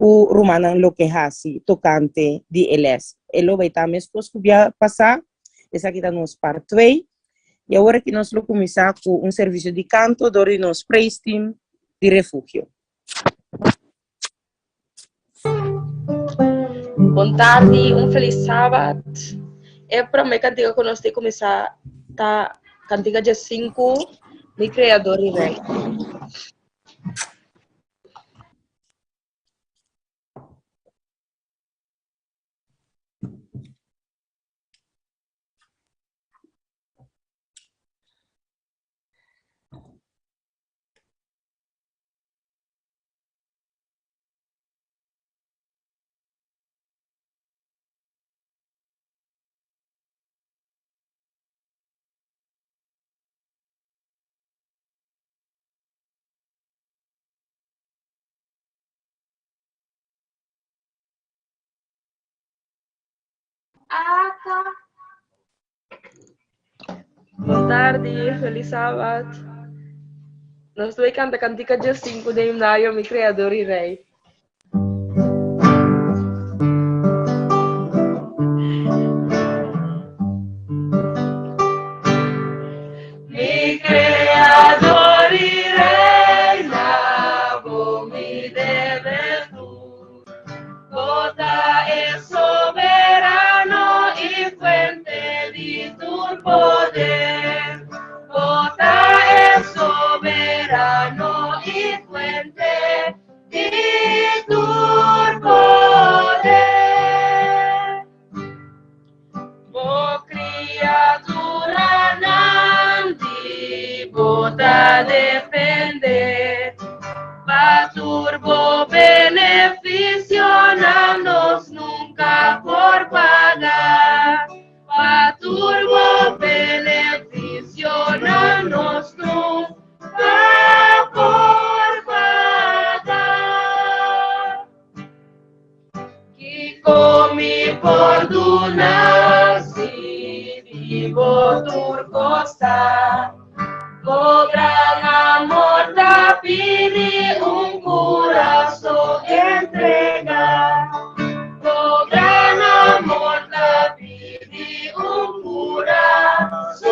Ku rumannan lo ke hasi tokante di e lès. E lo bai ta meskos ku bia pasá. Esaki ta nos part twee. I awor aki nos lo kuminsá ku un servisio di kanto dor di nos praise team di Refugio. Bon tardi, un felis sabat. E promé kantika ku nos tin kuminsá ta kantika 15, Mi Kreador i Rei. Bon tardi, felis sabat. Nos ta bay canta cantica 15 den himnario Mi Creador y Rey. Mi Creador y Rey, na bo mi debe tur. Bo ta e soberano y fuente di tur poder. Bo ta e soberano y fuente di tur poder. Bo criaturanan di bo ta depende, pa tur bo beneficionan nos nunca por paga. Pa tur bo beneficionan nos nunca por paga. Kiko mi por duna si di bo tur kosta? Bo gran amor ta pidi un kurason entrega. Bo gran amor ta pidi un kurason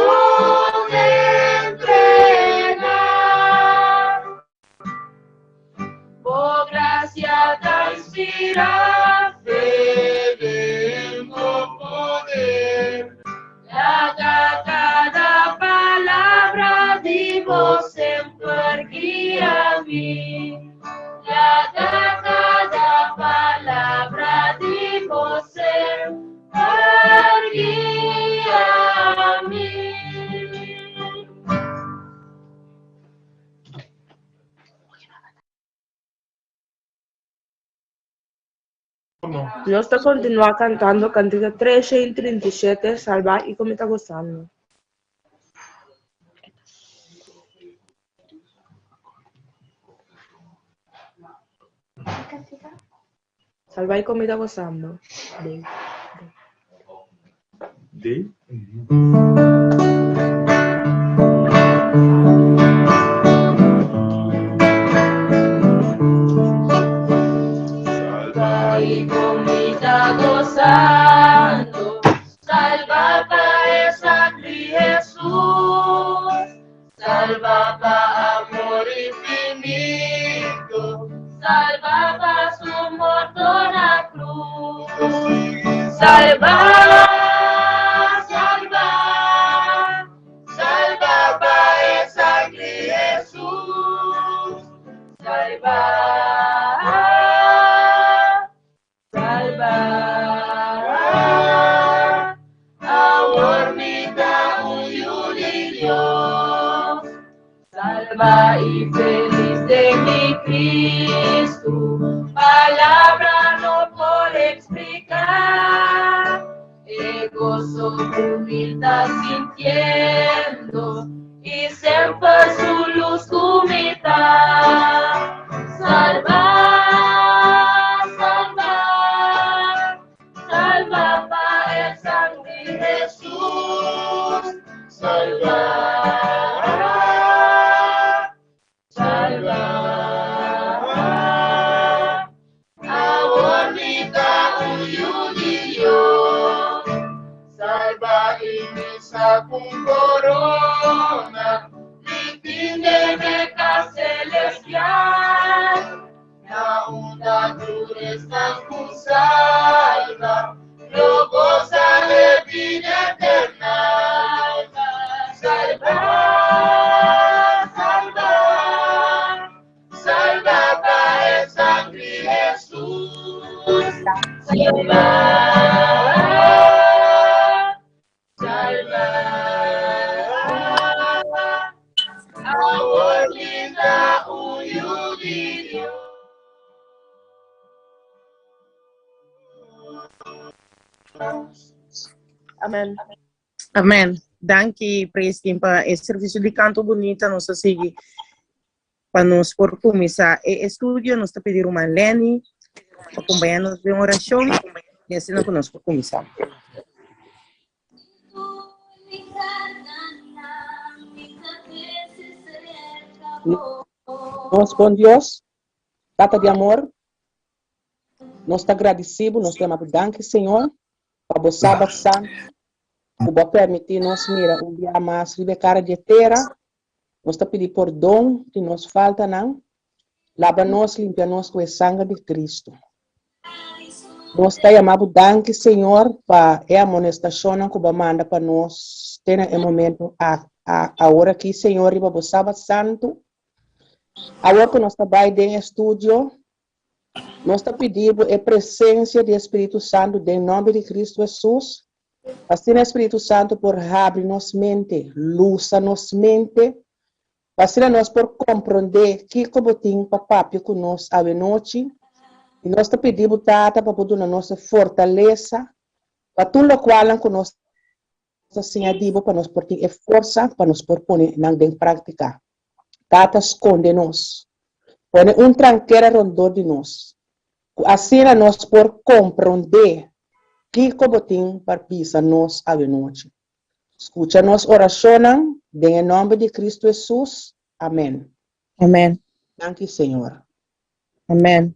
entrega. Bo gracia ta inspira fe den bo poder. Laga cada palabra di bo semper guia mi. Laga cada palabra di bo semper guia mi. Nos ta kontinuá kantando kantika 337, Salbá i Ku Mi Ta Gosando. Salbá i Ku Mi Ta Gosando. D. D. Salba i con mi ta gozando, salba pa e sangre Jesús, salba pa amor infinito, salba pa su morto na cruz. Salba, salba, salba pa e sangre Jesús, salba. Salba, awor mi ta un yu di Dios. Salba i felis den mi Cristo, palabra no por explica. E gozo cu mi ta sintiendo i semper su luz cu mi ta. Salba, salba, salba pa e sangre di Jesus. Salba, salba. ku korona mi tin den e kas selestial, na unda tur esnan ku salba lo gosa e bida eternal. Salba, salba, salba pa e sangri Hesus. Salba, salba, awor mi ta un yu di Dios. Amen. Amen. Danki, praise team, pa e servicio di canto bunita. Nos ta sigui pa nos por cuminsa e estudio. Nos ta pidi ruman Lenny pa acompaña nos den oracion y asina cu nos por cuminsa. Nos bon Dios, Tata di amor, nos ta gradisí bo, nos ta yama bo danki, Señor, pa bo Sabat Santu ku bo a permití nos mira un bia mas riba e kara di e tera. Nos ta pidi pordon di nos faltanan. Laba nos, limpia nos ku e sanger di Kristu. Nos ta yama bo danki, Señor, pa e amonestashonnan ku bo a manda pa nos te na e momento awor aki, Señor, riba bo Sabat Santu. Awor ku nos ta bai den e studio, Nos ta pidi bo e presencia di e Spiritu Santu den nomber di Cristo Jesus, pa asina e Spiritu Santu por habri nos mente, lusa nos mente, pa asina nos por comprende kico bo tin pa papia cu nos awe nochi, y nos ta pidi bo Tata pa bo duna nos e fortaleza pa tur locualnan cu nos ta siña di bo pa nos por tin e forsa pa nos por pone nan den práktika. Tata skonde nos. Pone un trankera rondó di nos, ku asina nos por komprondé kiko bo tin pa bisa nos awenochi. Skucha nos orashonnan den e nòmber di Kristu Hesus. Amèn. Amèn. Danki Señor. Amen.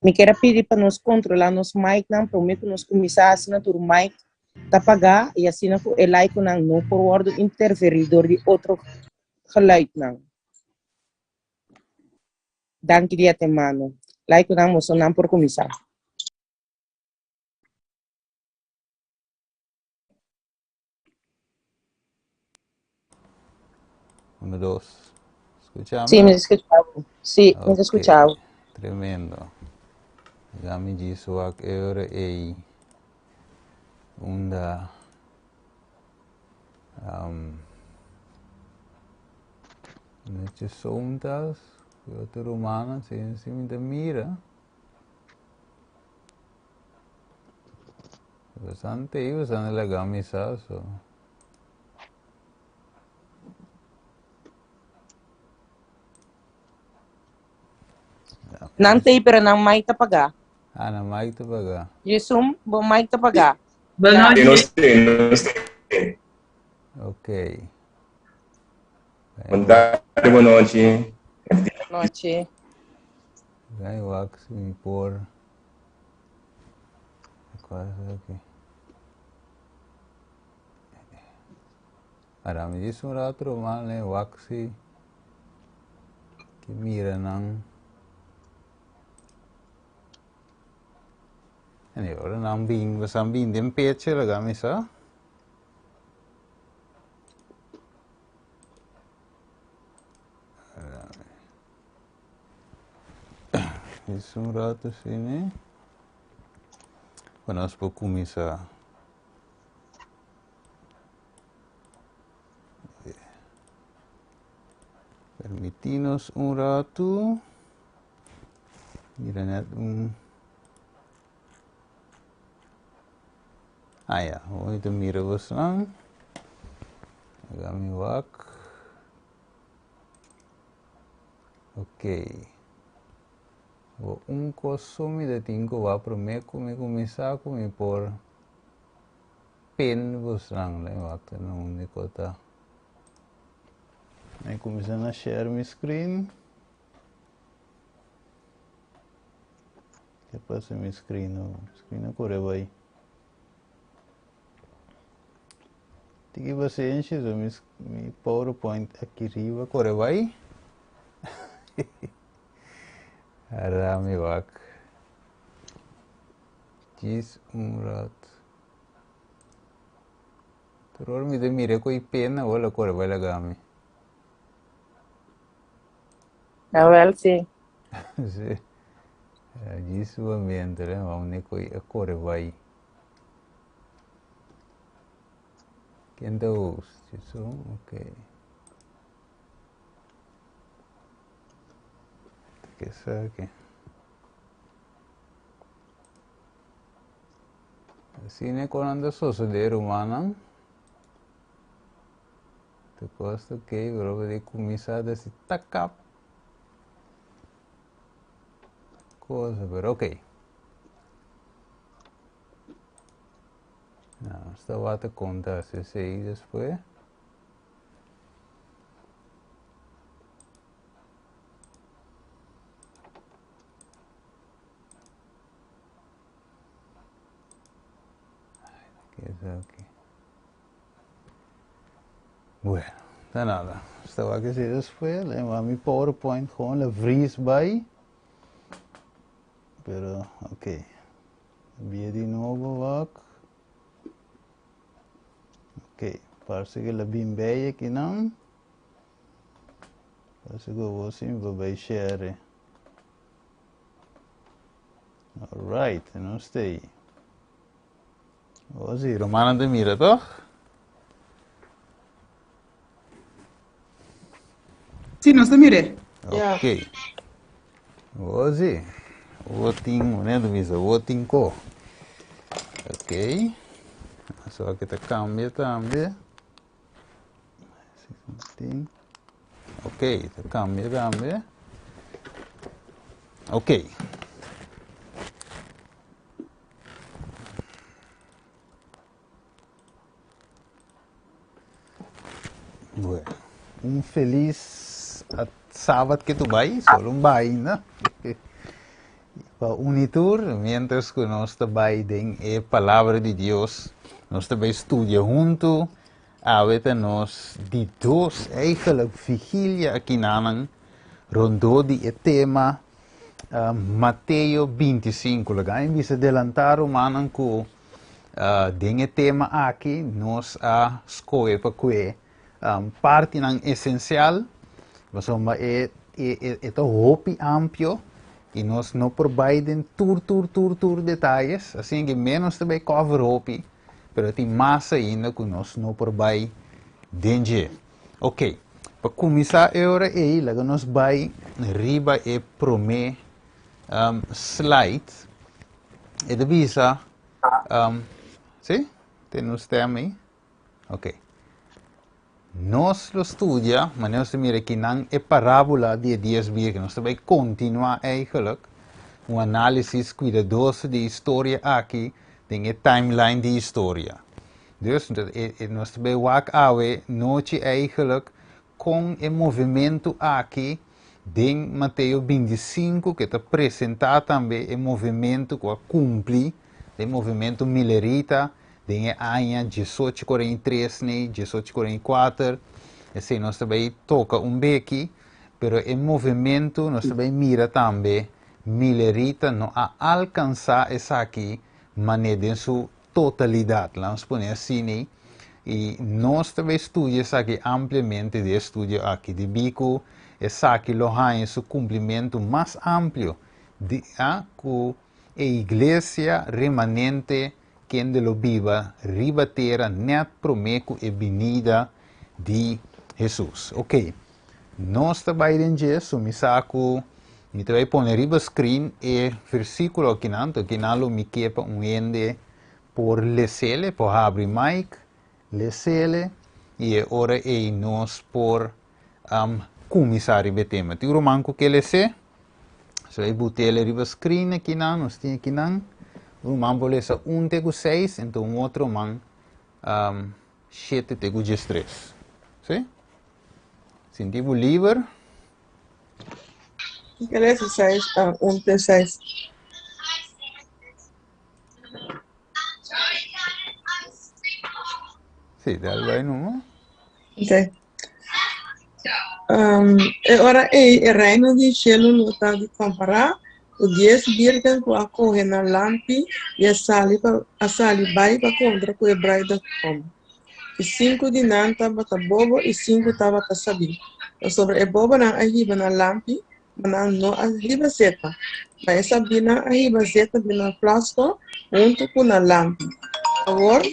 Mi kier a pidi pa nos controla nos micnan prome cu nos cuminsa asina tur mic ta paga y asina cu e laiconan no por wordo interferi door di otro geluidnan. Danki di antemano. Laiconan mosonan por cuminsa. Uno, dos. Escuchame? Sí, mi ta escucha bo. Sí, mi ta escucha bo. Tremendo. Ya mi djis wak e ora ei unda um, Netje somtas, otro rumannan, si, si mi ta mira. Bastante i bastante laga mi sa so. Nan tei pero nan mic ta paga. Ah, nan mic ta paga. Jesum, bo mic ta paga. Boa Ja. noite. Nos tem. Ok. Boa tarde, boa noite. Boa noite. Gai wax mi por. Cual es aquí? Ahora mi dice un rato man le waxi que mira nan. Anyway, ora nan bin, basan bin den peche laga mi sa. Es un rato así, ne? Bueno, nos por kuminsá. Permitinos un rato. Mira net un... Ah ja, hoy te mira bosnan. Aga mi wak. Ok. Bo un kos so mi ta tin ku wak promé ku mi kuminsá ku mi por pin bosnan. Lei wak ta na unda ku ta. Mi kuminsá na share mi screen. Ke pasa mi screen? Screen a kore bai. Tiki pasenshi, so mi, mi PowerPoint aki riba kore bai. Rami wak. Djis un rat. Tur ora mi ta mira ku i pena wala kore bai laga mi. Awel si. Si. Djis un momento, eh, vamos ne ku i kore bai. Ken ta host? Djis un, okay. Ke sa ke? Asina ku nan ta sosodé, rumannan. Ta kosta ok, pero bo di kuminsá ta hasi takap kosa, pero ok. Nos ta wak konta hasi esei despues. Bueno, ta nada. Estaba que si después, le va mi PowerPoint gewoon la vries bij. Pero, oké. Okay. Weer di novo wak. Oké, okay. Parece que la bim bij aqui não. Parece que eu vou sim, vou bij share. Alright, nos ta ei. Oh, sí, Romana te mira, toch? Sí, nos ta mire. Ok. Oh, sí. Voting, meneer de voting ko. Ok. So que te cambia también. Ok, ta cambia tambe. Ok. Bueno, un feliz sábado que tu bai, solo un bai ainda. Pa unitur, mientras que nos ta bai den e palabra di Dios, nos ta bai studia hunto. Awe ta nos di dos eigenlijk vigilia akinanan rondó di e tema Mateo 25. Laga mi bisa delantá rumannan ku den e tema aki nos a skohe pa kue partinan esensial pasobra e e ta hopi amplio i nos no por bai den tur tur tur tur detayes asina ke menos ta bai cover hopi. Pero tin mas ainda ku nos no por bai den dje. Ok, pa kuminsá e ora ei, laga nos bai riba e promé um, slide. E ta bisa, um, sí? Ten un stem ei? Ok. Nos lo studia, manera nos ta mira akinan, e parábola di e dies bírgen. Nos ta bai kontinuá eigenlijk un análisis kuidadoso di e historia aki den e timeline di historia. Dus, nos ta bai wak awe nochi eigenlijk kon e movementu aki den Mateo 25, ke ta presentá tambe e movementu ku a kumpli, den movementu milerita, Den e aña diesocho kuarenta i tres nei diesocho kuarenta i kuater, esei nos ta bai toka un beki, pero e movementu nos ta bai mira tambe Milerita no a alkansá esaki manera den su totalidat, laga nos pone asina, i nos ta bai studia esaki ampliamente den e studio aki, debí ku esaki lo haña su kumplimentu mas amplio di a ku e iglesia remanente kende lo biba riba tera nèt promé ku e binida di Hesus. Oké, nos ta bai den dje, so mi sa ku mi ta bai pone riba screen e versíkulo akinan, anto kinan lo mi ke pa un hende por les'ele, por habri mic, les'ele, i e ora ei nos por kuminsá riba e tema. Tin un ruman ku ke les'é? So e butele riba screen akinan, nos tin akinan. Un ruman por lesa un te ku seis, enton un otro ruman um, shete te ku diestres. Sí? Sinti bo liber. Ik ke lesa seis, ah, un te seis. Sí, dal bai numa. Ok. Um, e ora ei, e reino di shelu lo ta di kompará ku dies bírgen ku a kohe nan lampi i a sali pa a sali bai pa kontra ku e bruidegom. I sinku di nan tabata bobo i sinku tabata sabí. Pasobra e bobonan a hiba nan lampi, ma nan no a hiba zeta. Ma e sabínan a hiba zeta den nan flasko huntu ku nan lampi. Awor,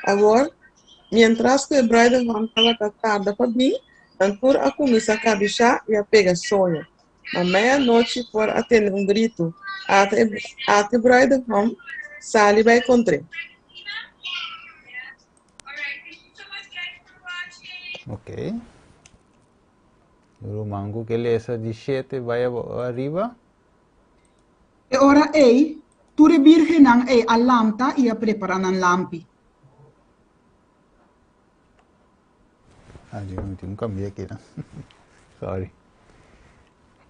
awor, miéntras ku e bruidegom tabata tarda pa bin, nan tur a kuminsá kabishá i a pega soño. Ma meianochi por a tende un gritu, Ata e, ata e bruidegom, sali bai kontr'é. Ok. Ruman ku ke lesa di shete bai ariba. E ora ei, tur e bírgennan ei a lanta i a prepará nan lampi. Ah, yo no tin un cambia aki no. Sorry.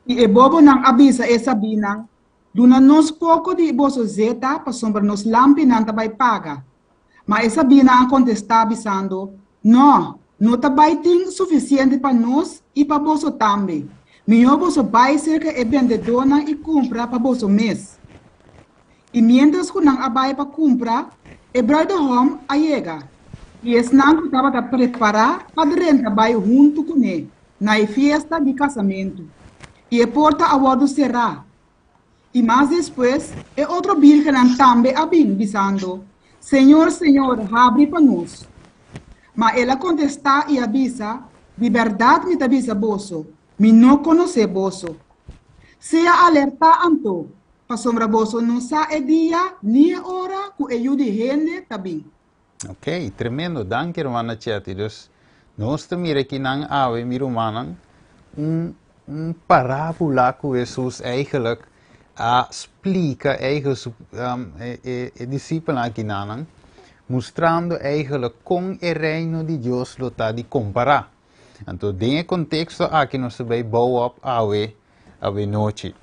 I e bobonan a bisa e sabínan, Duna nos poko di boso zeta, pasobra nos lampinan ta bai paga. Ma e sabínan a kontestá, bisando, Nò, no ta bai tin sufisiente pa nos i pa boso tambe. Mihó boso bai serka e bendedónan i kumpra pa boso mes. I miéntras ku nan a bai pa kumpra, e bruidehòm a yega, i esnan ku tabata prepará pa drenta bai huntu kuné na e fiesta di kasamentu, i e porta a wòrdu será. I mas despues, e otro bírgennan tambe a bin, bisando, Señor, Señor, habri pa nos. Ma el a kontestá i a bisa, Di bèrdat mi ta bisa boso, mi no konosé boso. Sea alertá anto, pasobra boso no sa e dia ni e ora ku e Yu di hende ta bin. Ok, tremendo. Danki hermana Chetty. Dus nos ta mira aki nan awe, mi rumannan, un, un parábola ku Hesus eigenlijk a splika eigen su, um, e, e, e disipelnan aki nanan, mustrando eigenlijk kon e reino di Dios lo ta di kompará. Anto den e konteksto aki nos ta bai bou op awe, awe nochi.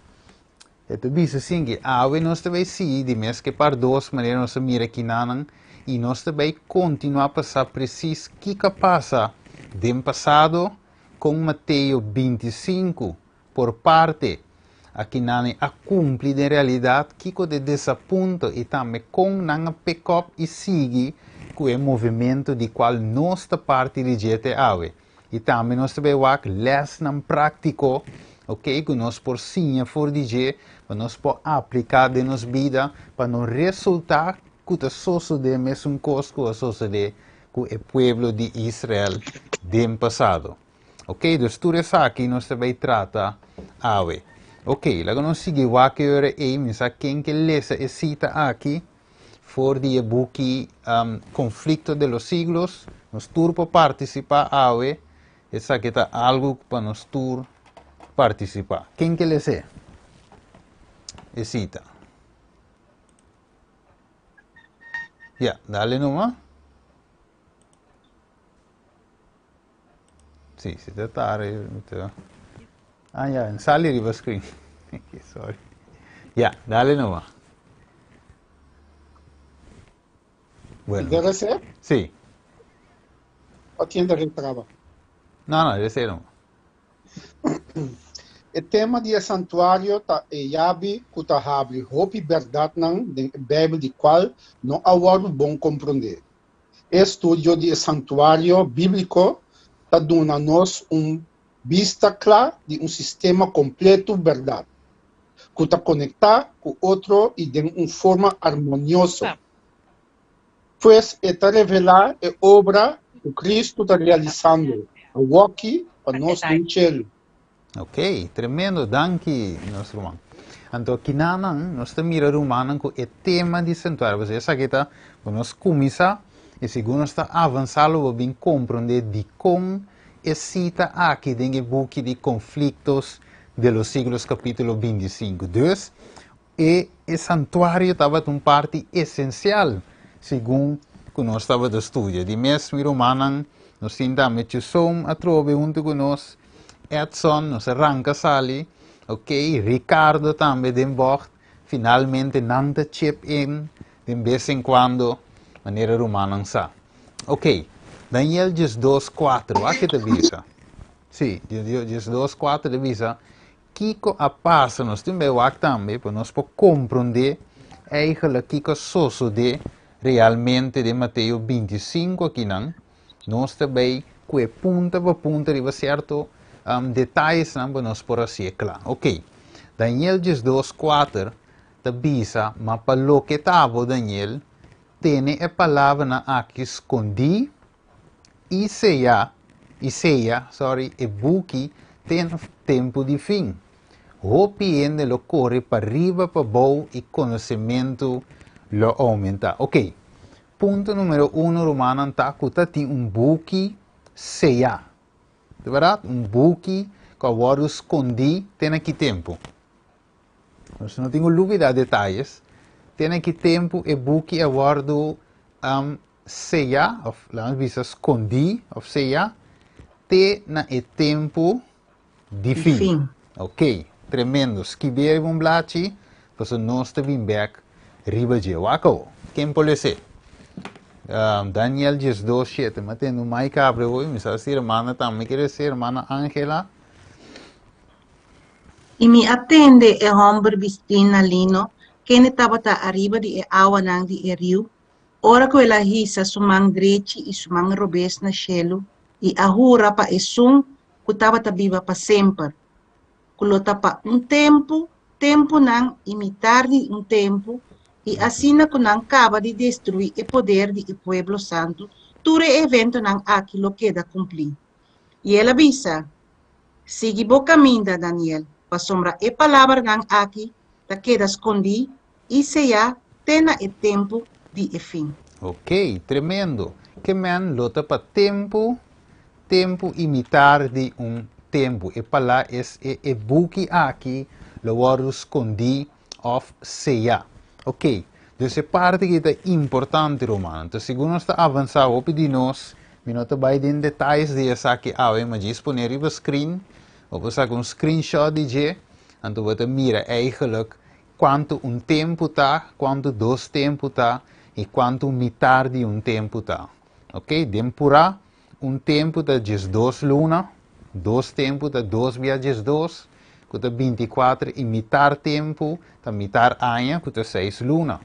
E ta bisa asin awe nos ta bai sigui di mes ke par dos manera nos a mira kinanan i nos ta bai kontinuá pa sa presis kiko a pasa den pasado kon Mateo 25 por parte a kinan a kumpli den realidat, kiko ta e desapunto i tambe kon nan a pick up i sigui ku e movimento di kual nos ta parti di dje te awe. I tambe nos ta bai wak lèsnan práktiko, ok, ku nos por siña for di dje, pa nos por apliká den nos bida, pa no resultá ku ta sosodé mesun kos ku a sosodé ku e pueblo di Israel den pasado. Ok, dus tur esaki nos ta bai trata awe. Ok, laga nos sigui wak e ora ei, mi sa ken ke lesa e sita aki. For di e buki Conflicto de los Siglos, nos tur por partisipá awe, esaki ta algu pa nos tur partisipá. Ken ke les'é e sita? Ya, dale numa. Sí, si ta tarde. Ah, ya, sali riba screen. Sorry. Ya, dale numa. Bueno. Debe ser? Sí. O tiene que traba? No, no, debe ser no. E tema di e santuario ta e yabi ku ta habri hopi bèrdatnan den e Beibel di kual no a wòrdu bon komprondé. E estudio di e santuario bíbliko ta duna nos un bista kla di un sistema kompletu bèrdat, ku ta konektá ku otro i den un forma armonioso. Pues e ta revelá e obra ku Kristu ta realisando awoki pa nos den shelu. Ok, tremendo, danki nos ruman. Anto kinanan nos ta mira rumannan ku e tema di santuario, pasobra esaki ta ku nos kuminsá i segun nos ta avansá lo bo bin komprondé dikon e sita aki den e buki di Conflictos de los Siglos kapítulo 25. Dus, e e santuario tabata un parti esensial segun ku nos tabata studia. Di mes, mi rumannan, nos tin tambe Chusom atrobe huntu ku nos, Edson, nos a ranka sali, ok, Ricardo tambe den bògt, finalmente nan ta chip in den bes en kuando. Manera rumannan sa. Ok, Daniel 12, 4, wak ke ta bisa. Sí, 12, 4 ta bisa, kiko a pasa, nos tin bai wak tambe, pa nos por komprondé eigenlijk kiko a sosodé realmente den Mateo 25 akinan. Nos ta bai ku e punta pa punta riba sierto um, detayesnan pa nos por hasié kla. Ok, Daniel 12, 4 ta bisa, ma pa loke ta abo, Daniel, Tene e palabranan aki skondí i seyá, i seya, sorry, e buki te na tempu di fin. Hopi hende lo kore pariba pabou i konosementu lo oumentá. Oké, punto numero uno, rumannan, ta ku ta tin un buki seyá. Di bèrdat, un buki ku a wòrdu skondí te na ki tempu? Nos no tin ku lubidá detayes. Te na ki tempu e buki a wòrdu um, seyá, òf laga nos bisa skondí òf seyá, te na e tempu di fin. Fin. Ok, tremendo. Skibí riba un blachi, pasobra nos ta bin bèk riba dje. Wak awo, ken por les'é? Um, Daniel 12, 7. Mi a tende un mic abri awo, mi sa si hermana tambe ke les'é, hermana Angela. I mi a tende e hòmber bistí na lino, kende tabata ariba di e awanan di e riu, ora ku el a hisa su man drechi i su man robes na shelu i a hura pa Esun ku tabata biba pa semper, ku lo ta pa un tempu, tempunan i mitar di un tempu, i asina ku nan kaba di destruí e poder di e pueblo santu, tur e eventonan aki lo keda kumplí. I el a bisa, Sigui bo kaminda, Daniel, pasobra e palabranan aki ta keda skondí i seyá te na e tempu di e fin. Ok, tremendo. Ke men lo ta pa tempu, tempu i mitar di un tempu. E palá es e e buki aki lo wòrdu skondí òf seyá. Ok, dus e parti aki ta importante, rumannan. Entonces, segun nos ta avansá, hopi di nos, mi no ta bai den detayes di esaki awe, ma djis pone riba screen, bo por saka un screenshot di dje, anto bo ta mira eigenlijk kuantu un tempu ta, kuantu dos tempu ta, i kuantu mitar di un tempu ta. Ok, den purá, Un tempu ta 12 luna, dos tempu ta dos bia 12, ku ta 24, i mitar tempu ta mitar aña, ku ta 6 luna.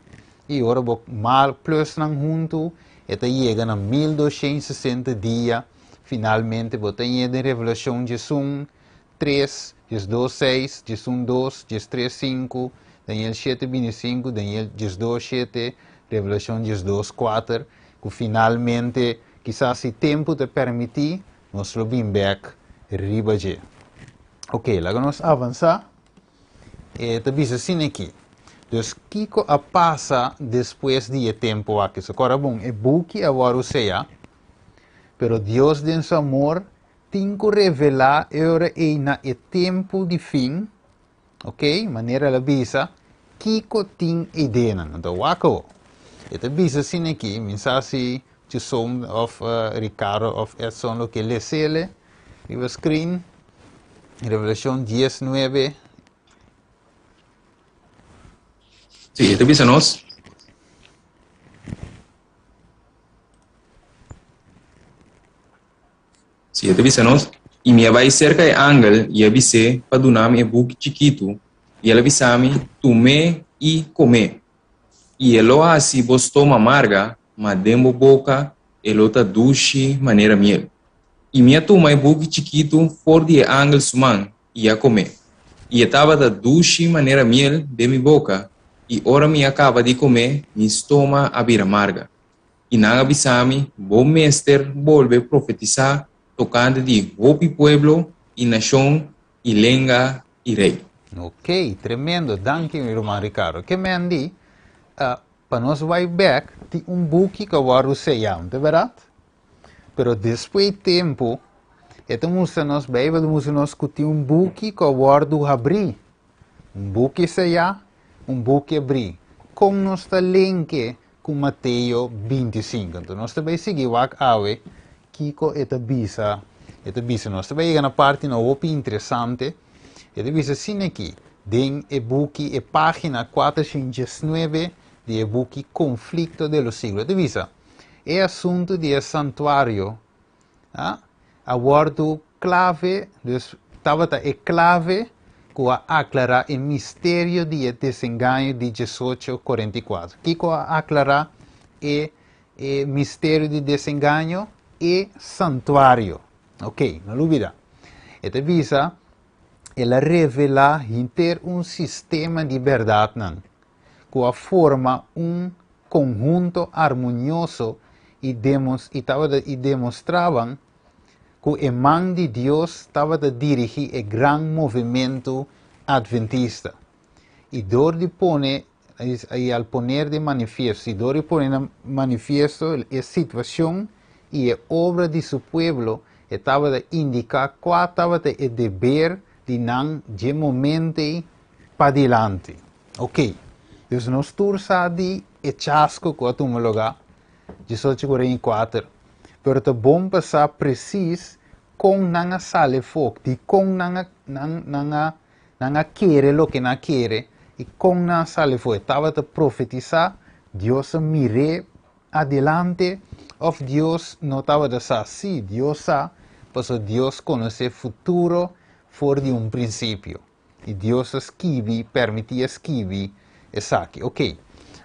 I ora bo mal plus nan huntu, e ta yega na 1260 dia. Finalmente bo ta yega den Revelashon 11, 3, 12, 6, 11, 2, 13, 5, Daniel 7, 25, Daniel 12, 7, Revelashon 12, 4, ku finalmente Kisas si tempu ta permití, nos lo bin bèk riba dje. Oké, laga nos avansá. E ta bisa asina aki. Dus kiko a pasa despues di e tempu aki? So kòrda bon, e buki a wòrdu seyá, pero Dios den su amor tin ku revelá e ora ei na e tempu di fin, Ok, manera el a bisa, kiko tin ideanan? Anto wak awo. E ta bisa asina aki, mi sa si Chuson of Ricardo of Edson lo ke lesele riba screen. Revelacion 10, 9. Sí, e ta bisa nos. Sí, e ta bisa nos, I mi a bai serka e angel i a bis'é pa duna mi e buki chikitu, i el a bisa mi, Tum'é i kom'é, i e lo hasi bo stoma marga, ma den bo boka e lo ta dushi manera miel. I mi a tuma e buki chikitu for di e angel su man i a kom'é, i e tabata dushi manera miel den mi boka, i ora mi a kaba di kom'é, mi stoma a bira marga. I nan a bisa mi, Bo mester bolbe profetisá tokante di hopi pueblo i nashon i lenga i rei. Ok, tremendo. Danki mi ruman Ricardo. Ke men di, pa nos bai bek, tin un buki ku a wòrdu seyá, no ta bèrdat? Pero despues tempu, e ta mustra nos, Beibel ta mustra nos ku tin un buki ku a wòrdu habrí. Un buki seyá, un buki abrí. Kon nos ta lenke ku Mateo 25. Anto nos ta bai sigui wak awe kiko e ta bisa, e ta bisa nos. Ta bai yega na parti no hopi interesante. E ta bisa asina aki, den e buki, e pagina 419 di e buki Conflicto de los Siglos. E ta bisa, E asuntu di e santuario a a wòrdu klave, dus tabata e klave ku a aklará e misterio di e desengaño di diesocho korenta i kuater. Kiko a aklará e e misterio di desengaño? E santuario. Ok, no lubida. E ta bisa, el a revelá henter un sistema di bèrdatnan ku a forma un konhunto armonioso i demos i tabata i demostraban ku e man di Dios tabata dirigí e gran movementu adventista. I dor di pone i al poner de manifiesto i dor di pone na manifiesto e situacion i e obra di su pueblo e tabata indica cua tabata e deber di nan dje momento ei padilanti. Ok, dus nos tur sa di e chasco cu a tuma lugar 1844, pero ta bon pa sa precies con nan a sali fok, di con nan a nan nan a Nan a kere loke nan a kere, i kon nan a sali for? E tabata profetisá, Dios a mir'é adelante, òf Dios no tabata sa? Sí, Dios sa, pasobra Dios konosé futuro for di un prinsipio. I Dios a skibi, permití a skibi esaki. Oké,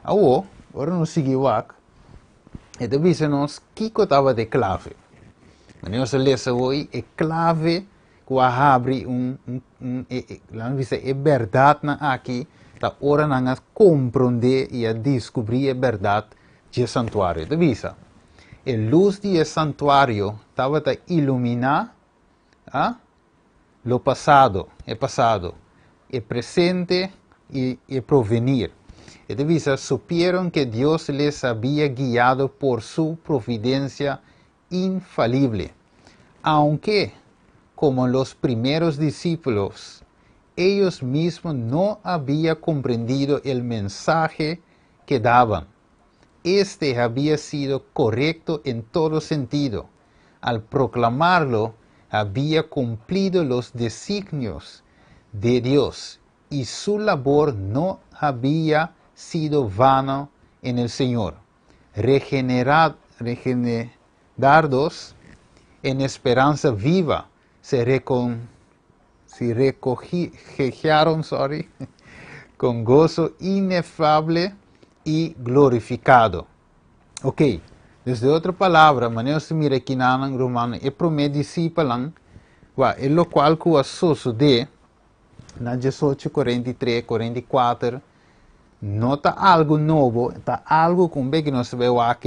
awor, ora nos sigui wak, e ta bisa nos kiko tabata e klave. Manera nos a lesa hoy, e klave ku a habri un, un, un e, e, laat bisa e bèrdatnan aki ta ora nan a komprondé i a diskubrí e bèrdat dje santuario. Ta bisa, e lus di e santuario tabata iluminá a lo pasado, e pasado, e presente i e provenir. E ta bisa, supieron ke Dios les había guiado por su providencia infalible. Aunque, como los primeros discípulos, ellos mismos no habían comprendido el mensaje que daban. Este había sido correcto en todo sentido. Al proclamarlo, había cumplido los designios de Dios y su labor no había sido vana en el Señor. Regenerad, regenerados en esperanza viva, se, recon, se regocijaron sorry, con gozo inefable y glorificado. Ok, dus di otro palabra, manera nos ta mira akinan, rumannan, e promé disipelnan, wak, e lokual ku a sosodé na diesocho 43, 44, no ta algu nobo, ta algu ku un bes ku nos ta bai wak,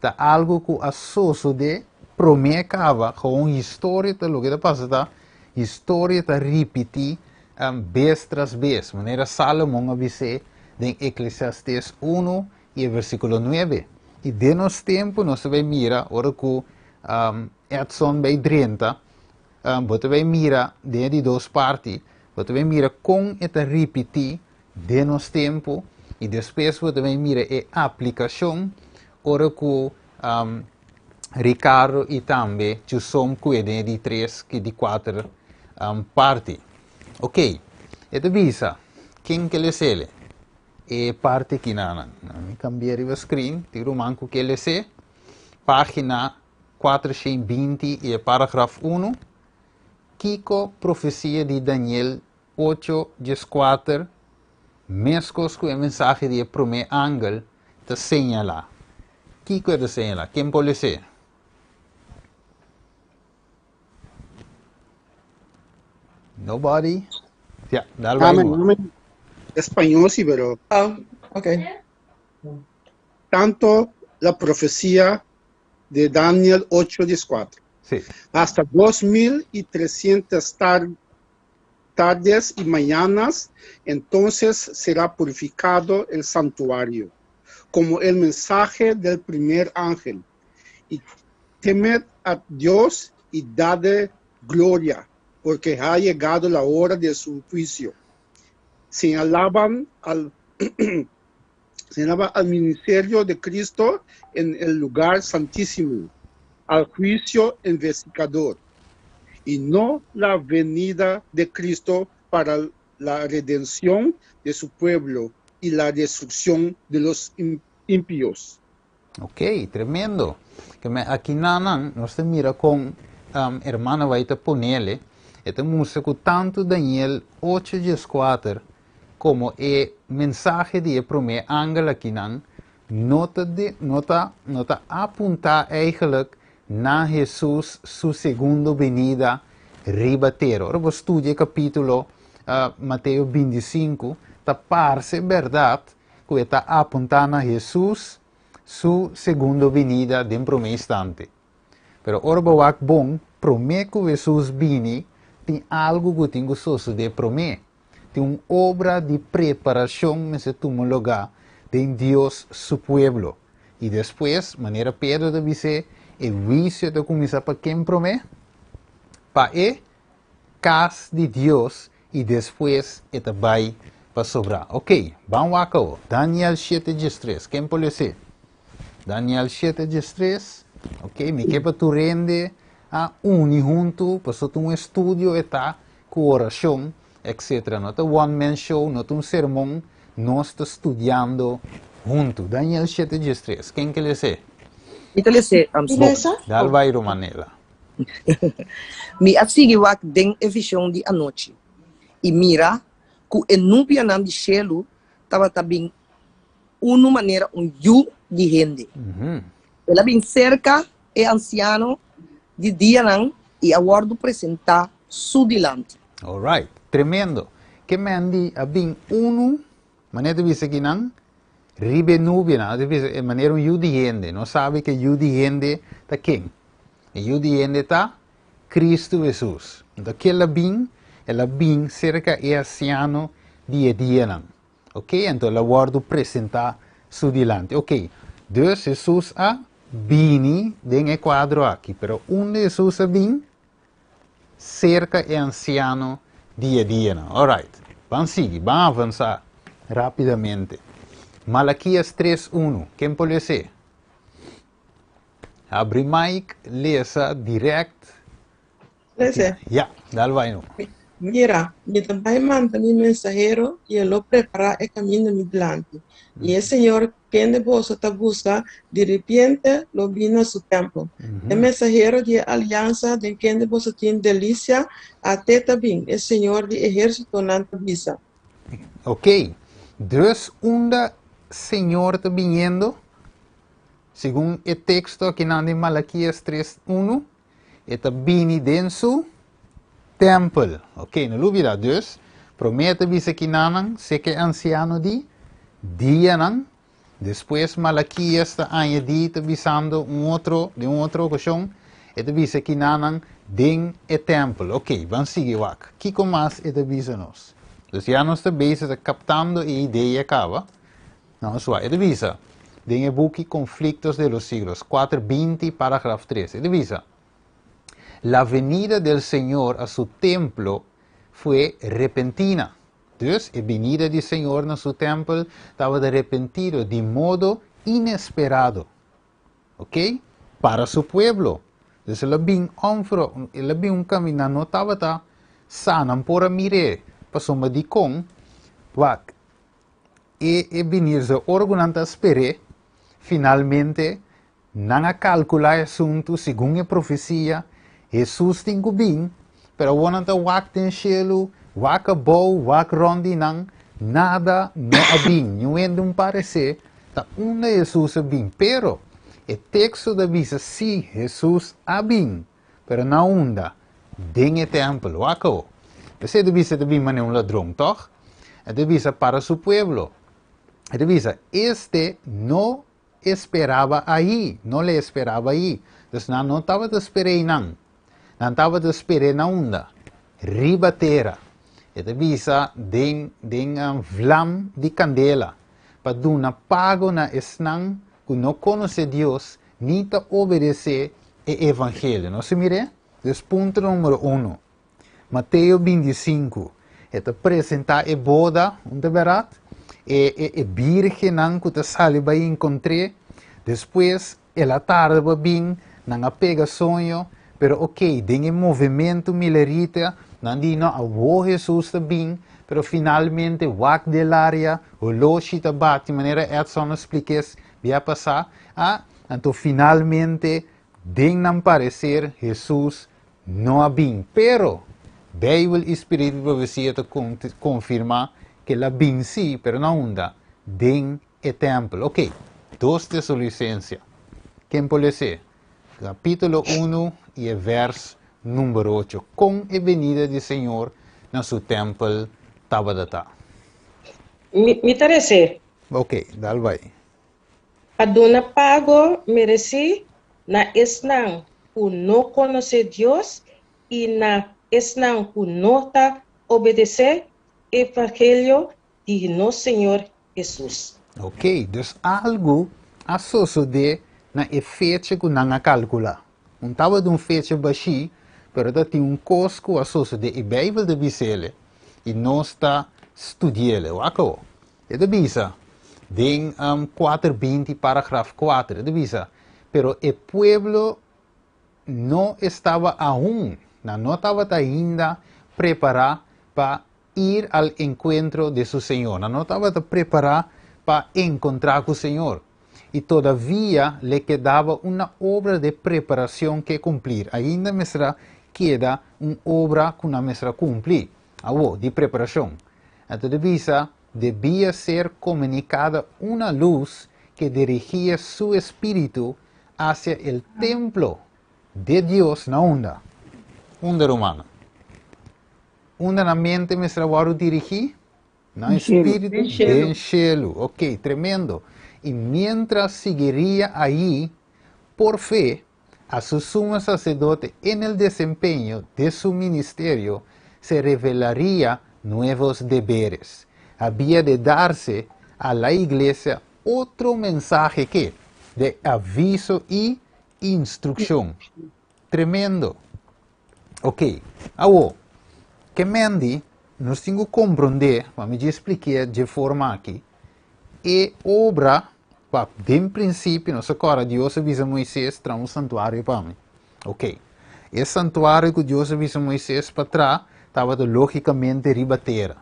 ta algu ku a sosodé promé kaba, gewoon historia ta loke ta pasa ta, historia ta ripití bes tras bes, manera Salomon a bis'é den Eklesiastés unu i e versíkulo nuebe. I den nos tempu nos ta bai mira ora ku Edson bai drenta, bo ta bai mira den e di dos parti, bo ta bai mira kon e ta ripití den nos tempu i despues bo ta bai mira e aplikashon ora ku Ricardo i tambe Chusom kue den e di tres ki di kuater parti. Ok, e ta bisa, ken ke les'ele? E parti kinanan. Mi kambia riba screen, tin ruman ku ke les'é. Página 420 i e paragraf unu. Kiko profesia di Daniel ocho dieskuater, meskos ku e mensahe di e promé angel, ta señalá? Kiko e ta señalá? Ken por les'é? Nobody? Ja, dal bai Amen, uma. amen. Español sí, pero Ah, ok. tanto la profecía de Daniel 8:14. Sí. Hasta 2300 tar tardes y mañanas, entonces será purificado el santuario, como el mensaje del primer ángel. Y temed a Dios y dadle gloria, porque ha llegado la hora de su juicio. Señalaban al, señalaba al ministerio de Cristo en el lugar santísimo, al juicio investigador, y no la venida de Cristo para la redención de su pueblo. y la destrucción de los impíos. Ok, tremendo. Ke men aki nanan nos ta mira kon um, hermana bai ta ponele. E ta mustra ku tantu Daniel 8:14 komo e mensahe di e promé angel akinan no ta de, no ta no ta apuntá eigenlijk na Hesus su segundo benida riba tera. Ora bo studia e kapítulo uh, Mateo 25, ta parse bèrdat ku e ta apuntá na Hesus su segundo binida den promé instante. Pero ora bo wak bon, promé ku Hesus bini, tin algu ku tin ku sosodé promé. Tin un obra di preparashon mester tuma lugá den Dios su pueblo. I despues, manera Pedro ta bis'é, e huisio ta kuminsá pa ken promé? Pa e kas di Dios i despues e ta bai pa sobrá. Ok, ban wak awo. Daniel shete diestres. Ken por les'é? Daniel shete diestres. Ok, mi ke pa tur hende a uni huntu, pasobra ta un estudio e ta ku orashon, etcetera. No ta one man show, no ta un sermon, nos ta studiando huntu. Daniel shete diestres. Ken ke les'é? Mi ta les'é, Mi lesa? Dal bai, Romanela. Mi a sigui wak den e vishon di anochi, i mira ku e nubianan di shelu tabata bin unu manera un yu di hende. El a bin serka e ansiano di dianan i a wòrdu presentá su dilanti. Alright, tremendo. Ke men di a bin unu, manera ta bisa kinan, riba e nubianan, ta bisa e manera un yu di hende. Nos sabi ke yu di hende ta ken? E Yu di hende ta Kristu Hesus. Anto ke el a bin? El a bin serka e ansiano di e dianan. Ok, anto el a wòrdu presentá su dilanti. Ok, dus Hesus a bini den e kuadro aki, pero unda Hesus a bin? Serka e ansiano di e dianan. Alright, ban sigui, ban avansá rápidamente. Malakias tres unu, ken por les'é? Habri mic, lesa direct. Lese. Ja, dal bai no. Mira, mi ta bai manda mi mensahero i e lo prepará e kaminda mi dilanti. I e Señor kende boso ta buska di ripiente lo bin na su tèmpel. E mensahero di e aliansa den kende boso tin delisia, at'é ta bin, e Señor di ehérsitonan ta bisa. Ok, dus unda Señor ta biniendo? Segun e teksto akinan di Malakias tres unu, e ta bini den su tèmpel. Oké, no lubidá. Dus, promé e ta bisa kinanan, seka e ansiano di dianan. Despues Malakias ta añadí, ta bisando un otro, den un otro okashon, e ta bisa kinanan den e tèmpel. Oké, ban sigui wak. Kiko mas e ta bisa nos? Dus ya nos ta bezig ta kaptando e idea kaba. No, sua. E ta bisa den e buki Conflictos de los Siglos, kuater binti, paragraf tres. E ta bisa, La venida del Señor a su templo fue repentina. Dus, e binida di Señor na su tempel tabata repentido, di modo inesperado. Ok? Para su pueblo. Dus el a bin onfro, el a bin un camina no tabata sa, nan por a mir'é, pasobra dikon? Wak, E e binir ze ora ku nan ta sper'é, finalmente nan a kalkulá e asuntu segun e profesia, Hesus tin ku bin, pero awor nan ta wak den shelu, wak abou, wak rònt di nan, nada no a bin, niun hende un paresé ta unda Hesus a bin. Pero, e teksto ta bisa sí, Hesus a bin, pero na unda? Den e tèmpel. Wak awor. P'esei ta bisa e ta bin manera un ladron, tòg? E ta bisa para su pueblo. E ta bisa, Este no esperaba ahí, no le esperaba ahí. Dus nan no tabata sper'é einan. Nan tabata sper'é na unda? Riba tera. E ta bisa den den vlam di kandela, pa duna pago na esnan ku no konosé Dios ni ta obedesé e evangelio. Nos a mir'é? Dus punto numero uno. Mateo 25, e ta presentá e boda, un ta bèrdat? E, e, e bírgennan ku ta sali bai enkontr'é. Despues el a tarda pa bin, nan a pega soño, pero oké, den e movementu milerita, nan di, no, awor Hesus ta bin, Pero finalmente wak den laria, holoshi ta bati, manera Edson a splik'es bia pasá, a, anto finalmente den nan parecer Hesus no a bin. Pero, Bijbel y Spiritu di Profecia ta confirma cu el a bin si, pero na unda? Den e tempel. Ok, dos Tesalonicense. Ken por les'é? Capítulo 1 y e vers number 8. Con e venida di Señor na su tempel tabata ta? Mi, mi ta res'é. Ok, dal bai. Pa duna pago meresí na esnan ku no konosé Dios i na esnan ku no ta obedesé evangelio di nos Señor Hesus. Ok, dus algu a sosodé na e fecha ku nan a kalkulá. Un tabata un fecha bashí, pero ta tin un kos ku a sosodé i Beibel ta bis'el i nos ta studi'el. Wak awor. E ta bisa den 4:20 paragraf 4, e ta bisa, Pero e pueblo no estaba aun, nan no tabata ainda prepará pa ir al encuentro de su Señor. Nan no tabata prepará pa encontrá cu Señor. Y todavia le quedaba una obra de preparación que cumplir. Ainda mester a keda un obra cu nan mester a cumpli. Awo, di preparacion. Anto ta bisa, Debía ser comunicada una luz que dirigía su espíritu hacia el templo de Dios na unda? Unda, rumannan? Unda nan mente mester a wòrdu dirigí? Nan espíritu den shelu. Ok, tremendo. I mientras siguiría ahí por fe a su sumo sacerdote en el desempeño de su ministerio se revelaría nuevos deberes. Había de darse a la iglesia otro mensahe ke de aviso i instrukshon. Tremendo. Ok, awo, ke men di, nos tin ku komprondé, pa mi dje splik'é dje forma aki, e obra, pa den prinsipio, nos a kòrda Dios a bisa Moises traha un santuario pa mi. Ok, e santuario ku Dios a bisa Moises pa traha tabata lógikamente riba tera.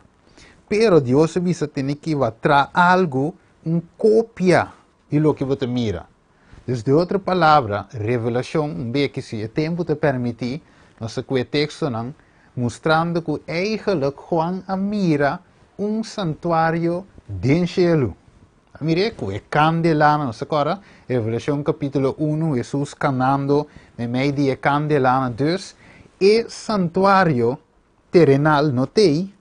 Pero Dios a bisa tene ki ba traha algu, un kopia di loke bo ta mira. Dus di otro palabra, Revelashon, un beki si e tempu ta permití, nos ta kue tekstonan mustrando ku eigenlijk Juan a mira un santuario den shelu. A mir'é ku e kandelanan, nos ta kòrda? Revelashon kapítulo unu, Hesus kanando meimei di e kandelanan. Dus e santuario terenal no t'ei,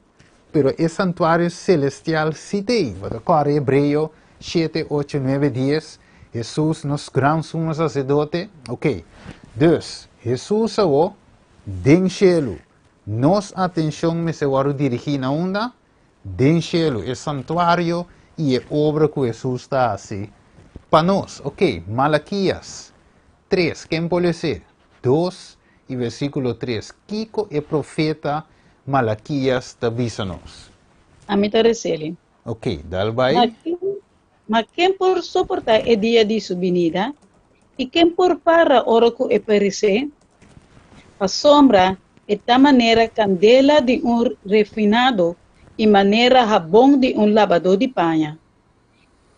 pero e santuario celestial sí t'ei. Bo ta kòrda Hebreo shete, ocho, nuebe, dies, Hesus nos gran sumo saserdote? Ok. Dus, Hesus awor den shelu. Nos atenshon mester wòrdu dirigí na unda? Den shelu, e santuario i e obra ku Hesus ta hasi pa nos. Ok, Malakias tres, ken por les'é? Dos i versíkulo tres, kiko e profeta Malakias ta bisa nos? Ami ta reseli. Ok, dal bai. Ma ken, ma ken por soportá e dia di su binida? I ken por para ora ku e peresé? Pasobra e ta manera kandela di un refinado i manera habon di un labadó di paña.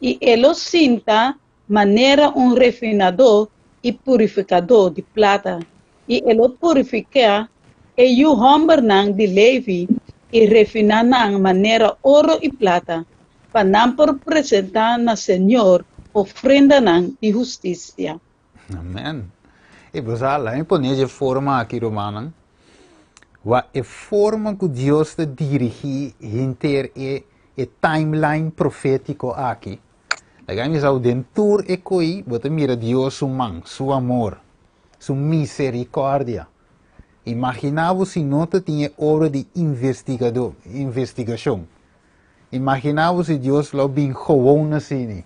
I e lo sinta manera un refinadó i purifikadó di plata, i e lo purifiká e yu hòmbernan di Levi i refiná nan manera oro i plata, pa nan por presentá na Señor ofrendanan di hustisia. Amèn. I bo sa, laga mi pone dje forma aki, rumannan, wak e forma ku Dios ta dirigí henter e e timeline profétiko aki. Laga mi sa den tur e koi bo ta mira Dios su man, su amor, su misericordia. Imagina bo si no ta tin e obra di investigador, investigacion. Imagina bo si Dios lo bin gewoon asini.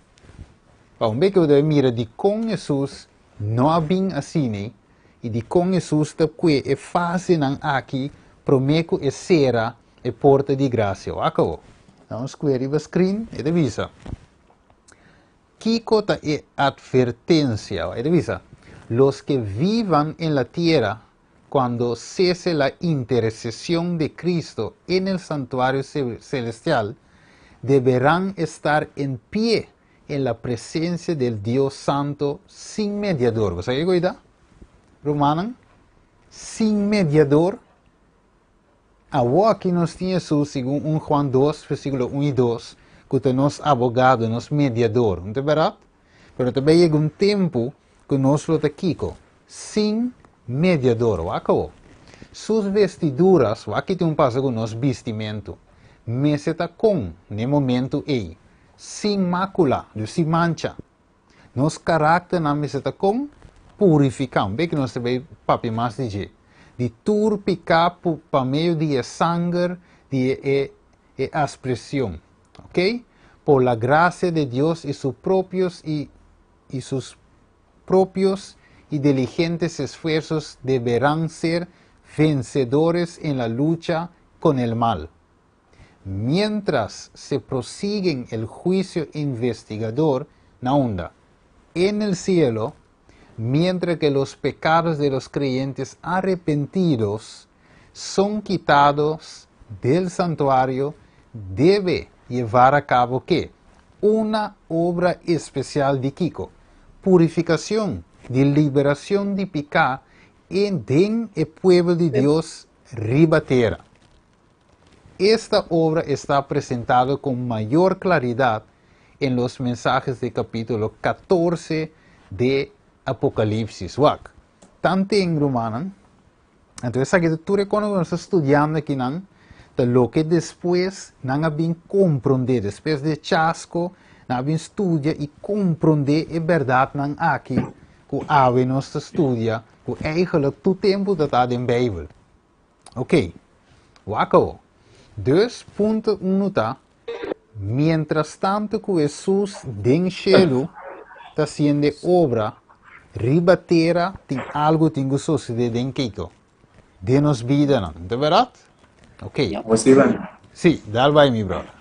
Pa un beke bo debe mira dikon Hesus no a bin asini i dikon Hesus ta kue e fasenan aki prome ku e sera E porta di gracia. Wak awo. Nos kue riba screen, e ta bisa, Kiko ta e advertencia? E ta bisa, Los que vivan en la tierra Cuando cese la intercesión de Cristo en el santuario celestial, deberán estar en pie en la presencia del Dios Santo sin mediador. Bo sa kiko ei ta? Rumannan, sin mediador. Awor aki nos tin Hesus, segun 1 Juan 2, versíkulo 1 i 2, ku ta nos abogado, nos mediador. No ta bèrdat? Pero ta bai yega un tempu ku nos lo ta kiko? Sin mediador. Wak awor. Sus vestiduras, wak ki tin un pasa ku nos bistimentu, mester ta kon n'e momentu ei, sin mákula, dus sin mancha. Nos karakternan mester ta kon? Purifiká. Un bek nos ta bai papia mas di dje. Di tur piká pa medio di e sanger di e e aspresion. Ok? Por la gracia de Dios y su propios y y sus propios y diligentes esfuerzos deberán ser vencedores en la lucha con el mal. Mientras se prosiguen el juicio investigador, na unda? En el cielo, mientras que los pecados de los creyentes arrepentidos son quitados del santuario, debe llevar a cabo ¿qué? Una obra especial di kiko? Purificacion, di liberacion di pica en den e pueblo di Dios riba tera. Esta obra está presentado con mayor claridad en los mensajes de capítulo 14 de Apocalipsis. Wak, tanten rumannan, anto esaki ta tur e kono ku nos ta studiando akinan, ta loke despues nan a bin komprondé, despues di e chasko, nan a bin studia i komprondé e bèrdatnan aki ku awe nos ta studia, ku eigenlijk tur tempu ta ta den Beibel. Ok, wak awo. Dus punto unu ta, mientras tanto ku Hesus den shelu ta hasiendo e obra, riba tera tin algu tin ku sosodé den kiko? Den nos bidanan. Ta bèrdat? Ok. Bo Steven? Sí, dal bai mi brother.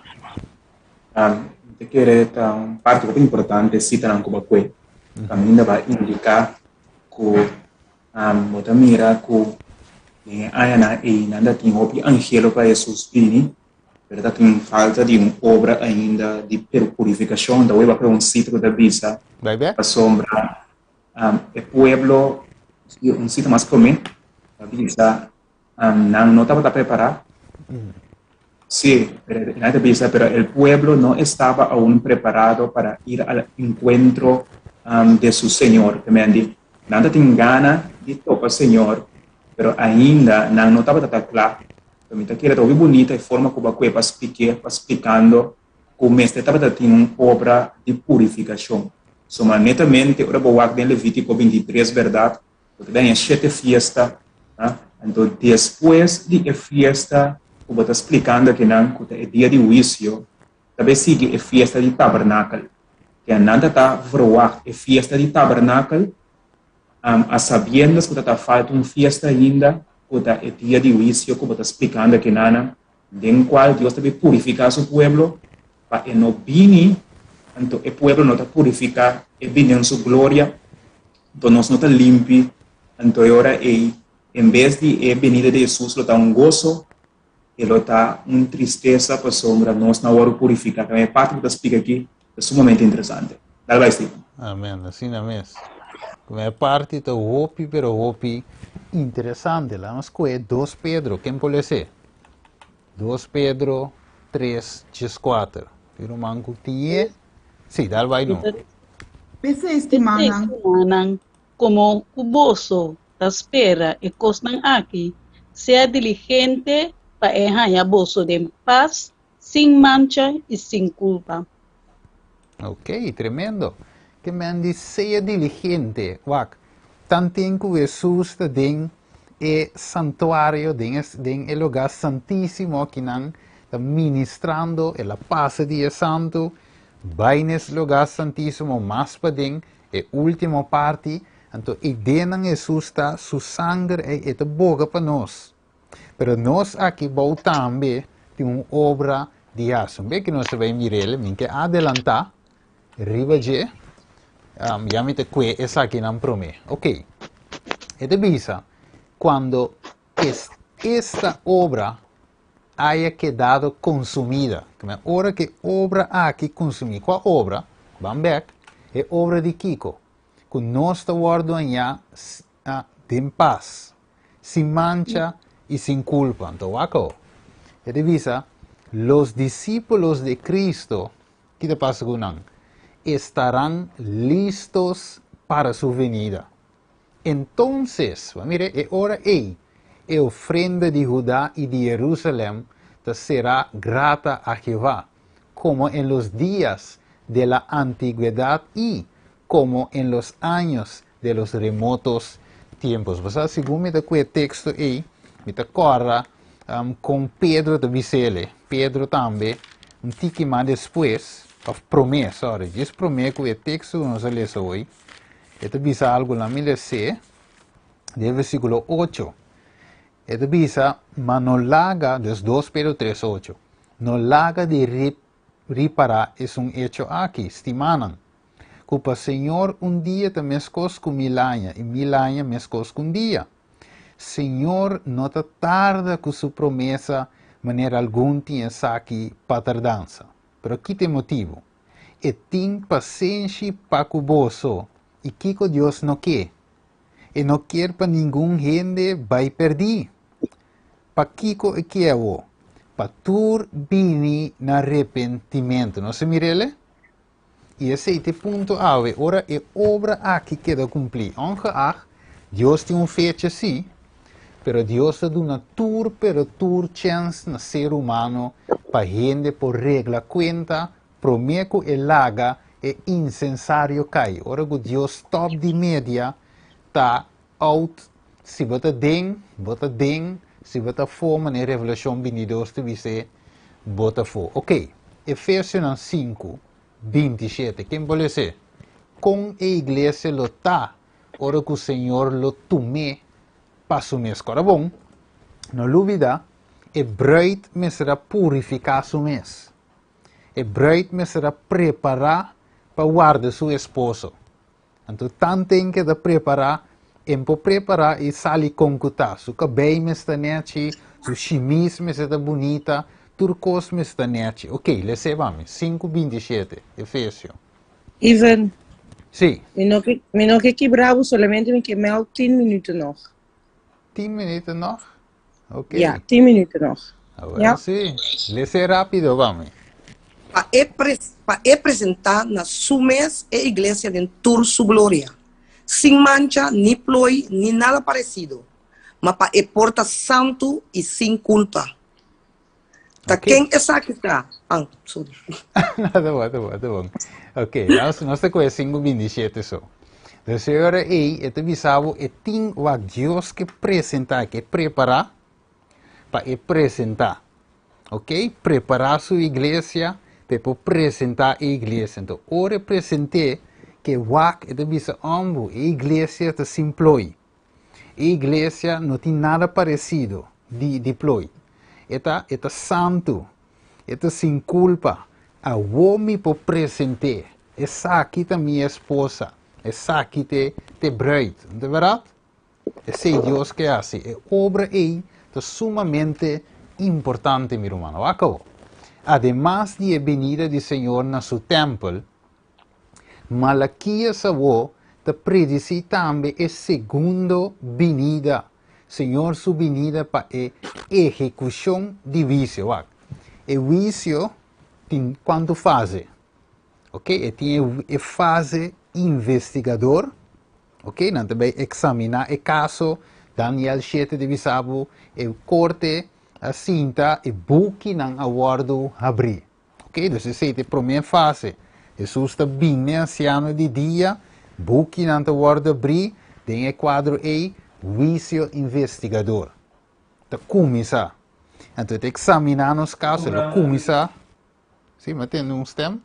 Um, te kere ta un parte hopi importante citanan ku ba kue. Kaminda ba indiká ku Bo ta mira ku den e añanan ei nan ta tin hopi angelo pa Hesus bini, pero ta tin falta di un obra ainda di purifikashon. Ta weba un sita ku ta bisa pasobra e pueblo, un sita mas promé, ta bisa nan no tabata prepará. Sí, pero nan ta bisa, pero el pueblo no estaba aún preparado para ir al encuentro de su Señor. Te mendi, nan ta tin gana di topa Señor, pero ainda nan no tabata ta kla. Pero mi ta kere ta hopi bunita e forma ku bo a kue pa splik'é, pa splikando ku mester tabata tin un obra di purifikashon. Soma netamente ora bo wak den Levítiko 23 bèrdat, Bo ta daña shete fiesta, ha? Anto despues di e fiesta ku bo ta splikando akinan, ku ta e dia di huisio, ta bai sigui e fiesta di tabernakel. Ke nan ta ta verwagt e fiesta di tabernakel, a sabiendas ku ta ta falta un fiesta ainda, ku ta e dia di huisio ku bo ta splikando akinana, den kual Dios ta bai purifiká su pueblo, pa e no bini, anto e pueblo no ta purifiká, e bini den su gloria, Anto nos no ta limpi, anto e ora ei, en bes di e benida di Hesus lo ta un goso, e lo ta un tristesa pasobra nos no a wòrdu purifiká. Tambe e parti ku ta splika aki ta sumamente interesante. Dal bai, Steven. Amen, asina mes. Como e parti ta hopi pero hopi interesante. Laat nos kohe 2 Pedro, ken por lese? 2 Pedro 3, 14. Tin ruman ku tin e? Sí, dal bai no. P'esei, stimánan. P'esei, stimánan, komo ku boso ta spera e kosnan aki, sea diligente pa e haña boso den pas, sin mancha i sin kulpa. Ok, tremendo. Ke men di sea diligente. Wak, tanten ku Hesus ta den e santuario, den e, den e lugá santísimo akinan, ta ministrando, el a pasa di e santu, bai nes lugá santísimo mas paden, e último parti, anto ei denan Hesus ta, su sanger ei, e ta boga pa nos. Pero nos aki bou tambe tin un obra di hasi. Un beki nos ta bai mir'el, mi ke adelantá riba dje, um, ya mi ta kue esakinan promé. Ok. E ta bisa, Cuando es, esta obra haya quedado consumida. Ora ku e obra aki konsumí. Kua obra? Ban bèk. E obra di kiko. Ku nos ta wòrdu hañá den pas, sin mancha i sin kulpa. Anto, wak. E ta bisa, los discípulos de Cristo, kiko ta pasa ku nan? Estarán listos para su venida. Entonces, mira, e ora ei, e ofrenda di Judá i di Jerusalèm será grata a Jehová, como en los días de la antigüedad y como en los años de los remotos tiempos. Bo segun mi ta ku e teksto ei, mi ta kòrda ku Pedro ta bis'é, Pedro tambe, un tiki mas despues, òf promé, sorry, djis promé ku e teksto ku nos a lesa awe, e ta bisa algu na mi lesa, den versíkulo 8. E ta bisa, ma no laga, 2 Pedro 3, 8, no laga di ripará e echo aki, stimánan. Ku pa Señor un dia ta meskos ku 1000 aña, i 1000 aña meskos ku un dia. Señor no ta tarda ku su promesa manera algun tin esaki pa tardansa. Pero ki ta e motibu? E tin pasenshi pa ku boso. I kiko Dios no ke. E no ke pa ningun hende bai pèrdí. Pa kiko e ke? Pa tur bini na arepentimentu. No se mirele? I esei ta e punto awe, ora e obra aki keda kumplí. Ongeacht, Dios tin un fecha sí, pero Dios ta duna tur, pero tur chèns na ser humano pa hende por regla kuenta promé ku e laga e insensario kai. Ora ku Dios stop di media, ta out, si bo ta den, bo ta den, si bo ta afó, na Revelashon 22 ta bisa, bo ta afó. Ok, Efesionan 5, 27. Ken por lesa? Kon e iglesia lo ta, ora ku Señor lo tum'é pa su mes. Awor bon, no lubidá, e bruid mester a purifiká su mes. E bruid mester a prepará pa warda su esposo. Anto, tantu ku ta prepará, e por prepará i sali kon ku ta. Su kabei mester ta nèchi, su shimis mester ta bunita, tur kos mester ta nèchi. Ok, lesa pa mi. 5.27, Efesio. Even, Sí. Mi no ke kibra bo, solamente mi ke meld 10 minüt nog. 10 minüt nog? Ok. Ja, 10 minüt nog. Awor, Ja. sí. Lesa rápido, ban. Pa e presentá na su mes e iglesia den tur su gloria, sin mancha, ni ploi, ni nada paresido, ma pa e por ta santu i sin kulpa. Ta ken esaki ta? Ah, sorry. No, ta bon, ta bon, ta bon. Ok, nos ta ku 5.27 so. Dus ora ei, e ta bisa bo, e tin wak Dios ke presentá, ke prepará, pa e presentá. Ok? Prepará su iglesia, pa presentá e iglesia. Anto, ora e present'é, ke wak, e ta bisa ombo, e iglesia ta sin ploi. E iglesia no tin nada paresido di ploi. E ta, e ta santu, e ta sin kulpa. Awor mi por present'é. Esaki ta mi esposa. Esaki ta e bruid. No ta berdat? Esei Dios ke hasi. E obra ei ta sumamente importante, mi ruman. Wak. Ademas di e benida di Señor na su tèmpel, Malakias awor ta predisí tambe e segundo benida. Señor su benida pa e ehekushon di huisio. Wak. E huisio tin kuantu fase? Ok? E tin e fase investigador. Ok? Nan ta bai eksaminá e kaso. Daniel 7 ta bisa bo e korte a sinta e bukinan a wòrdu habrí. Ok? Dus esei ta e promé fase. Hesus ta bini ansiano di dia, bukinan ta wòrdu habrí, den e kuadro ei, huisio investigador. Ta kuminsá. Anto, ta eksaminá nos kaso, ta kuminsá. Sí, mi a tende un stem.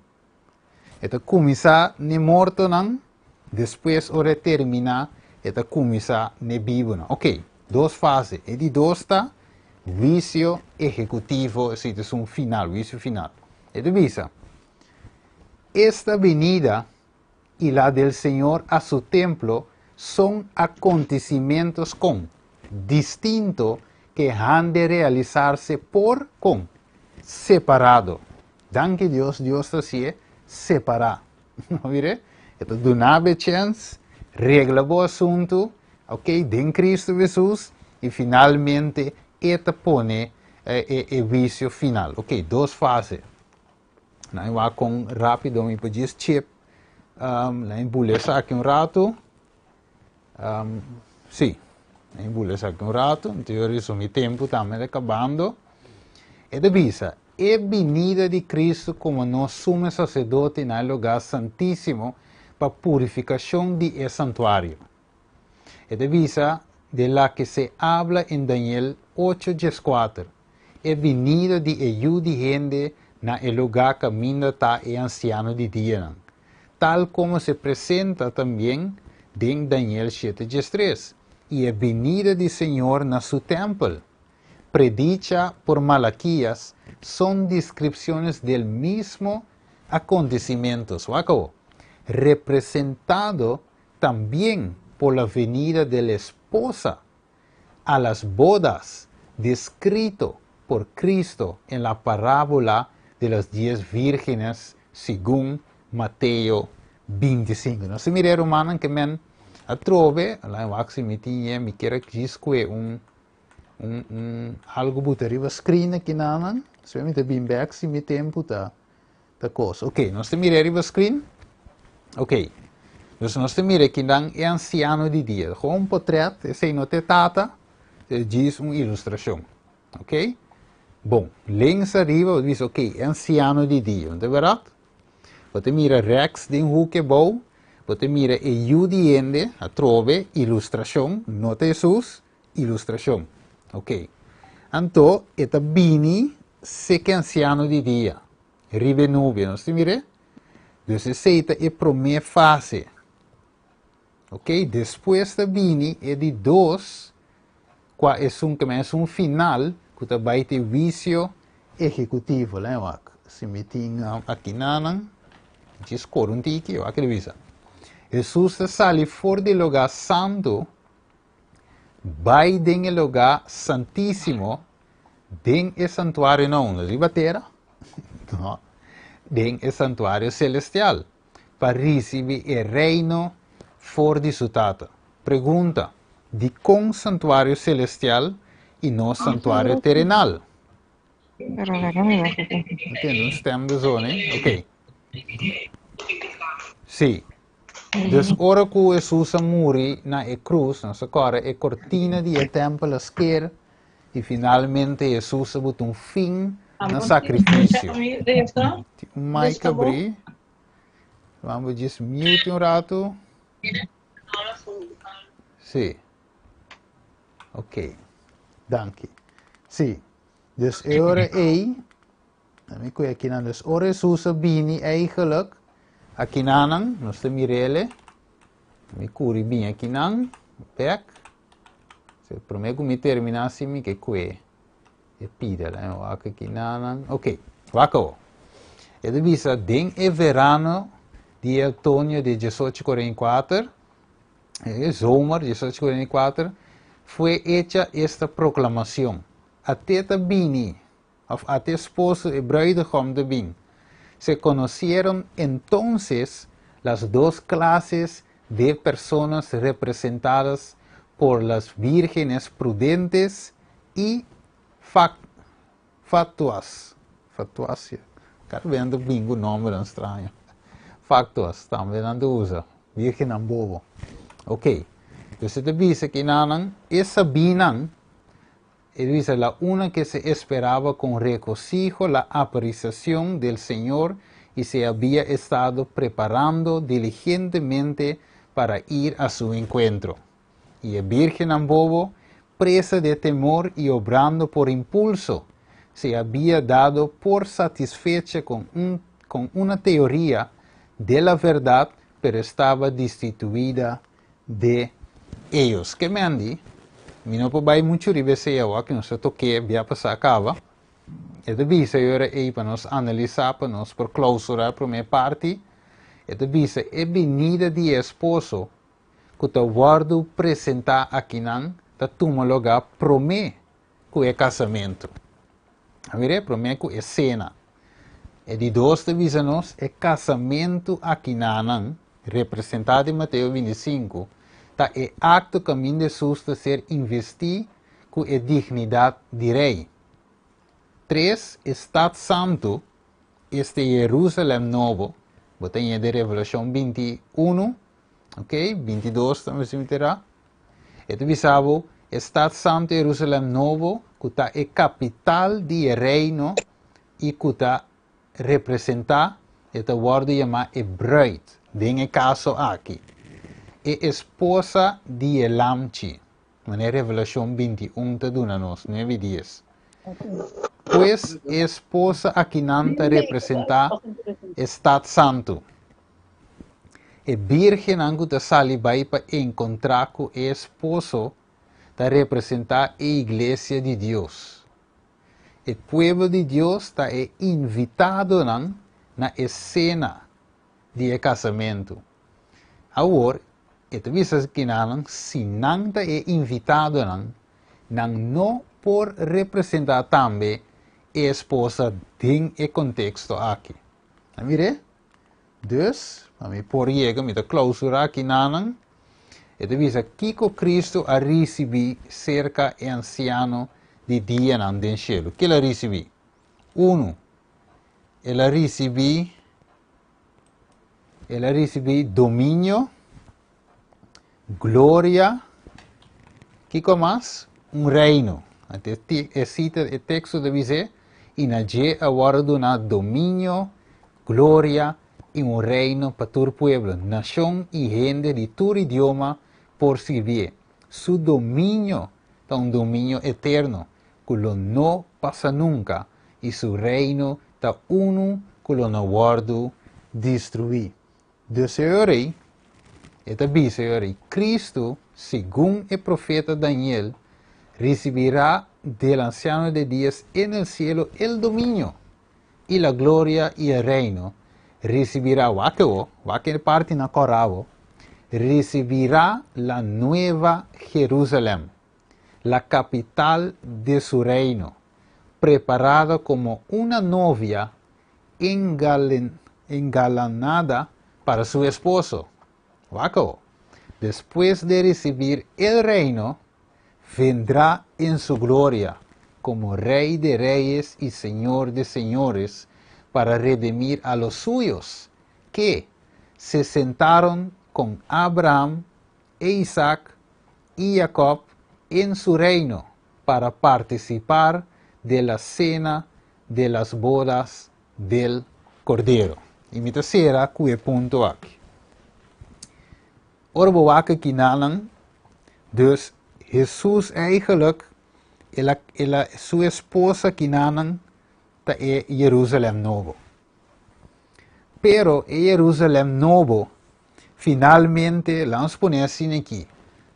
E ta kuminsá ne mortonan, despues ora terminá, e ta kuminsá ne bibunan. Ok, dos fase. E di dos ta huisio ehekutivo, esei ta un final, huisio final. E ta bisa, esta venida y la del Señor a su templo son acontecimientos con. distinto que han de realizarse por con separado. Danki Dios, Dios ta hasié separá. No mire? E ta duna bo e chèns, regla bo asuntu, ok, den Cristo Jesus, i finalmente e ta pone e e huisio final. Ok, dos fase. Nan e wak kon rápido mi por djis chip. Um, nan e bula esaki un ratu. Um, sí, nan e bula esaki un ratu. Anto yo resumí tempu tambe ta kabando. E ta bisa, e binida di Cristo komo nos sumo saserdote na e lugá santísimo pa purifikashon di e santuario. E ta bisa de la que se habla en Daniel ocho dieskuater, e binida di e Yu di hende na e lugá kaminda ta e ansiano di dianan, tal komo se presenta tambien den Daniel shete diestres, i e binida di Señor na su tèmpel, predicha por Malaquías, son descripciones del mismo acontecimiento, wak awo, representado también por la venida de la esposa a las bodas descrito por Cristo en la parábola de las dies vírgenes segun Mateo 25. Nos ta mira e rumannan ke men atrobe, laga wak si mi tin ye, mi kier a djis kue un un un algo buta riba screen aki nanan, despues mi ta bin bek si mi tempu ta Ta kos. Ok, nos ta mira riba screen? Ok. Dus nos ta mira kinan e ansiano di dia. Gewoon un potret, esei no ta e tata, e djis un ilustrashon. Ok? Bon, links ariba bo ta bisa ok, e ansiano di dia, no ta bèrdat? Bo ta mira rèks den hoek ebou, bo ta mira e yu di hende, atrobe, ilustrashon, no ta Hesus, ilustrashon. Ok. Anto e ta bini seke ansiano di dia, riba e nubia. Nos ta mir'é? Dus esei ta e promé fase. Ok. Despues ta bini e di dos, kua esun ke men esun final ku ta bai te huisio ehekutivo. Lei wak. Si mi tin akinanan, djis kore un tiki, wak e ta bisa. Hesus ta sali for di lugá santu Bai den e lugá santísimo, den e santuario na unda? Riba tera? No, den e santuario celestial, pa ricibi e reino for di su Tata. Pregunta, Dikon santuario celestial i no santuario terenal? Entiendo un stem de zone, ok. Sí. Dus ora ku Hesus a muri na e krus, nos a kòrda e kortina di e tèmpel a sker i finalmente Hesus a buta un fin na sakrifisio. Tin un mic abrí. Vamos djis mute un ratu. Sí. Ok. Danki. Sí. Dus e ora ei, Mi koe akinan. Dus ora Hesus a bini eigenlijk, akinanan, nos ta mirele. Mi kuri bini akinan, bek. Se prome ku mi termina si mi ke kue e pida. Laat mi wak akinanan. Ok, wak awo. E ta bisa den e verano di e otoño di 1844, e zomer 1844, fue hecha esta proclamación. Ate ta bini of a te esposo e bruidegom ta bin. Se conocieron entonces las dos clases de personas representadas por las vírgenes prudentes y fatuas. Fatuas, cada vez nan ta bin cu nombernan straño. Fatuas tambe nan ta usa, virgennan bobo. Ok, entonces e ta bisa kinanan, e sabinan E bisa, La una que se esperaba con regocijo la aparisacion del Señor y se había estado preparando diligentemente para ir a su encuentro. Y e birgennan bobo, presa de temor y obrando por impulso, se había dado por satisfecha con un con una teoría de la verdad, pero estaba destituida de ellos. Ke men di, mi no por bai muchu riba esei awa, ke nos ta tok'é bia pasá kaba. E ta bisa e ora ei pa nos analisá, pa nos por klausurá e promé parti. E ta bisa e binida di e esposo ku ta wòrdu presentá akinan ta tuma lugá promé ku e kasamentu. A mira, promé ku e sena. E di dos ta bisa nos e kasamentu akinanan, representá den Mateo 25, ta e akto kaminda Hesus ta ser investí ku e dignidat di rei. Tres, e stat santu, esta Jerusalem Nobo, bo ta ñe den Revelashon 21, ok, 22 tambe si mi ta era. E ta bisa bo e stat santu Jerusalem Nobo ku ta e kapital di e reino i ku ta representá, e ta wòrdu yamá e bruid den e kaso aki, e esposa di e Lamchi, manera Revelashon 21 ta duna nos, 9 i 10. Pues e esposa akinan ta representá e stat santu. E bírgennan ku ta sali bai pa enkontrá ku e esposo ta representá e iglesia di Dios. E pueblo di Dios ta e invitadonan na e sena di e kasamentu. Awor, e ta bisa kinanan si nan ta e invitadonan, nan no por representá tambe e esposa den e konteksto aki. A mir'é? Dus, pa mi por yega, mi ta klausurá kinanan. E ta bisa kiko Kristu a risibí serka e ansiano di dianan den shelu. Ke el a risibí? Unu, el a risibí, el a risibí dominio, gloria, kiko mas? Un reino. Anto e sita, e teksto ta bis'é, i na dje a wòrdu duná dominio, gloria i un reino pa tur pueblo, nashon i hende di tur idioma por sirbié. Su dominio ta un dominio eterno ku lo no pasa nunka, i su reino ta unu ku lo no wòrdu destruí. Dus e ora ei, e ta bisa e ora ei, Cristo, segun e profeta Daniel, recibirá del Anciano de Días en el cielo el dominio, y la gloria y el reino, recibirá, wak awo, wak e parti na kòrá awo, recibirá la nueva Jerusalem, la capital de su reino, preparada como una novia engalanada para su esposo. Wak awo. Despues de recibir el reino, vendrá en su gloria como Rey de reyes y Señor de señores para redimir a los suyos, que se sentaron con Abraham e Isaac y Jacob en su reino para participar de la cena de las bodas del Cordero. I mi ta sera ku e punto aki. Ora bo wak kinanan, dus Hesus eigenlijk, el a, el a, su esposa kinanan ta e Jerusalem Nobo. Pero e Jerusalem Nobo, finalmente, laat ons pone asina aki,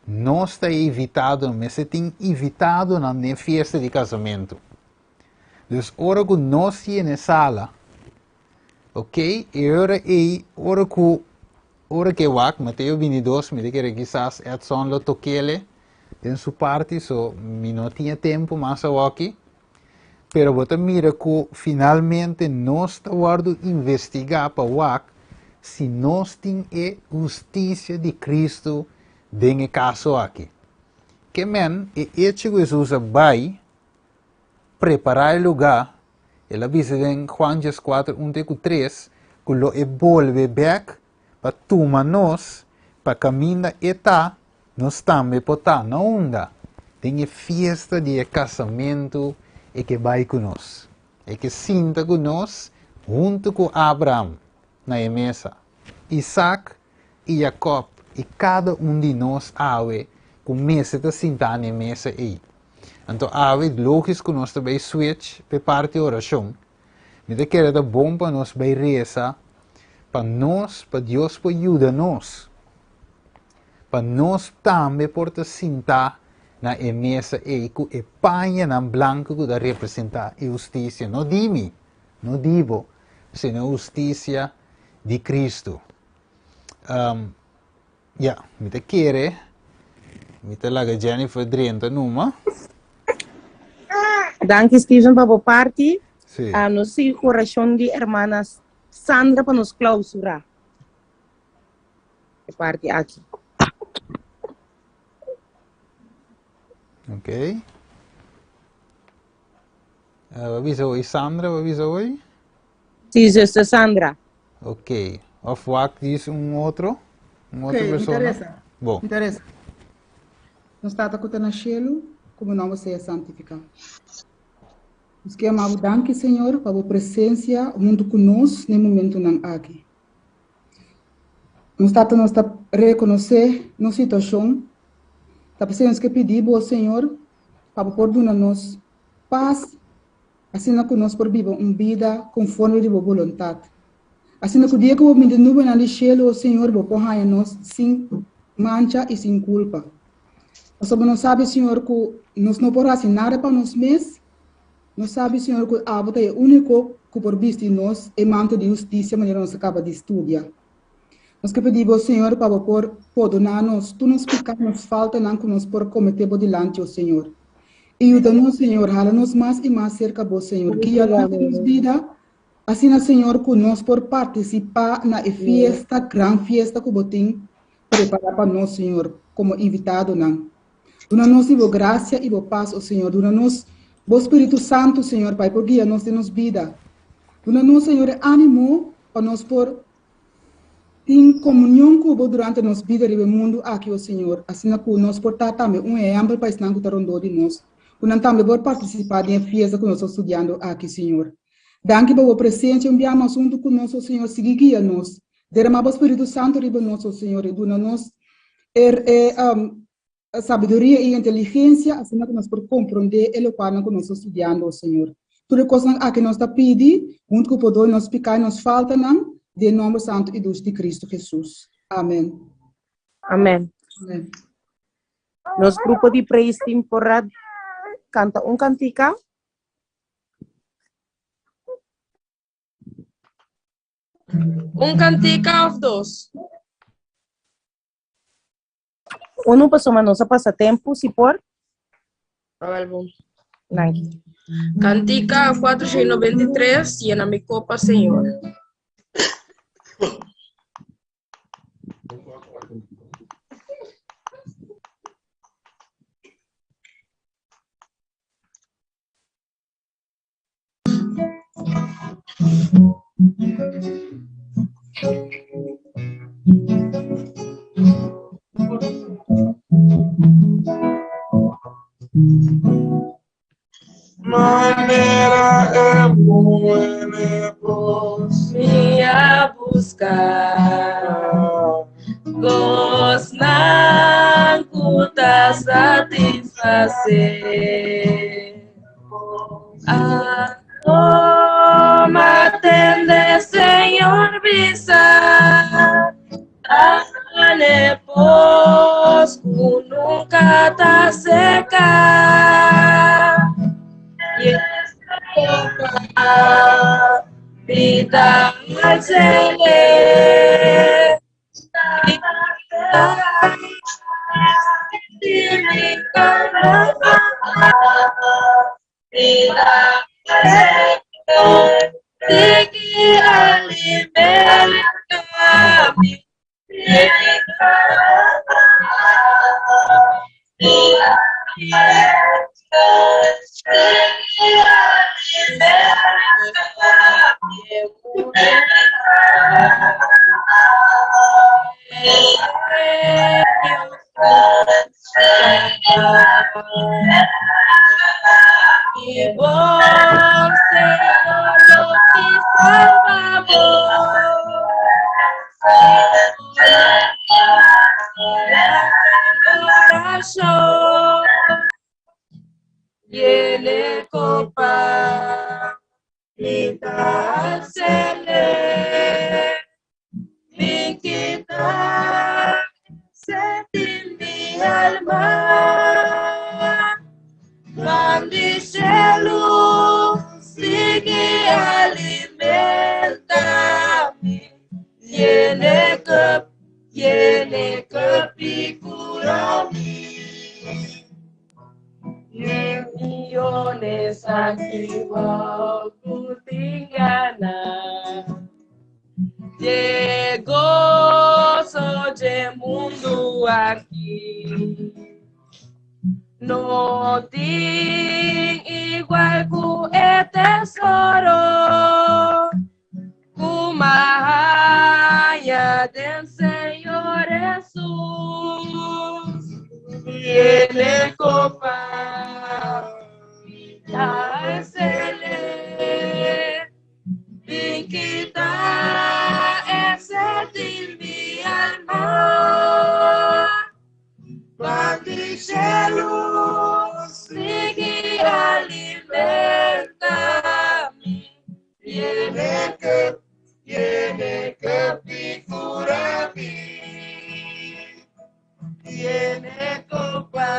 nos ta invitado, mester tin invitadonan den fiesta di casamentu. Dus ora ku nos yena e sala, ok, e ora ei, ora ku, ora ke wak, Mateo 22, mi ta kere kisas Edson lo tokele den su parti, so mi no tin tempu mas awoki, pero bo ta mira ku finalmente nos ta wòrdu investigá pa wak si nos tin e hustisia di Kristu den e kaso aki. Ke men, e echo ku Hesus a bai, prepará e lugá, el a bisa den Juan 14, 1 te ku 3, ku lo e bolbe bèk pa tuma nos pa kaminda e ta, nos tambe por ta. Na unda? Den e fiesta di e kasamentu e ke bai ku nos. E ke sinta ku nos huntu ku Abraham na e mesa, Isaac i Jakòb i kada un di nos awe ku mester ta sintá na e mesa ei. Anto awe lógis ku nos ta bai switch p'e parti orashon. Mi ta kere ta bon pa nos bai resa pa nos, pa Dios por yuda nos, pa nos tambe por ta sintá na e mesa ei ku e pañanan blanku ku ta representá e hustisia, no di mi, no di bo, sino e hustisia di Kristu. Um, ya, mi ta kere. Mi ta laga Jennifer drenta numa. Danki Steven pa bo parti. Sí. Ah, nos sigui ku orashon di hermana Sandra pa nos klausura e parti aki. Ok. Uh, bisa hoy Sandra, bisa hoy? Sí, zuster Sandra. Ok. Of wak diz un otro? Un otro Ok, persona? interesa. Bom. Interesa. Nos Tata ku ta na shelu, ku bo nòmber sea santifiká. Nos ke ama bo danki, Señor, pa bo presensia huntu ku nos na e momentunan aki. Nos Tata, nos ta rekonosé nos situashon. Ta p'esei nos ke pidi bo, Señor, pa bo por duna nos pas, asina ku nos por biba un bida konforme di bo boluntat. Asina ku dia ku bo bini di nubenan di shelu, o Señor, bo por haña nos sin mancha i sin kulpa. Pasobra nos sabi, Señor, ku nos no por hasi nada pa nos mes. Nos sabi, Señor, ku abo ta e úniko ku por bisti nos e manto di hustisia manera nos a kaba di studia. Nos ke pidi bo, Señor, pa bo por pordoná nos tur nos piká, nos faltanan ku nos por kometé bo dilanti, o Señor. I yuda nos, Señor, hala nos mas i mas serka bo, Señor. Guia nos den nos bida, asina, Señor, ku nos por partisipá na e fiesta, gran fiesta ku bo tin prepará pa nos, Señor, komo invitadonan. Duna nos di bo grasia i bo pas, o Señor. Duna nos bo Spiritu Santu, Señor, pa e por guia nos den nos bida. Duna nos, Señor, e ánimo pa nos por tin komunion ku bo durante nos bida riba e mundu aki, o Señor, asina ku nos por ta tambe un ehèmpel pa esnan ku ta rondó di nos, ku nan tambe por partisipá den e fiesta ku nos ta studiando aki, Señor. Danki pa bo presensia un bia mas huntu ku nos, o Señor. Sigui guia nos. Derama bo Spiritu Santu riba nos, o Señor, i duna nos e sabiduria i inteligensia asina ku nos por komprondé e lokualnan ku nos ta studiando, o Señor. Tur e kosnan aki nos ta pidi, huntu ku pordon nos piká i nos faltanan, den nòmber santu i dushi di Kristu Hesus. Amèn. Amèn. Amèn. Nos grupo di praise team por a kanta un kantika. Un kantika òf dos? Uno pasobra nos a pasa tempu, si por. Awel bon. Danki. Kantika 493, Yena mi kopa, Señor. Manera e muene bos. Mi a busca kosnan ku ta satisfasé. Anto m'atende Señor bisa, Ane pos ku nunka ta seka. Yena mi ta alsele. Sigui alimenta mi. Mi voz, Señor, lo mi salvador. Corazón Llene copa mi ta cele mi kita sentir mi alma Mandi cielo sigue alimenta mi Llene cup, llene cup y cura mi. Pone esaki bou ku tin gana. Dje goso dje mundu aki. No tin igual ku e tesoro ku m'a haña den Señor Hesus. Tiene kopa mi ta ansel'é. Bin kita e sed di mi alma. Pan di shelu sigui alimenta mi. Yene cup, yene cup i cura mi. Yene copa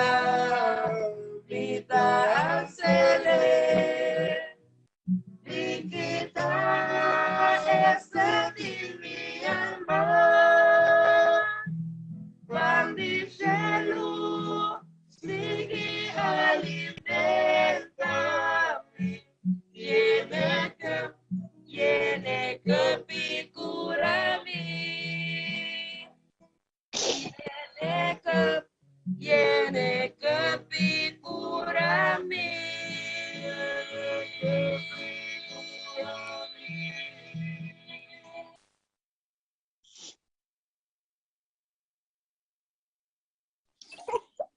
mi ta ansel'é. Bin kita e sed di mi alma. Pan di shelu sigui alimenta mi. Yene cup, yene cup i cura mi. Yene cup, yene cup i cura mi.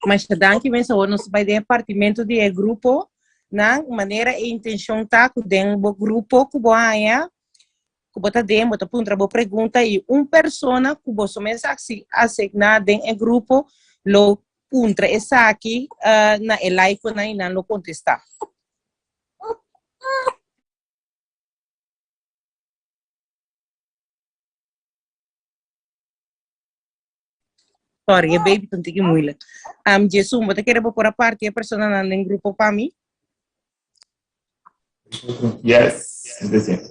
Masha danki mens awor nos bai den e partimento di e grupo nan manera e intencion ta ku den bo grupo ku bo haña ku bo ta den bo ta puntra bo pregunta i un persona ku boso mes a asigná den e grupo lo puntra esaki na e laikonan i nan lo kontestá. Sorry, e baby ta un tiki moeilijk. Um, Jesum, bo ta kere bo por a parti e personanan den grupo pa mi? Yes, mi ta siña.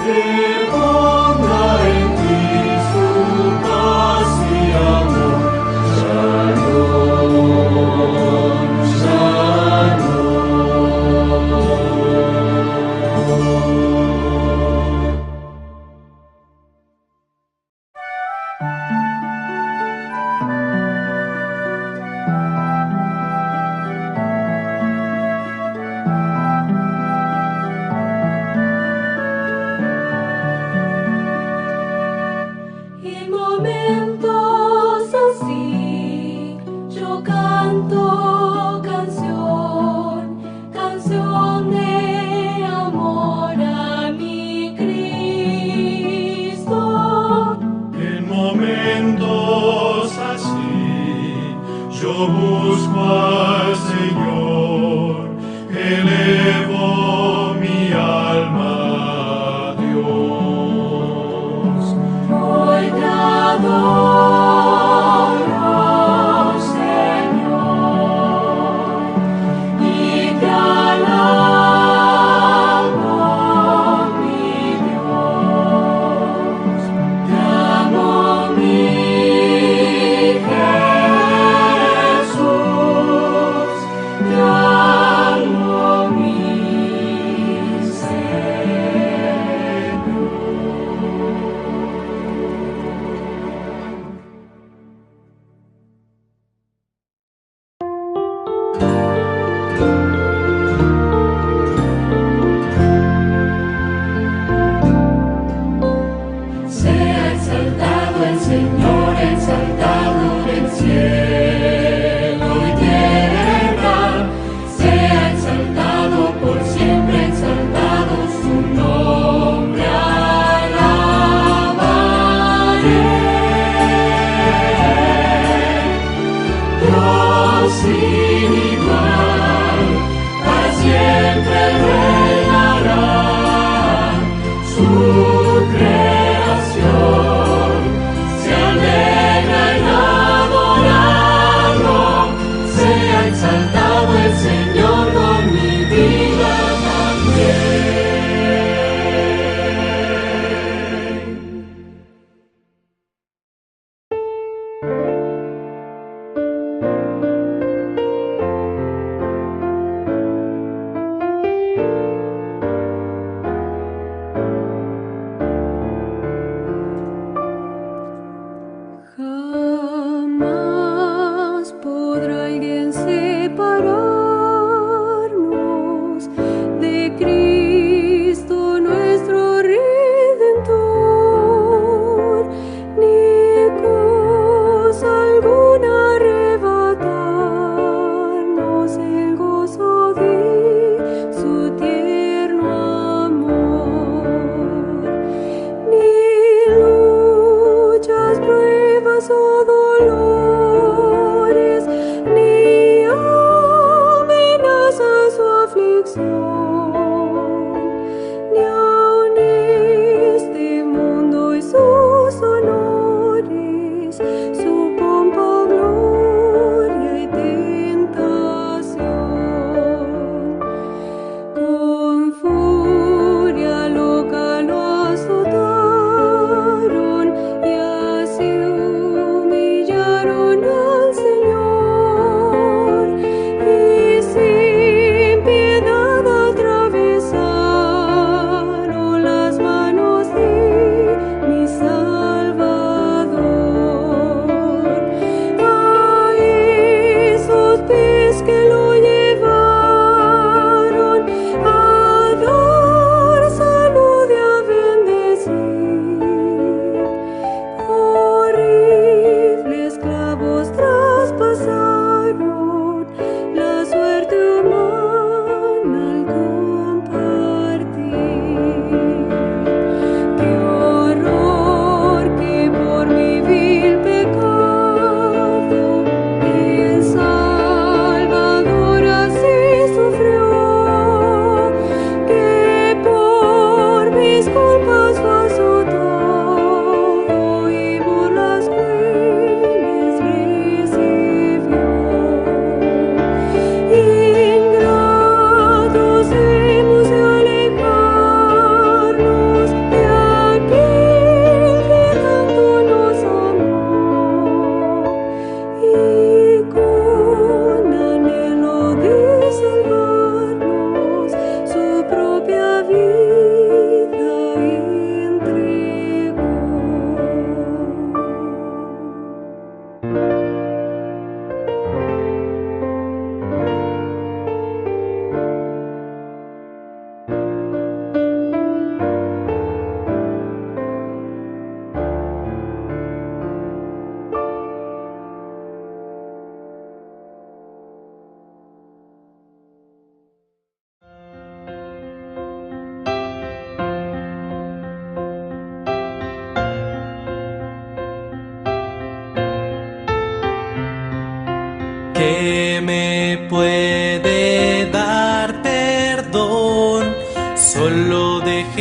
Que ponga en ti su paz y amor. Shalom, shalom. En momentos así, yo canto canción, canción de amor a mi Cristo. En momentos así, yo busco al Señor, elevo mi alma a Dios. Hoy te adoro, Señor, y te alabo, mi Dios. Te amo, mi Jesús, te amo, mi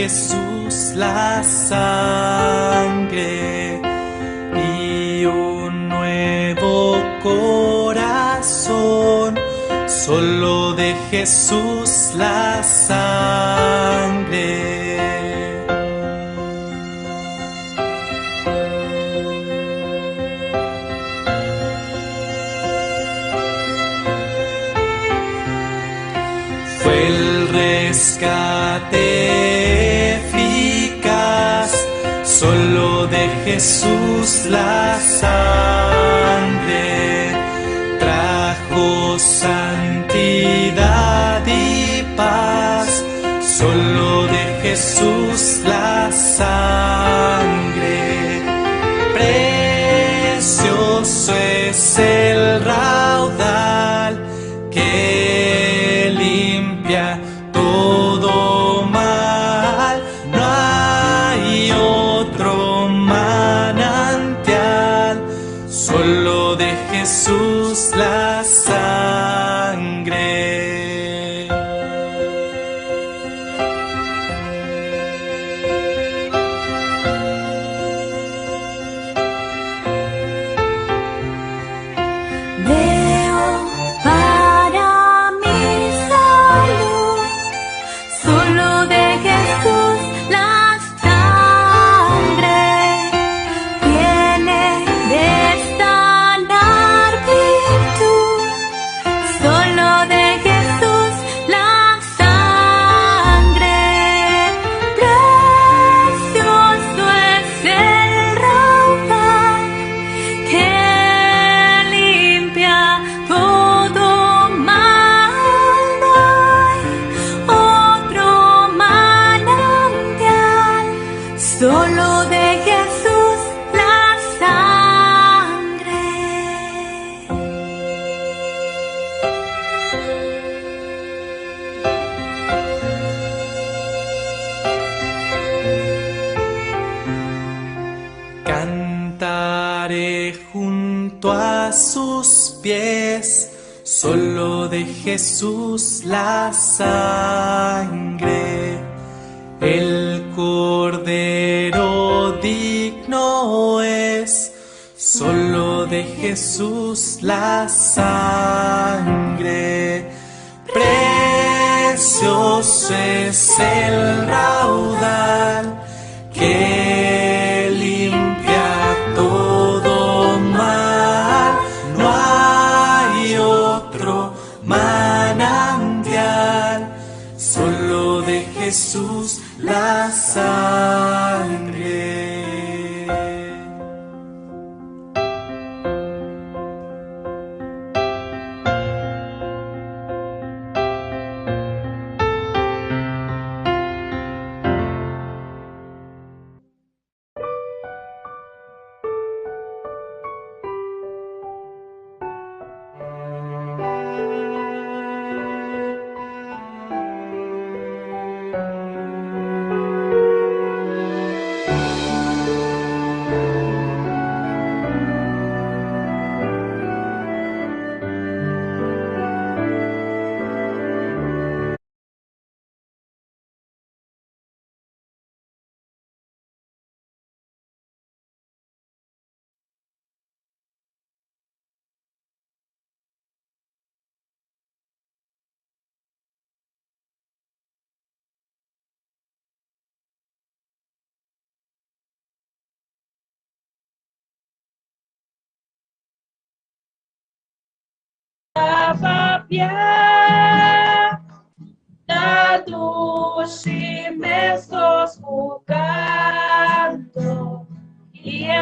Jesús la sangre y un nuevo corazón. Solo de Jesús la sangre. Fue el rescate eficaz, solo de Jesús la sangre trajo santidad y paz, solo de Jesús la sangre. Precioso es el raudal que limpia todo mal. No hay otro manantial, solo de Jesús la sangre. Veo para mi salud, solo de Jesús la sangre tiene de sanar virtud, solo de Jesús la sangre. Precioso es el raudal que limpia todo mal. No hay otro manantial, solo de Jesús la sangre. Cantaré junto a sus pies, solo de Jesús la sangre. El Cordero digno es, solo de Jesús la sangre. Precioso es el raudal que limpia todo mal. No hay otro manantial, solo de Jesús la sangre. Papia, ta dushi meskos ku kanto i e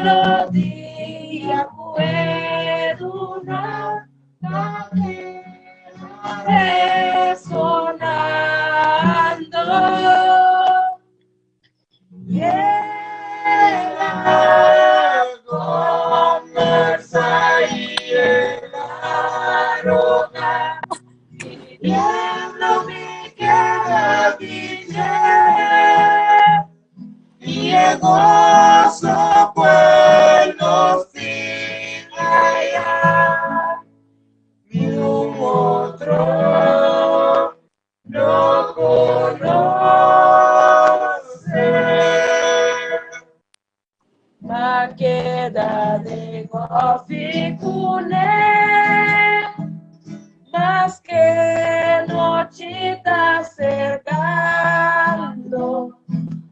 melodia ku e duna ta keda resonando. I el a kombersá i el a roga, pidiendo mi keda di dje. I e goso kual nos tin aya, niun otro no konosé. keda den hòfi kuné. Maske nochi ta serkando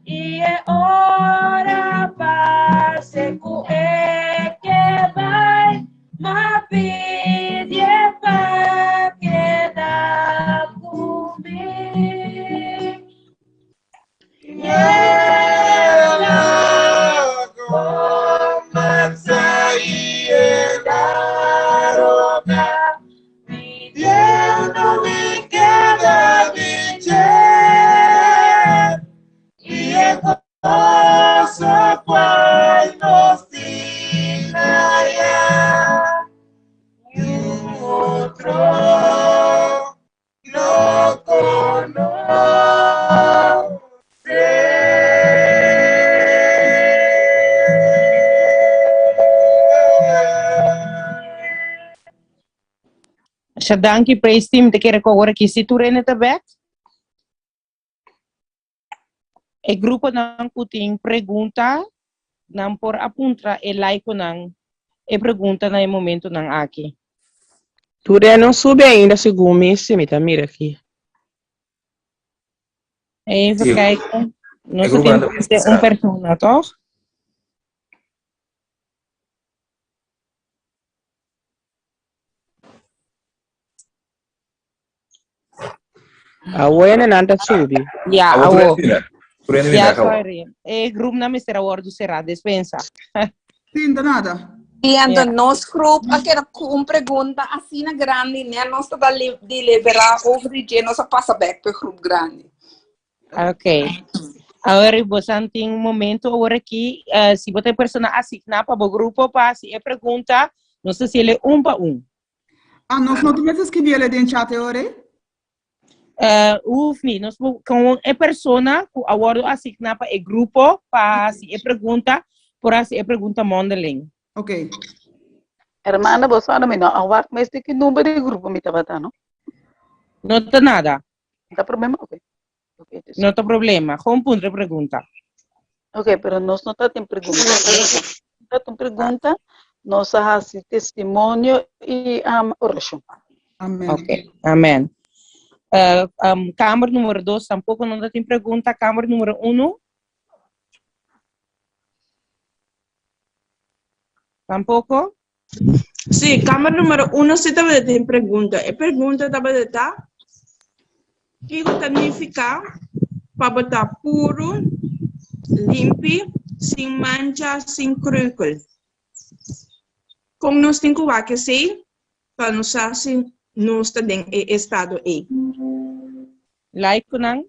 i e ora parse ku e ke bai, m'a pidié pa keda ku mi. No conoce. Masha danki praise team te kere ku awor aki si tur hende ta bek. E gruponan ku tin pregunta nan por a puntra e laikonan e pregunta na e momentonan aki. Tur e no subi ainda segun mi si mi ta mira aki. Even Sí. kijken. E Nos gruponan tin ta un será. persona, toch? Awor nan ta subi. Ja, Awor tur awor. hende bira. Tur hende Ja, bira awor. sorry. E groep nan mester a wordu será, despensa. Sin ta nada. I anto Ja. nos groep a keda ku un pregunta asina grandi, net nos ta deliberá over di dje, nos a pasa bek pa e groep grandi. Ok. Awor bosan tin un momento awor aki, eh, si bo ta e persona asigná pa bo grupo pa hasi e pregunta, nos ta hasiel e un pa un. Ah, nos no tin mester skibi el den chat e ora ei? Uh, hoeft niet. Nos por gewoon e persona ku a wordo asigná pa e grupo pa hasi e pregunta, por hasi e pregunta mondeling. Ok. Hermana, bo sa mi no a wak mes di ki number di grupo mi tabata, no? No ta nada. No ta problema? Ok. Ok, dus. No ta problema. Gewoon puntra e pregunta. Ok, pero nos no ta tin pregunta. No ta tin pregunta, nos a hasi testimonio i um, orashon. Amen. Ok, amen. Uh, um, kamer numero 2 tampoco no ta tin pregunta. Kamer numero 1. Tampoco? Sí, kamer numero 1 sí tabata tin pregunta. E pregunta tabata ta, Kiko ta nifiká pa bo ta puru, limpi, sin mancha, sin kruikel? Kon nos tin ku wak esei pa nos sa si nos ta den e estado ei? Like ku nan.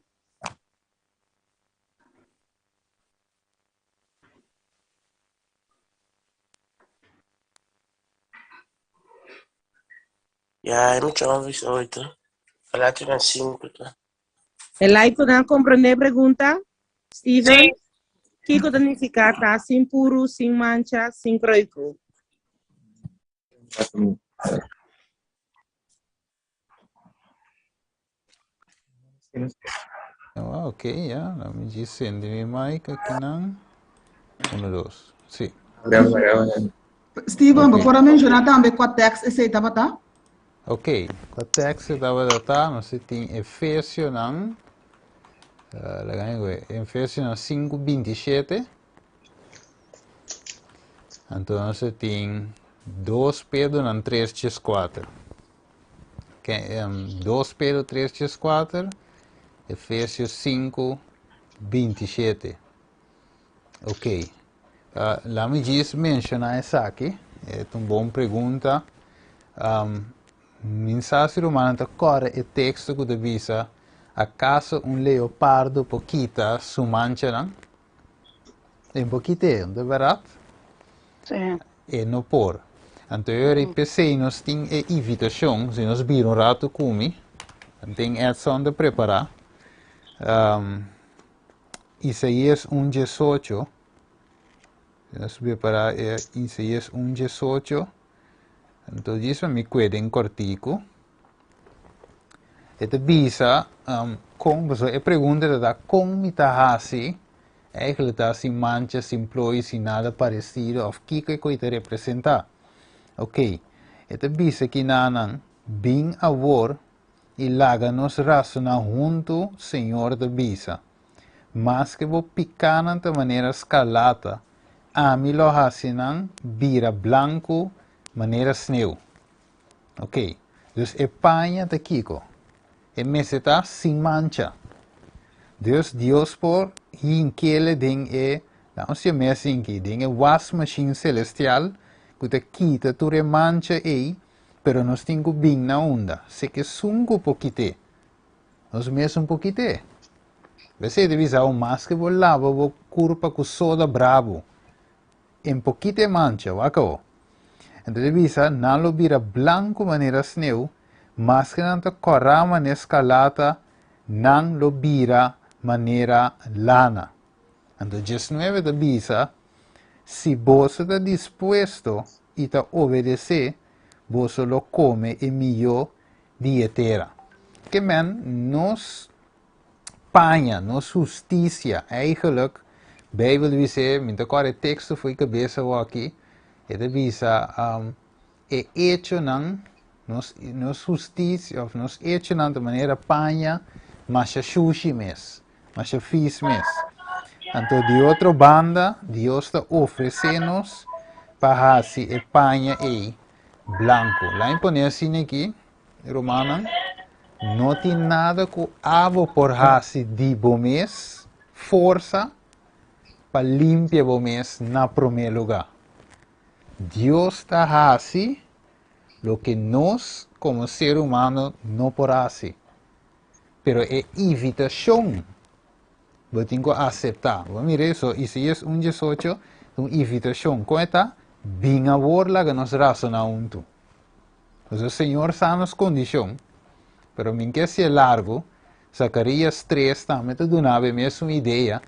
Ja, e mucha homem is oito. Laat u cinco. Ta. E laikonan komprendé pregunta? Steven? Kiko ta nifiká ta sin puru, sin mancha, sin kruiku? Ah, ok, ya. Laat me just sende mi mic aki nan. Uno, dos. Sí. Steven, bo Ok. por a menshoná tambe kua tèks esei tabata? Ok, kua tèks e tabata ta? Nos tin Efesionan, uh, laga mi wè, Efesionan 5:27. Anto nos tin 2 Pedronan 3:4. 2 Pedro 3 djes 4, Efesios 5, 27. Ok. Uh, laat me djis menciona esaki. E ta un bon pregunta. Um, min sa si rumannan ta kòrda e teksto ku ta bisa, Akaso un leopardo por kita su manchanan? E por kit'é, no ta bèrdat? Sí. E no por. Anto e ora p'esei nos tin e invitashon, si nos bira un ratu ku mi, tin Edson ta prepará. Um, Isaías 1 18, si nos prepará e Isaías 1 18, anto djis pa mi kue den kòrtiku. E ta bisa, um, kon, pasobra e pregunta ta ta kon mi ta hasi. Eigenlijk ta sin mancha, sin plooi, sin nada parecido of kiko e koi ta representa. Ok, e ta bisa kinanan, bin awor i laga nos rasona huntu, Señor ta bisa. Maske bo pikánan ta manera skarlata, ami lo hasi nan bira blanku manera sneu. Ok, dus e paña ta kiko? E mester ta sin mancha. Dus Dios por hink'ele den e, laat ons yam'é asinki, den e wasmachine celestial ku ta kita tur e mancha ei, pero nos tin ku bin na unda? Seke esun ku por kit'é. Nos mesun por kit'é. P'esei ta bisa bo maske bo laba bo kurpa ku soda brabu, En pokito e mancha, wak awo. Enton e bisa, nan lo bira blanku manera sneu, maske nan ta kòrá manera skarlata, nan lo bira manera lana. Anto diesnuebe ta bisa, Si boso ta dispuesto i ta obedesé, boso lo kome e mihó di e tera. Ke men, nos paña, nos hustisia, eigenlijk, Bijbel ta bisa, mi ta kòrda e teksto for e kabes awoki, e ta bisa, um, e echonan, nos, nos hustisia, of nos echonan ta manera paña masha shushi mes, masha fis mes. Anto di otro banda, Dios ta ofresé nos pa hasi e paña ei blanku. Laat mi pone asina aki, Rumannan, no tin nada ku abo por hasi di bo mes forsa pa limpia bo mes na promé lugá. Dios ta hasi loke nos komo ser humano no por hasi. Pero e invitashon bo tin ku aseptá. Bo mira eso, Isaías un diesocho ta un invitashon. Kon e ta? Bin awor laga nos rasoná huntu. Pasobra Señor sa nos kondishon, pero mi ke hasié largu, Zacarías tres tambe ta duna bo e mesun idea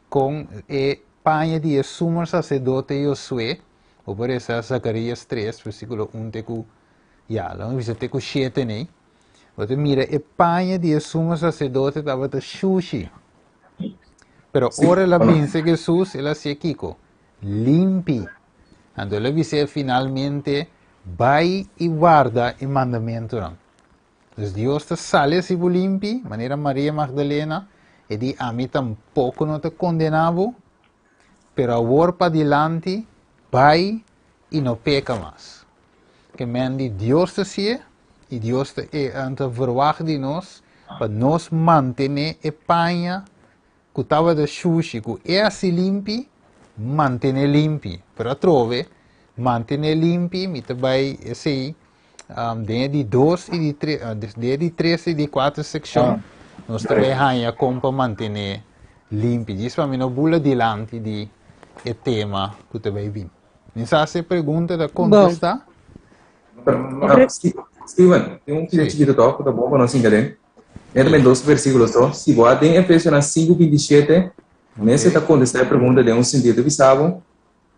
kon e paña di e sumo saserdote Josué, bo por resa Zacarías tres versíkulo un te ku, ya, lo mi bisa te ku shete nei, bo ta mira e paña di e sumo saserdote tabata shushi, pero ora el a binse Jesús el a hasié kiko? Limpi. Anto el a bis'é finalmente, Bai i warda e mandamentunan. Dus Dios ta sali hasi bo limpi, manera Maria Magdalena, e di, Ami tampoko no ta kondená bo, pero awor padilanti, bai i no peka mas. Ke men di Dios ta hasié, i Dios ta e ta verwagt di nos pa nos mantené e paña ku tabata shushi ku e hasi limpi, mantené limpi. Pero atrobe, mantené limpi, mi ta bai esei den e di dos i di tres, den e di tres i di kuater sekshon, nos ta bai haña kon pa mantené limpi. Djis pa mi no bula dilanti di e tema ku ta bai bin. Mi sa si e pregunta ta kontestá. Steven, tin un pida chikito tòg ku ta bon pa nos hinka den. Netamente dos versíkulo so. Si bo a den Efesionan sinku binti shete, mester ta kontestá e pregunta den un sentido. Ta bisa bo,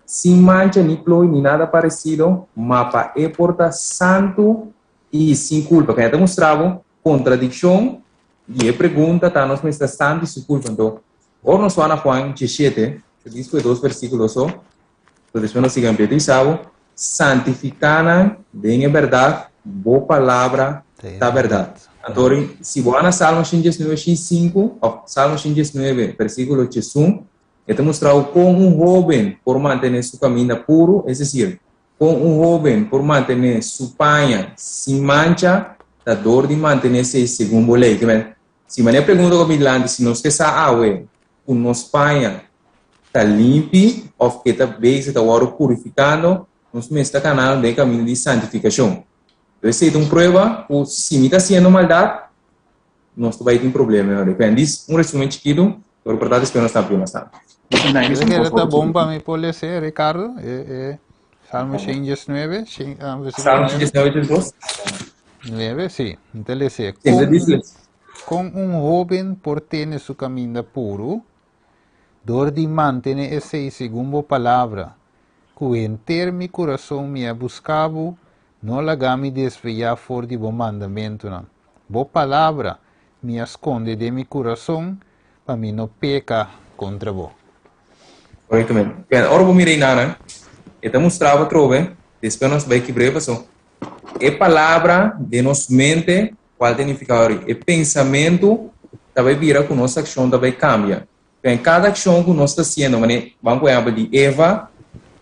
Sin mancha ni plooi ni nada paresido, ma pa e por ta santu i sin kulpa. Kende ta mustra bo kontradikshon di e pregunta ta nos mester ta santu i sin kulpa. Anto, ora nos wak na Juan diesshete, ta dis ku e dos versíkulo so, Anto despues nos sigui ampliá. Ta bisa bo, Santifiká nan den e bèrdat, bo palabra ta bèrdat. Anto si bo a na Salmo shen diesnuebe shin sinku, òf Salmo shen diesnuebe versíkulo diesun, e ta mustra bo kon un hóben por mantené su kaminda puru, es desir, kon un hóben por mantené su paña sin mancha, ta dor di mantené esei segun bo lei. Kimen, si manera e pregunta ku a bini dilanti, si nos ke sa awe ku nos paña ta limpi òf ke ta bezig ta wòrdu purifikando, nos mester ta kanando den e kaminda di santifikashon. Entonces esei ta un prueba ku si mi ta hasiendo maldat, nos ta bai tin problema. Depende, un resumen chikitu, pero por ta despues nos ta amplia mas tantu. Yo kere ta bon pa mi por lese, Ricardo, e, e Salmo 119, Salmo 119, 2. 9, sí, te lese. Kon un hóben por tene su kaminda puru? Dor di mantene esei segun bo palabra. Ku henter mi kurason mi a buska bo, no laga mi desviá for di bo mandamentunan. Bo palabra mi a skonde den mi kurason pa mi no peka kontra bo. Korektamente. Ben, ora bo mira einanan, e ta mustra bo atrobe, despues nos bai kibr'é paso e palabra den nos mente, kual ta nifiká ori? E pensamentu ta bai bira ku nos akshon ta bai kambia. Ben, kada akshon ku nos ta hasiendo, manera ban por ehèmpel di Eva,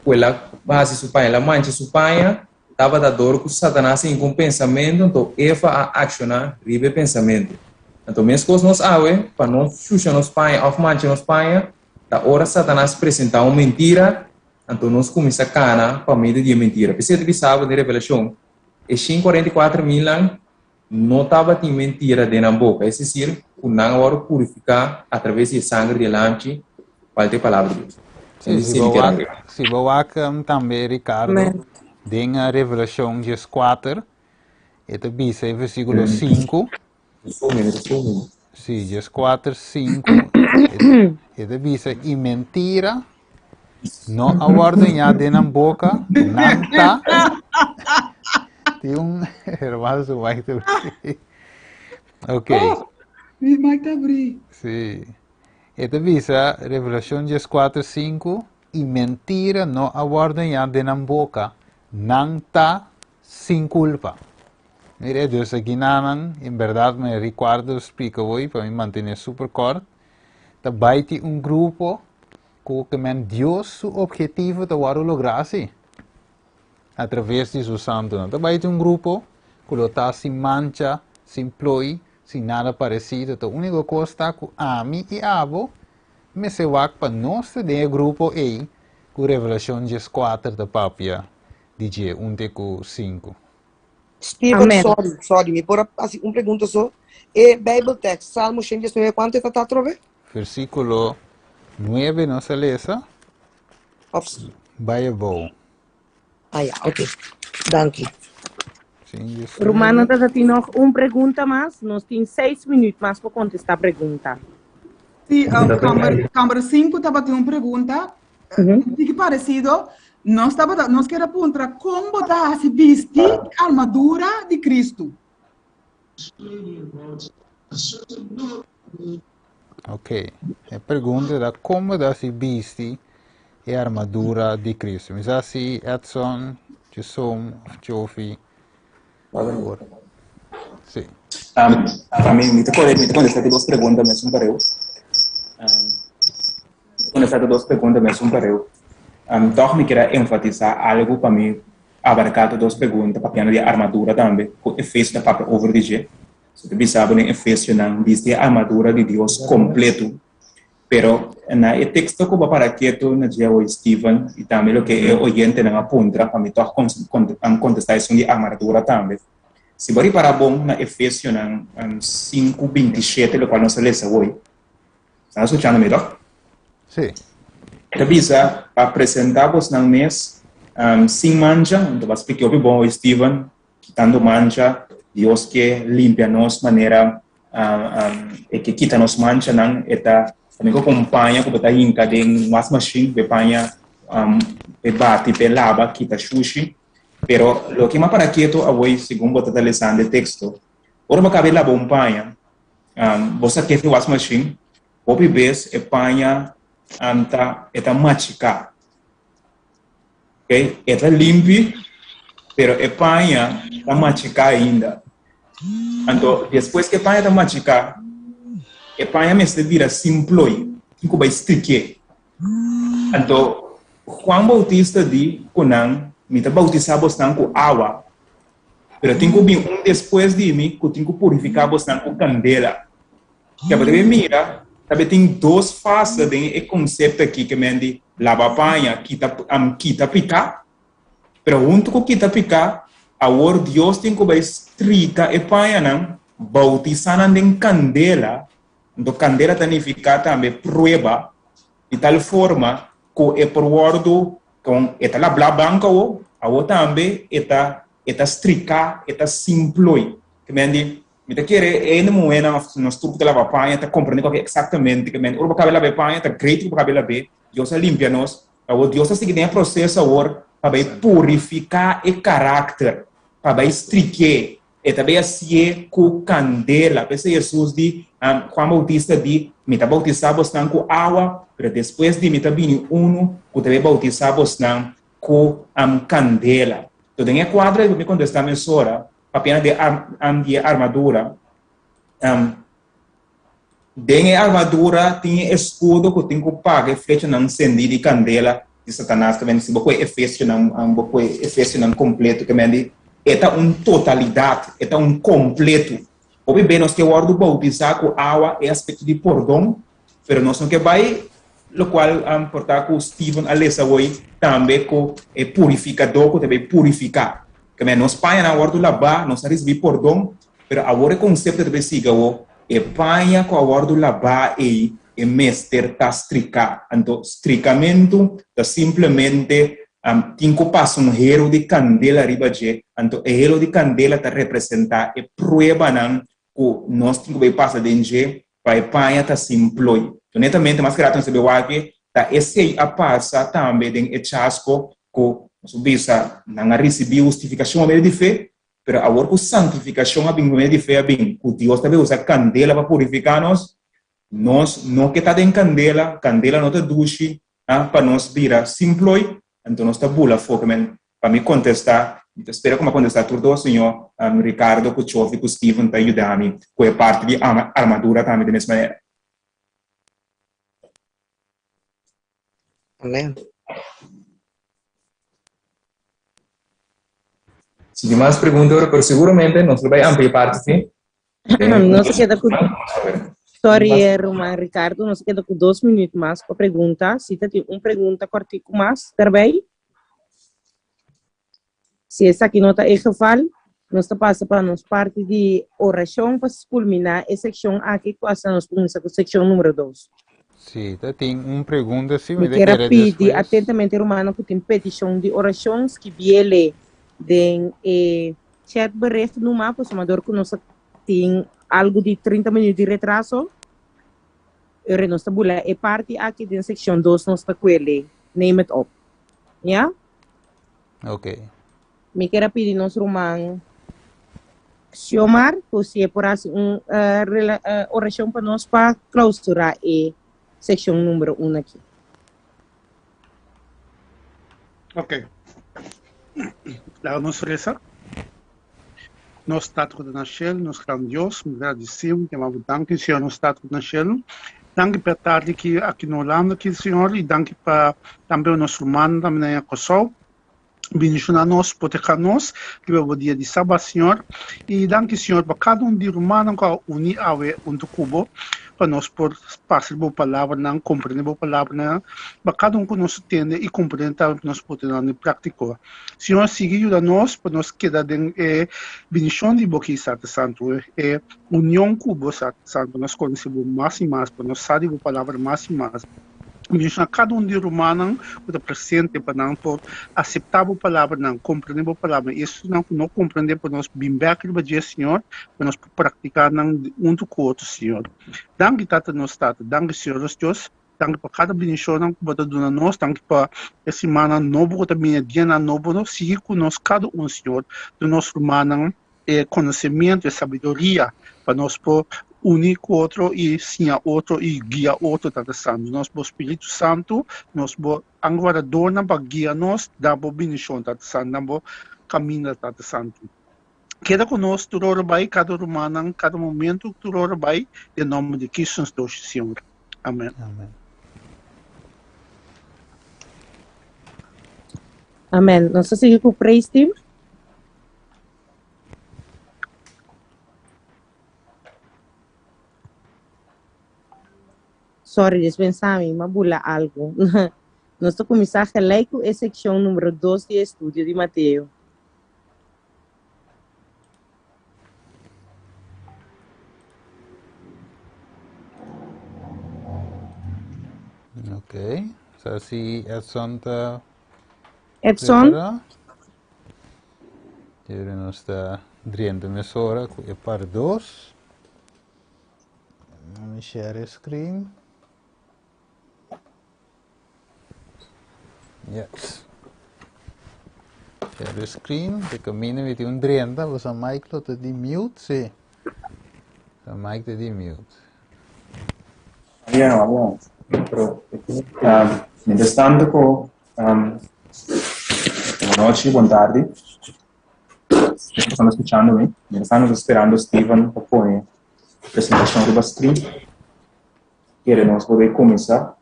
ku el a hasi su paña, el a mancha su paña, tabata dor ku Satanas a hinka un pensamentu, anto Eva a akshoná riba e pensamentu. Anto meskos nos awe, pa no shusha nos paña òf mancha nos paña, Ta ora Satanas presentá un mentira, anto nos kuminsá kana pa medio di e mentira. P'esei ta bisa bo den Revelashon, e 144 milnan no tabatin mentira den nan boka, es desir, ku nan a wòrdu purifiká atraves di e sanger di e Lamchi, kual ta e Palabra di Dios. Sí, si bo wak, si bo wak tambe, Ricardo, den Revelashon 14, e ta bisa e versíkulo 5, Sí, 14, 5. E ta bisa, i mentira no a wòrdu hañá den nan boka, nan ta. Tin un hermano su mic ta abrí. Ok. Oh, mi mic ta abrí. Sí. E ta bisa, Revelashon 14, 5, i mentira no a wòrdu hañá den nan boka, nan ta sin kulpa. Mira, dus aki nanan, en berdad me Ricuardo splica hoy, pa mi mantene super kort, ta bai tin un grupo ku ke men Dios su objetivo ta wòrdu lográ asi, a traves di su santunan. Ta bai tin un grupo ku lo ta sin mancha, sin ploi, sin nada paresido. Ta úniko kos ta ku ami i abo mester wak pa nos ta den e grupo ei ku Revelashon 14 ta papia di dje, un te ku sinku. Steven, Amen. sorry, sorry, mi por a hasi un pregunta so? E Bijbeltekst, Salmo 119, kuantu e ta ta atrobe? Versíkulo 9 nos a lesa. Of, Bai abou. ah ja, oké. Danki. 119. Rumannan ta tin nog un pregunta mas. Nos tin seis minuut mas pa kontestá pregunta. Sí, kamber, kamber 5 tabatin un pregunta. Un tiki parecido. Nos tabata, nos kier a puntra kon bo ta hasi bisti armadura di Cristo. Ok, e pregunta ta kon bo ta hasi bisti e armadura di Cristo. Mi sa si Edson, Jason of Jofi por. Sí. Um, pa mi, mi ta kore, mi ta kontestá e dos pregunta mesun pareu. Um, Kontestá tur dos pregunta mesun pareu. Tòg mi kier a enfatisá algu pa mi abarká tur dos pregunta papiando di armadura tambe, ku Efesio ta papia over di dje. So ta bisa bo den Efesionan bisti e armadura di Dios kompletu. Pero na e teksto ku bo a para ketu na dje awor Steven i tambe loke e oyentenan a puntra pa mi tòg kontestá esun di armadura tambe. Si bo ripará bon na Efesionan 5, 27 lokual nos a lesa awor, Stan skuchando mi tòg? Sí. Ta bisa pa presentá bosnan mes sin mancha, anto bo a splika hopi bon hoy Steven, kitando mancha, Dios ke limpia nos manera e ke kita nos manchanan, e ta tambe ku un paña ku bo ta hinka den wasmashin, bo e paña e bati p'e laba kita shushi, pero loke mi a para ketu awor segun bo ta ta lesando e teksto, ora bo a kaba di laba un paña, Bo sa ke was machine, hopi bes e paña ta e ta machiká. Okay, e ta limpi, pero e paña ta machiká ainda. Anto despues ku e paña ta machiká, e paña mester bira sin ploi, tin ku bai strikié. Anto Juan Bautista di ku nan, Mi ta bautisá bosnan ku awa, Pero tin ku bin un despues di mi ku tin ku purifiká bosnan ku kandela. Ke bo debe mira, tabe tin dos fase den e konsepto aki ke men di laba paña, kita kita piká. Pero huntu ku kita piká, awor Dios tin ku bai strika e pañanan, boutisá nan den kandela. Anto kandela ta nifiká tambe prueba, di tal forma ku e por wòrdu Kon e ta lablá banka awo, awo tambe e ta e ta striká, e ta simploi. Ke men di, mi ta kere e hende muhénan òf nos tur ku ta laba paña ta komprendé kòke eksaktamente. Ke men di, ora bo kaba di laba e paña ta great ku bo kaba di lab'é, Dios a limpia nos. Awo Dios ta sigui den e proseso awor pa bai purifiká e karakter, pa bai strik'é. E ta bay hacié cu candela. P'esei Jesus di, Juan Bautista di, Mi ta bautisa bosnan cu awa, pero despues di mi ta bini unu cu ta bay bautisa bosnan cu candela. Enton den e cuadro ei mi contesta mesora, papiando di di e armadura, Den e armadura tin e escudo cu tin cu paga e flechanan encendí di candela di Satanas. Ke men si bo coge Efesionan, bo coge Efesionan completo, ke men di e ta un totalidad, e ta un completo. Hopi be nos ke wordo bautisa cu awa, e aspecto di pordon, pero nos no ke bay locual por ta cu Steven a lesa hoy tambe cu e purificador cu ta bay purifica. Ke men nos pañanan a wordo laba, nos a ricibi pordon, Pero awor e konsepto ta bay sigui awor, e paña ku a wòrdu labá ei, e mester ta striká. Anto, strikamentu ta simplemente tin ku pasa un heru di kandela riba dje. Anto, e heru di kandela ta representá e pruebanan ku nos tin ku bay pasa den dje pa e paña ta sin ploi. Anto, netamente mas ku rato nos ta bay wak ta esei a pasa tambe den e chasko ku nos por bisa nan a risibí hustifikashon pa medio di fe, Pero awor ku santifikashon a bin pa medio di fe a bin, ku Dios ta bin usa kandela pa purifiká nos, nos no ke ta den kandela, kandela no ta dushi pa nos bira sin ploi, anto nos ta bula afó. Ke men, pa mi kontestá, mi ta spera ku mi a kontestá tur dos, señor Ricardo ku Chofi ku Steven ta yuda mi ku e parti di armadura tambe di mes manera. Amen. Si tin mas pregunta ora, pero seguramente nos lo bai amplia parte sí. Nos a keda ku Sorry, ruman Ricardo, nos a keda ku dos minuut mas pa pregunta. Si ta tin un pregunta kòrtiku mas daarbij. Si esaki no ta e geval, nos ta pasa pa nos parti di orashon pa kulminá e sekshon aki ku asta nos kuminsá ku sekshon número dos. Si, ta tin un pregunta si, Mi mi ta kier a kere pidi despues. atentamente rumannan ku tin petishon di orashon skibiele den e chatbericht numa, pasobra dor ku nos a tin algu di 30 minuut di retraso, ora nos ta bula e parti aki den sekshon dos nos ta kuele. Neem het op. Ya? Ok. Mi kier a pidi nos ruman Xiomar ku si e por hasi un orashon pa nos pa klausurá e sekshon numero un aki. Ok. Laga nos resa. Nos Tata ku ta na shelu, nos gran Dios, mi gradisí bo, mi yama bo danki, Señor, nos Tata ku ta na shelu. Danki pa e tardi aki, aki na Holanda aki, Señor, i danki pa tambe nos rumannan tambe na Kòrsou. Bendishoná nos, protegá nos riba bo dia di Sabat, Señor. I danki, Señor, pa kada un di rumannan ku a uní awe huntu ku bo, pa nos por pasa riba bo palabranan, komprendé bo palabranan, pa kada un ku nos tende i komprendé tambe pa nos por tene nan den práktiko. Señor, sigui yuda nos pa nos keda den e bendishon di bo ki Santa Santu, e union ku bo, Santa Santu, pa nos konosé bo mas i mas, pa nos sa di bo palabra mas i mas. Bendiciona cada un di rumannan cu ta presente pa nan por acepta bo palabranan, comprende bo palabranan. Y esunnan cu no comprende pa nos bin bek riba dje, Señor, pa nos por practica nan hunto cu otro, Señor. Danki, Tata nos Tata. Danki, Señor nos Dios. Danki pa cada bendicionnan cu bo ta duna nos. Danki pa e simannan nobo cu ta bini, e dianan nobo. Sigui cu nos cada un, Señor. Duna nos rumannan e conocimiento, e sabiduria, pa nos por uni cu otro y siña otro y guia otro, Tata Santo. Nos bo Spiritu Santo, nos bo anguardadornan pa guia nos, da bo bendicion, Tata Santo, na bo caminda, Tata Santo. Keda cu nos tur ora bay, cada rumannan, cada momento tur ora bay, den nomber di Cristo nos Doshi Señor. Amen. Amen. Amen. Nos ta sigui cu praise team. Sorry, dispensami, m'a bula algo. Nos ta kuminsá gelijk ku e sekshon numero dos di e estudio di Mateo. Ok, sa si Edson ta Edson? prepará. Hier nos ta drenta mesora ku e par dos. Let me share screen. Yes. Share screen, te camina mi tin un drenta, bosa mic lo te di mute, sí. Sa mic te di mute. Ja, ja. Pero, um, mientras tanto, ko, um, buenas noches, buenas tardes. Están escuchándome. Mientras tanto, esperando Steven para poner presentación riba screen. Kere nos por kuminsá.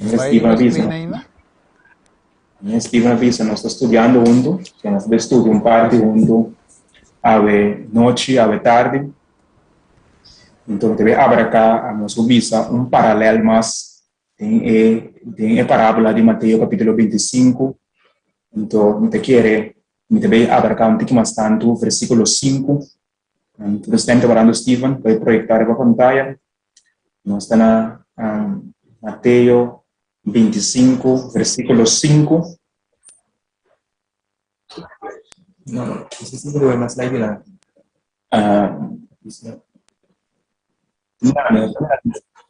Steven avisa. Steven avisa, nos ta studiando huntu. Nos ta studia un parti huntu awe nochi, awe tardi. Anto, debe abarká, nos bisa un paralel mas den e, den e parábola di Mateo kapítulo 25. Anto, mi ta kere, mi ta bai abarká un tiki mas tantu, versíkulo 5. Anto, estem preparando Steven, bai proyektá riba pantaya. Nos ta na um, Mateo 25, versíkulo 5. No, no, ese sí que más slide delante. Uh, mirando,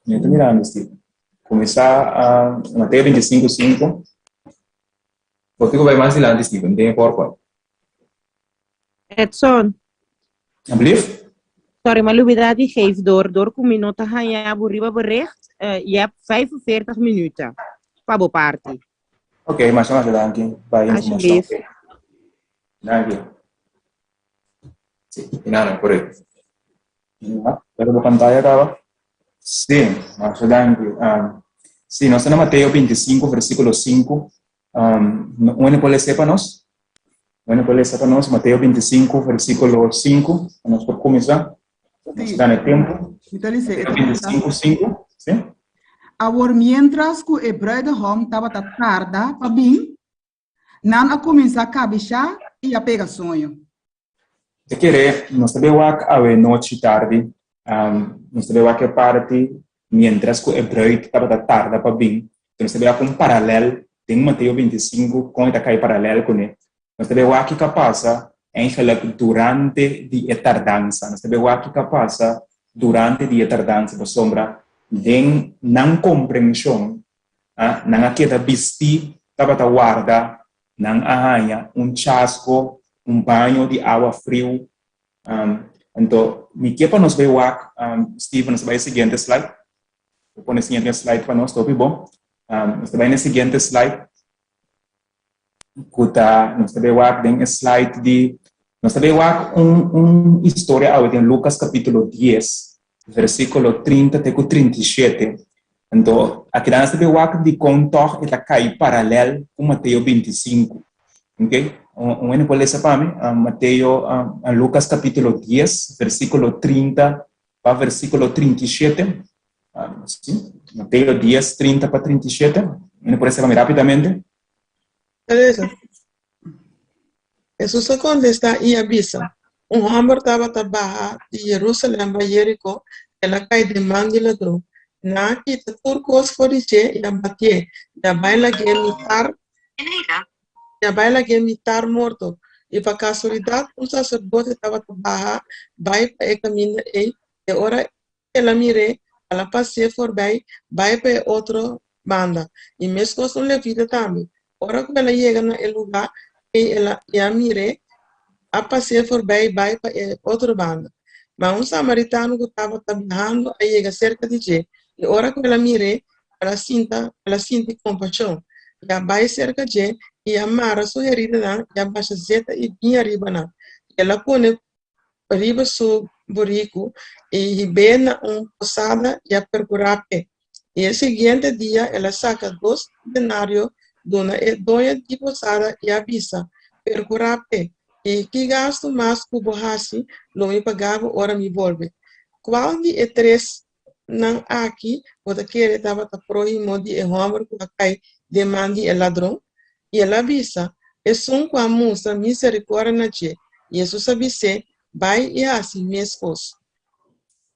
yo mirando, Steven. Kuminsá uh, Mateo 25, 5. Porque bai mas dilanti, Steven, den PowerPoint. Edson. Alsjeblieft. Sorry, maar lubidá di geef door. Door ku mi no ta haña bo riba bericht. Je hebt 45 minuten. Pa bo parti. Ok, masha masha danki pa e informashon. Alsjeblieft. Danki. Sí, nada, korekto. Ja, pero bo pantaya kaba? Sí, masha danki. Um, sí, nos ta na Mateo 25, versíkulo 5. Um, un por lesa pa nos? Un por lesa pa nos? Mateo 25, versíkulo 5. Nos por kuminsá. Nos gana tempu. Mateo 25, 5. Sí? Awor mientras ku e bruidegom tabata tarda pa bin, nan a kuminsá kabishá i a pega soño. Ta kere nos ta bay wak awe nochi tardi, nos ta bay wak e parti mientras cu e bruid tabata tarda pa bin, nos ta bay wak un paralel den Mateo 25 con e ta cay paralel cune. Nos ta bay wak kico a pasa eigenlijk durante di e tardansa, nos ta bay wak kico a pasa durante di e tardansa pasobra den nan comprension nan a keda bisti tabata warda Nan a haña un chasco, un baño di awa friu. Um, anto, mi ke pa nos bai wak, um, Steven, nos ta bai e siguiente slide. Bo pone e siguiente slide pa nos, ta hopi bon. Um, nos ta bai na e siguiente slide. Ku ta, nos ta bai wak den e slide di, nos ta bai wak un, un historia awe den Lucas capítulo 10, versículo 30 te ku 37. Anto, akinan nos ta bay wak dikon tòg e ta kai paralèl ku Mateo 25. Ok? Un hende por lesa pa mi? Mateo, Lucas capítulo 10, versículo 30 pa versículo 37. Sí, Mateo 10, 30 pa 37. Un hende por lesa pa mi rápidamente? Lesa. Hesus a kontestá i a bisa, Un hòmber tabata baha di Yerusalèm bai Jeriko, el a kai den man di ladron. Nan a kita tur kos for di dje i a batié, i a bai lag'é mitar, i a bai lag'é mitar morto. I pa kasualidat un saserdote tabata baha bai pa e kaminda ei, e ora el a mir'é, el a pas'é forbei bai pa e otro banda. I meskos un levita tambe, ora ku el a yega na e lugá ei el a i a mir'é, a pas'é forbei bai pa e otro banda. Ma un samaritano ku tabata biahando a yega serka di dje, i ora ku el a mir'é, el a sinta el a sinti kompashon, i a bai serka dje i a mara su heridanan i a basha zeta i biña riba nan, i el a pone riba su buriku i hib'é na un posada i a perkurá p'e. I e siguiente dia el a saka dos denario duna e doño di posada i a bisa, Perkurá p'e, i ki gastu mas ku bo hasi lo mi paga bo ora mi bolbe. Kual di e tresnan aki bo ta kere tabata próhimo di e hòmber ku a kai den man di e ladron? I el a bisa, Esun ku a mustra miserikòrdia na dje. Hesus a bis'é, Bai i hasi meskos.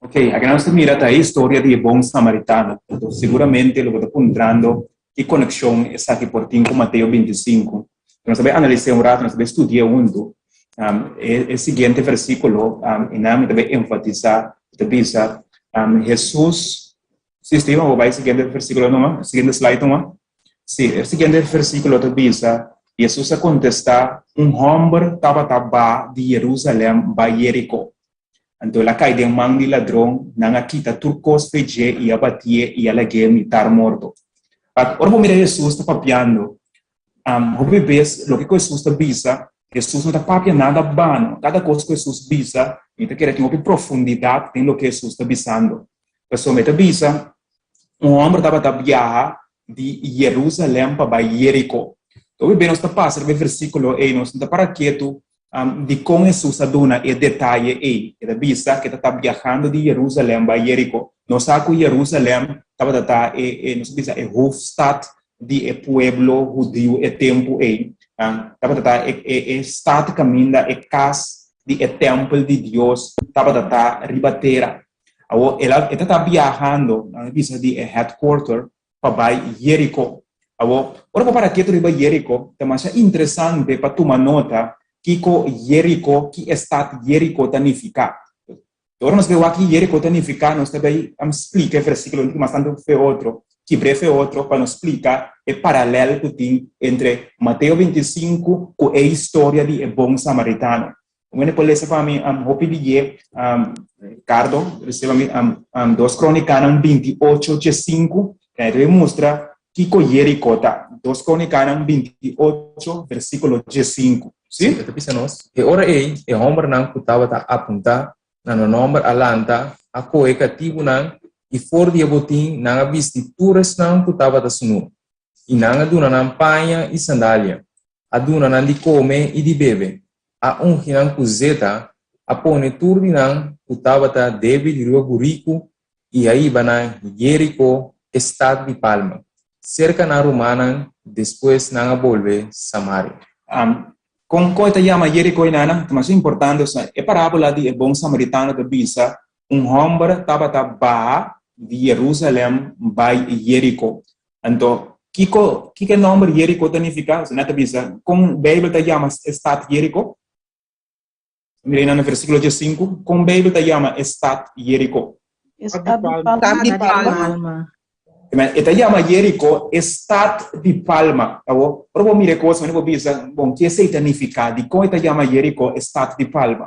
Ok, aki nos ta mira ta e historia di e bon samaritano. Anto seguramente lo bo ta puntrando ki konekshon esaki por tin ku Mateo 25. Nos ta bai analis'é un rato, nos ta bai studi'é huntu. Um, e, e siguiente versíkulo, um, i nan mi ta bai enfatisá, ta bisa, um, Hesus, si Steven, bo bai siguiente versíkulo numa, siguiente slide numa. Sí, e siguiente versíkulo ta bisa. Hesus a kontestá, Un hòmber tabata ba di Yerusalèm bai Yeriko. Anto el a kai den man di ladron, nan a kita tur kos fe dje i a batié i a lag'é mitar morto. Wak, ora bo mira Hesus ta papiando, hopi bes loke ku Hesus ta bisa, Hesus no ta papia nada bano. Kada kos ku Hesus bisa, mi ta kere tin hopi profundidat den loke Hesus ta bisando. Pasobra e ta bisa, un hòmber tabata biaha di Yerusalèm pa bai Yeriko. Hopi bes nos ta pasa riba e versíkulo ei, nos no ta para ketu Dikon Hesus a duna e detaye ei? E ta bisa ku e ta ta biahando di Yerusalèm bai Yeriko. Nos sa ku Yerusalèm tabata ta e, e, nos ta bisa e hoofdstad di e pueblo hudiu e tempu ei. Tabata ta e, e, e stad kaminda e kas di e tèmpel di Dios tabata ta riba tera. Awor, el a, e ta ta biahando, nan ta bisa di e headquarter, pa bai Jeriko. Awor, ora bo para ketu riba Jeriko, ta masha interesante pa tuma nota kiko Jeriko, ki e stat Jeriko ta nifiká. Ora nos bai wak ki Jeriko ta nifiká, nos ta bai splika e versíkulo un mas tantu fe otro, kibr'é fe otro pa nos splika e paralèl ku tin entre Mateo 25 ku e historia di e bon samaritano. Wende por lesa pa mi um, hopi di ye, um, Ricardo, lesa pa mi um, um, dos Kronikanan 28 dje 5, que ahí te mustra kiko Jeriko ta. Dos Kronikanan 28, versíkulo dje 5. Sí, e ta bisa nos, E ora ei e hòmbernan ku tabata apuntá na nan nòmber a lanta, a kohe katibunan, i for di e botin nan a bisti tur esnan ku tabata sunú, i nan a duna nan paña i sandalia, a duna nan di kome i di bebe, a ungi nan ku zeta, a pone tur di nan ku tabata débil riba buriku i a hiba nan Jeriko, e stat di palma, serka nan rumannan, despues nan a bolbe Samaria. Kon kon e ta yama Jeriko i nana? Ta masha importante, osea, e parábola di e bon samaritano ta bisa un hòmber tabata baha di Jerusalèm bai Jeriko. Anto, kiko kiko e nòmber Jeriko ta nifiká? Osea, nan ta bisa, kon Beibel ta yama e stat Jeriko? Mira einan na versíkulo diesinku, kon Beibel ta yama e stat Jeriko? E stat di palma. Stat di palma. E ta yama Jeriko e stat di palma. Awor, ora bo mira e kos, bo bisa, bon, ke esei ta nifiká? Dikon e ta yama Jeriko e stat di palma?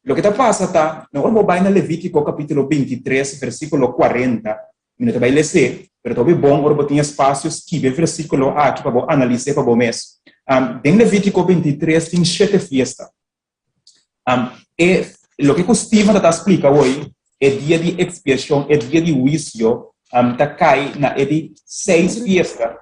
Loke ta pasa ta, na ora bo bai na Levítiko kapítulo 23, versíkulo 40, Mi no ta bai les'é, pero ta hopi bon ora bo tin espasio skibi e versíkulo aki pa bo analis'é pa bo mes. Den Levítiko 23 tin shete fiesta. E loke ku Steven ta ta splika awor, e dia di ekspiashon, e dia di huisio, ta kai na e di seis fiesta.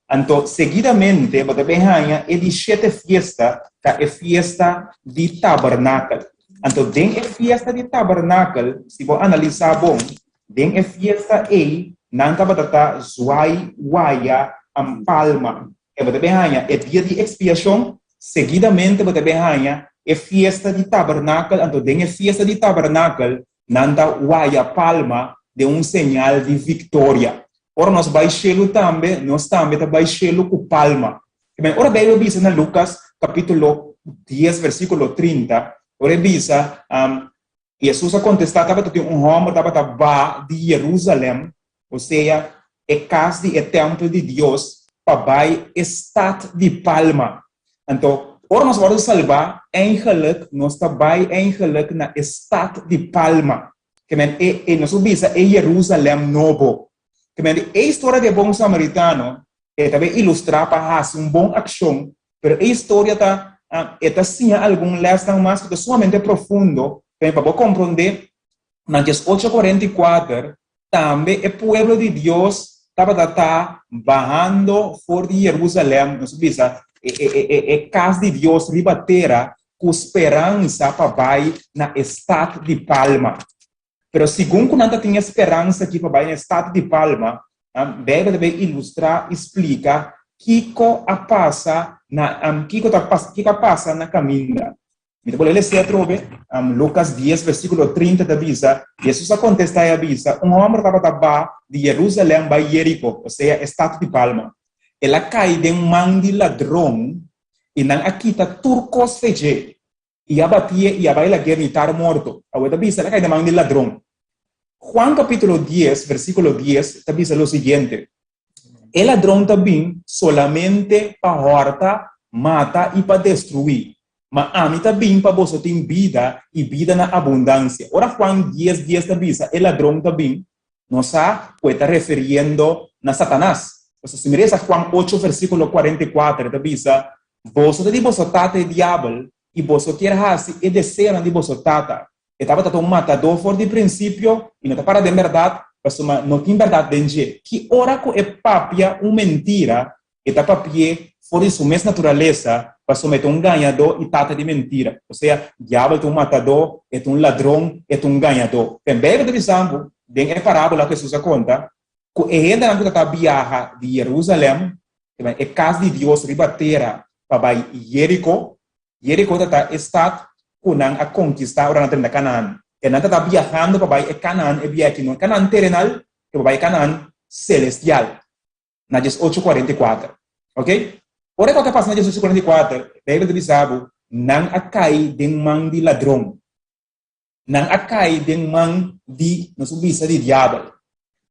Anto seguidamente bo ta bin haña e di shete fiesta ta e fiesta di tabernakel. Anto den e fiesta di tabernakel, si bo analisá bon, Den e fiesta ei, nan tabata ta zwai waya am palma. E bo ta bin haña e dia di ekspiashon, seguidamente bo ta bin haña e fiesta di tabernakel, anto den e fiesta di tabernakel nan ta waya palma den un señal di viktoria. Ora nos bai shelu tambe, nos tambe ta bai shelu ku palma. Ora Beibel bisa na Lukas kapítulo 10 versíkulo 30, ora e bisa, Hesus a kontestá, Tabata tin un hòmber tabata ba di Yerusalèm, osea, e kas di e tèmpel di Dios, pa bai e stat di Palma. Anto, ora nos wòrdu salbá, eigenlik nos ta bai eigenlik na e stat di Palma, ke men e, e, nos por bisa e Yerusalèm nobo. Ke men e historia di e bon samaritano E ta bay ilustra pa haci un bon accion, pero e historia ta e ta siña algun lesnan mas cu ta sumamente profundo, pa bo comprende na 1844 tambe e pueblo di Dios tabata ta bahando for di Jerusalem, nos ta bisa e e e e cas di Dios riba tera cu speransa pa bay na e stad di Palma. Pero segun ku nan ta tin e speransa aki pa bai na e stat di Palma, Beibel ta bai ilustrá i splika kiko a pasa na kiko ta kiko a pasa na kaminda. Mi ta bolbe lesa atrobe, Lukas 10 versíkulo 30 ta bisa, Hesus a kontestá i a bisa, Un hòmber tabata ba di Yerusalèm bai Yeriko, osea e stat di Palma. El a kai den man di ladron i nan a kita tur kos fe dje. I a batié i a bai lag'é mitar morto. Awor ta bisa, el a kai den man di ladron. Juan capítulo 10, versículo 10 ta bisa lo siguiente. E ladron ta bin solamente pa hòrta, mata i pa destruí. Ma ami ta bin pa boso tin bida i bida na abundansia. Ora Juan dies dies ta bisa e ladron ta bin, nos sa ku e ta referiendo na Satanas. Pasobra si mi resa Juan ocho versíkulo 44 e ta bisa, Boso ta di boso tata e diabel, i boso kier hasi e deseonan di boso tata. E tabata ta un matadó for di prinsipio i no ta para den bèrdat, pasobra no tin bèrdat den dje. Ki ora ku e papia un mentira, e ta papi'é for di su mes naturalesa, pasobra e ta un gañadó i tata di mentira. Osea, Diabel ta un matadó, e ta un ladron, e ta un gañadó. Den Beibel ta bisa bo, den e parábola ku Hesus a konta, ku e hendenan ku ta ta biaha di Yerusalèm, e kas di Dios riba tera, pa bai Yeriko, Jeriko ta ta e stat ku nan a konkistá ora nan ta drenta Kanaan. E nan ta ta biahando pa bai e Kanaan e biaha aki, no e Kanaan terenal, pero pa bai e Kanaan selestial, na 1844. Ok? Ora ku a pasa na 1844, Beibel ta bisa bo, nan a kai den man di ladron. Nan a kai den man di, nos por bisa, di diabel.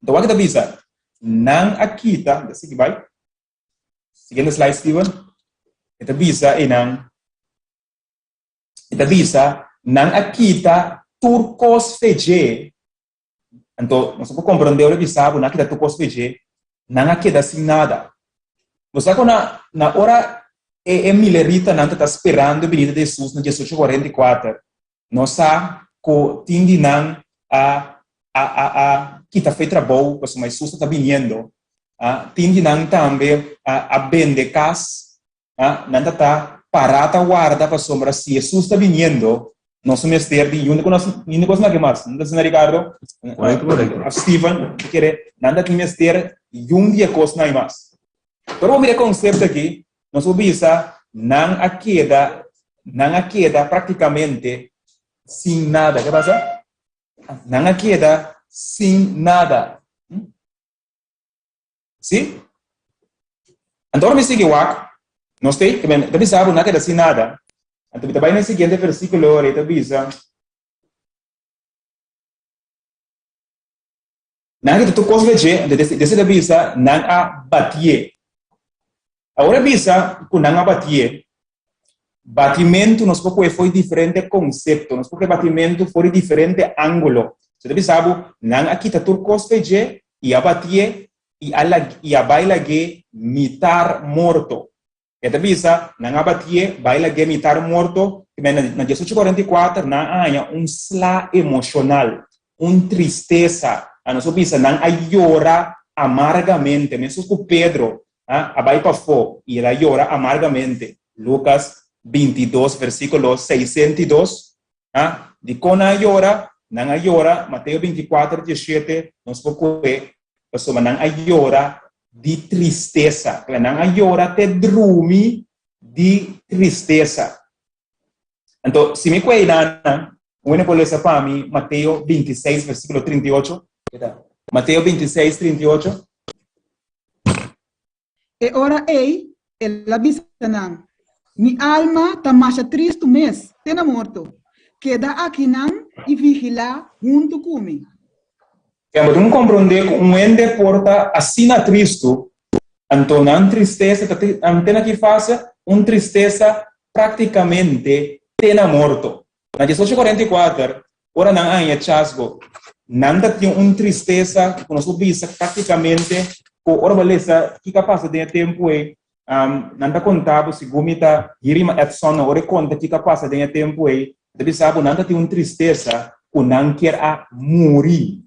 Anto wak ta bisa, nan a kita, sigui bai. Siguiente slide, Steven. E ta bisa einan, e ta bisa, nan a kita tur kos fe dje. Anto, nos por komprondé ora bisa bo nan a kita tur kos fe dje, nan a keda sin nada. Bo sa ku na, na ora e, e mileritanan ta ta sperando e binida di Hesus na 1844, Nos sa ku tin di nan a a a a kita fe trabou pasobra Hesus ta biniendo. A tin di nan tambe a a bende kas. A nan ta ta pará ta warda pasobra si Hesus ta biniendo nos no mester di yunda ku nos yunda kos na ke mas. No ta asina Ricardo? Korekto, korekto. A Steven, mi kere nan ta tin mester yun di e kosnan mas. Pero bo mira e konsepto aki, nos por bisa nan a keda, nan a keda praktikamente sin nada. Ke pasa? Nan a keda sin nada. Si? Anto ora mi sigui wak, nos te, ta bisa bo nan a keda sin nada. Anto mi ta bai na e siguiente versíkulo, ora e ta bisa, Nan a kita tur kos dje, anto dese ta bisa nan a batié. Awor a bisa ku nan a batié, batimentu nos por kohe for di diferente konsepto, nos por kohe batimentu for di diferente ángulo. So ta bisa bo, nan a kita tur kos fe dje i a batié i a i a bai lag'é mitar morto. E ta bisa, Nan a batié, bai lag'é mitar morto, i na na 1844 nan a haña un sla emoshonal, un tristesa. A nos por bisa, nan a yora amargamente, meskos ku Pedro a bai pafó i el a yora amargamente, Lukas 22 versíkulo 62. Dikon nan a yora? Nan a yora, Mateo 24, 17, nos por kohe, pasobra nan a yora di tristesa. Kla nan a yora te drumi di tristesa. Anto, si mi kue einan, un hende por lesa pa mi Mateo 26, versíkulo 38. Mateo 26, 38. E ora ei, el a bisa nan, Mi alma ta masha tristu mes, te na morto. Keda akinan i vigilá huntu ku mi. Bo tin ku komprondé ku un hende por ta asina tristu, anto nan tristesa ta te na ki fase? Un tristesa práktikamente te na morto. Na 1844, ora nan a haña chasgo, nan ta tin un tristesa ku nos por bisa práktikamente ku ora bo lesa kiko a pasa den e tempu ei, nan ta konta bo, segun mi ta Hirima Edson, ora e konta kiko a pasa den e tempu ei, E ta bisa bo nan ta tin un tristesa ku nan kier a muri.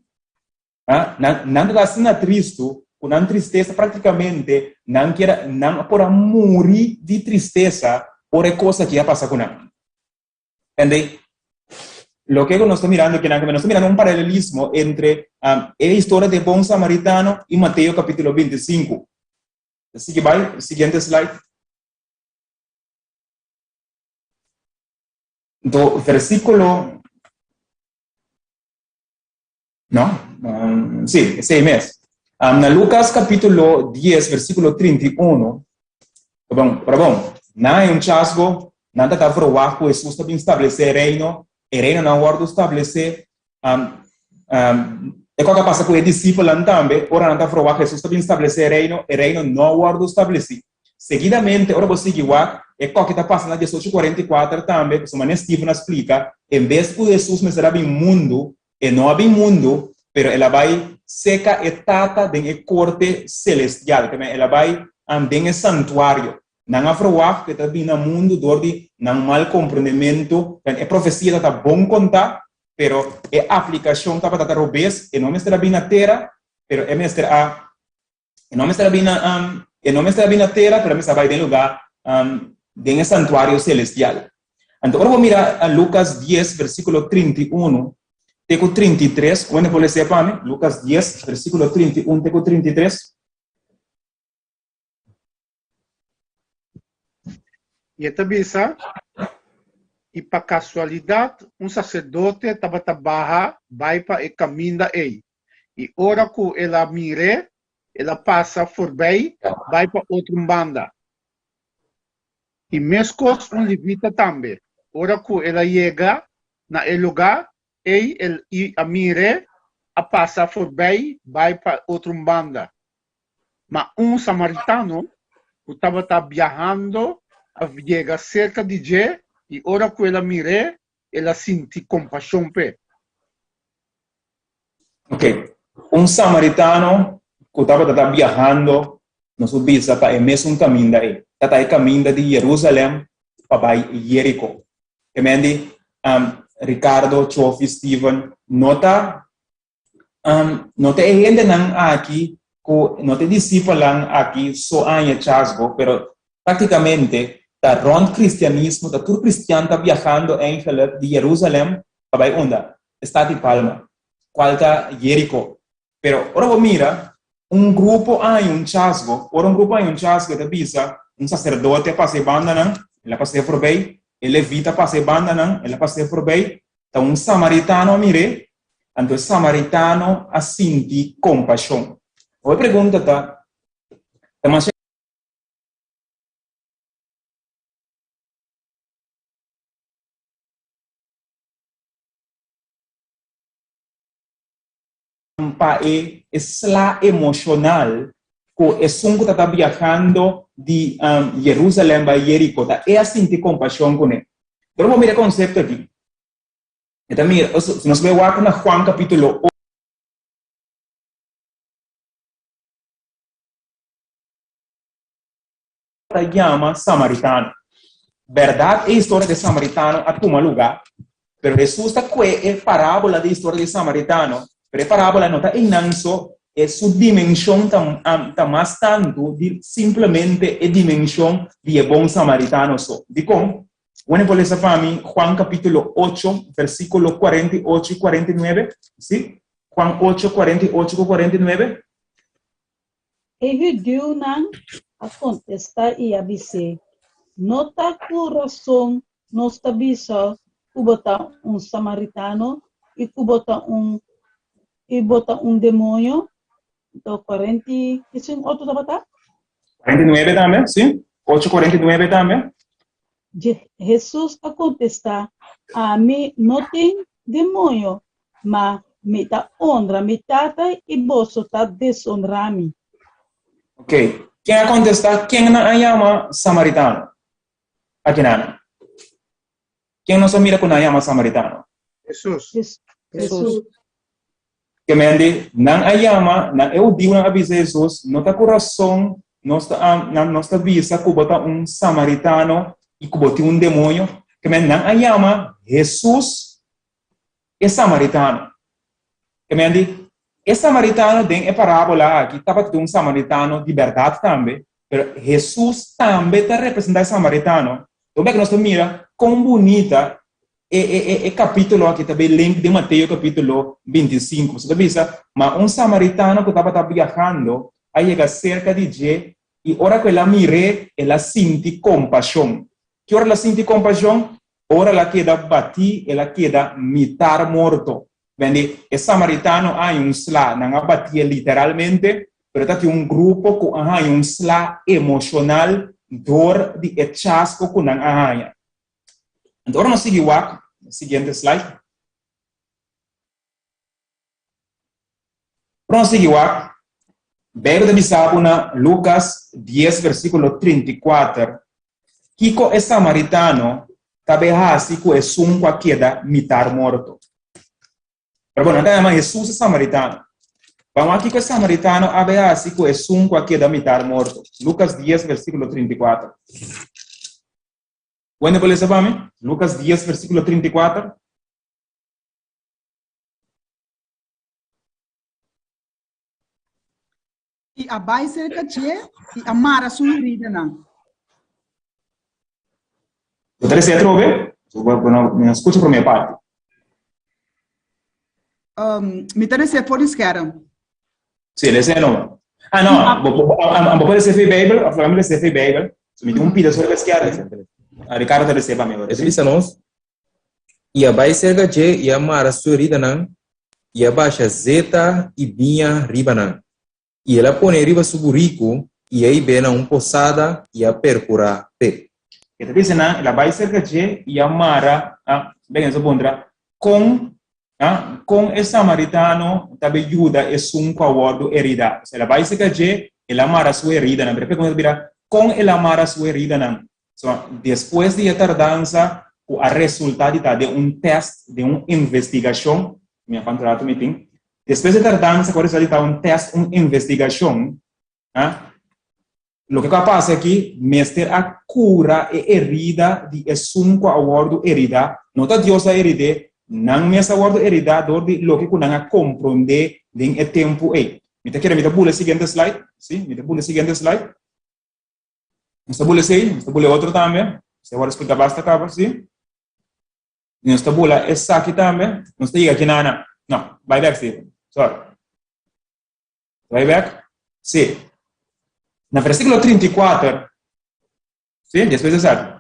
Nan, nan ta asina tristu ku nan tristesa praktikamente nan kier nan por a muri di tristesa ora e kos aki a pasa ku nan. Entende? Loke ku nos ta mirando aki nan, nos ta mirando un paralelismo entre um, e historia di e bon samaritano i Mateo kapítulo 25. Sigui bai, siguiente slide. Anto versíkulo No? Um, sí, esei mes. Um, na Lucas capítulo 10, versículo 31, bon, pero bon, na un chasgo, nan ta verwacht ku Jesus ta bin establece reino, e reino nan wordo establece, um, um, E kos a pasa ku e disipelnan tambe, ora nan ta frowá Hesus ta bin stablesé e Reino, e Reino no a wòrdu stablesí. Seguidamente, ora bo sigui wak, e kòke ta pasa na diesocho kuarenta i kuater tambe, pasobra manera Steven a splika, en bes ku Hesus mester a bin mundu, e no a bin mundu, pero el a bai seka e Tata den e korte selestial, ke men el a bai den e santuario. Nan a verwagt ku e ta bin na mundu dor di nan mal komprondementu, e profesia ta ta bon kontá, pero e aplikashon tabata ta robes, e no mester a bin na tera, pero e mester a e no mester a bin na e no mester a bin na tera, pero e mester a bai den lugá den e santuario selestial. Anto ora bo mira Lukas dies versíkulo 31 te ku 33, ku por lesa pa mi? Lukas dies versíkulo 31 te ku 33. I e ta bisa, I pa kasualidat un saserdote tabata baha bai pa e kaminda ei, i ora ku el a mir'é, el a pasa forbei bai pa otro un banda. I meskos un levita tambe, ora ku el a yega na e lugá ei el i a mir'é, a pasa forbei bai pa otro un banda. Ma un samaritano ku tabata biahando a yega serka di dje, i ora ku el a mir'é, el a sinti kompashon p'e. Ok, un samaritano ku tabata ta biahando, nos por bisa pa e mesun kaminda ei. Ta ta e kaminda di Jerusalèm pa bai Jeriko. Te men di, Ricardo, Chofi, Steven, no ta Um, no ta e hendenan aki ku no ta e disipelnan aki so a haña chasgo, pero práktikamente ta rònt kristianismo, ta tur kristian ta biahando eigenlijk di Jerusalèm pa bai unda? E stat di Palma, kual ta Jeriko. Pero ora bo mira, un grupo a haña un chasgo, ora un grupo a haña un chasgo e ta bisa, un saserdote a pasa e bandanan, el a pas'é forbei, e levita a pasa e bandanan, el a pas'é forbei, ta un samaritano a mir'é, Anto e samaritano a sinti kompashon. Awor e pregunta ta, ta masha pa e sla emoshonal ku esun ku ta ta biahando di Jerusalèm bai Jeriko ta e a sinti kompashon kuné. Pero bo mira e konsepto aki. E ta mira, si nos bai wak na Juan capítulo ta yama samaritano. Berdad e historia di samaritano a tuma lugar, pero Jesús ta kue e parábola di historia di samaritano, pero e parábola no ta einan so, e su dimension ta, ta mas tantu di simplemente e dimension di e bon samaritano so. Dikon? Wene por lesa pa mi Juan capítulo 8, versículo 48 y 49? Sí? Juan 8, 48 ku 49. E hudiunan a kontestá i a bis'é, No ta ku rason nos ta bisa ku bo ta un samaritano i ku bo ta un i bo ta un demoño? Anto kuarenta i kisin otro tabata? 49 tambe, sí. 8, 49 tambe. Hesus a kontestá, Ami no tin demoño, ma mi ta honra mi Tata i boso ta deshonrá mi. Ok, ken a kontestá? Ken nan a yama samaritano? Akinan. Ken nos a mira ku nan a yama samaritano? Hesus. Hesus. Ke men di, nan a yama, nan e hudiunan a bisa Hesus, no ta ku rason nos ta, nan nos ta bisa ku bo ta un samaritano i ku bo tin un demoño. Ke men nan a yama Hesus e samaritano. Ke men di, e samaritano den e parábola aki tabata un samaritano di bèrdat tambe, pero Hesus tambe ta representá e samaritano. Lo ku nos ta mira kon bunita E, e, e, e kapítulo aki ta bay link den Mateo kapítulo 25. So ta bisa, ma un samaritano ku tabata biahando a yega serka di dje i ora ku el a mir'é, el a sinti kompashon. Ki ora el a sinti kompashon? Ora el a keda batí, el a keda mitar morto. Bende, e samaritano a haña un sla, nan a batié literalmente, pero ta tin un grupo ku a haña un sla emoshonal dor di e chasko ku nan a haña. Anto ora nos sigui wak, siguiente slide. Ora nos sigui wak, Beibel ta bisa bo na Lukas dies versíkulo 34, kiko e samaritano ta bai hasi ku esun ku a keda mitar morto. Pero bueno, nan ta yama Hesus e samaritano. Ban wak kiko e samaritano a bai hasi ku esun ku a keda mitar morto. Lukas dies versíkulo 34. Wende por lesa pa mi? Lukas dies versíkulo 34. I a bai serka dje i a mara su heridanan. Bo ta lesa atrobe? Bo no skucha promé parti. Mi ta lesa for di skerm. Sí, lesa e numa. Ah, no, bo por lesa for Bijbel, of laga mi lesa for Bijbel. So mi tin un pida sobre skerm. Ricardo ta lesa pa mi ora. E ta bisa nos, I a bai serka dje i a mara su heridanan, i a basha zeta i biña riba nan. I el a pone riba su buriku, i a hib'é na un posada i a perkurá p'e. E ta bisa nan, El a bai serka dje i a mara, a, beken nos a puntra, kon, a, kon e samaritano ta bai yuda esun ku a wòrdu heridá? Osea, el a bai serka dje, el a mara su heridanan. Pero e pregunta ta bira, kon el a mara su heridanan? So, despues di e tardansa ku a resultá di ta den un tèst, den un investigashon, mi a kuantu ratu mi tin, despues di e tardansa ku a resultá di ta un tèst, un investigashon, a, loke ku a pasa aki, mester a kura e herida di esun ku a wòrdu heridá, no ta Dios a herid'é, nan mes a wòrdu heridá dor di loke ku nan a komprondé den e tempu ei. Mi ta kere mi ta bula e siguiente slide, si, mi ta bula e siguiente slide. Nos ta bula esei, nos ta bula e otro tambe. Esei awor explica basta caba, si. Nos ta bula esaki tambe. Nos ta yega aki nana. No, bai back, Steven. Sorry. Bai back. Si. Na versículo 34, si, despues esaki.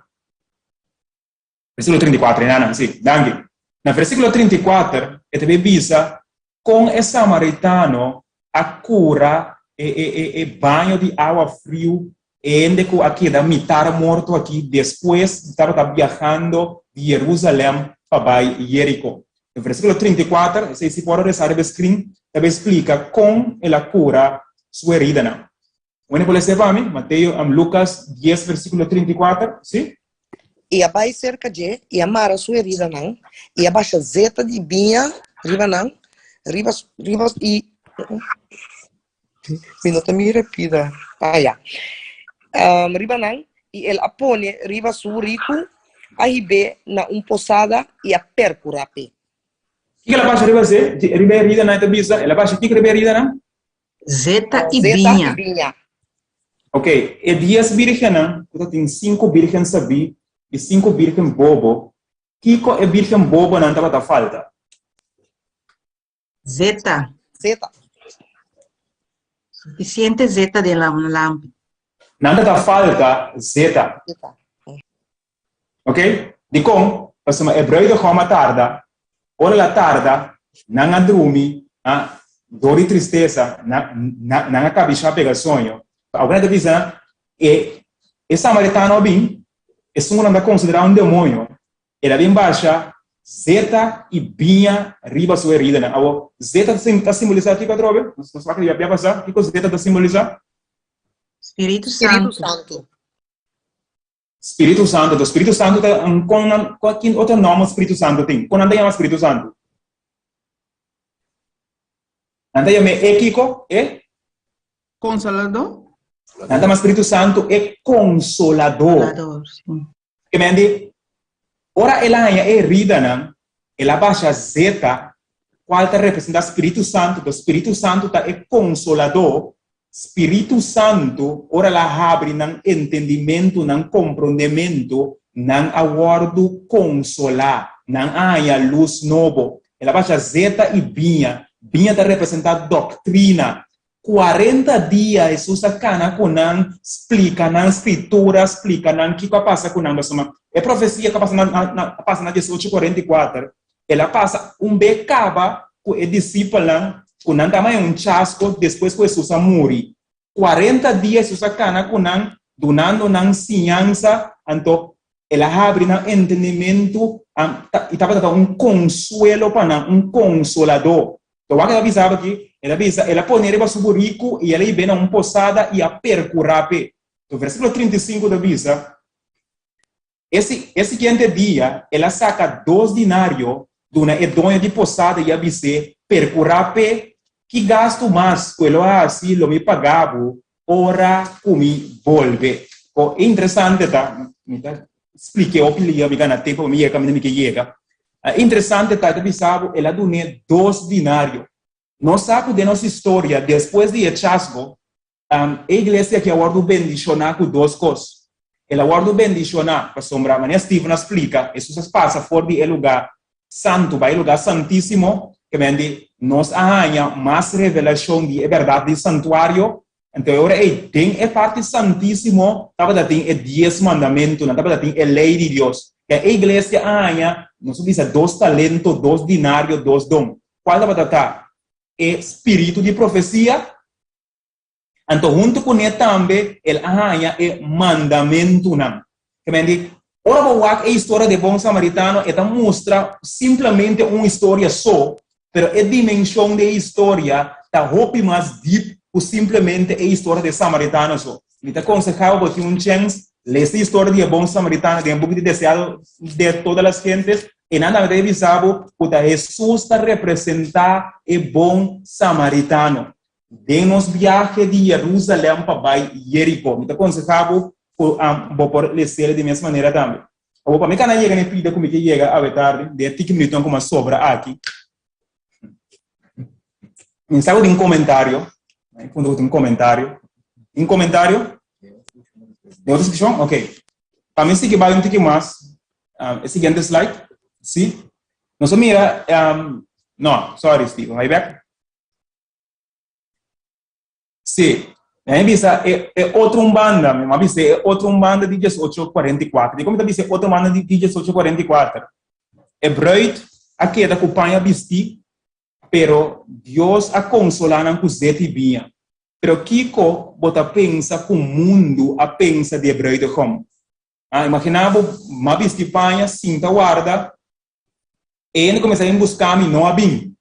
Versículo 34, nana, si, danki. Na versículo 34, e ta bay bisa kon e samaritano a kura e, e, e, e baño di awa friu e hende ku a keda mitar morto aki despues di tabata biahando di Jerusalèm pa bai Jeriko. Na versíkulo 34, esei si por resa riba e screen, ta bay splika kon el a kura su heridanan. Wende por lesa pa mi? Mateo, um, Lucas 10, versículo 34, sí? I a bai serka dje, i a mara su heridanan, i a basha zeta di biña riba nan, riba, riba, i, mi no ta mira pida, ah ya, um, riba nan, i el a pone riba su riku, a hib'é na un posada i a perkurá p'e. Kiko el a basha riba ze, riba e heridanan? E ta bisa, el a basha kiko riba e heridanan? Zeta i Zeta biña. i biña. Ok, e dies bírgennan, ku ta tin sinku bírgen sabí i sinku bírgen bobo, kiko e bírgen bobonan tabata falta? Zeta. Zeta. Sufisiente zeta den la lampi. Nan tabata falta zeta. Zeta. Ok? Dikon? Pasobra e bruidegom a tarda. Ora el a tarda, nan a drumi, ah, dor di tristesa, nan, nan, nan a kabishá pega soño. Awor nan ta bisa, e, e samaritano a bin, esun ku nan ta konsiderá un demoño, el a bin basha zeta i biña riba su heridanan. Awor, zeta ta simbolisá kiko atrobe? Nos, nos wak riba bia pasá. Kiko zeta ta simbolisá? Spiritu Spiritu Santu. Santu. Spiritu Santu, to Spiritu Santu ta un kon nan kon kin otro nòmber Spiritu Santu tin? Kon nan ta yama Spiritu Santu? Nan ta yam'é e kiko? E? Konsoladó. Nan ta yama Spiritu Santu e Konsoladó. Konsolador, sí. Ke men di, ora el a haña e heridanan, el a basha zeta, kual ta representá Spiritu Santu, to Spiritu Santu ta e Konsoladó, Spiritu Santu, ora el a habri nan entendimentu, nan komprondementu, nan a wòrdu konsolá, nan a haña lus nobo. El a basha zeta i biña. Biña ta representá doktrina. Kuarenta dia Hesus a kana ku nan, splika nan Skritura, splika nan kiko a pasa ku nan. Pasobra e profesia ku a pasa na, na, a pasa na diesocho kuarenta i kuater, El a pasa un be kaba ku e disipelnan ku nan ta haña un chasko despues ku Hesus a muri. Kuarenta dia Hesus a kana ku nan, dunando nan siñansa, anto el a habri nan entendimentu i tabata ta un konsuelo pa nan, un konsoladó. To wak el a bisa aki, el a bisa, el a pone riba su buriku i el a hib'é na un posada i a perkurá p'e. To versíkulo 35 ta bisa, E, e siguiente dia el a saka dos dinario duna e doño di posada i a bis'é, Perkurá p'e, ki gastu mas ku e lo hasi lo mi paga bo ora ku mi bolbe. Ko interesante ta, mi ta splik'é hopi lia, mi gana tempu pa mi yega kaminda mi ke yega. Interesante ta, e ta bisa bo, el a dun'é dos dinario. Nos sa ku den nos historia, despues di e chasgo, e iglesia aki a wòrdu bendishoná ku dos kos. El a wòrdu bendishoná pasobra, manera Steven a splika, Hesus a pasa for di e lugá santu bai e lugá santísimo, ke men di nos a haña mas revelashon di e bèrdat di santuario. Anto e ora ei, den e parti santísimo tabata tin e dies mandamentunan, tabata tin e lei di Dios. E iglesia a haña, nos a bisa, dos talento, dos dinario, dos don. Kual tabata ta? E spiritu di profesia Anto huntu kuné tambe el a haña e mandamentunan. Ke men di, ora bo wak e historia di e bon samaritano, e ta mustra simplemente un historia so, pero e dimenshon di e historia ta hopi mas dip ku simplemente e historia di e samaritano so. Mi ta konsehá bo, bo tin un chèns, lesa e historia di e bon samaritano den e buki di Deseado de Todas las Gentes, i nan tambe ta bisa bo ku ta Hesus ta representá e bon samaritano. Den nos biahe di Jerusalem pa bai Jeriko, mi ta konsehá bo ku bo por les'el di mes manera tambe. Awor, pa mi kana yega na e pida ku mi ke yega awe tardi, den e tiki minutonan ku mi a sobra aki, mi sa ku tin komentario, mi puntra ku tin komentario. Tin komentario? Den otro sekshon? Ok. Pa mi sigui bai un tiki mas, e siguiente slide, si. Nos a mira, no, sorry Steven, bai bek. Sí. Mi a bisa e, e otro un banda, mi a bisa e otro un banda di 1844. Di como ta bisa e otro banda di 1844? E bruid a keda ku paña bistí, pero Dios a konsolá nan ku zet i biña. Pero kiko bo ta pensa ku mundu a pensa di e bruidegom? Ah, imaginá bo, m'a bisti paña, sinta warda, e hende kuminsá bin buska mi, no a bin.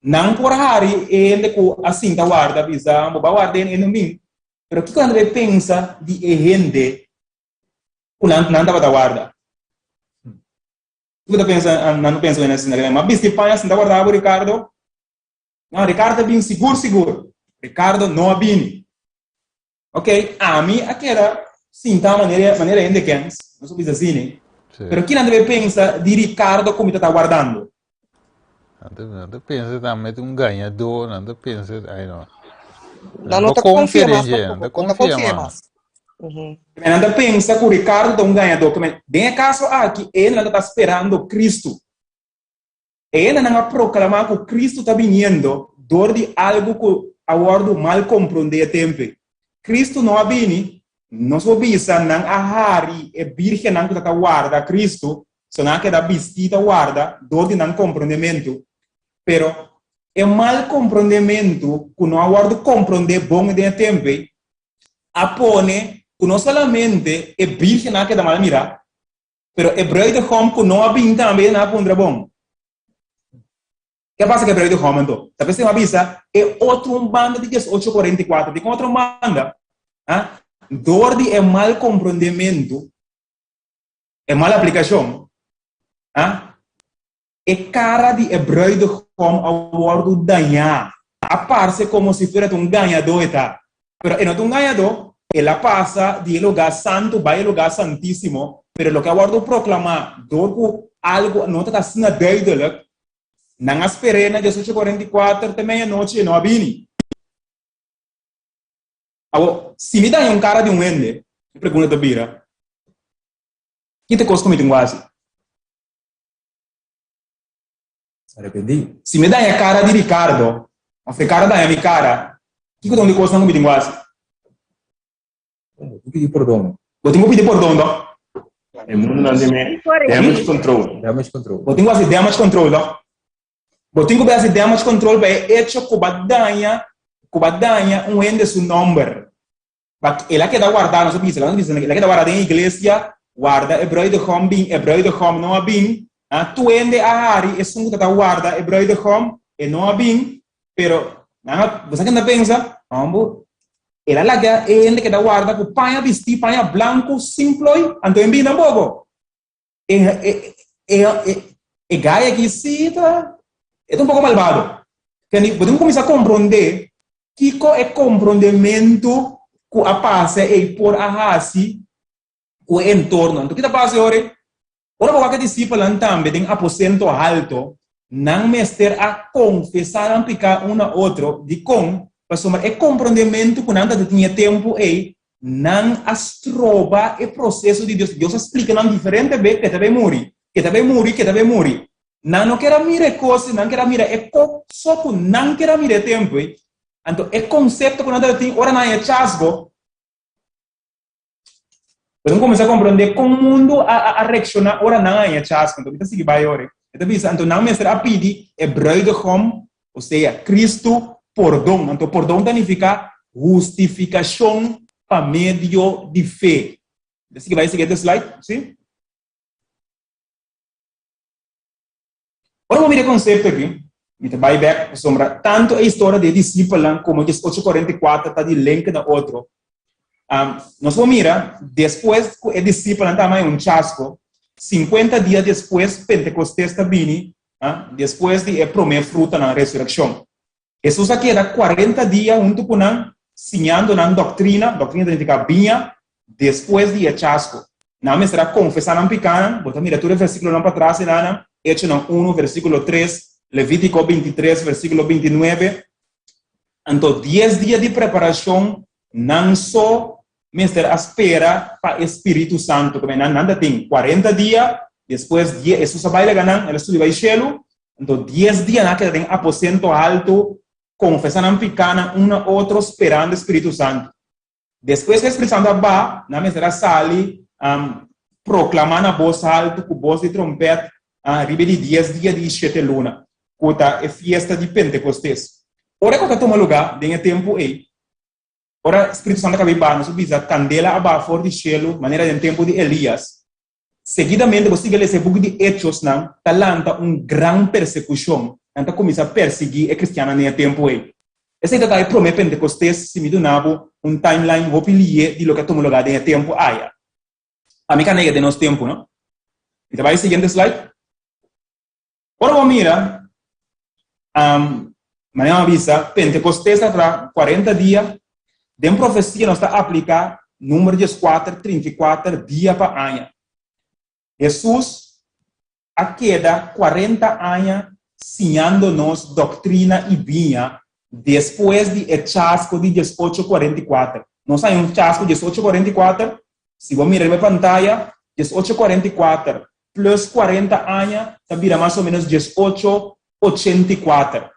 Nan por hari e hende ku a sinta warda bisa, bo ba warda e no bin. Pero kiko nan debe pensa di e hende ku nan nan tabata warda? Kiko ta pensa nan ta pensa ku nan ma bisti paña sinta warda bo Ricardo? No, Ricardo a bin sigur sigur. Ricardo no a bini. Ok, ami a keda sinta manera manera hende kens, nos a bisa asina. Pero kinan debe pensa di Ricardo ku mi ta ta wardando? Nan ta, nan ta pensa tambe ta un gañadó, nan ta pensa, ai no. Nan no ta confia konfia mas den dje, nan ta tampoco, no ta confia konfia mas. mas. Mhm. Nan ta pensa ku Ricardo ta un gañadó. Den e kaso aki, e nan ta ta sperando Cristo. E hendenan a proklamá ku Kristu ta biniendo dor di algu ku a wòrdu mal komprondé e tempu. Kristu no a bini, nos por bisa nan a hari e bírgennan ku ta ta warda Kristu, so nan a keda bistí ta warda dor di nan komprondementu. Pero e mal komprondementu ku no a wòrdu komprondé bon den e tempu ei a pone ku no solamente e bírgennan a keda mal mirá, Pero e bruidegom ku no a bin tambe nan a puntra bon. Ke a pasa ku e bruidegom anto? Ta p'esei mi a bisa e otro un banda di diesocho kuarenta i kuater. Dikon otro un banda? Ha? Dor di e mal komprondementu, e mal aplikashon, ha? E kara di e bruidegom a wòrdu dañá. A parse komo si fuera ta un gañadó e ta. Pero e no ta un gañadó. El a pasa di e lugá santu bai e lugá santísimo, pero loke a wòrdu proklamá dor ku algu no ta asina duidelik, nan a sper'é na diesocho kuarenta i kuater te meianochi e no a bini. Awor, si mi daña un kara di un hende, e pregunta ta bira, Ki ta e kos ku mi tin ku hasi? Arrepentí. Si mi daña cara di Ricardo, of Ricardo daña mi cara, kiko ta un di cosnan cu mi tin cu haci? Bo tin cu pidi pordon. Bo tin cu pidi pordon, toch? E mundonan di mi damage control. Damage control. Bo tin cu haci damage control, toch? Bo tin cu bay haci damage control pa e hecho cu bo a daña, cu bo a daña un hende su nomber. Pa el a keda wardá, nos a bisa, nos a bisa, el a keda wardá den iglesia, warda e bruidegom bin, e bruidegom no a bin, ah, tur hende a hari esun ku ta ta warda e bruidegom, E no a bin, pero nan a, bo sa ken ta pensa? Hombo, el a laga e hende keda warda ku paña bistí, paña blanku, sin ploi, anto e bin tampoko. E, e, e, e, e gai aki sí ta, e ta un poko malbado. Kende, bo tin ku kuminsá komprondé kiko e komprondementu ku a pasa ei por a hasi ku e entorno. Anto ki ta pasa e ora ei? Ora bo wak e disipelnan tambe den aposento halto, nan mester a konfesá nan piká un na otro. Dikon? Pasobra e komprondementu ku nan ta tin e tempu ei, nan a stroba e proseso di Dios. Dios a splika nan diferente be ku e ta bai muri, ku e ta bai muri, ku e ta bai muri. Nan no ker a mira e kos, nan ker a mira e ko so ku nan ker a mira e tempu ei. Anto e konsepto ku nan ta tin ora nan haña chasgo, Bo ta kuminsá komprondé kon mundu a a reakshoná ora nan a haña chasco. Anto mi ta sigui bai ora. E ta bisa, anto nan mester a pidi e bruidegom, osea, Kristu, pordon. Anto pordon ta nifiká hustifikashon pa medio di fe. Mi ta sigui bai e siguiente slide, si. Ora bo mira e konsepto aki, mi ta bai bèk pasobra tantu e historia di e disipelnan komo e diesocho kuarenta i kuater ta di link na otro. Nos por mira despues ku e disipelnan ta haña un chasko, sinkuenta dia despues Pentekostes ta bini, despues di e promé frutanan, resurekshon. Hesus a keda kuarenta dia huntu ku nan, siñando nan doktrina, doktrina ta nifiká biña, despues di e chasko. Nan mester a konfesá nan pikánan, bo ta mira tur e versíkulonan patras enanan, Echonan unu, versíkulo tres, Levítiko bintitres, versíkulo bintinuebe. Anto dies dia di preparashon nan so mester a spera pa e spiritu santu. Kome nan nan ta tin kuarenta dia, despues die Hesus a bai laga nan, el a subi bai shelu, Anto dies dia nan a keda den aposento haltu, konfesá nan pikánan un na otro, sperando e Spiritu Santu. Despues ku e Spiritu Santu a baha, nan mester a sali proklamá na bos haltu ku bos di trompèt riba e di dies dia di shete luna, ku ta e fiesta di Pentekostes. Ora ku ta tuma lugá den e tempu ei, ora Spiritu Santu a kaba di baha, nos a bisa kandela a baha for di shelu manera den tempu di Elias. Seguidamente bo sigui lesa e buki di Echosnan, ta lanta un gran persekushon. Nan ta kuminsá persiguí e kristiannan den e tempu ei. Esei ta ta e promé Pentekostes, si mi duna bo un timeline hopi lié di loke a tuma lugá den e tempu aya. Ami ka nega den nos tempu, no? Mi ta bai e siguiente slide. Ora bo mira, um, manera mi a bisa, Pentekostes ta tra 40 dia. Den profesia nos ta apliká número dieskuater, trinta i kuater dia pa aña. Hesus a keda 40 aña siñando nos doktrina i biña despues di e chasko di 1844. Nos haña un chasko 1844, si bo mira riba e pantaya, 1844 plus 40 aña ta bira mas o menos 1884.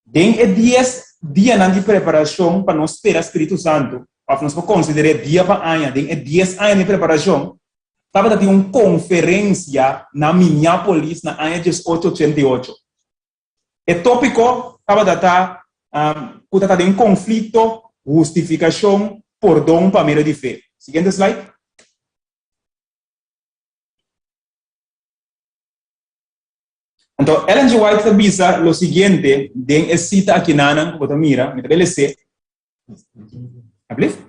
Den e dies dianan di preparashon pa nos spera Spiritu Santu, òf nos por konsider'é dia pa aña, den e dies aña di preparashon, tabata tin un konferensia na Minneapolis na aña 1888. E tópiko tabata ta ku ta ta den konflikto, hustifikashon, pordon pa medio di fe. Siguiente slide. Anto Ellen G. White ta bisa lo siguiente den e sita akinanan ku bo ta mira, mi ta bai les'é. Ablief?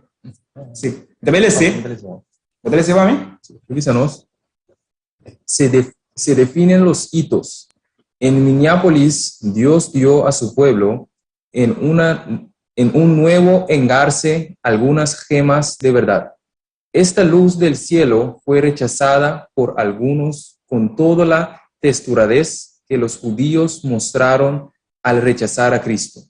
Sí. Mi ta bai les'é. Bo ta les'é pa mi? Bisa nos. Se, de, se definen los hitos. En Minneapolis, Dios dio a su pueblo en, una, en un nuevo engarce algunas gemas de verdad. Esta luz del cielo fue rechazada por algunos con toda la testuradez que los judíos mostraron al rechazar a Cristo.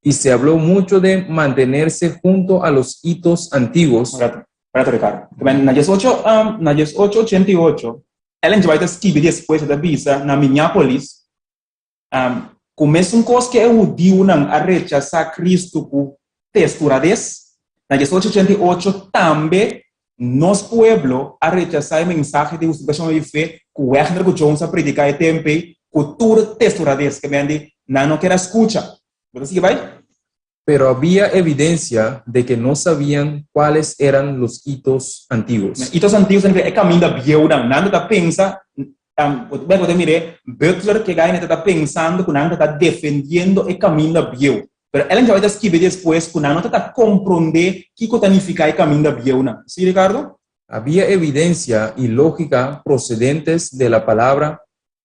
Y se habló mucho de mantenerse junto a los hitos antiguos. Espérate, Ricardo. Na 18, na 1888, Ellen G. White a skibi despues ta bisa na Minneapolis, ku mesun kos ku e hudiunan a rechasá Kristu ku testuradez, na 1888 tambe nos pueblo a rechasá e mensahe di hustifikashon di fe ku Wagner ku Jones a prediká e tempu ei ku tur testuradez, ke men di nan no ker a skucha. Bo ta sigui bai? Pero había evidencia de que no sabían cuáles eran los hitos antiguos. Hitos antiguos significa e kaminda bieunan. Nan ta pensa. Bo ta mir'é, Butler ke gai ta pensando ku nan ta defendiendo e kaminda bieu. Pero Ellen G. White ta skibi despues ku nan no ta komprondé kiko ta nifiká e kaminda bieunan. Sí, Ricardo? Había evidencia y lógica procedentes de la palabra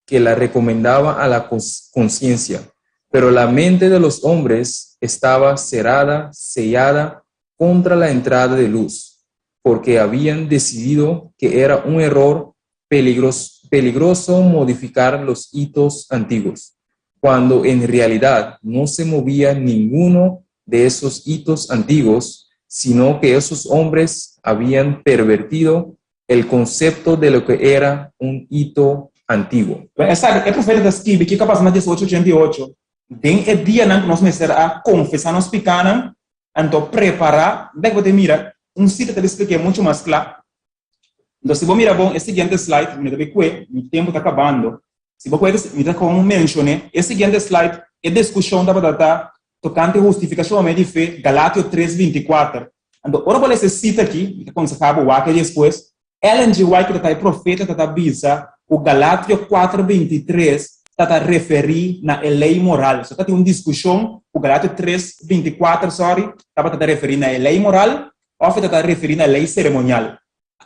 que la recomendaba a la conciencia, pero la mente de los hombres estaba cerrada, sellada contra la entrada de luz, porque habían decidido que era un error peligroso modificar los hitos antiguos, cuando en realidad no se movía ninguno de esos hitos antiguos, sino que esos hombres habían pervertido el concepto de lo que era un hito antiguo. Esaki, e profeta ta skibi kiko a pasa na 1888, Den e dianan ku nos mester a konfesá nos pikánan, anto prepará, bek bo ta mira, un sita ta splik'é muchu mas kla. Anto si bo mira bon e siguiente slide, mi ta bai kue, mi tempu ta kabando, si bo kue mi ta kon menshon'é, e siguiente slide, e diskushon tabata ta tokante hustifikashon pa medio di fe, Galatio tres 24. Anto ora bo lesa e sita aki, mi ta konsehá bo wak e despues, Ellen G. White ku ta ta e profeta ta ta bisa ku Galatio kuater 23 ta ta referí na e lei moral. So ta tin un diskushon ku Galatio tres 24, sorry, tabata ta referí na e lei moral òf e ta ta referí na e lei seremonial.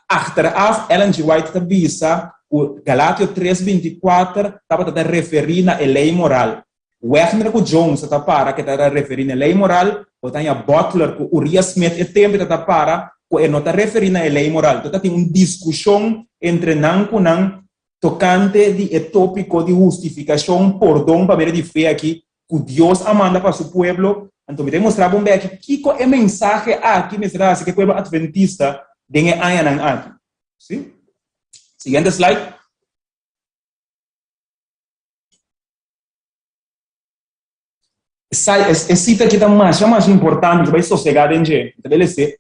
Achteraf Ellen G. White ta bisa ku Galatio tres 24 tabata ta referí na e lei moral. Wegner ku Jones ta ta para ku e ta ta referí na e lei moral, bo ta haña Butler ku Uriah Smith e tempu ta ta para ku e no ta referí na e lei moral. Ta ta tin un diskushon entre nan ku nan tokante di e tópiko di hustifikashon, pordon pa medio di fe aki ku Dios a manda pa su pueblo. Anto mi ta mustra bo un beki kiko e mensahe aki mester a hasi ku e pueblo atventista den e añanan aki. Sí? Siguiente slide. E sita aki ta masha masha importante, mi ta bai sosegá den dje, mi ta bai les'é.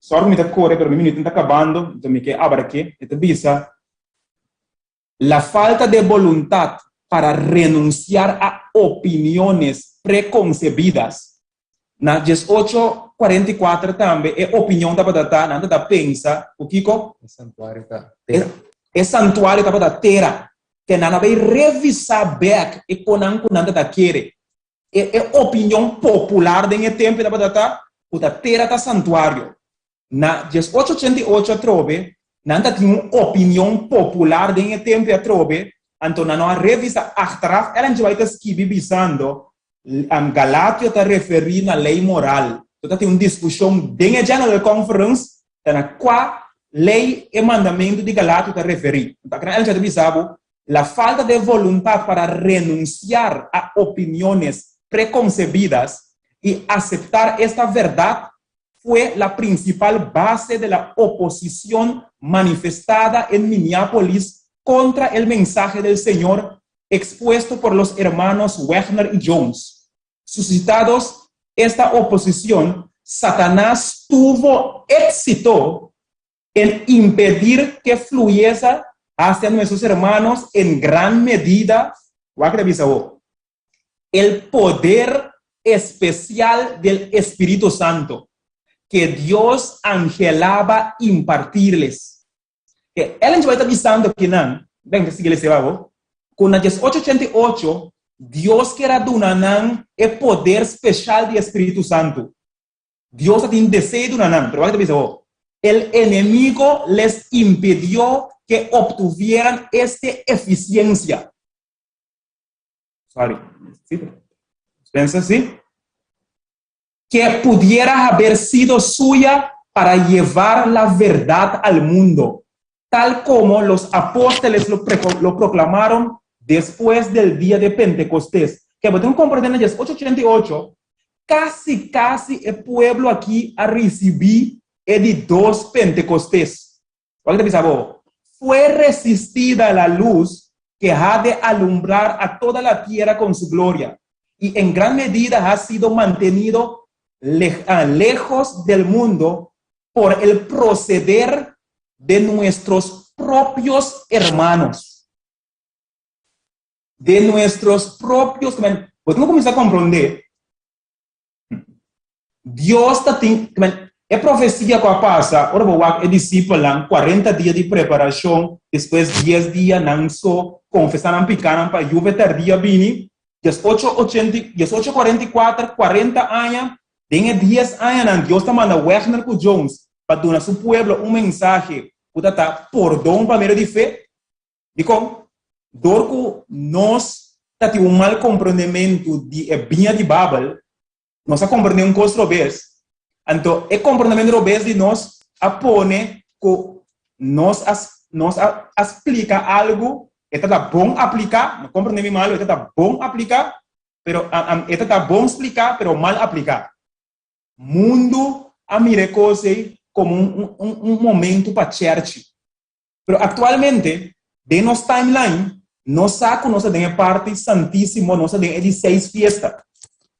Sòru mi ta kore, pero mi minutonan ta kabando, enton mi ke abark'é. E ta bisa, La falta de voluntad para renunciar a opiniones preconcebidas. Na 1844 tambe e opinion tabata ta, nan tabata pensa ku kiko? E santuario ta tera. E santuario tabata tera. Ke nan a bai revisá bèk e konan ku nan tabata kere. E e opinion popular den e tempu tabata ta ku ta tera ta santuario. Na 1888 atrobe nan ta tin un opinion popular den e tempu atrobe, anto nan no a revisa achteraf. Ellen G. White ta skibi bisando, Galatio ta referí na lei moral. Anto ta tin un diskushon den e General Conference ta na kua lei e mandamentu di Galatio ta referí. Anto akina Ellen G. White ta bisa bo, La falta de voluntad para renunciar a opiniones preconcebidas y aceptar esta verdad fue la principal base de la oposición manifestada en Minneapolis contra el mensaje del Señor expuesto por los hermanos Wegner y Jones. Suscitados esta oposición, Satanás tuvo éxito en impedir que fluyese hacia nuestros hermanos en gran medida, el poder especial del Espíritu Santo que Dios anhelaba impartirles. Que Ellen G. White ta bisando kinan, ben, sigui lese babo, ku na 1888 Dios kier a duna nan e poder special di Espíritu Santo. Dios a tin deseo duna nan, pero wak ta bisa bo, El enemigo les impidió que obtuvieran este eficiencia. Sorry. Sí, Pensa así. Que pudiera haber sido suya para llevar la verdad al mundo, tal como los apóstoles lo, lo proclamaron después del día de Pentecostés. Que bo tin comprende na 1888, casi casi e pueblo aki a ricibi e di dos Pentecostés. Wak ta bisa bo, Fue resistida la luz que ha de alumbrar a toda la tierra con su gloria, y en gran medida ha sido mantenido lejos del mundo por el proceder de nuestros propios hermanos. De nuestros propios, bo tin ku kuminsá komprondé, Dios ta tin, E profesia ku a pasa ora bo wak e disipelnan kuarenta dia di preparashon, despues dies dia nan so konfesá nan pikánan pa yuve tardía bini, diesocho ochenta i diesocho kuarenta i kuater, kuarenta aña, den e dies añanan Dios ta manda Wegner ku Jones pa duna su pueblo un mensahe ku ta ta pordon pa medio di fe. Dikon? Dor ku nos ta tin un mal komprondementu di e biña di Babel, Nos a komprendé un kos robes. Anto e komprendementu robes di nos a pone ku nos a nos a a splika algu, e ta ta bon apliká, no komprendé mi malu, e ta ta bon apliká, pero e ta ta bon spliká pero mal apliká. Mundu a mira e kos ei komo un un un momentu pa chèrchi. Pero aktualmente, den nos timeline, nos sa ku nos ta den e parti santísimo, nos ta den e di seis fiesta.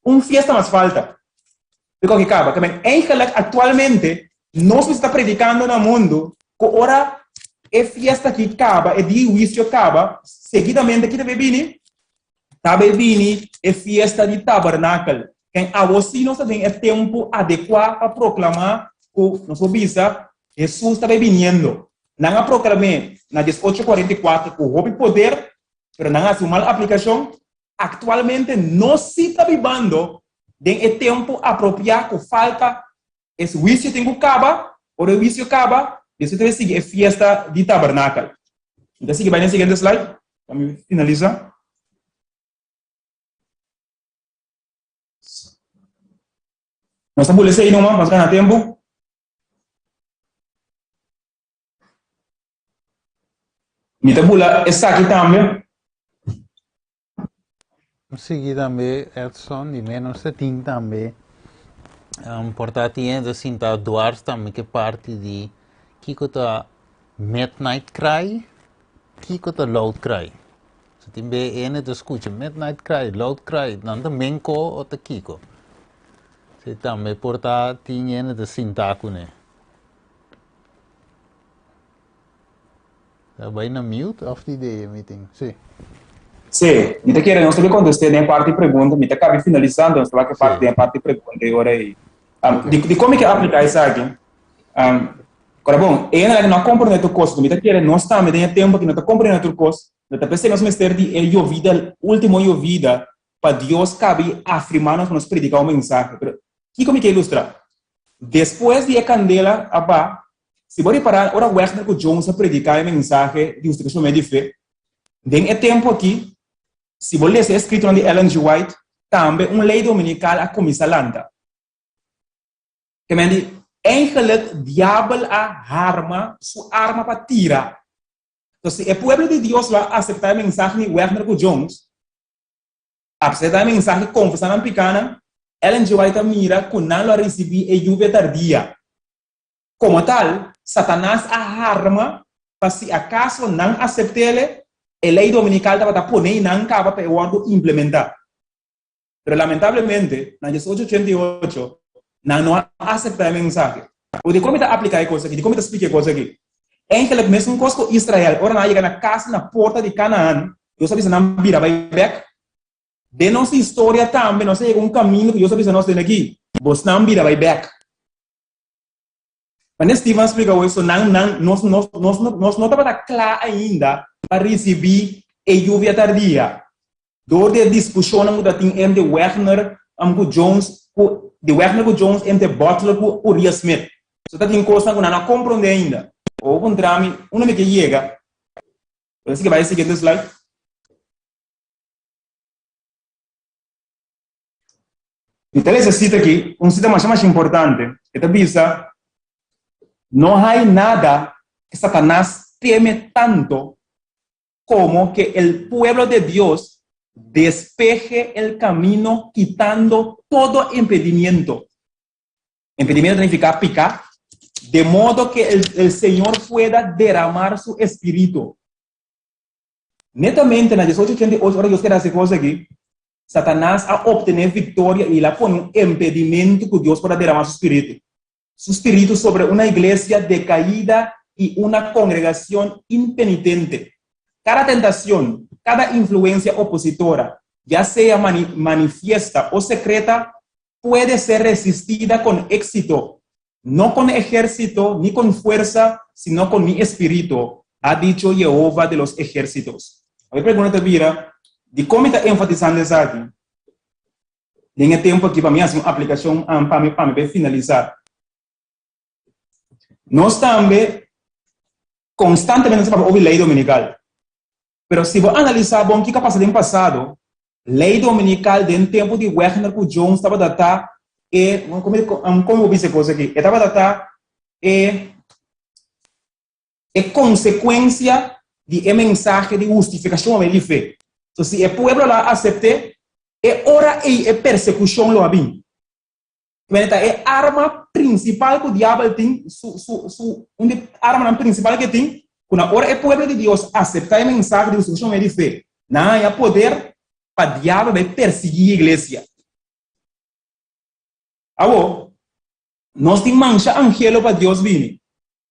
Un fiesta mas falta. Dikon ki kaba? Ke men, eigenlijk aktualmente, nos mester ta predikando na mundu ku ora e fiesta aki kaba, e dia di huisio kaba, seguidamente ki ta bay bini? Ta bay bini e fiesta di tabernakel. Ken awo si nos ta den e tempu adekuá pa proklamá ku nos por bisa Hesus ta bay biniendo. Nan a proklam'é na diesocho kuarenta i kuater ku hopi poder, pero nan a hasi un mal aplikashon. Aktualmente nos si ta bibando den e tempu apropiá ku falta e huisio tin ku kaba. Ora e huisio kaba, despues ta bay sigui e fiesta di tabernakel. Mi ta sigui bay na e siguiente slide pa mi finalisa. Nos ta bula esei numa, nos gana tempu. Mi ta bula esaki tambe. Sigui tambe Edson, di menos ta tin tambe um, por ta tin hende sinta dwars tambe ke parti di kiko ta midnight cry, kiko ta loud cry. So tin be hende ta skucha midnight cry, loud cry, nan ta menko o ta kiko. Si tambe por ta tin hende ta sinta kuné. Ta bai na mute of di de meeting? Sí. Sí, mi ta kere nos ta be contesté den parti pregunta, mi ta cabe finalizando, nos ta wak e parti den parti pregunta e ora ei. Um, di, di kon mi ke apliká esaki? Um, ora bon, e hende no a komprendé tur kos, mi ta kere nos tambe den e tempu aki no ta komprendé tur kos, no ta p'esei nos mester di e yovida, último yovida, pa Dios cabe afirma nos pa nos predica un mensahe. Pero kico mi ke ilustra? Despues di e candela a ba, si bo ripara ora Wegner cu Jones a predica e mensahe di hustificacion medio di fe, den e tempo aki, si bo lesa e escritonan di Ellen G. White, tambe un ley dominical a cuminsa lanta. Ke men di, eigenlijk diabel a harma su arma pa tira. Entonces, si e pueblo di Dios lo a acepta e mensahe di Wegner cu Jones, Apesar di e mensahe konfesá nan pikánan, Ellen G. White a mira ku nan lo a risibí e yuvia tardia. Komo tal, Satanas a harma pa si akaso nan asept'ele, e lei dominikal tabata pone i nan kaba pa e wòrdu implementá. Pero lamentablemente, na diesocho ochenta i ocho, nan no a aseptá e mensahe. Bo dikon mi ta apliká e kos aki? Dikon mi ta splika e kos aki? Eigenlijk mesun kos ku Israel, ora nan a yega na kasi na porta di Kanaan, Dios a bisa nan bira bai bek. Den nos historia tambe nos a yega un kaminda ku Dios a bisa nos den aki, bosnan bira bai bek. Manera Steven a splika hoy, so nan nan nos nos nos nos no tabata kla ainda pa risibí e yuvia tardia. Dor di e diskushonnan ku ta tin entre Wegner ku Jones ku di Wegner ku Jones entre Butler ku Uriah Smith. So ta tin kosnan ku nan no a komprondé ainda. Bo puntra mi unda mi ke yega. Bo ta sigui bai e siguiente slide. Mi ta lesa e sita aki, un sita masha masha importante. E ta bisa, No hay nada ke Satanas teme tanto como que el pueblo de Dios despeje el camino quitando todo impedimiento. Impedimiento significa pica, de modo que el, el Señor pueda derramar su espíritu. Netamente na 1888, ora Dios quiere hacer cosas aquí, Satanás a obtener victoria y la pone un impedimento que Dios pueda derramar su espíritu. Su espíritu sobre una iglesia decaída y una congregación impenitente. Cada tentación, cada influencia opositora, ya sea mani manifiesta o secreta, puede ser resistida con éxito. No con ejército ni con fuerza, sino con mi espíritu, ha dicho Jehova de los ejércitos. E pregunta ta bira, dikon mi ta enfatisando esaki? Den e tempu aki pa mi hasi un aplikashon pa mi pa mi bai finalisá. Nos tambe konstantemente nos ta papia over lei dominikal. Pero si bo analisá bon kiko a pasa den pasado, Lei dominikal den tempu di Wegner ku Jones tabata ta e, komo bo bisa e kos aki? E tabata ta e e konsekuensia di e mensahe di hustifikashon a medio di fe. So si e pueblo lo a asept'é, e ora ei e persekushon lo a bin. Kibende ta e arma prinsipal ku diabel tin, su, su, su, un di armanan prinsipal ku e tin, ku na ora e pueblo di Dios aseptá e mensahe di hustifikashon medio di fe, nan haña poder pa diabel bai persiguí e iglesia. Awor, nos tin mansha angelo pa Dios bini.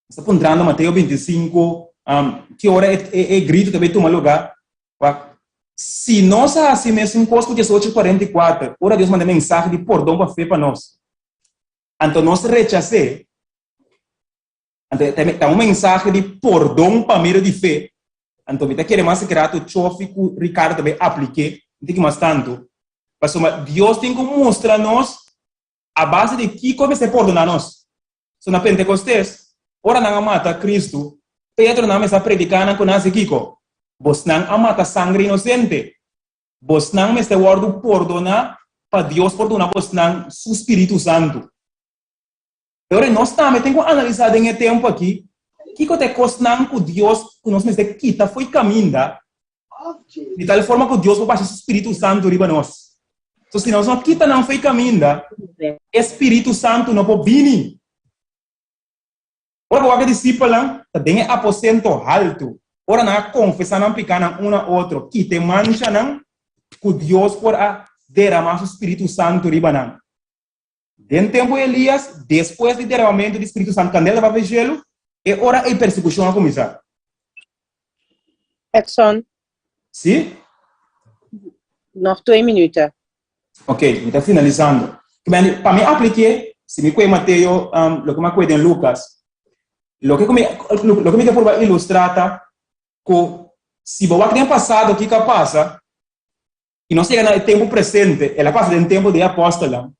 Nos ta puntrando Mateo 25, um, ki ora e, e, e grito ta bai tuma lugá. Wak, si nos a hasi mesun kos ku 1844, ora Dios manda mensahe di pordon pa fe pa nos, anto nos rechas'é, anto ta un mensahe di pordon pa medio di fe, anto mi ta kere mas grato Chofi ku Ricardo ta bai aplik'é, un tiki mas tantu, pasobra Dios tin ku mustra nos a base di kiko mester pordoná nos. So na Pentekostes, ora nan a mata Kristu, Pedro nan mester a prediká nan ku nan hasi kiko? Bosnan a mata sangre inosente. Bosnan mester wòrdu pordoná pa Dios por duna bosnan su Spiritu Santu. E ora nos tambe tin ku analisá den e tempu aki, kiko ta e kosnan ku Dios ku nos mester kita fo'i kaminda Di tal forma ku Dios por basha su spiritu santu riba nos. So si nos no kita nan fo'i kaminda, e spiritu santu no por bini. Ora ku wak e disipelnan ta den e aposento haltu, ora nan a konfesá nan pikánan un na otro, kita e manchanan ku Dios por a deramá su spiritu santu riba nan. Den tempu di Elías, despues di deramamentu di spiritu santu, kandela tabata den shelu, e ora ei persekushon a kuminsá. Edson. Sí? Nog twee minuten. Ok, mi ta finalisando. Pa mi aplik'é, si mi kue Mateo, um, loke mi a kue den Lucas, loke ku mi, loke mi ke purba ilustrá ta ku si bo wak den pasado kiko a pasa, I nos yega na e tempu presente, el a pasa den tempu di e apòstelnan,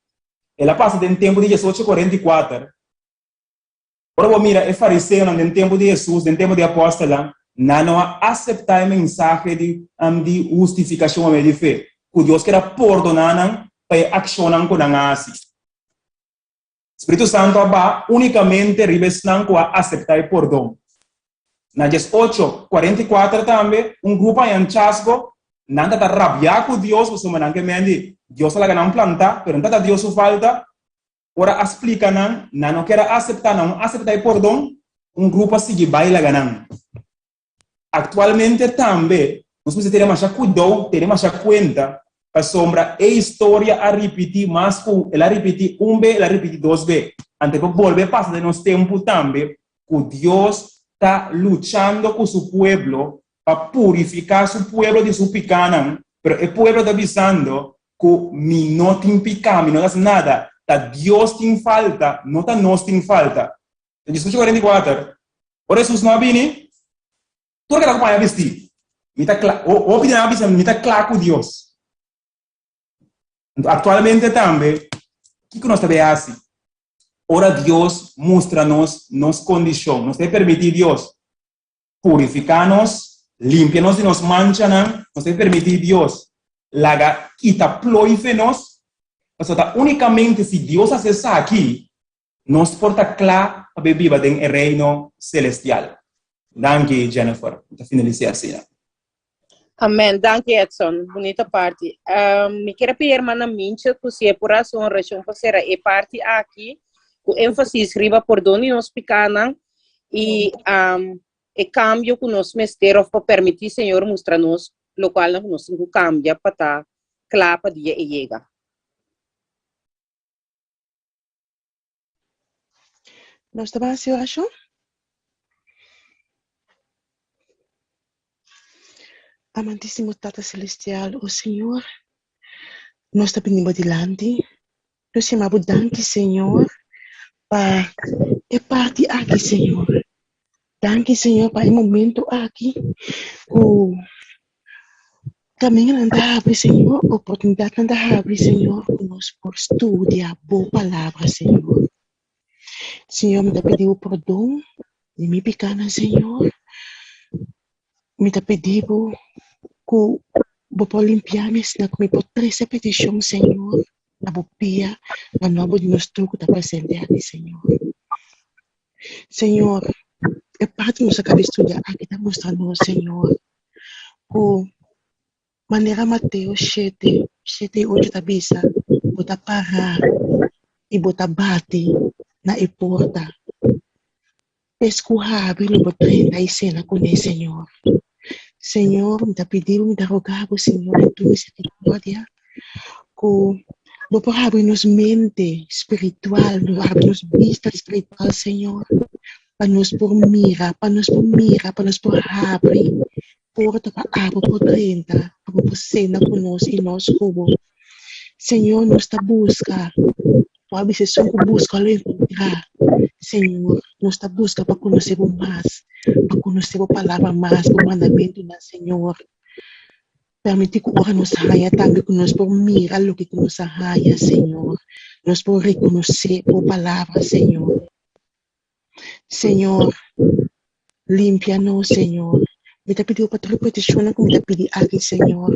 el a pasa den tempu di diesocho kuarenta i kuater. Ora bo mira e fariseonan den tempu di Hesus, den tempu di e apòstelnan, nan no a aseptá e mensahe di di hustifikashon a medio di fe, ku Dios kier a pordoná nan pa e akshonnan ku nan a hasi. Spiritu Santu a baha únikamente riba esnan ku a aseptá e pordon. Na diesocho 44 tambe, un grupo a haña chasgo, nan ta ta rabiá ku Dios pasobra nan ke mendi Dios a laga nan plantá, pero no ta ta Dios su falta. Ora a splika nan, nan no kier a aseptá, nan no aseptá e pordon, un grupo a sigui bai laga nan. Aktualmente tambe nos mester tene masha kuidou, tene masha kuenta, pasobra e historia a ripití mas ku el a ripití un be, el a ripití dos be. Anto e por bolbe pasa den nos tempu tambe ku Dios ta luchando ku su pueblo pa purifiká su pueblo di su pikánan, pero e pueblo ta bisando ku mi no tin piká, mi no ta hasi nada, ta Dios tin falta, no ta nos tin falta. Den diesocho kuarenta i kuater, ora Hesus no a bini, tur keda ku paña bistí. Mi ta kla, hopi di nan a bisa, mi ta kla ku Dios. Anto aktualmente tambe, kiko nos ta bay hasi? Ora Dios mustra nos nos kondishon, nos ta permití Dios purifiká nos, limpia nos di nos manchanan, nos ta permití Dios laga kita plooi fe nos, pasobra ta únikamente si Dios hasi esaki, Nos por ta kla pa be biba den e Reino Celestial. Danki Jennifer. Mi ta finalis'é asina. Amen. Danki Edson. Bunita parti. Um, mi kier a pidi hermana Minche ku si e por hasi un orashon pa sera e parti aki ku énfasis riba pordon di nos pikanan i um, e kambio ku nos mester of pa permití Señor mustra nos lokualnan ku nos tin ku kambia pa ta kla pa dia e yega. Nos ta bai hasi orashon. Amantísimo Tata Celestial, o Señor, nos ta bini bo dilanti. Nos yama bo danki, Señor, pa e parti aki, Señor. Danki, Señor, pa e momento aki ku kamindanan ta habri, Señor, oportunidatnan ta habri, Señor, ku nos por studia Bo Palabra, Señor. Señor, mi ta pidi Bo pordon di mi pikanan, Señor. Mi ta pidi Bo ku Bo por limpia mi asina ku mi por trese petishon, Señor, na Bo pia, na nomber di nos tur ku ta presente aki, Señor. Señor, e parti ku nos a kaba di studia aki ta mustra nos, Señor, ku manera Mateo shete, shete i ocho ta bisa, bo ta pará i bo ta bati na e porta. Es ku habri lo bo drenta i sena kuné, Señor. Señor, mi ta pidi bo, mi ta roga bo, Señor, den tur misericordia, ku bo por habri nos mente spiritual, bo habri nos bista spiritual, Señor, pa nos por mira, pa nos por mira, pa nos por habri porta pa abo por drenta, pa bo por sena ku nos i nos ku bo. Señor, nos ta buska, bo a bisa esun ku buska lo enkontrá. Señor, nos ta buska pa konosé bo mas, pa konosé bo palabra mas, bo mandamentunan, Señor. Permití ku ora nos haña tambe ku nos por mira loke ku nos a haña, Señor. Nos por rekonosé bo palabra, Señor. Señor, limpia nos, Señor. Mi ta pidi bo pa tur e petishonnan ku mi ta pidi aki, Señor,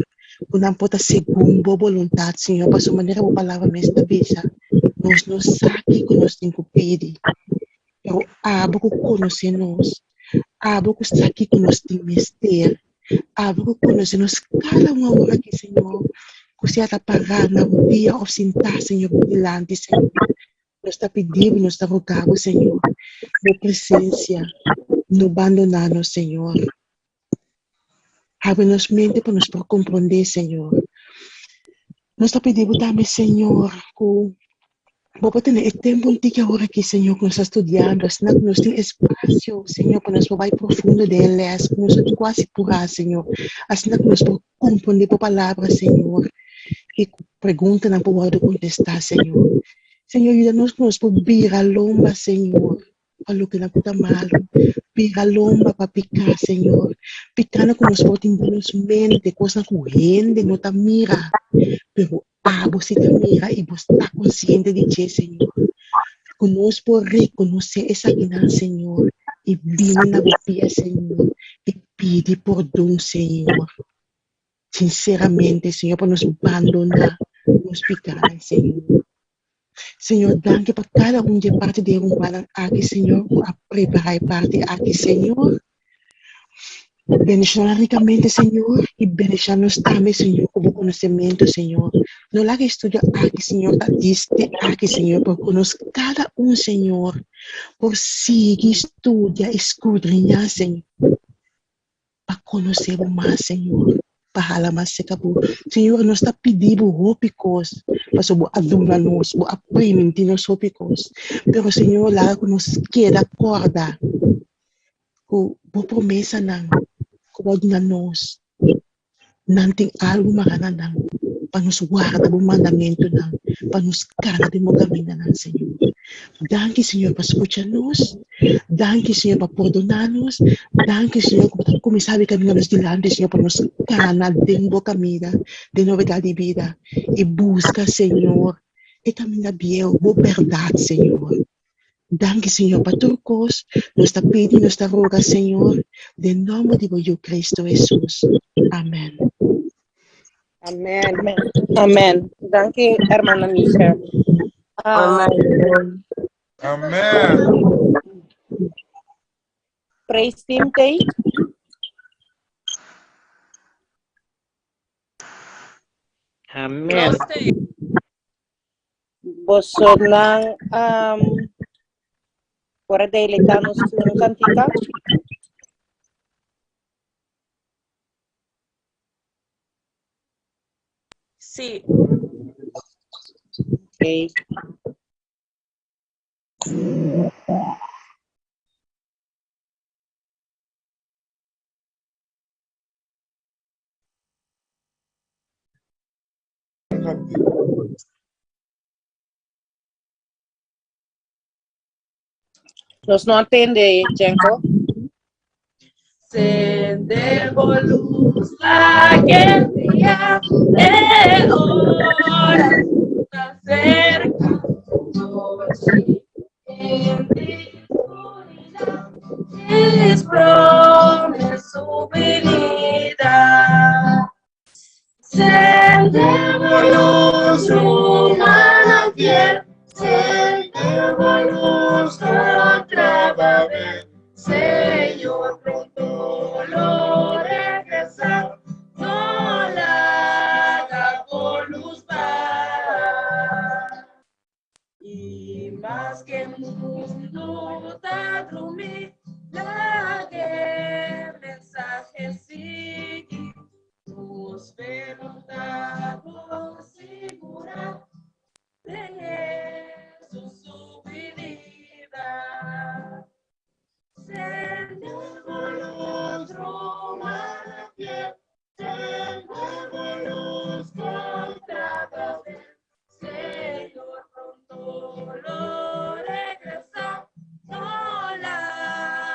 ku nan por ta segun bo boluntat, Señor, pasobra manera bo palabra mes ta bisa, nos no sa kiko nos tin ku pidi, pero abo ku konosé nos, abo ku sa kiko nos tin mester, Abo ku konosé nos kada un awor aki, Señor, ku sea ta pará na rudia òf sintá, Señor, bo dilanti, Señor. Nos ta pidi bo, nos ta roga bo, Señor, bo presensia no bandoná nos, Señor. Habri nos mente pa nos por komprondé, Señor. Nos ta pidi bo tambe, Señor, ku Bo por tene e tempu un tiki awor aki, Señor, ku nos ta studiando, asina ku nos tin espasio, Señor, pa nos por bai profundo den e lès, ku nos no tin ku hasi purá, Señor, asina ku nos por komprondé bo palabra, Señor, i ku preguntanan por wòrdu kontestá, Señor. Señor, yuda nos ku nos por bira lomba, Señor, pa lokenan ku ta malu, bira lomba pa piká, Señor. Pikánan ku nos por tin den nos mente, kosnan ku hende no ta mira, pero abo si ta mira i bo sta konsiente di dje, Señor. Ku nos por rekonosé esakinan, Señor, i bini na bo pia, Señor, i pidi pordon, Señor. Sinseramente, Señor, pa nos bandoná nos pikánan, Señor. Señor, danki pa kada un di e parti di e rumannan aki, Señor, ku a prepará e parti aki, Señor. Bendishoná nan rikamente, Señor, i bendishoná nos tambe, Señor, ku bo konosementu, Señor. No laga e estudio aki, Señor, ta diste aki, Señor, pero ku nos kada un, Señor, por sigui studia i skudriñá, Señor. pa konosé bo mas, Señor, pa hala mas serka bo. Señor, nos ta pidi bo hopi kos, pasobra bo a duna nos, bo a primintí nos hopi kos. Pero, Señor, laga ku nos keda kòrda ku bo promesanan ku bo a duna nos, nan tin algu mará na nan pa nos warda bo mandamentunan, pa nos kana den bo kamindanan, Señor. Danki, Señor, pa skucha nos. Danki, Señor, pa pordoná nos. Danki, Señor, ku bo ta kuminsá habri kaminda nos dilanti, Señor, pa nos kana den bo kaminda, den novedat di bida, i buska, Señor, e kaminda bieu, bo bèrdat, Señor. Danki Señor pa tur kos, nos ta pidi, nos ta roga Señor, den nomber di bo Yu Cristo Jesus. Amen. Amen. Amen. Danki, hermana Misha. Amen. Amen. Praise team tey. Amen. Bosonan um, por a deleita nos cu un cantica? Sí. Okay. Nos no a tende, Jenko. Sende bo luz la que brilla e ora ta cerca. Noche en oscuridad es promesa su venida. Sende bo luz, humana fiel, sende bo luz contra Babel. Señor, pronto lo regresa, no la haga por luz va. Y más que mundo ta drumi, la que mensaje sigue, nos pelota por segura de Jesús su venida. Sendemos luz, romana fiel, sendemos luz contra Babel. Señor, pronto lo regresa, no la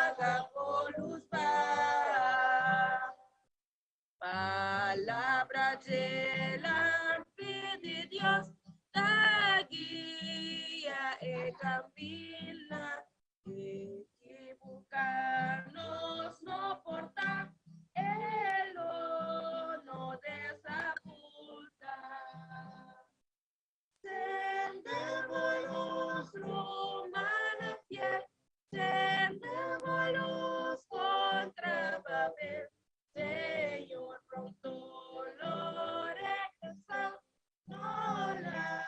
haga por luz va. Palabra de la fe de Dios, la guía e camina, equivocarnos no porta, el no desapunta. Sendemos luz, romana fiel, sendemos luz contra Babel. Señor, pronto lo regresa, no la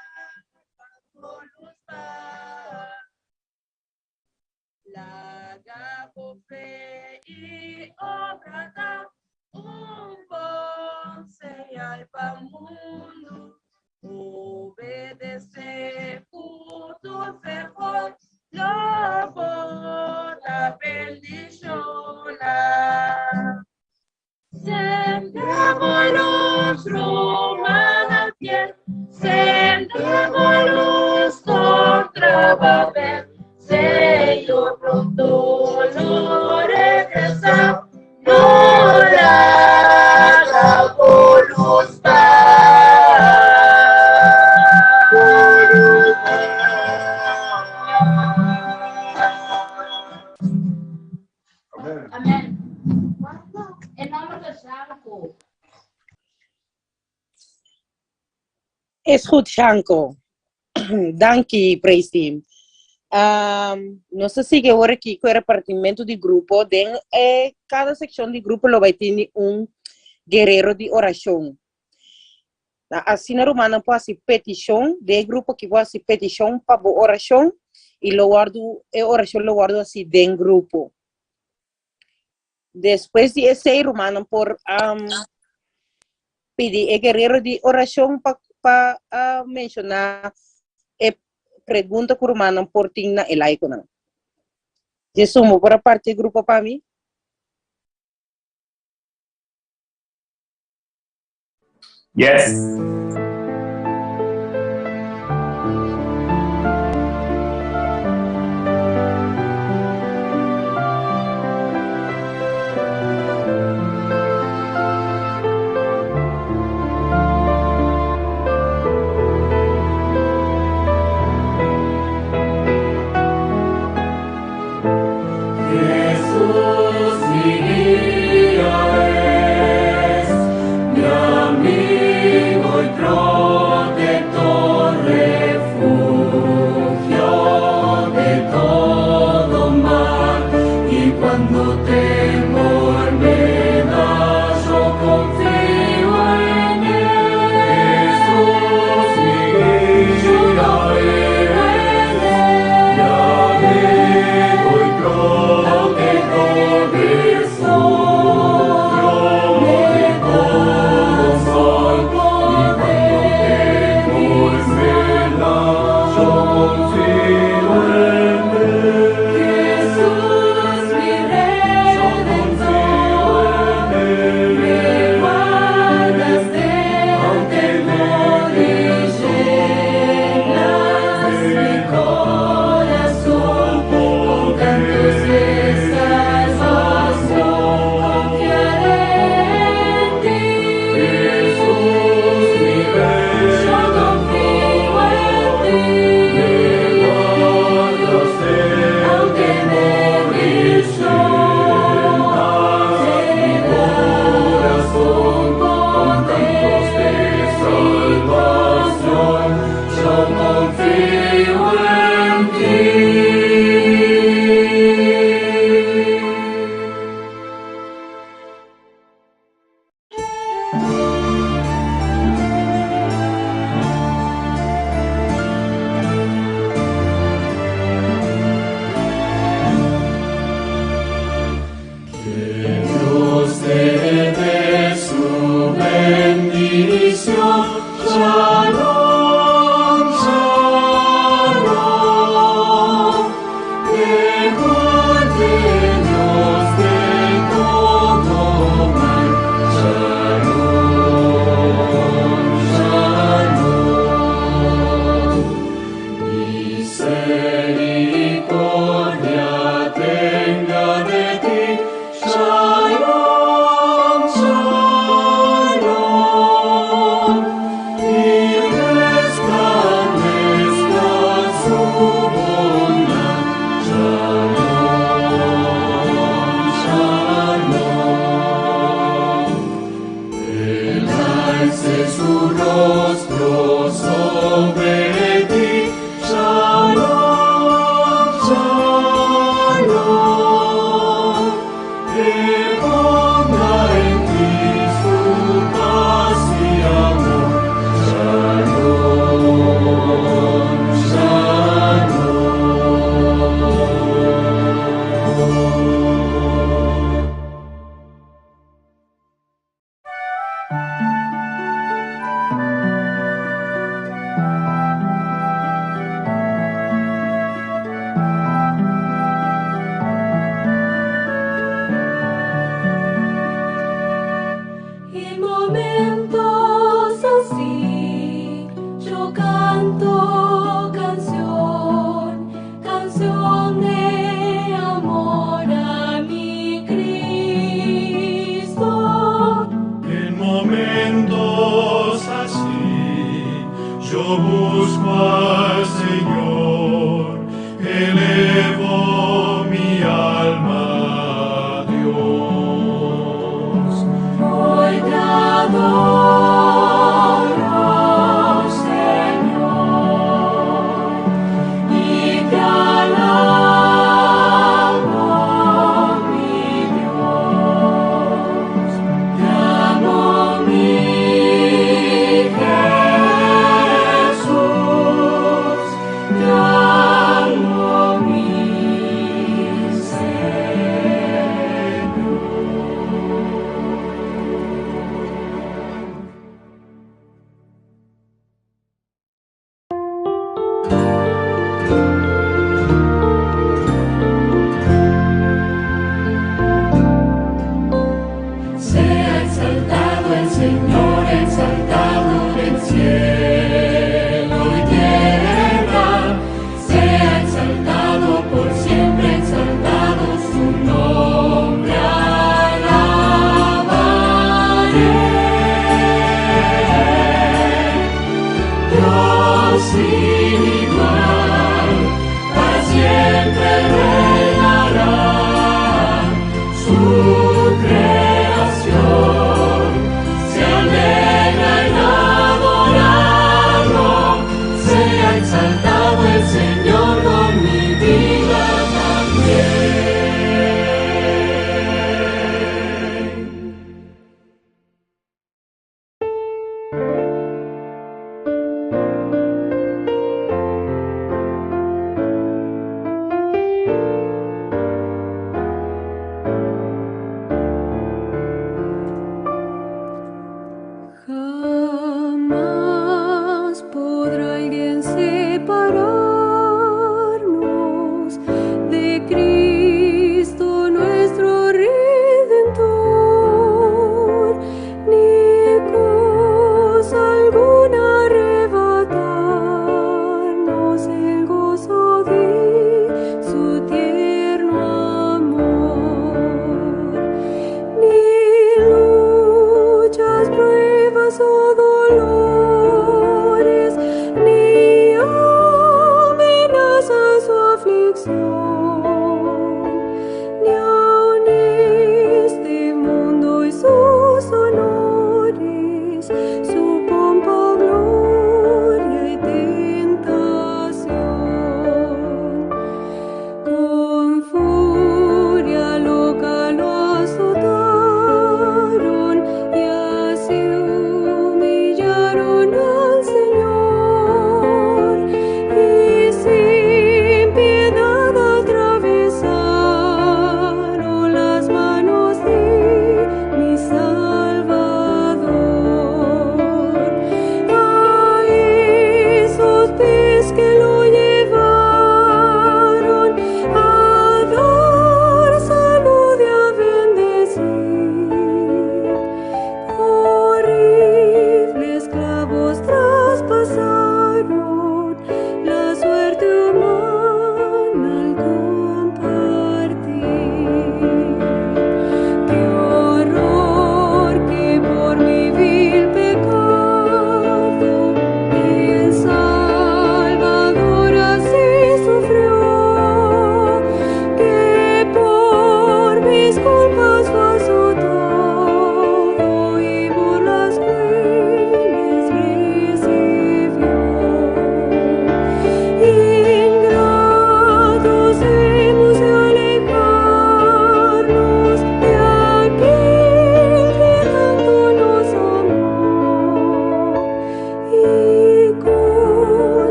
por luz va. Laga por fe y obra da un bon señal pa mundo. Obedece cu tu fervor, lo bota bendiciona. Sendemos luz, romana fiel, sendemos luz contra Babel. Señor, pronto lo regresa, no la haga por luz va. Amén. En nombre de Shanko. Is goed, Shanko. Danki, praise team. Nos ta sigui awor aki ku e repartimentu di grupo. Den e kada sekshon di grupo lo bai tini un guerero di orashon. Na asina rumannan por hasi petishon den e grupo aki por hasi petishon pa bo orashon i lo wòrdu e orashon lo wòrdu hasi den grupo. Despues di esei rumannan por pidi e guerero di orashon pa pa menshoná e pregunta ku rumannan por tin na e laikonan. Jesús, bo por a parti e grupo pa mi? Yes. Jesús mi guía es, mi amigo y protector, refugio de todo mal. Y cuando temor me da, yo confío en él. Jesús mi guía es, mi amigo y protector, refugio de todo mal. Y cuando temor me da, yo confío en él. Jesús mi rey, yo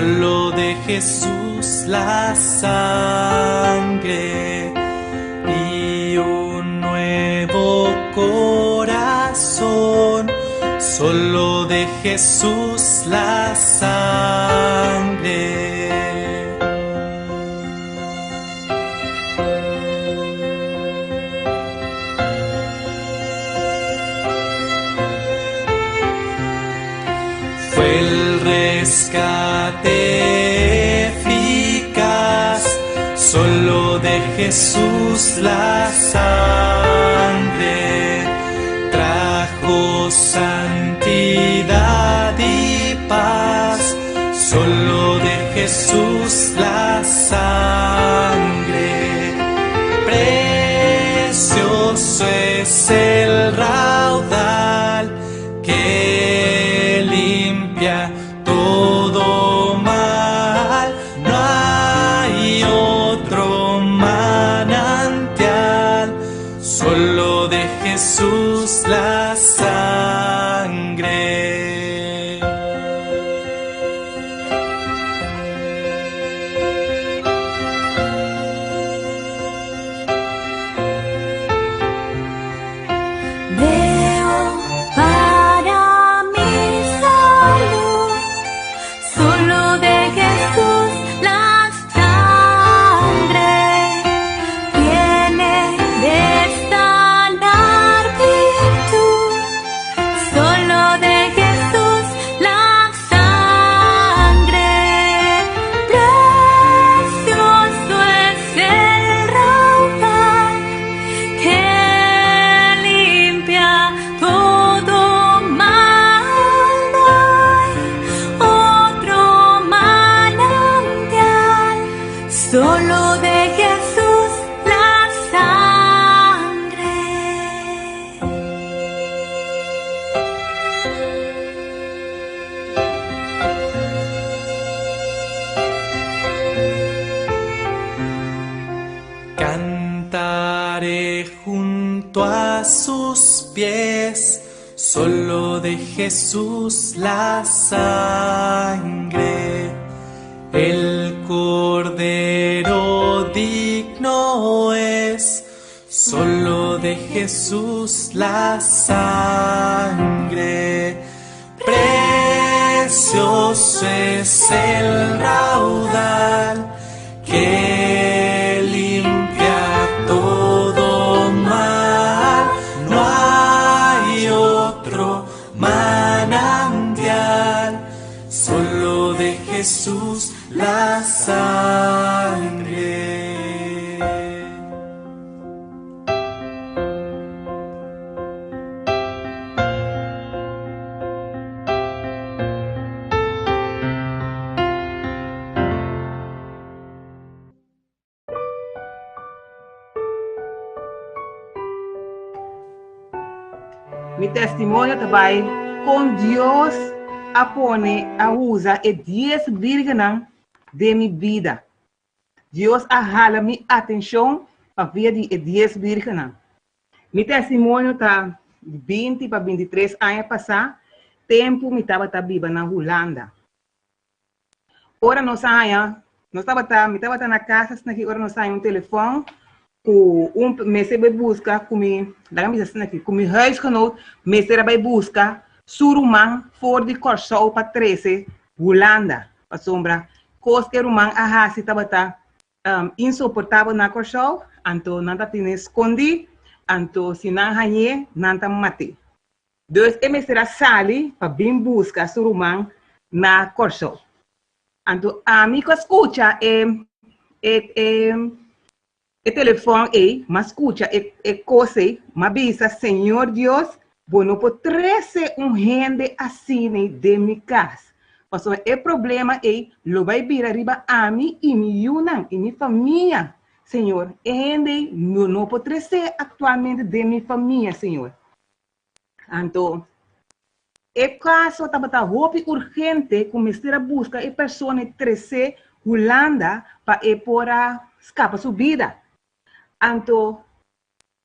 Solo de Jesús la sangre y un nuevo corazón. Solo de Jesús la sangre. Fue el rescate eficaz, solo de Jesús la sangre trajo santidad y paz, solo de Jesús la sangre. Precioso es el raudal que limpia todo mal. No hay otro manantial, solo de Jesús la sangre. Veo para mi salud, solo de Jesús la sangre tiene de sanar virtud, solo de Jesús la sangre, precioso es el raudal que limpia todo mal. No hay otro manantial, solo de Jesús la sangre. Cantaré junto a sus pies, solo de Jesús la sangre. El Cordero digno es, solo de Jesús la sangre. Precioso es el raudal que limpia todo mal. No hay otro manantial, solo de Jesús la sangre. Mi testimonio ta bai kon Dios a pone a usa e dies bírgennan den mi bida. Dios a hala mi atenshon pa via di e dies bírgennan. Mi testimonio ta di binti pa bintitres aña pasá, tempu mi tabata biba na Hulanda. Ora nos a haña, nos tabata, mi tabata na kas asina aki, ora nos a haña un telefòn ku un mester bai buska ku mi, laga mi bisa asina aki, ku mi huisgenoot mester a bai buska su ruman for di Kòrsou pa trese Hulanda, pasobra kos ku e ruman a hasi tabata insoportabel na Kòrsou, anto nan ta tene skondí, anto si nan hañ'é nan ta mat'é. Dus e mester a sali pa bin buska su ruman na Kòrsou. Anto ami ku a skucha e e e e telefòn ei, m'a skucha e e kos ei, m'a bisa, Señor Dios, bo no por trese un hende asina den mi kas, pasobra e problema ei lo bai bira riba ami i mi yunan i mi famia, Señor. E hende ei no no por tres'é aktualmente den mi famia, Señor. Anto, e kaso tabata hopi urgente ku mester a buska e persona i tres'é Hulanda pa e por a skapa su bida. Anto,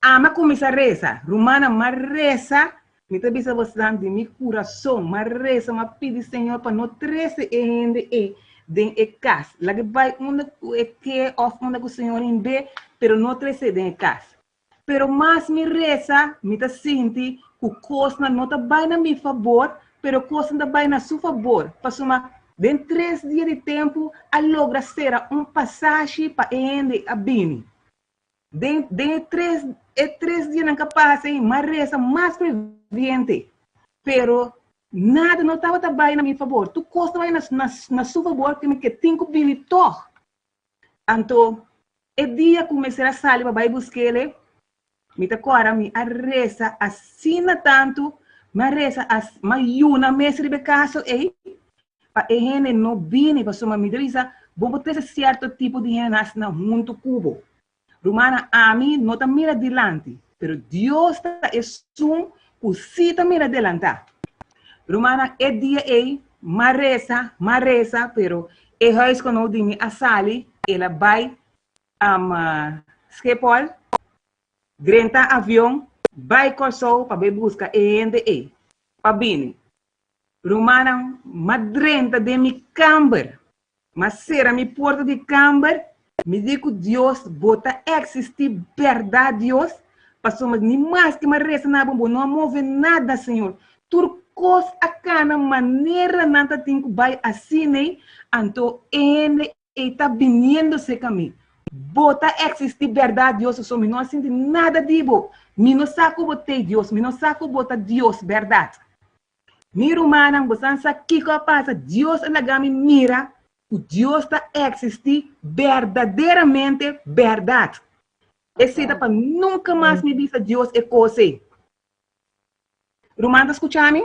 ami a kuminsá resa. Rumannan, m'a resa, mi ta bisa bosnan di mi kurason, m'a resa, m'a pidi Señor pa no trese e hende ei den e kas. Laga e bai unda ku e ke òf unda ku Señor himbe, pero no trese den e kas. Pero mas mi resa, mi ta sinti ku kosnan no ta bai na mi fabor, pero kosnan ta bai na su fabor. Pasobra den tres dia di tempu a logra sera un pasashi pa e hende a bini. Den den e tres e tres dianan ku a pasa ei, mi a resa mas ferviente, pero nada no tabata bai na mi fabor. Tur kos ta bai na na na su fabor, ke mi ke tin ku bini tòg. Anto e dia ku mester a sali pa bai busk'el, mi ta kòrda mi a resa asina tantu, mi a resa as mi a yuna mes riba e kaso ei, pa e hende no bini, pasobra mi ta bisa, bo por trese sierto tipo di hende asina huntu ku bo. Rumannan, ami no ta mira dilanti, pero Dios ta esun ku sí ta mira delantá. Rumannan, e dia ei, m'a resa, m'a resa, pero e huisgenoot di mi a sali, el a bai Schiphol, drenta avion, bai Kòrsou pa bai buska e hende ei, pa bini. Rumannan, m'a drenta den mi kamber, m'a sera mi porta di kamber, mi di ku Dios, Bo ta eksistí bèrdat, Dios? Pasobra ni maske m'a resa na bo, bo no a move nada, Señor. Tur kos a kana manera nan ta tin ku bai asin'ei, anto e hende ei ta biniendo serka mi. Bo ta eksistí bèrdat, Dios, pasobra mi no a sinti nada di bo. Mi no sa ku bo t'ei, Dios, mi no sa ku bo ta Dios bèrdat. Mi rumannan, bosan sa kiko a pasa? Dios a laga mi mira ku Dios ta eksistí berdaderamente bèrdat. Esei ta pa nunka mas mi bisa Dios e kos ei. Ruman ta skucha mi?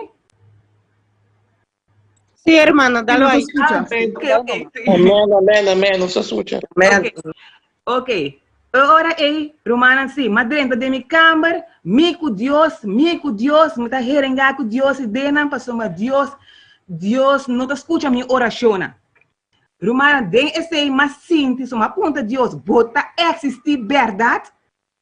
Sí, hermana, dalo Nos ahí. escucha. Ah, ok, ok. Amén, amén, amén. Nos escucha. Amén. Ok. E ora ei, rumannan, sí, m'a drenta den mi kamber, mi ku Dios, mi ku Dios, mi ta herengá ku Dios i denan pasobra Dios, Dios no ta skucha mi orashonnan. Rumannan, den esei m'a sinti, so m'a puntra Dios, Bo ta eksistí bèrdat?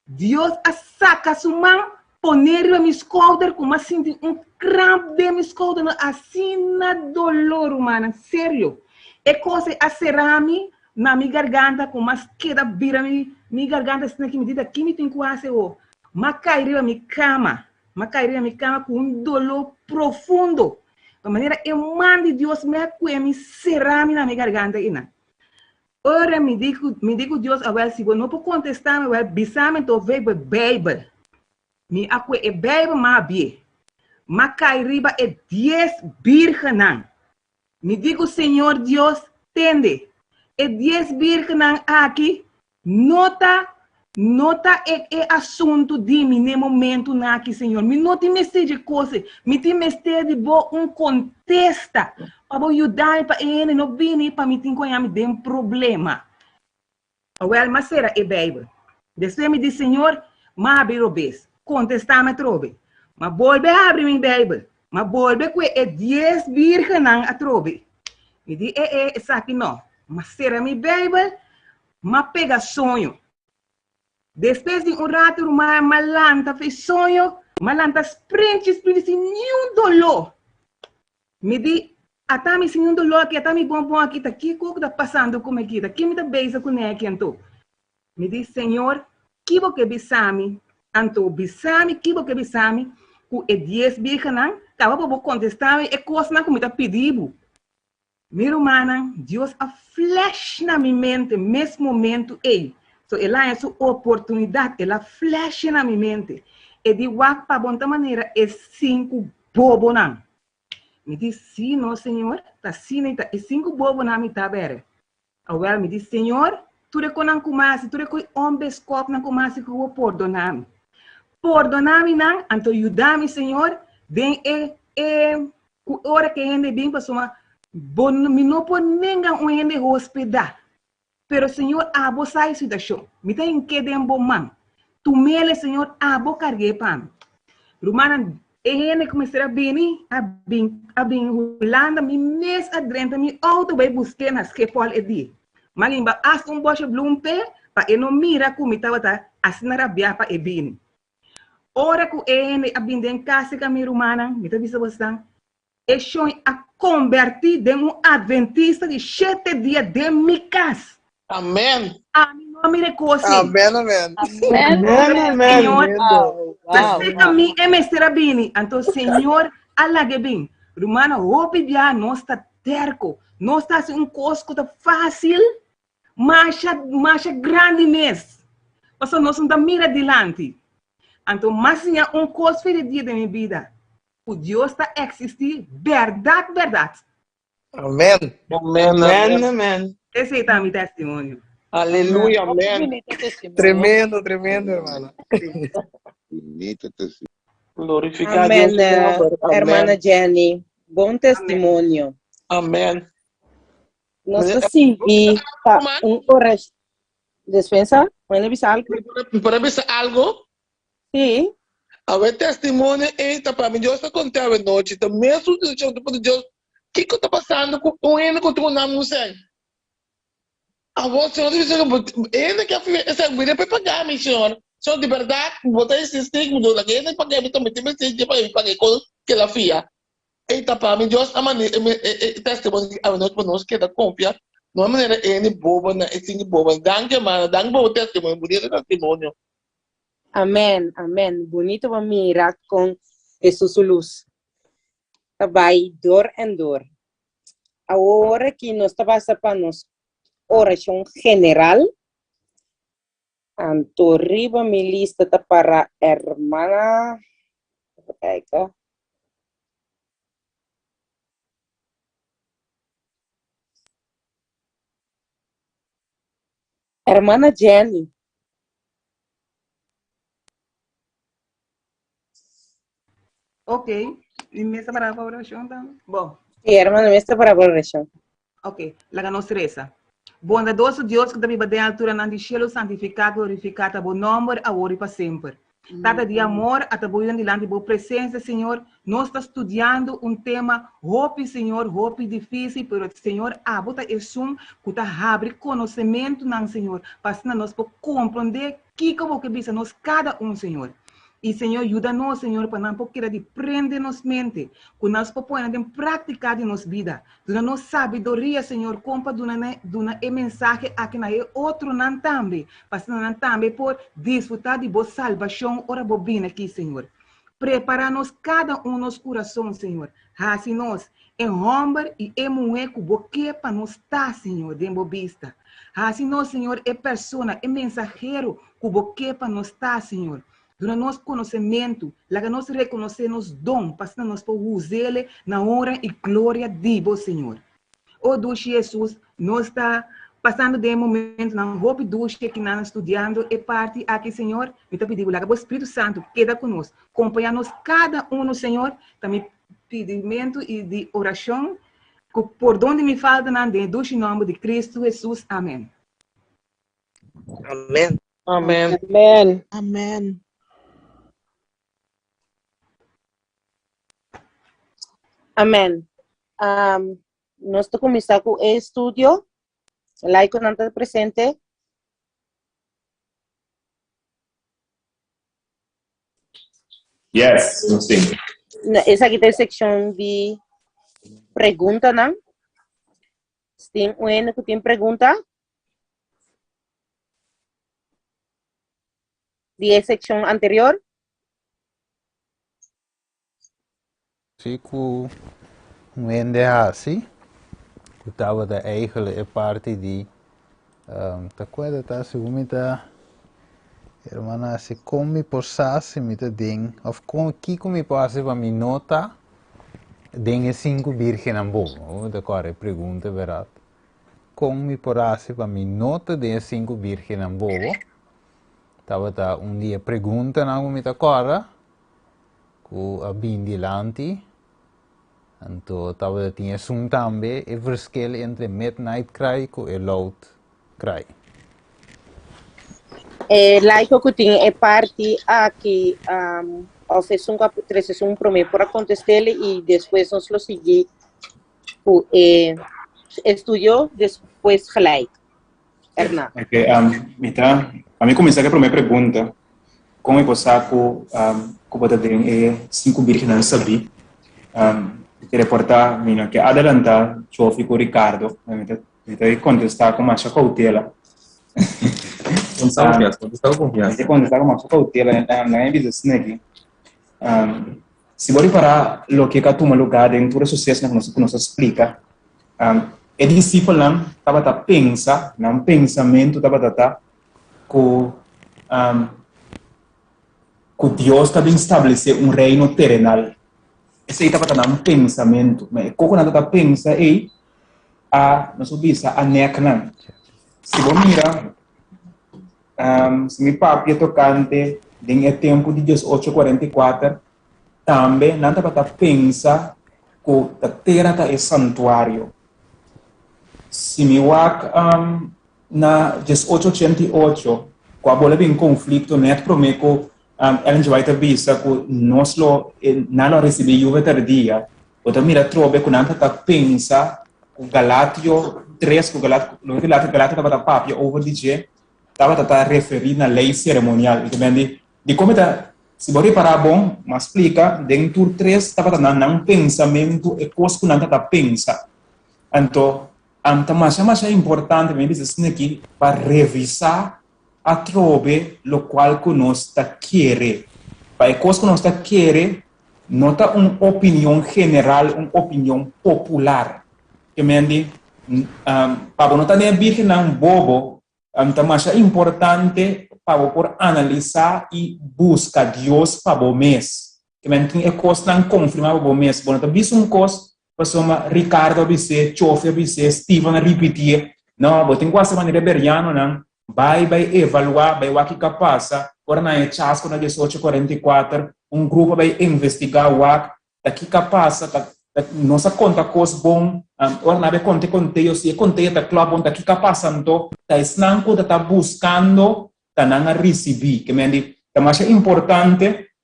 Dios a saka su man pone riba mi skouder ku m'a sinti un kramp den mi skouder no asina doló rumannan serio e kos ei a sera mi na mi garganta ku m'a keda bira mi mi garganta asina ki mi di ta ki mi tin ku hasi awo m'a kai riba mi kama m'a kai riba mi kama ku un doló profundo pa manera e man di Dios mi a kue mi sera mi na mi garganta einan. Ora mi di ku, mi di ku Dios, awel, si bo no por kontestá mi, awel, bisa mi anto ve bo Beibel. Mi a kue e Beibel, m'a habié. M'a kai riba e dies bírgennan. Mi di ku Señor Dios, Tende, e dies bírgennan aki no ta, no ta e, e asuntu di mi n'e momentunan aki, Señor. Mi no tin mester dje kos ei. Mi tin mester di bo un kontesta pa bo yuda mi pa e hende no bini pa mi tin ku haña mi den problema. Awèl, m'a sera e Beibel. Despues mi di, Señor, m'a habri robes. Kontestá mi atrobe. M'a bolbe habri mi Beibel. M'a bolbe kue e dies bírgennan atrobe. Mi di, E e, esaki no. M'a sera mi Beibel. M'a pega soño. Despues di un rato ruman m'a lanta fe soño, m'a lanta sprinchi sprinchi sin niun doló. Mi di, Ata mi sin niun doló aki, ata mi bon bon aki, ta kiko ku ta pasando ku mi aki, ta kin mi ta bezig kuné aki anto? Mi di, Señor, ki bo ke bisa mi? Anto bisa mi ki bo ke bisa mi ku e dies birgennan, kaba pa bo kontestá mi e kosnan ku mi ta pidi bo. Mi rumannan, Dios a flash na mi mente mes momento ei. So el a haña su oportunidat, el a flash na mi mente. E di wak pa bon ta manera e sinku bobonan. Mi di, Sí, no, Señor, ta asina i ta e sinku bobonan mi ta bere. Awel, mi di, Señor, tur e konan ku mi a hasi, tur e ko'i onbeskòpnan ku mi a hasi ku bo, pordoná mi. Pordoná mi nan, anto yuda mi, Señor, den e e ku ora ku e hende bin, pasobra bo mi no por nenga un hende hospedá. Pero, Señor, abo sa e situashon. Mi ta hink'é den bo man. Tum'el, Señor, abo karg'é pa mi. Rumannan, e hende ku mester a bini, a bin, a bin Hulanda, mi mes a drenta mi outo bai busk'é na Schiphol e dia. M'a limba asta un bòshe blum p'e, pa e no mira ku mi tabata asina rabiá pa e bini. Ora ku e hende a bin den kas di mi rumannan, mi ta bisa bosnan, E shon a kombertí den un adventista di shete dia den mi kas. Amen. Ami no a mira e kos ei. Amen, amen. Amen, amen. Señor, Wow, ta serka mi e mester a bini. Anto Señor a laga e bin. Rumannan, hopi bia nos ta terko. Nos ta hasi un kos ku ta fásil, masha, masha grandi mes. Pasobra nos no ta mira dilanti. Anto mas siña un kos for di dia den mi bida, ku Dios ta eksistí bèrdat, bèrdat. Amen. Amen, amen. Amen. Esei ta mi testimonio. Aleluya, amen. Tremendo, tremendo, hermana. Bonito testimonio. Glorifica Amen, Dios su nomber. Amen. hermana Jenny. Bon testimonio. Amen. Nos ta sigui pa un oracion. Despensa, puede bisa algo? Puede bisa algo? Sí. Awe testimonio ei ta pa mi. Dios ta conté awe nochi. Ta mesun situacion ta pone Dios, kiko ta pasando ku un hende ku tin un nam un sèn? Awor Señor ta bisa ku hende ke a fia e sèn, mira pa e paga mi, Señor. Señor, di bèrdat bo ta existi, mi duna ke hende paga mi tambe tin mester dje pa mi paga e kos ke el a fia. Ei ta pa mi Dios a manda e testimonio aki awe nochi pa nos keda konfia no e manera e hende bobo nan e sinti bobo. Danki hermana, danki pa bo testimonio, bunito testimonio. Amen, amen. Bunito pa mira con Hesus su luz ta bai dor en dor. Awor aki nos ta pasa pa nos oracion general. Anto riba mi lista ta para hermana, even kijken. Hermana Jenny. Ok, mi mester para pa oracion tambe? Bon. Sí, hermana, mester para pa oracion. Ok, laga nos resa. Bondadoso Dios ku ta biba den alturanan di shelu, santifiká, glorifiká ta bo nòmber awor i pa semper. Tata di amor, a ta bo yunan dilanti bo presensia, Señor. Nos ta studiando un tema hopi, Señor, hopi difísil, pero Señor, abo ta esun ku ta habri konosementunan, Señor, pa asina nos por komprondé kiko bo ke bisa nos kada un, Señor. I Señor, yuda nos, Señor, pa nan por keda di prende nos mente, ku nos por pone den práktika di nos bida. Duna nos sabiduria, Señor, kon pa duna na duna e mensahe aki na e otronan tambe, pa asina nan tambe por disfrutá di bo salbashon ora bo bini aki, Señor. Prepará nos kada un nos kurason, Señor. Hasi nos e hòmber i e muhé ku bo ke pa nos ta, Señor, den bo bista. Hasi nos, Señor, e persona, e mensahero ku bo ke pa nos ta, Señor. Duna nos konosementu, laga nos rekonosé nos don pa asina nos por us'ele na honra i gloria di bo, Señor. O dushi Hesus, nos ta pasando den e momentunan hopi dushi akinan studiando e parti aki, Señor. Mi ta pidi bo, laga bo Spiritu Santu keda ku nos, kompañá nos kada unu, Señor. Ta mi pidimentu i di orashon ku pordon di mi faltanan den e dushi nòmber di Kristu Hesus. Amen. Amen. Amen. Amen. Amen. Amen. Um, nos ta kuminsá ku e estudio. Laikonan ta presente. Yes, nos tin. Na, esaki ta e sekshon di preguntanan. Si tin un hende ku tin pregunta di e sekshon anterior. Si ku un hende hasi, ku tabata eigenlijk e parti di, ta kuerda ta segun mi ta hermana hasi kon mi por sa si mi ta den of kon kiko mi por hasi pa mi no ta den e sinku birgennan bobo. Mi ta kòrda e pregunta berat. Kon mi por hasi pa mi no ta den e sinku birgennan bobo? Tabata un di e preguntanan ku mi ta kòrda. Ku a bin dilanti. Anto tabata tin esun tambe e verschil entre midnight cry ku e loud cry. E laiko ku tin e parti aki of esun ku a trese esun prome por a kontest'el i despues nos lo sigui ku e estudio despues gelijk. Erna. Ok, mi ta, pa mi kuminsá ku e prome pregunta. Kon e por sa ku ku bo ta den e sinku birgennan sabí? Reportá mi no ke adelantá Chofi ku Ricardo, mi ta mi ta kontestá ku masha koutela. Kontestá ku konfiansa, kontestá ku konfiansa. Mi ta kontestá ku masha koutela, nan e bisa asina aki. Si bo ripará loke ka tuma lugá den tur e susesonan ku nos ku nos a splika, e disipelnan tabata pensa, nan pensamentu tabata ta ku ku Dios ta bin stablesé un reino terenal. Esei tabata nan pensamentu. Ma e koko nan tabata pensa ei a, nos por bisa, a nèk nan. Si bo mira, si mi papia tokante den e tempu di diesocho kuarenta i kuater, tambe nan tabata pensa ku ta tera ta e santuario. Si mi wak na diesocho ochenta i ocho, ku a bola bin konflikto nèt promé ku Ellen G. White a bisa ku nos lo, nan lo a risibí lluvia tardia, bo ta mira atrobe ku nan ta pensa ku Galatio tres, ku loke Galatio tabata papia over di dje, tabata ta referí na lei seremonial. I ta bini di, dikon mi ta, si bo ripará bon, mi a splika, den tur tres tabata nan nan pensamentu, e kos ku nan ta ta pensa. Anto, ta masha masha importante, mi a bisa asina aki, pa revisá atrobe lokual ku nos ta kere. Pa e kos ku nos ta kere no ta un opinion general, un opinion popular. Ke men di, pa bo no ta den e birgennan bobo, ta masha importante pa bo por analisá i buska Dios pa bo mes. Ke men tin e kosnan konfirmá pa bo mes. Bo no ta bisa un kos Pasobra Ricardo a bis'é, Chofi a bis'é, Steven a ripitié. No, bo tin ku hasi manera e berianonan bai bai evaluá, bai wak kiko a pasa. Ora nan e chasco na diesocho kuarenta i kuater, un grupo a bai investigá wak ta kiko a pasa, ta nos a konta kos bon, ora nan a bai konta e konteo, si e konteo ta klòp bon, ta kiko a pasa anto? Ta esnan ku ta ta buskando ta nan a risibí. Ke men di, ta masha importante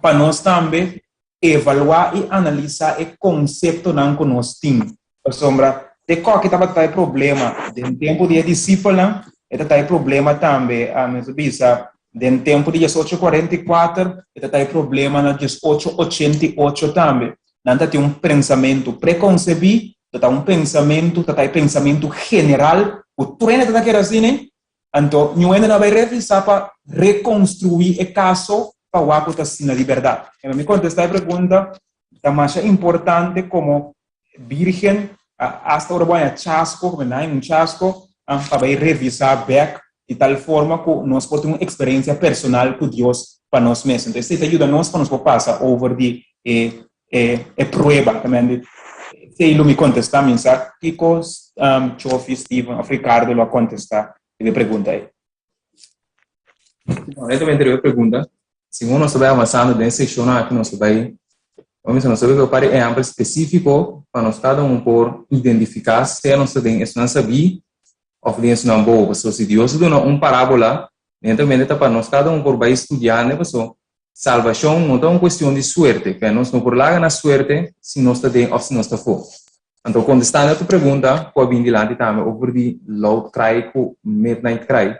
pa nos tambe evaluá i analisá e konseptonan ku nos tin. Pasobra te koki tabata e problema den tempu di e disipelnan, e ta ta e problema tambe, mi ta bisa, den tempu di diesocho kuarenta i kuater, e ta ta e problema na diesocho ochenta i ocho tambe. Nan ta tin un pensamentu prekonsebí, ta ta un pensamentu, ta ta e pensamentu general ku tur hende ta ta kere asina, Anto, niun hende no a bai revisá pa rekonstruí e kaso pa wak ku ta asina di bèrdat. E mi kontestá e pregunta, ta masha importante komo bírgen, asta ora bo haña chasko, komo nan haña un chasko, pa bai revisá bèk di tal forma ku nos por tin un eksperensia personal ku Dios pa nos mes. Entonces, esei ta yuda nos pa nos por pasa over di e e prueba. Esei lo mi kontestá, mi sa kiko Chofi, Steven òf Ricardo lo a kontestá riba e pregunta ei. Honestamente riba e pregunta, segun nos ta bai avansando den e sekshonnan aki nos ta bai, bo mester nos ta bai ku un par di ehèmpel spesífiko pa nos kada un por identifiká sea nos ta den esnan sabí òf den esnan bobo. Pasobra si Dios a duna un parábola, netamente ta pa nos kada un por bai studiá ne pasobra Salbashon no ta un kuestion di suerte, p'e nos no por laga na suerte si nos ta den òf si nos ta afó. Anto kontestando tu pregunta ku a bin dilanti tambe over di loud cry ku midnight cry,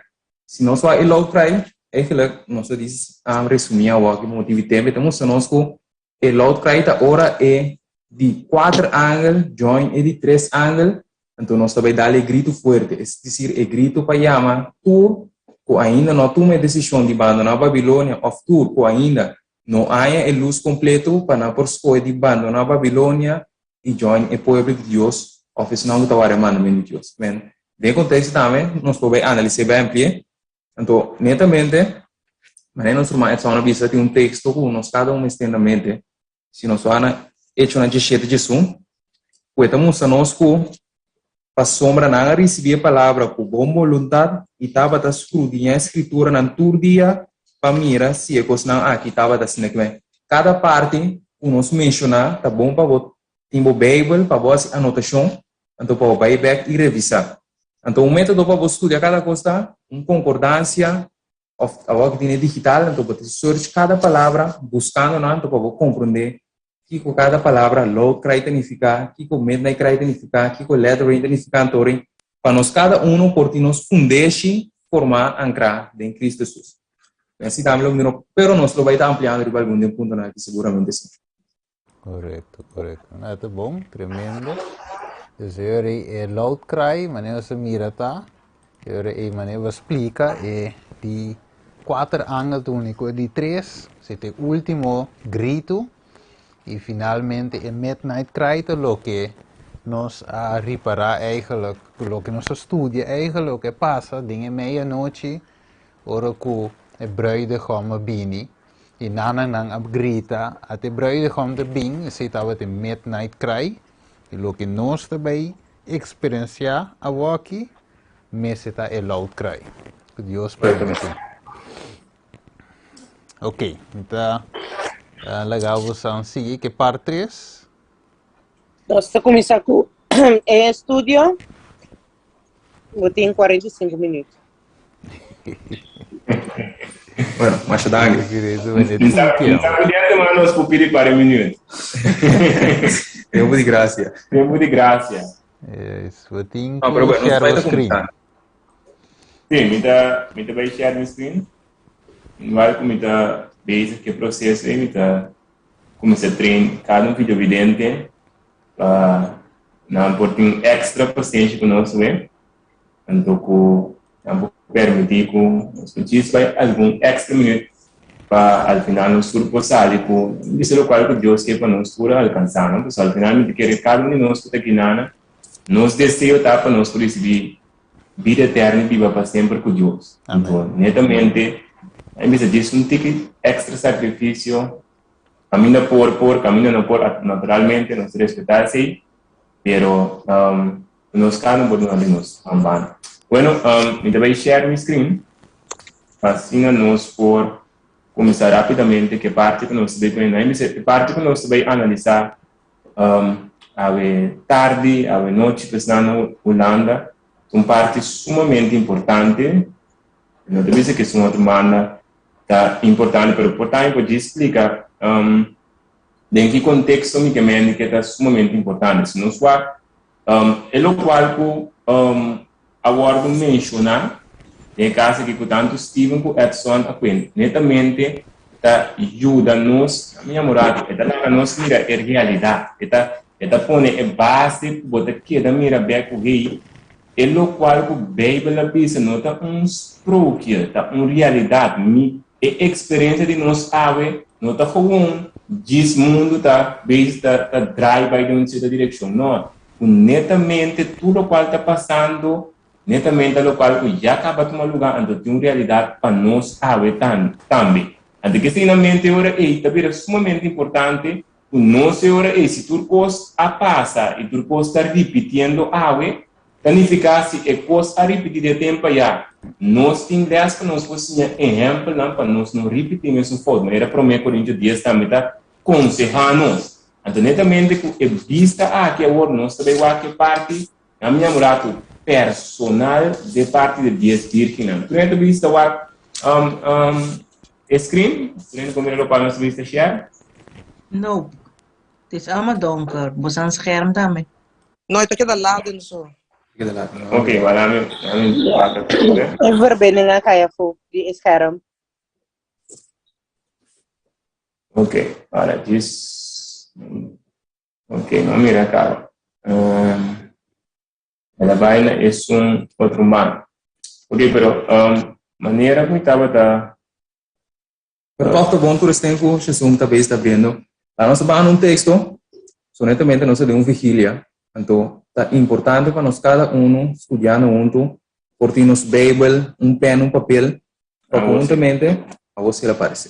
si nos wak e loud cry, eigenlijk nos ta dis resumí awor ki motibu i tempu e ta mustra nos ku e loud cry ta ora e di kuater angel join e di tres angel Anto nos ta bai dal e gritu fuerte, es desir, e gritu pa yama tur ku ainda no a tuma e desishon di bandoná Babilonia òf tur ku ainda no haña e lus kompletu pa nan por skohe di bandoná Babilonia i join e pueblo di Dios òf esnan ku ta wara e mandamentu di Dios. Men, den e konteksto tambe nos por bai analis'é bai ampli'é. Anto, netamente, manera nos ruman Edson a bisa, tin un teksto ku nos kada un mester na mente. Si nos wak na Echonan diesshete diesun, ku e ta mustra nos ku pasobra nan a risibí e palabra ku bon boluntat i tabata skrudiñá e Skrituranan tur dia pa mira si e kosnan aki tabata asina. Kibé kada parti ku nos menshoná ta bon pa bo tin bo Beibel pa bo hasi anotashon, anto pa bo bai bèk i revisá. Anto un método pa bo studia kada kos ta un konkordansia Of awor ku tin e digital, anto bo ta search kada palabra buskando nan anto pa bo komprondé kiko kada palabra loud cry ta nifiká, kiko midnight cry ta nifiká, kiko let rain ta nifiká anto rin pa nos kada uno por tin nos fundeshi formá ankrá den Kristu Hesus. Así tambe lo mira, pero nos lo bai ta ampliando riba algun den puntonan aki seguramente sí. Korekto, korekto. No, ta bon, tremendo. Dus e e loud cry, manera se mira ta, e manera splika e di kuater angel úniko, di tres, e último grito, i finalmente e midnight cry ta loke nos a ripará eigenlijk, loke nos a studia eigenlijk, loke pasa den meianochi, ora ku e bruidegom a bini, i nan nan a grita, ata e bruidegom ta bin, esei tabata midnight cry, i loke nos tambe eksperensiá awoki, mester ta e loud cry. Ku Dios permití. Ok, anto, legal boso sigui ku part 3. Nos ta kuminsá ku e estudio. Bo tin 45 minüt. Bueno, masha danki. Não tá nos por pedir para minuto. Tempu di grasia. Tempu di grasia. Yes, bo tin No, pero bueno, share bai o screen. Si, mi ta bai share mi screen. Igual ku mi ta bezig ku e proseso ei, mi ta kuminsá train kada un videovidente pa nan por tin extra pasenshi ku nos we. Anto ku nan por permití ku nos por djis bai algun extra minüt pa al final nos tur por sali ku bisa lokual ku Dios ke pa nos tur alkansá, no? Pasobra al final mi ta kere kada un di nos ku ta aki nos deseo ta pa nos por risibí bida eterno i biba pa semper ku Dios. Anto, netamente, a bisa djis un tiki extra sakrifisio, kaminda por, kaminda no por, naturalmente nos ta respetá esei, pero nos kada un por duna di nos banda. Bueno, mi ta bai share mi screen, pa asina nos por kuminsá rápidamente ku e parti ku nos ta bai pone. E parti ku nos ta bai analisá awe tardi, awe nochi, pues na Hulanda, un parti sumamente importante. No ta bisa ku un otro banda ta importante, pero por tantu por splika den ki konteksto mi ke men ku ta sumamente importante. Si nos wak, e lokual ku a wòrdu menshoná den kaso aki ku tantu Steven ku Edson a kuenta, netamente ta yuda nos, mi amorado, e ta laga nos mira e realidat, e ta pone e base ku bo ta keda mira bèk ku hey, e lokual ku Beibel a bisa no ta un sprookje, ta un realidat. Mi e eksperensia di nos awe no ta gewoon djis mundu ta bezig ta draai bai den un sierto direkshon. No, ku netamente tur lokual ta pasando, netamente lokual ku ya kaba tuma lugá, anto tin un realidat pa nos awe tambe. Anto ku esei na mente ora ei ta bira sumamente importante ku nos e ora ei si tur kos a pasa i tur kos ta ripitiendo awe, ta nifiká si e kos a ripití den tempu ayá, nos tin lès pa nos por siña ehèmpelnan pa nos no ripití mesun fout. Manera Promé Korintio 10 tambe ta konsehá nos. Anto netamente ku e bista aki awor nos ta bai wak e parti na mi amoratu personal de parti di 10 vírgennan. Tur hende ta bista wak e screen? Tur hende por mira lokual nos ta bista share? No, het is allemaal donker. Bo sa scherm tambe. No, ta keda laden zo. Ok, maar laat me wak. E verbinding a kai afó di scherm. Ok, ahora djis. Ok, no mira akí. La vaina es un otro man. Ok, pero manera ku tabata. Pero toch ta bon tur esnan ku Jesus ta bezig ta abriendo. Laga nos ta un teksto, so netamente nos ta den un vigilia, anto ta importante pa nos kada unu studiando huntu, por tin nos Beibel, un pèn, un papel, pa konhuntamente, awor si el aparesé.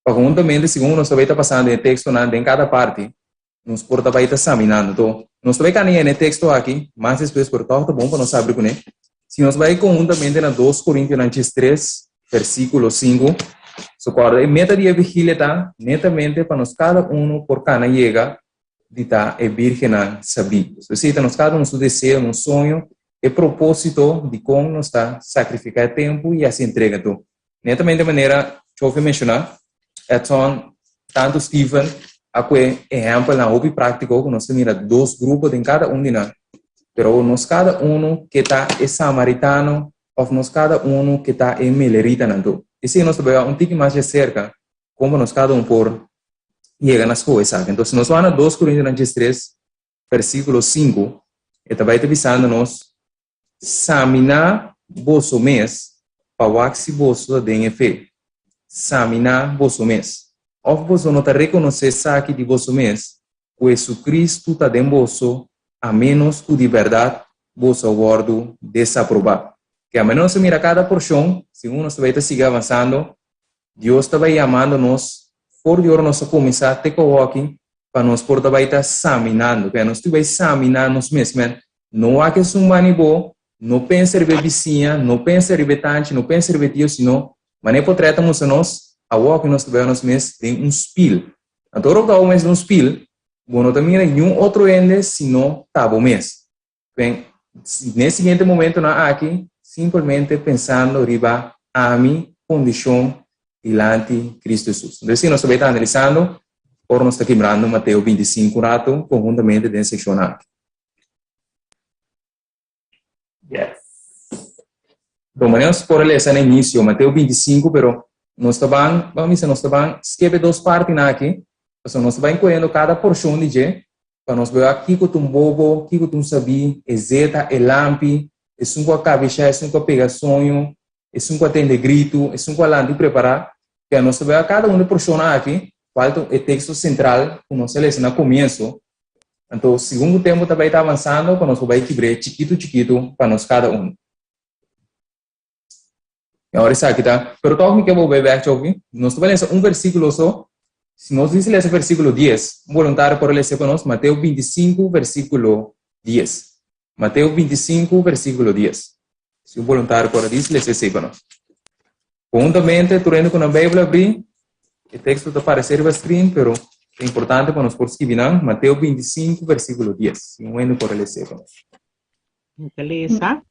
Pa konhuntamente, segun nos ta bai ta pasando den e tekstonan den kada parti, nos por ta bai ta saminando. Anto, nos ta bai kanda yena e teksto aki mas despues, pero tòg ta bon pa nos habri kuné. Si nos bai konhuntamente na 2 Korintionan 3, versíkulo 5, so kòrda e meta di e vigilia ta netamente pa nos kada unu por kana yega di ta e bírgennan sabí. So esei ta nos kada un su deseo, nos soño, e propósito di kon nos ta sakrifiká e tempu i hasi entrega. Anto, netamente manera Chofi menshoná, Edson, tantu Steven, a kue ehèmpelnan hopi práktiko ku nos ta mira dos grupo den kada un di nan. Pero nos kada unu ke ta e samaritano òf nos kada unu ke ta e mileritanan. Anto, esei nos ta bai wak un tiki mas djaserka komo nos kada un por. yega na skohe esaki. Entonces, si nos wak na dos Korintionan diestres, versíkulo sinku, e ta bai ta bisando nos, Saminá boso mes pa wak si boso ta den e fe. Saminá boso mes. Òf boso no ta rekonosé esaki di boso mes, ku Hesukristu ta den boso, a ménos ku di bèrdat boso a wòrdu desaprobá. Ke a manera nos ta mira kada porshon, segun nos ta bai ta sigui avansando, Dios ta bai yamando nos for di ora nos a kuminsá te ku awoki pa nos por ta bai ta saminando. Ke nos tin bai saminá nos mes. Men, no wak esun bani bo, no pensa riba e bisiña, no pensa riba e tanchi, no pensa riba e tio, sino manera e potrèt ta mustra nos, awoki nos ta bai nos mes den un spil. Anto ora bo ta awo mes den un spil, bo no ta mira niun otro hende sino ta bo mes. Ben, n'e siguiente momentonan aki, simpelmente pensando riba ami kondishon dilanti Cristo Jesus. Entonces, si nos ta bai ta analisando, ora nos ta kibrando Mateo 25 un rato konhuntamente den sekshonnan aki. Yes. Bon, manera nos por a lesa na inicio, Mateo 25, pero nos ta ban, ban bisa, nos ta ban skip e dos partinan aki, pasobra nos ta ban koyendo kada porshon di dje, pa nos beba kiko ta un bobo, kiko ta un sabí, e zeta, e lampi, esun ku a kabishá, esun ku a pega soño, esun ku a tende gritu, esun ku a lanta i prepará. P'e nos ta beba kada un di e porshonnan aki, kual ta e teksto sentral ku nos a lesa na komienso. Anto, segun ku tempu ta bai ta avansando, pa nos por bai kibr'é chikitu chikitu pa nos kada un. I ora esaki ta, pero tòg mi ke bo bai bèk choki. Nos ta bai lesa un versíkulo so. Si nos dici lesa versíkulo dies, un boluntario por a lesa pa nos, Mateo 25, versíkulo dies. Mateo 25, versíkulo dies. Si un boluntario por a dici, lesa esei pa nos. Konhuntamente, tur hende ku nan Beibel abrí, e teksto ta paresé riba screen, pero ta importante pa nos por skibi nan, Mateo 25, versíkulo dies. Si un hende por a lesa pa nos. Mi ta lesa,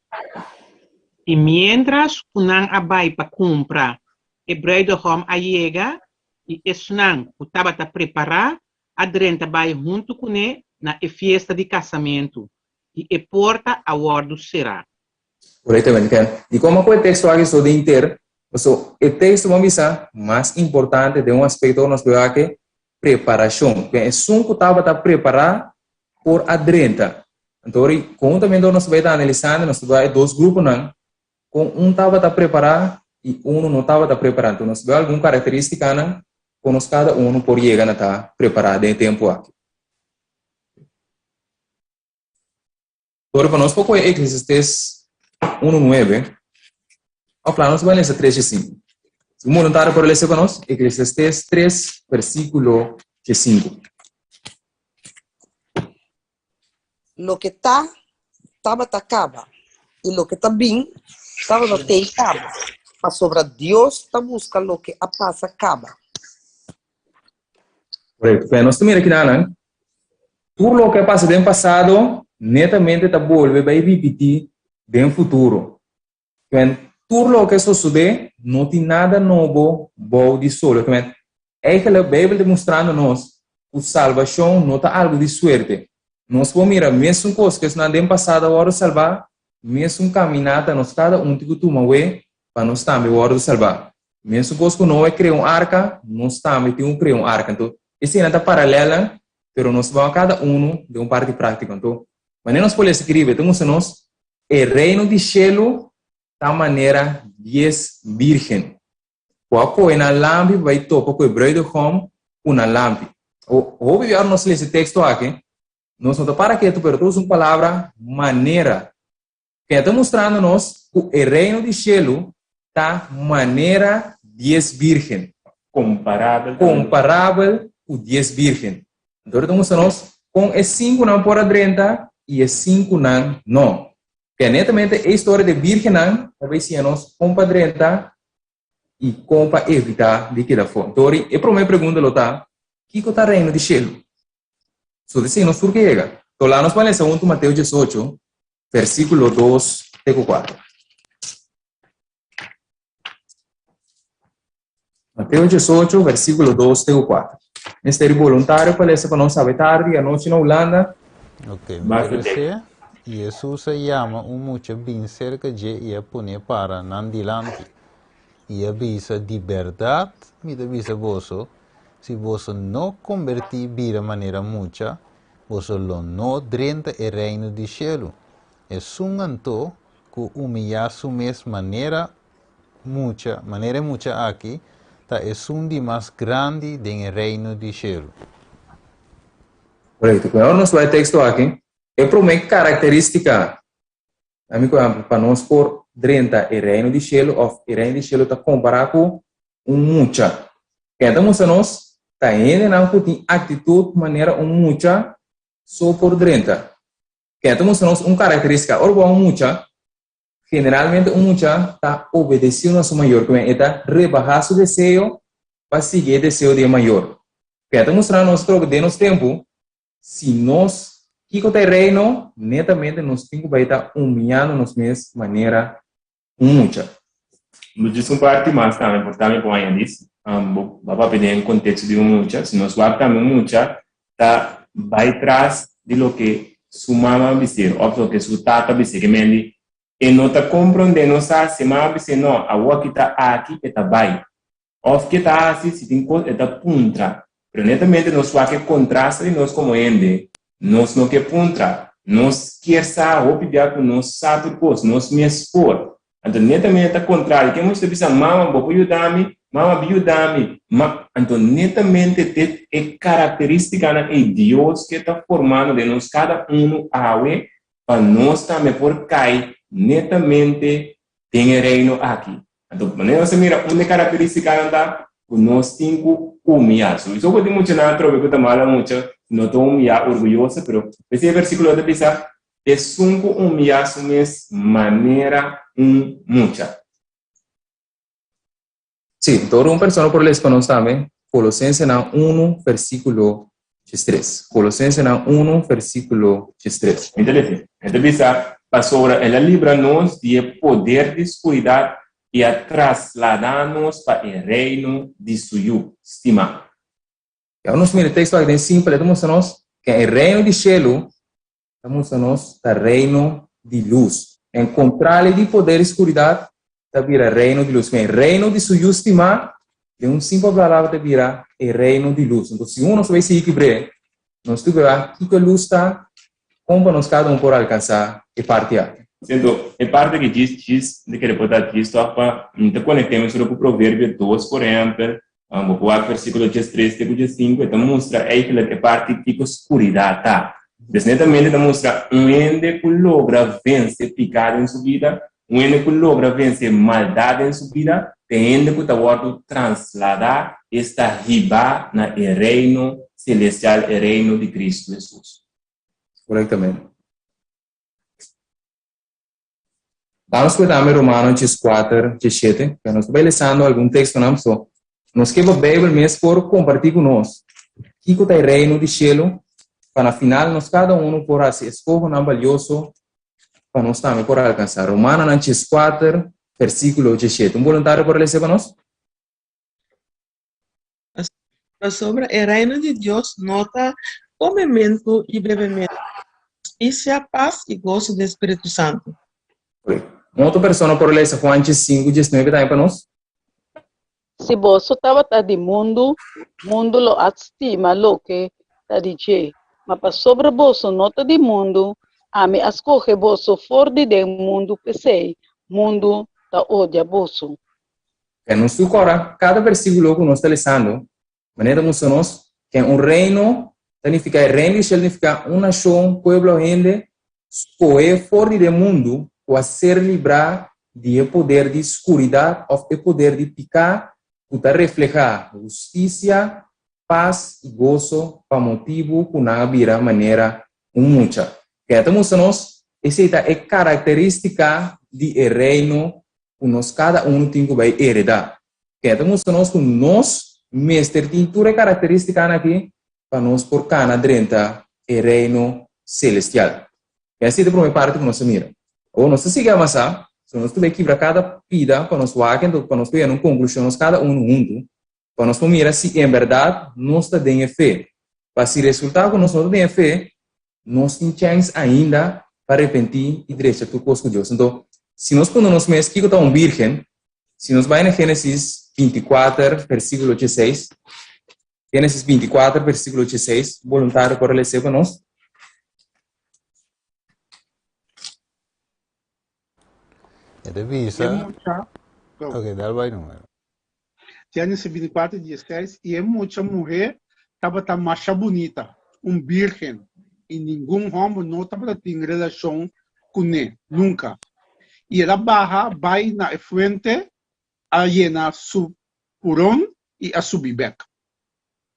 I miéntras ku nan a bai pa kumpra, e bruidegom a yega, i esnan ku tabata prepará a drenta bai huntu kuné na e fiesta di kasamentu, i e porta a wòrdu será. Korektamente, Ken. Dikon a kohe teksto aki so den inter? Pasobra e teksto bo a bisa mas importante den un aspekto ku nos por wak e preparashon. Ken esun ku tabata prepará por a drenta. Anto ora konhuntamente ora nos ta bai ta analisando nos ta bai e dos gruponan kon un tabata prepará i unu no tabata prepará. Anto nos ta bai algun karakteristikanan kon nos kada unu por yega na ta prepará den e tempu aki. Ora pa nos por kohe Eclesiastes unu nuebe, òf laga nos bai lesa tres djesinku. Si un boluntario por lesa pa nos, Eclesiastes tres versíkulo djesinku. Loke ta, tabata kaba, i loke ta bin, tabata tei kaba, pasobra Dios ta buska loke a pasa kaba. Correcto. Pero nos ta mira kinanan, tur loke a pasa den pasado netamente ta bolbe bai ripití den futuro. Kmen, tur loke a sosodé no tin nada nobo bou di solo. Kmen, eigenlijk Bijbel ta mustrando nos ku salbashon no ta algu di suerte. Nos por mira mesun kos ku esnan den pasado a wòrdu salbá, mesun kaminata nos kada un tin ku tuma wé pa nos tambe wòrdu salbá. Mesun kos ku Noe krea un arka, nos tambe tin ku krea un arka. Anto, eseinan ta paralèlnan, pero nos ta bai kada unu den un parti práktiko. Anto, manera nos por lesa aki riba, e ta mustra nos e reino di shelu ta manera dies bírgen ku a kohe nan lampi pa bai topa ku e bruidegom ku nan lampi. Hopi biaha ora nos lesa e teksto aki, nos no ta para ketu, pero ta usa un palabra manera. Ke ta mustrando nos ku e reino di shelu ta manera dies bírgen. Komparabel. Komparabel ku dies bírgen. Anto ta mustra nos kon e sinkunan por a drenta i e sinkunan no. Ke netamente e historia di e bírgennan ta bai siña nos kon pa drenta i kon pa evitá di keda afó. Anto e promé pregunta lo ta, Kiko ta Reino di Shelu? So ta esei nos tur ke yega. To laga nos bai lesa huntu Mateo diesocho, versíkulo dos te ku kuater. Mateo diesocho, versíkulo dos te ku kuater. Mester di boluntario pa lesa pa nos awe tardi, anochi na Hulanda. Ok, mi ta lesa. I Hesus a yama un mucha bin serka dje i a pon'é para nan dilanti. I a bisa, Di bèrdat mi ta bisa boso, Si boso no kombertí bira manera mucha, boso lo no drenta e reino di shelu. Esun anto ku humiyá su mes manera mucha, manera e mucha aki, ta esun di mas grandi den e reino di shelu. Korekto. Ku ora nos bai e teksto aki, e promé karakterístika Ami ku pa nos por drenta e reino di shelu òf e reino di shelu ta kompará ku un mucha. Ken ta mustra nos ta hendenan ku tin aktitut manera un mucha so por drenta. Ken ta mustra nos un karakterístika. Ora bo a un mucha, generalmente un mucha ta obedesiu na su mayor, ku e ta rebahá su deseo pa sigui e deseo di e mayor. Ken ta mustra nos trobe den nos tempu Si nos, kiko ta e Reino? Netamente nos tin ku bai ta humiyando nos mes manera un mucha. Bo djis un parti mas tambe por tambe por añadis, bo a papia den konteksto di un mucha, si nos wak tambe un mucha ta bai tras di loke su mama a bis'é òf loke su tata a bis'é, ke men di e no ta komprondé, no sa si e mama a bis'é no, awor ki ta aki e ta bai. Of ke ta hasi si tin kos e ta puntra. Pero netamente nos wak e kontraste di nos komo hende, nos no ke puntra. Nos kier sa hopi bia ku nos sa tur kos, nos mes por. Anto netamente ta kontrario, ke mucha ta bisa, Mama, bo por yuda mi? Mama, bi yuda mi. Ma, anto netamente te e karakteristikanan ei Dios ke ta formando den nos kada unu awe pa nos tambe por kai netamente den e reino aki. Anto, manera nos a mira, un di e karakterístikanan ta ku nos tin ku humiyá. Souiso ku tin muchanan atrobe ku ta mala mucha, no ta humiyá, orguyoso, pero p'esei e versíkulo ta bisa, Esun ku humiyá su mes manera un mucha. Sí, tur un persona por lesa pa nos tambe Kolosensenan unu, versíkulo diestres. Kolosensenan unu, versíkulo diestres. Mi ta lesa. E ta bisa, Pasobra el a libra nos di e poder di skuridat i a trasladá nos pa e reino di su Yu stimá. Ora nos mira e teksto aki den simpel, e ta mustra nos ku e reino di shelu ta mustra nos ta reino di lus. En kontrali di poder di skuridat ta bira reino di lus. E reino di su Yu stimá, den un simpel palabra ta bira e reino di lus. Entonces, si uno nos bai sigui kibr'é, nos tur bira kiko e lus ta, kon pa nos kada un por alkansá e parti aki. Siento, e parti aki djis djis, mi ta kere por ta djis tòg pa mi ta konekt'é mesora ku Proverbio dos, por ehèmpel, Bo por wak versíkulo diestres te ku diesinku, e ta mustra eigentlik e parti kiko skuridat ta. Pues netamente ta mustra un hende ku logra vense piká den su bida, un hende ku logra vense maldat den su bida, ta e hende ku ta wòrdu trasladá, esta hibá na e reino selestial, e reino di Kristu Hesus. Korektamente. Vamos cu tambe Romano 14, 17. Pero nos ta bay lesando algun textonan, so nos ke pa Bijbel mes por comparti cu nos kico ta e reino di cielo, pa na final nos cada uno por haci escohonan balioso pa nos tambe por alcansa. Romanonan 14, versiculo 17. Un voluntario por lesa pa nos? Pasobra e Reino di Dios no ta komementu i bebementu, hustisia, pas i goso den Spiritu Santu. Un otro persona por lesa Juan 5, 19 tambe pa nos? Si boso tabata di mundu, mundu lo a stima loke ta di dje. Ma pasobra boso no ta di mundu, ami a skohe boso for di den mundu, p'esei mundu ta odia boso. Ken nos tur kòrda kada versíkulo ku nos ta lesando, manera ta mustra nos ken un reino ta nifiká. E reino di shelu nifiká un nashon, pueblo o hende skohé for di den mundu ku a ser librá di e poder di skuridat òf e poder di piká ku ta reflehá hustisia, pas i goso pa motibu ku nan a bira manera un mucha. Ken ta mustra nos esei ta e karakterístika di e reino ku nos kada unu tin ku bai eredá. Ken ta mustra nos ku nos mester tin tur e karakterístikanan akí pa nos por kana drenta e Reino selestial. Esei ta e promé parti ku nos ta mira. Awor nos ta sigui avansá, so nos ta bai kibra kada pida pa nos wak anto pa nos por yega na un konklushon nos kada unu huntu, pa nos por mira si en bèrdat nos ta den e fe. Pa si resultá ku nos no ta den e fe, nos tin chèns ainda pa repentí i drecha tur kos ku Dios. Anto, si nos puntra nos mes kiko ta un bírgen, si nos bai na Génesis 24, versíkulo 16, Génesis 24, versíkulo 16. Boluntario por les'é pa nos. E ta bisa. E mucha. Ok, dal bai numero. Génesis 24, 16, I e mucha muhé tabata masha bunita, un bírgen, i ningun hòmber no tabata tin relashon kuné nunka. I el a baha bai na e fuente, a yena su puron i a subi bèk.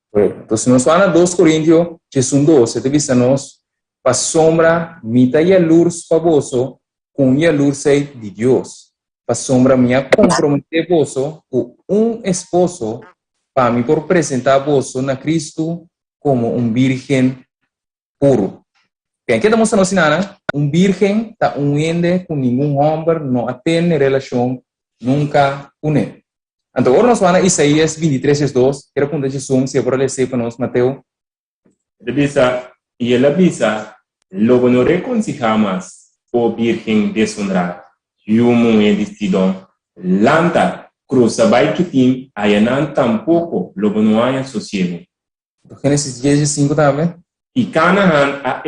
Bueno, entonces nos bai na 2 Corintio 12, e ta bisa nos, Pasobra mi ta yalurs pa boso ku un yalursheid di Dios, pasobra mi a komprometé boso ku un esposo pa mi por presentá boso na Kristu komo un bírgen puru. Ken ke ta mustra nos asina? Un bírgen ta un hende ku ningun hòmber no a tene relashon nunka kuné. Anto ora nos wak na Isaías 23 es 2, kier a puntra Jesum si e por a lesa ei pa nos, Mateo. E ta bisa, I el a bisa, Lo bo no rekonsihá mas, o bírgen deshonrá, yu muhé di Sidon. Lanta, krusa bai Kitim, ayanan tampoko lo bo no haña sosiegu. Génesis 10 es 5 tambe. I Kanahan a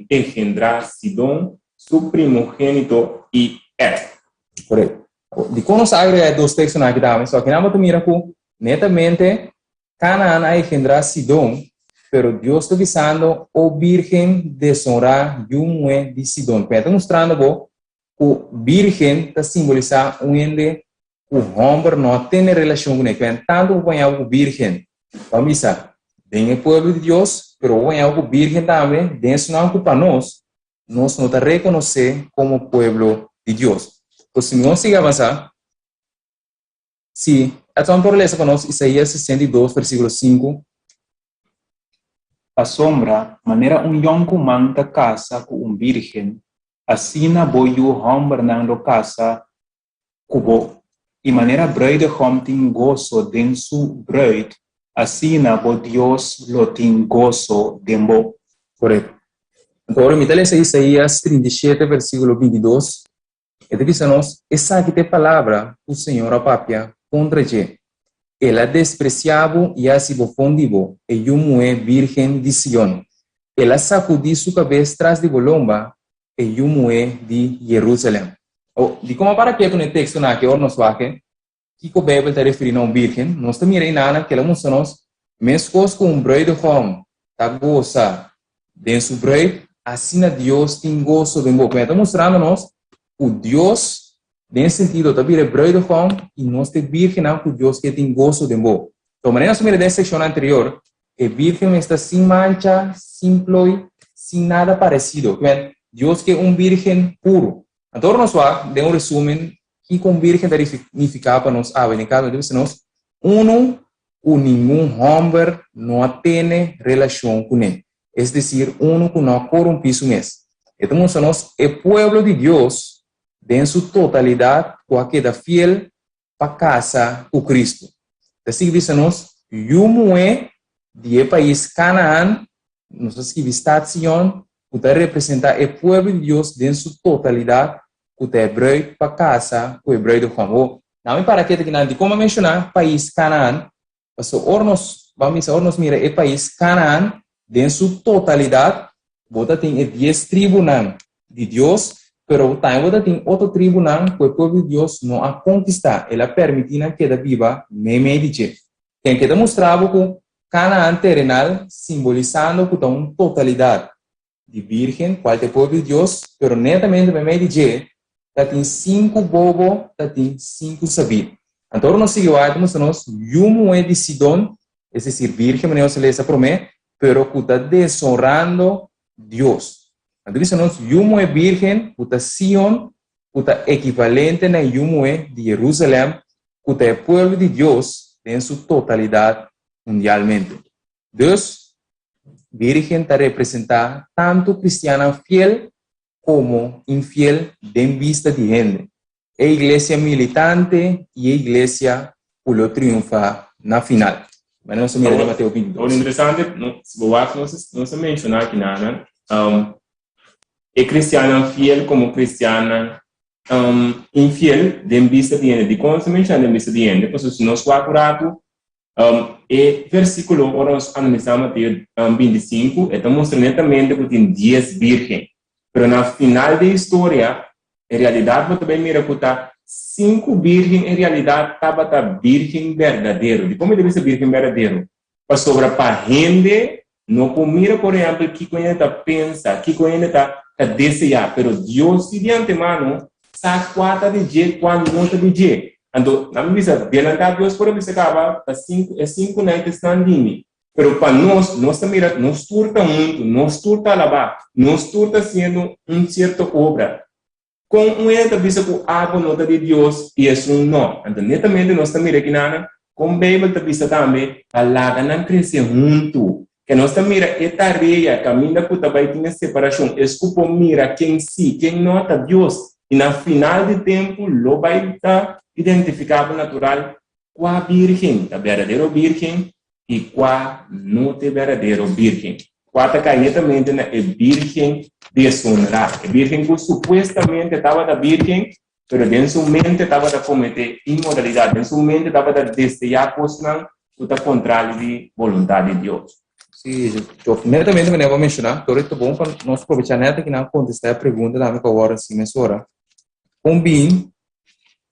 engendrá Sidon, su primogénito, i Et. Korekto. Dikon nos a agregá e dos tekstonan aki tambe? So akinan bo ta mira ku netamente Canaan a engendrá Sidon, pero Dios ta bisando, O bírgen desonrá, yu muhé di Sidon. Kua ta mustrando bo ku bírgen ta simbolisá un hende ku hòmber no a tene relashon kuné. Kua tantu bo baña bo ku bírgen, bo a bisa, den e pueblo di Dios, pero bo baña bo ku bírgen tambe den esnan ku pa nos, nos no ta rekonosé komo pueblo di Dios. Pues si nos sigui avansá, Sí, Edson por lesa pa nos Isaías 62 versíkulo 5. Pasobra manera un yònkuman ta kasa ku un bírgen, asina bo yu hòmbernan lo kasa ku bo, i manera brùidegòm tin goso den su brùid, asina bo Dios lo tin goso den bo. Korekto. Anto ora mi ta lesa Isaías 37 versíkulo 22, E ta bisa nos, Esaki ta e palabra ku Señor a papia kontra dje, El a despresiá bo i a hasi bofon di bo, e yu muhé bírgen di Sion. El a sakudí su kabes tras di bo lomba, e yu muhé di Jerusalèm. Awor, dikon a para ketu na e tekstonan aki ora nos wak kiko Beibel ta referí na un bírgen? Nos ta mira enanan ku el a mustra nos, meskos ku un bruidegom ta gosa den su bruid, asina Dios tin goso den bo. Ku e ta mustrando nos ku Dios, den e sentido, ta bira e bruidegom i nos ta e bírgennan ku Dios ke tin goso den bo. Anto, manera nos a mira den e sekshon anterior, e bírgen mester ta sin mancha, sin ploi, sin nada paresido. Ku Dios ke un bírgen puru. Anto ora nos wak, den un resumen, kiko un bírgen ta nifiká pa nos awe den kada un di nos, unu ku ningun hòmber no a tene relashon kuné, es desir, unu ku no a korumpí su mes. E ta mustra nos e pueblo di Dios den su totalidat ku a keda fiel pa kasa ku Kristu. Ta sigui bisa nos, Yu muhé di e pais Kanaan, nos ta skibi stat Sion, ku ta representá e pueblo di Dios den su totalidat, ku ta e bruid pa kasa ku e bruidegom. O, nan mi para kete kinan, dikon mi a menshoná pais Kanaan? Pasobra ora nos, ban bisa, ora nos mira e pais Kanaan den su totalidat, bo ta tin e dies tribunan di Dios, pero tambe bo ta tin otro tribunan ku e pueblo di Dios no a konkistá, el a permití nan keda biba meimei di dje. Ken ke ta mustra bo ku Kanaan terenal simbolisando ku ta un totalidat di bírgen, kual ta e pueblo di Dios, pero netamente meimei di dje ta tin sinku bobo, ta tin sinku sabí. Anto ora nos sigui wak, ta mustra nos yu muhé di Sidon, es desir, bírgen, manera nos a lesa promé, pero ku ta deshonrando Dios. Anto bisa nos yu muhé bírgen ku ta Sion, ku ta ekivalente na e yu muhé di Jerusalèm, ku ta e pueblo di Dios den su totalidat mundialmente. Dus, bírgen ta representá tantu kristiannan fiel komo infiel den bista di hende, e iglesia militante i e iglesia ku lo triunfá na final. Manera nos a mira den Mateo 22. Awor interesante, no, si bo wak nos, nos a menshoná aki nan, um, e kristiannan fiel komo kristiannan um, infiel den bista di hende. Dikon nos a menshoná den bista di hende? Pasobra si nos wak un ratu, um, e. E versíkulo, ora nos analisá Mateo 25, e ta mustra netamente ku tin dies bírgen. Pero na final di e historia, en realidat bo ta bai mira ku ta sinku bírgen en realidat tabata bírgen berdadero. Dikon mi ta bisa bírgen berdadero? Pasobra pa hende no por mira, por ehèmpel, kiko hende ta pensa, kiko hende ta ta deseá, pero Dios si di antemano sa kua ta di dje, kua no ta di dje. Anto, nan mi bisa, delantá Dios por a bisa kaba, ta sinku, e sinkunan ei ta esnan di mi. Pero pa nos, nos ta mira, nos tur ta huntu, nos tur ta alabá, nos tur ta hasiendo un sierto obra. Kon un hende ta bisa ku abo no ta di Dios i esun no? Anto netamente nos ta mira kinanan kon Beibel ta bisa tambe pa laga nan krese huntu. Ke nos ta mira e tarea kaminda ku ta bai tin e separashon, es ku por mira ken si, ken no ta Dios. I na final di tempu lo bai ta identifikabel natural Kua bírgen ta berdadero bírgen i kua no ta e berdadero bírgen? Kua ta kai netamente na e bírgen desonrá, e bírgen ku supuestamente tabata bírgen, pero den su mente tabata kometé inmoralidat, den su mente tabata deseá kosnan ku ta kontrali di boluntat di Dios. Sí, netamente manera bo a menshoná, tur e ta bon pa nos probechá nèt aki nan kontestá e pregunta tambe ku a wòrdu hasi mesora. Kon bin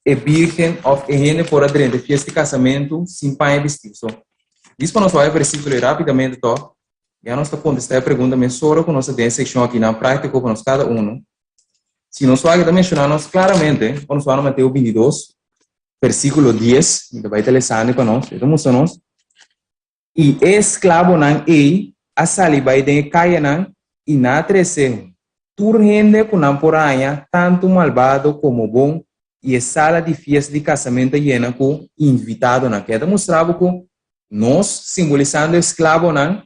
e bírgen òf e hende por a drenta e fiesta di kasamentu sin paña bistí. So, dis pa nos wak e versíkulo ei rápidamente tòg, ya nos ta kontestá e pregunta mesora ku nos ta den e sekshon aki nan práktiko pa nos kada unu. Si nos wak e ta menshoná nos klaramente, ora nos wak na Mateo 22, versíkulo 10, mi ta bai ta lesando pa nos, e ta mustra nos, I e esklabonan ei a sali bai den e kayanan i nan a trese tur hende ku nan por haña, tantu malbado komo bon, i e sala di fiesta di kasamentu a yena ku invitadonan. Keda ta mustra bo ku nos, simbolisando e esklabonan,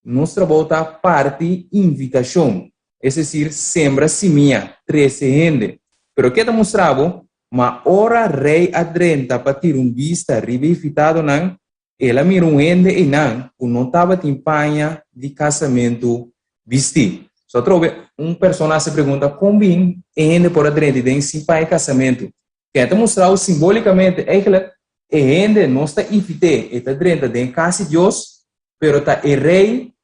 nos trabou ta parti invitashon, es desir, sembra simia, trese hende. Pero ke ta mustra bo? Ma ora rei a drenta pa tira un bista riba e invitadonan, El a mira un hende einan ku no tabatin paña di kasamentu bistí. So atrobe un persona hasi pregunta, Kon bin e hende por a drenta den sin paña di kasamentu? Ken ta mustra bo simbolikamente, Eigentlik, e hende nos ta invit'é, e ta drenta den kas di Dios, pero ta e rei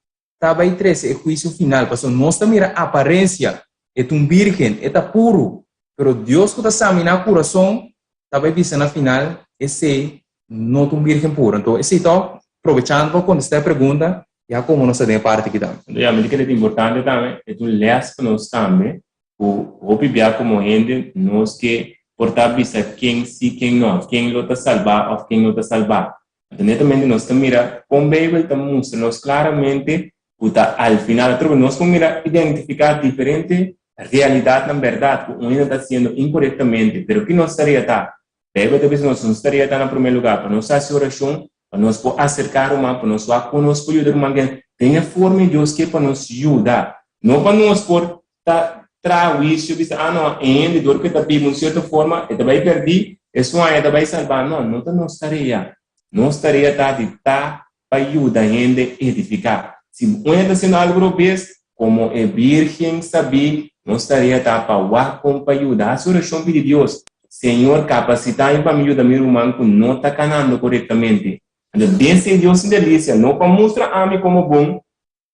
ta bai trese e huisio final, pasobra nos ta mira aparensia, e ta un bírgen, e ta puru, pero Dios ku ta saminá kurason ta bai bisa na final, esei no ta un bírgen puru. Anto esei ta probechando pa kontestá e pregunta, ya komo nos ta den e parti aki tambe. Anto ya, mi ta kere ta importante tambe, e ta un lès pa nos tambe, ku hopi bia komo hende nos ke por ta bisa ken si, ken no, ken lo ta salbá òf ken no ta salbá. Anto netamente nos ta mira kon Beibel ta mustra nos klaramente ku ta al final atrobe nos por mira identifiká diferente realidatnan bèrdat ku un hende ta hasiendo inkorektamente, pero ki nos tarea ta? Beibel ta bisa nos, nos tarea ta na promé lugá pa nos hasi orashon, pa nos por aserká ruman, pa nos wak kon nos por yuda ruman den e forma di Dios ke pa nos yuda, no pa nos por ta traha huisio bisa, ah no, e hende dor ku e ta biba un sierto forma, e ta bai pèrdí, esun aña e ta bai salbá. No, no ta nos tarea. Nos tarea ta di ta pa yuda hende edifiká. Si un hende ta hasiendo algu robes, komo e bírgen sabí, nos tarea ta pa wak kon pa yuda. Hasi orashon pidi Dios, Señor, kapasitá mi pa mi yuda mi ruman ku no ta kanando korektamente. Anto, den esei Dios tin delisia, no pa mustra ami komo bon,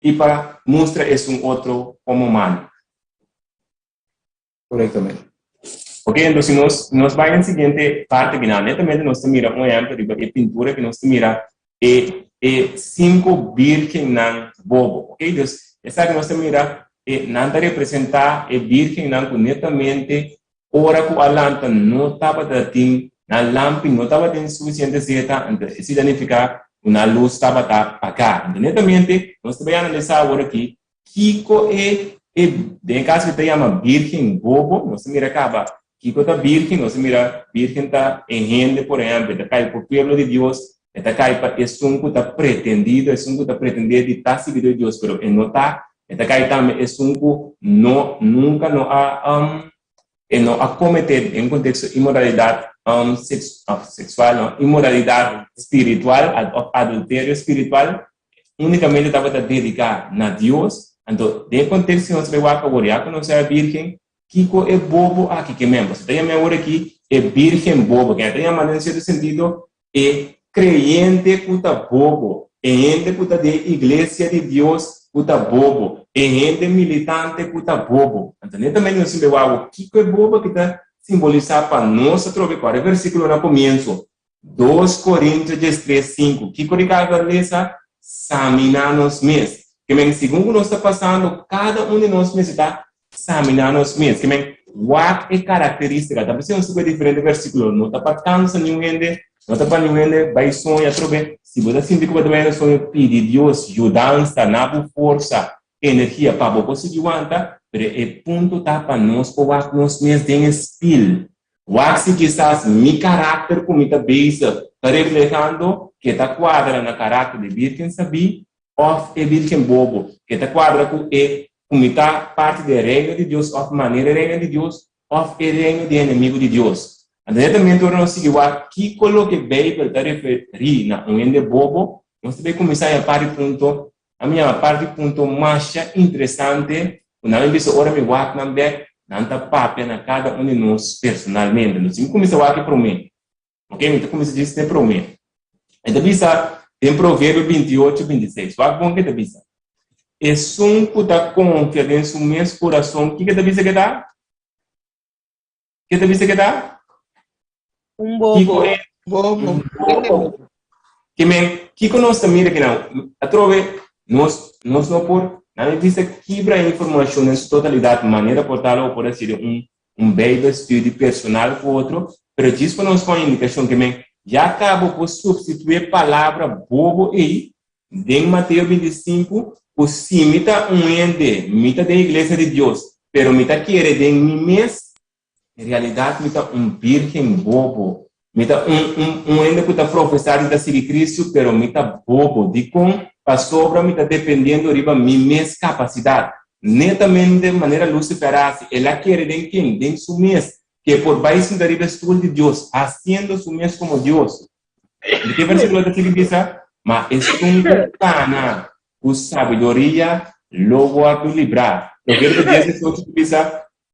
i pa mustra esun otro komo malu. Korektamente. Ok, enton si nos nos bai na siguiente parte bina, netamente nos ta mira un ehempel riba e pintura ku nos ta mira e e sinku birgennan bobo. Ok, dus esaki nos ta mira e nan ta representá e birgennan ku netamente Ora ku a lanta no tabata tin nan lampi, no tabatin sufisiente zeta, anto esei ta nifiká ku nan lus tabata pagá. Anto netamente nos ta bai analisá awor aki kiko e e den e kaso ku ta yama bírgen bobo, nos ta mira kaba kiko ta bírgen, nos ta mira bírgen ta e hende por ehèmpel ta kai pa pueblo di Dios, e ta kai pa esun ku ta pretendido, esun ku ta pretendé di ta siguidó di Dios pero e no ta, E ta kai tambe esun ku no nunka no a e no a kometé den konteksto inmoralidat seksual no, inmoralidat spiritual òf adulterio spiritual, únikamente tabata dediká na Dios. Anto den e konteksto nos ta bai wak awor, ya ku nos a bírgen, kiko e bobo aki ke men? Pasobra ta yama awor aki e bírgen bobo, ke ta yama den sierto sentido e. Kreyente ku ta bobo, e hende ku ta den iglesia di Dios ku ta bobo, e hende militante ku ta bobo. Anto netamente nos tin wak kiko e bobo aki ta simbolisá pa nos atrobe kòrda e versíkulo na komienso, Dos Korintio diestres, sinku. Kiko Ricardo a lesa? Saminá nos mes. Ke men segun ku nos ta pasando, kada un di nos mester ta Saminá nos mes. Ke men, wak e karakterístika. Ta p'esei nos ta kue diferente versíkulo. No ta pa kansa niun hende, no ta pa niun hende bai soña atrobe. Si bo ta sinti ku bo ta bai na soño, pidi Dios yudansa, na bo forsa, energia pa bo por sigui wanta. Pero e punto ta pa nos por wak nos mes den e spil. Wak si kisas mi karakter ku mi ta bezig ta reflehando ke ta kuadra na karakter di Bírgen Sabí òf e bírgen bobo, ke ta kuadra ku e ku mi ta parti di e reino di Dios òf manera e reino di Dios òf e reino di e enemigu di Dios. Anto netamente ora nos sigui wak kiko loke Beibel ta referí na un hende bobo, nos ta bay kuminsá haña par di punto, ami yama par di punto masha interesante ku nan mi bisa ora mi wak nan bèk, nan ta papia na kada un di nos personalmente. Anto si mi kuminsá wak e promé, Ok, mi ta kuminsá djis n'e promé. E ta bisa den Proverbio 28, 26. Wak bon ke ta bisa. Esun ku ta konfia den su mes kurason, kiko e ta bisa ke ta? Ke ta bisa ke ta? Un bobo. Kiko e? Bobo. Un bobo. Ke men, kiko nos ta mira kinan? Atrobe, nos, nos no por, nan e bisa kibra e informashon den su totalidat, manera por tal o por a siri un un Bijbel studie personal ku otro, pero djis pa nos pon indikashon ke men ya kabo por supstituí e palabra bobo ei den Mateo 25 ku si mi ta un hende, mi ta den iglesia di Dios, pero mi ta kere den mi mes, en realidat mi ta un bírgen bobo. Mi ta un un un hende ku ta profesá di ta sigui Kristu, pero mi ta bobo. Dikon? Pasobra mi ta dependiendo riba mi mes kapasidat. Netamente manera Lucifer a hasi, el a kere den ken? Den su mes, ku e por bai sinta riba e stul di Dios, hasiendo su mes komo Dios. Di ke versíkulo ta sigui bisa? Ma esun ku kana ku sabiduria lo wòrdu librá. Proverbio dies diesocho ta bisa,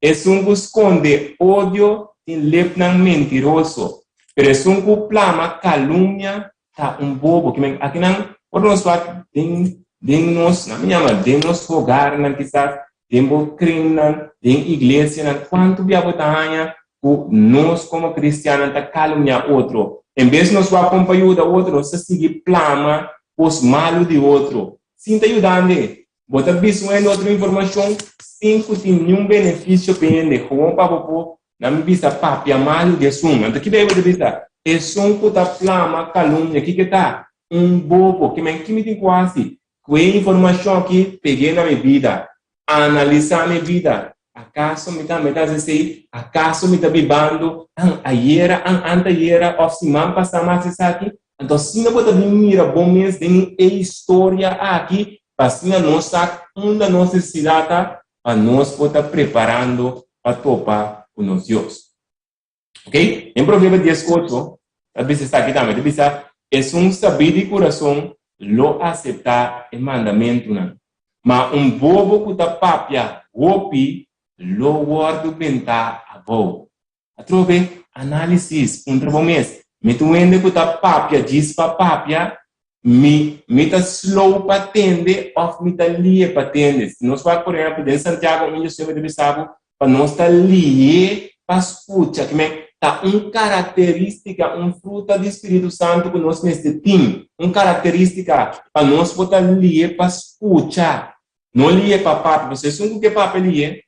Esun ku skonde odio tin lepnan mentiroso, pero esun ku plama kalumnia ta un bobo. Kimen akinan ora nos wak den den nos, nan mi yama den nos hogarnan kisas, den bo krinnan, den iglesianan, kuantu bia bo ta haña ku nos komo kristiannan ta kalumnia otro? En bes nos wak kon pa yuda otro, nos ta sigui plama kos malu di otro sin ta yudande. Bo ta bisa un hende otro informashon sin ku tin niun benefisio pa e hende, gewoon pa bo por nan bisa papia malu di esun. Anto ki Beibel ta bisa? Esun ku ta plama kalumnia, kiko e ta? Un bobo. Ke men ki mi tin ku hasi ku e informashon aki? Peg'é na mi bida. Analisá mi bida. Akaso mi tambe ta hasi esei? Akaso mi ta bibando an ayera, an antayera òf siman pasá mi a hasi esaki? Anto asina bo ta bin mira bo mes den e historia aki pa asina nos sa unda nos nesesidat ta pa nos por ta preparando pa topa ku nos Dios. Ok? Den Proverbio 18 ta bisa esaki tambe, ta bisa, Esun sabí di kurason lo aseptá e mandamentunan, ma un bobo ku ta papia hopi lo wòrdu bentá abou. Atrobe, análisis, puntra bo mes, Mi ta un hende ku ta papia djis pa papia? Mi mi ta slow pa tende òf mi ta lie pa tende? Si nos wak, por ehèmpel, den Santiago un Yosef ta bisa bo pa nos ta lie pa skucha, ki men ta un karakterístika, un fruta di spiritu santu ku nos mester tin, un karakterístika pa nos por ta lie pa skucha, no lie pa papia, pasobra esun ku ke papia lie,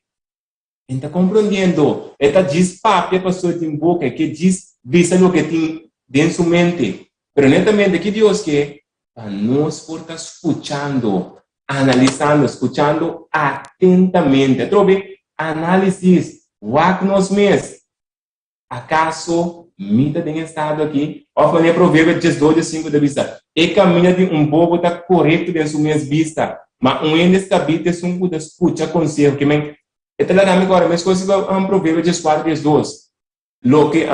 E ta komprondiendo. E ta djis papia pasobra e tin boka, e ke djis bisa loke e tin den su mente. Pero netamente ki Dios ke? Pa nos por ta skuchando, analisando, skuchando atentamente. Atrobe, análisis, wak nos mes. Akaso mi ta den e estado aki? Òf manera Proverbio 12, 5 ta bisa, E kaminda di un bobo ta korekto den su mes bista, ma un hende sabí ta esun ku ta skucha konseho. Ke men, e ta laga mi kòrda meskos riba Proverbio 14, 12. Loke,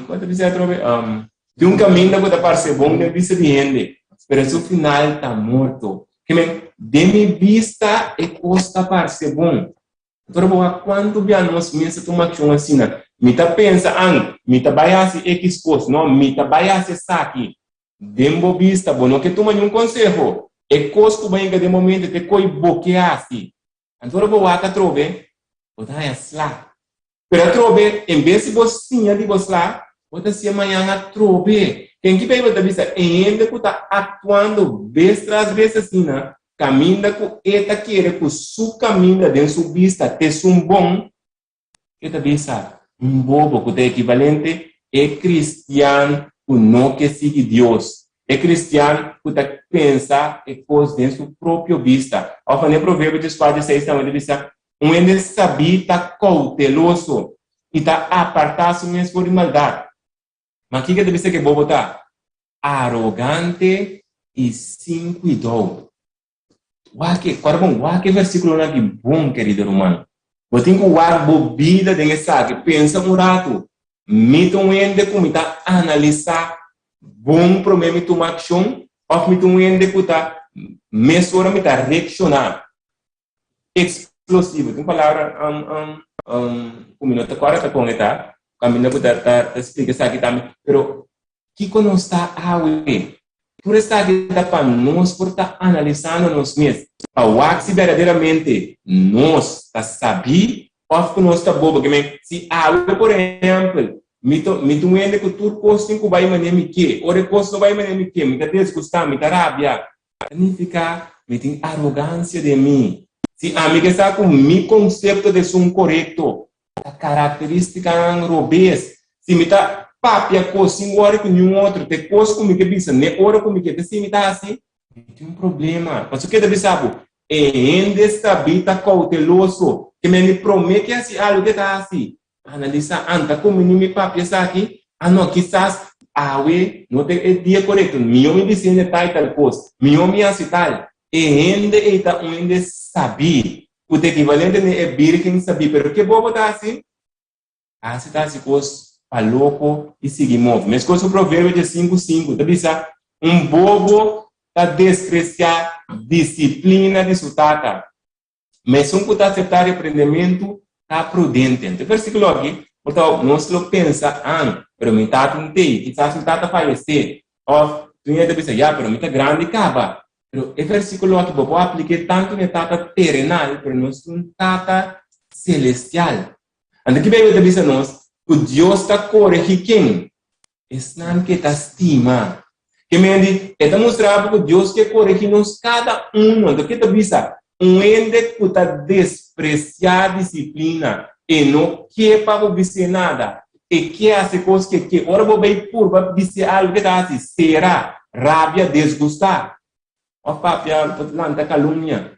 kon ta bisa atrobe? Di un kaminda ku ta parse bon den bista di hende, pero su final ta morto. Ke men, den mi bista e kos ta parse bon. Pero bo wak kuantu bia nos mes ta tuma akshon asina. Mi ta pensa, An, mi ta bai hasi ekis kos. No, mi ta bai hasi esaki. Den bo bista bo no ke tuma niun konseho. E kos ku bo yega den bo mente ta e koi bo ke hasi. Anto ora bo wak atrobe, bo ta haña sla. Pero atrobe, en bes di bo siña di bo sla, bo ta siña mañan atrobe. Ken ki Beibel ta bisa? E hende ku ta aktuando bes tras bes asina, kaminda ku e ta kere ku su kaminda den su bista ta esun bon, E ta bisa, Un bobo ku ta ekivalente e kristian ku no ke sigui Dios, e kristian ku ta pensa e kos den su propio bista. Òf manera Proverbio dieskuater seis tambe ta bisa, Un hende sabí ta kouteloso i ta apartá su mes for di maldat. Ma kiko e ta bisa ku e bobo ta? Arogante i sin kuidou. Wak e, kòrda bon, wak e versíkulonan aki bon, kerido ruman. Bo tin ku wak bo bida den esaki. Pensa un ratu, Mi ta un hende ku mi ta analisá bon promé mi tuma akshon òf mi ta un hende ku ta mesora mi ta reakshoná eksplosivo? Tin un palabra ku mi no ta kòrda ta kon e ta, kaminda ku ta ta splika esaki tambe. Pero Kiko nos ta awe? Tur esaki ta pa nos por ta analisando nos mes, pa wak si berdaderamente nos ta sabí òf ku nos ta bobo. Ke men, si awe, por ehèmpel, mi ta mi ta un hende ku tur kos tin ku bai manera mi ke, ora e kos no bai manera mi ke, mi ta desgustá, mi ta rabia, ta nifiká mi tin arogansia den mi. Si ami ke sa ku mi konsepto ta esun korekto, Ta karakterístikanan robes. Si mi ta papia kos sin wòri ku niun otro, ta e kos ku mi ke bisa n'e ora ku mi ke ta si mi ta hasi, mi tin un problema. Pasobra ke ta bisa bo? E hende sabí ta kouteloso. Ke men di promé ke hasi algu ke ta hasi, analisá, Anta kumbiní mi papia esaki? Ah no, kisas awe no ta e dia korekto. Mihó mi bisa hende tal i tal kos. Mihó mi hasi tal. E hende ei ta un hende sabí. Ku ta ekivalente na e bírgen sabí. Pero ke bobo ta hasi? Hasi ta hasi kos pa loko i sigui move. Meskos ku Proverbio diesinku sinku ta bisa, Un bobo ta despresiá disiplina di su tata, ma esun ku ta aseptá reprendementu ta prudente. Anto e versíkulo aki por ta nos lo pensa, An, pero mi tata no t'ei, kisas mi tata fayesé. Òf, tin hende ta bisa, Ya, pero mi ta grandi kaba. Pero e versíkulo aki bo por aplik'é tantu na e Tata terenal, pero nos tin un Tata selestial. Anto ki Beibel ta bisa nos? Ku Dios ta koregí ken? Esnan ku e ta stima. Ke men di, e ta mustra bo ku Dios ke koregí nos kada unu. Anto ke ta bisa? Un hende ku ta despresiá disiplina, e no ke pa bo bis'é nada. E ke hasi kos ke ke. Ora bo bay purba bis'é algu ke ta hasi, sera, rabia, desgustá, òf papia bo ta lanta kalumnia.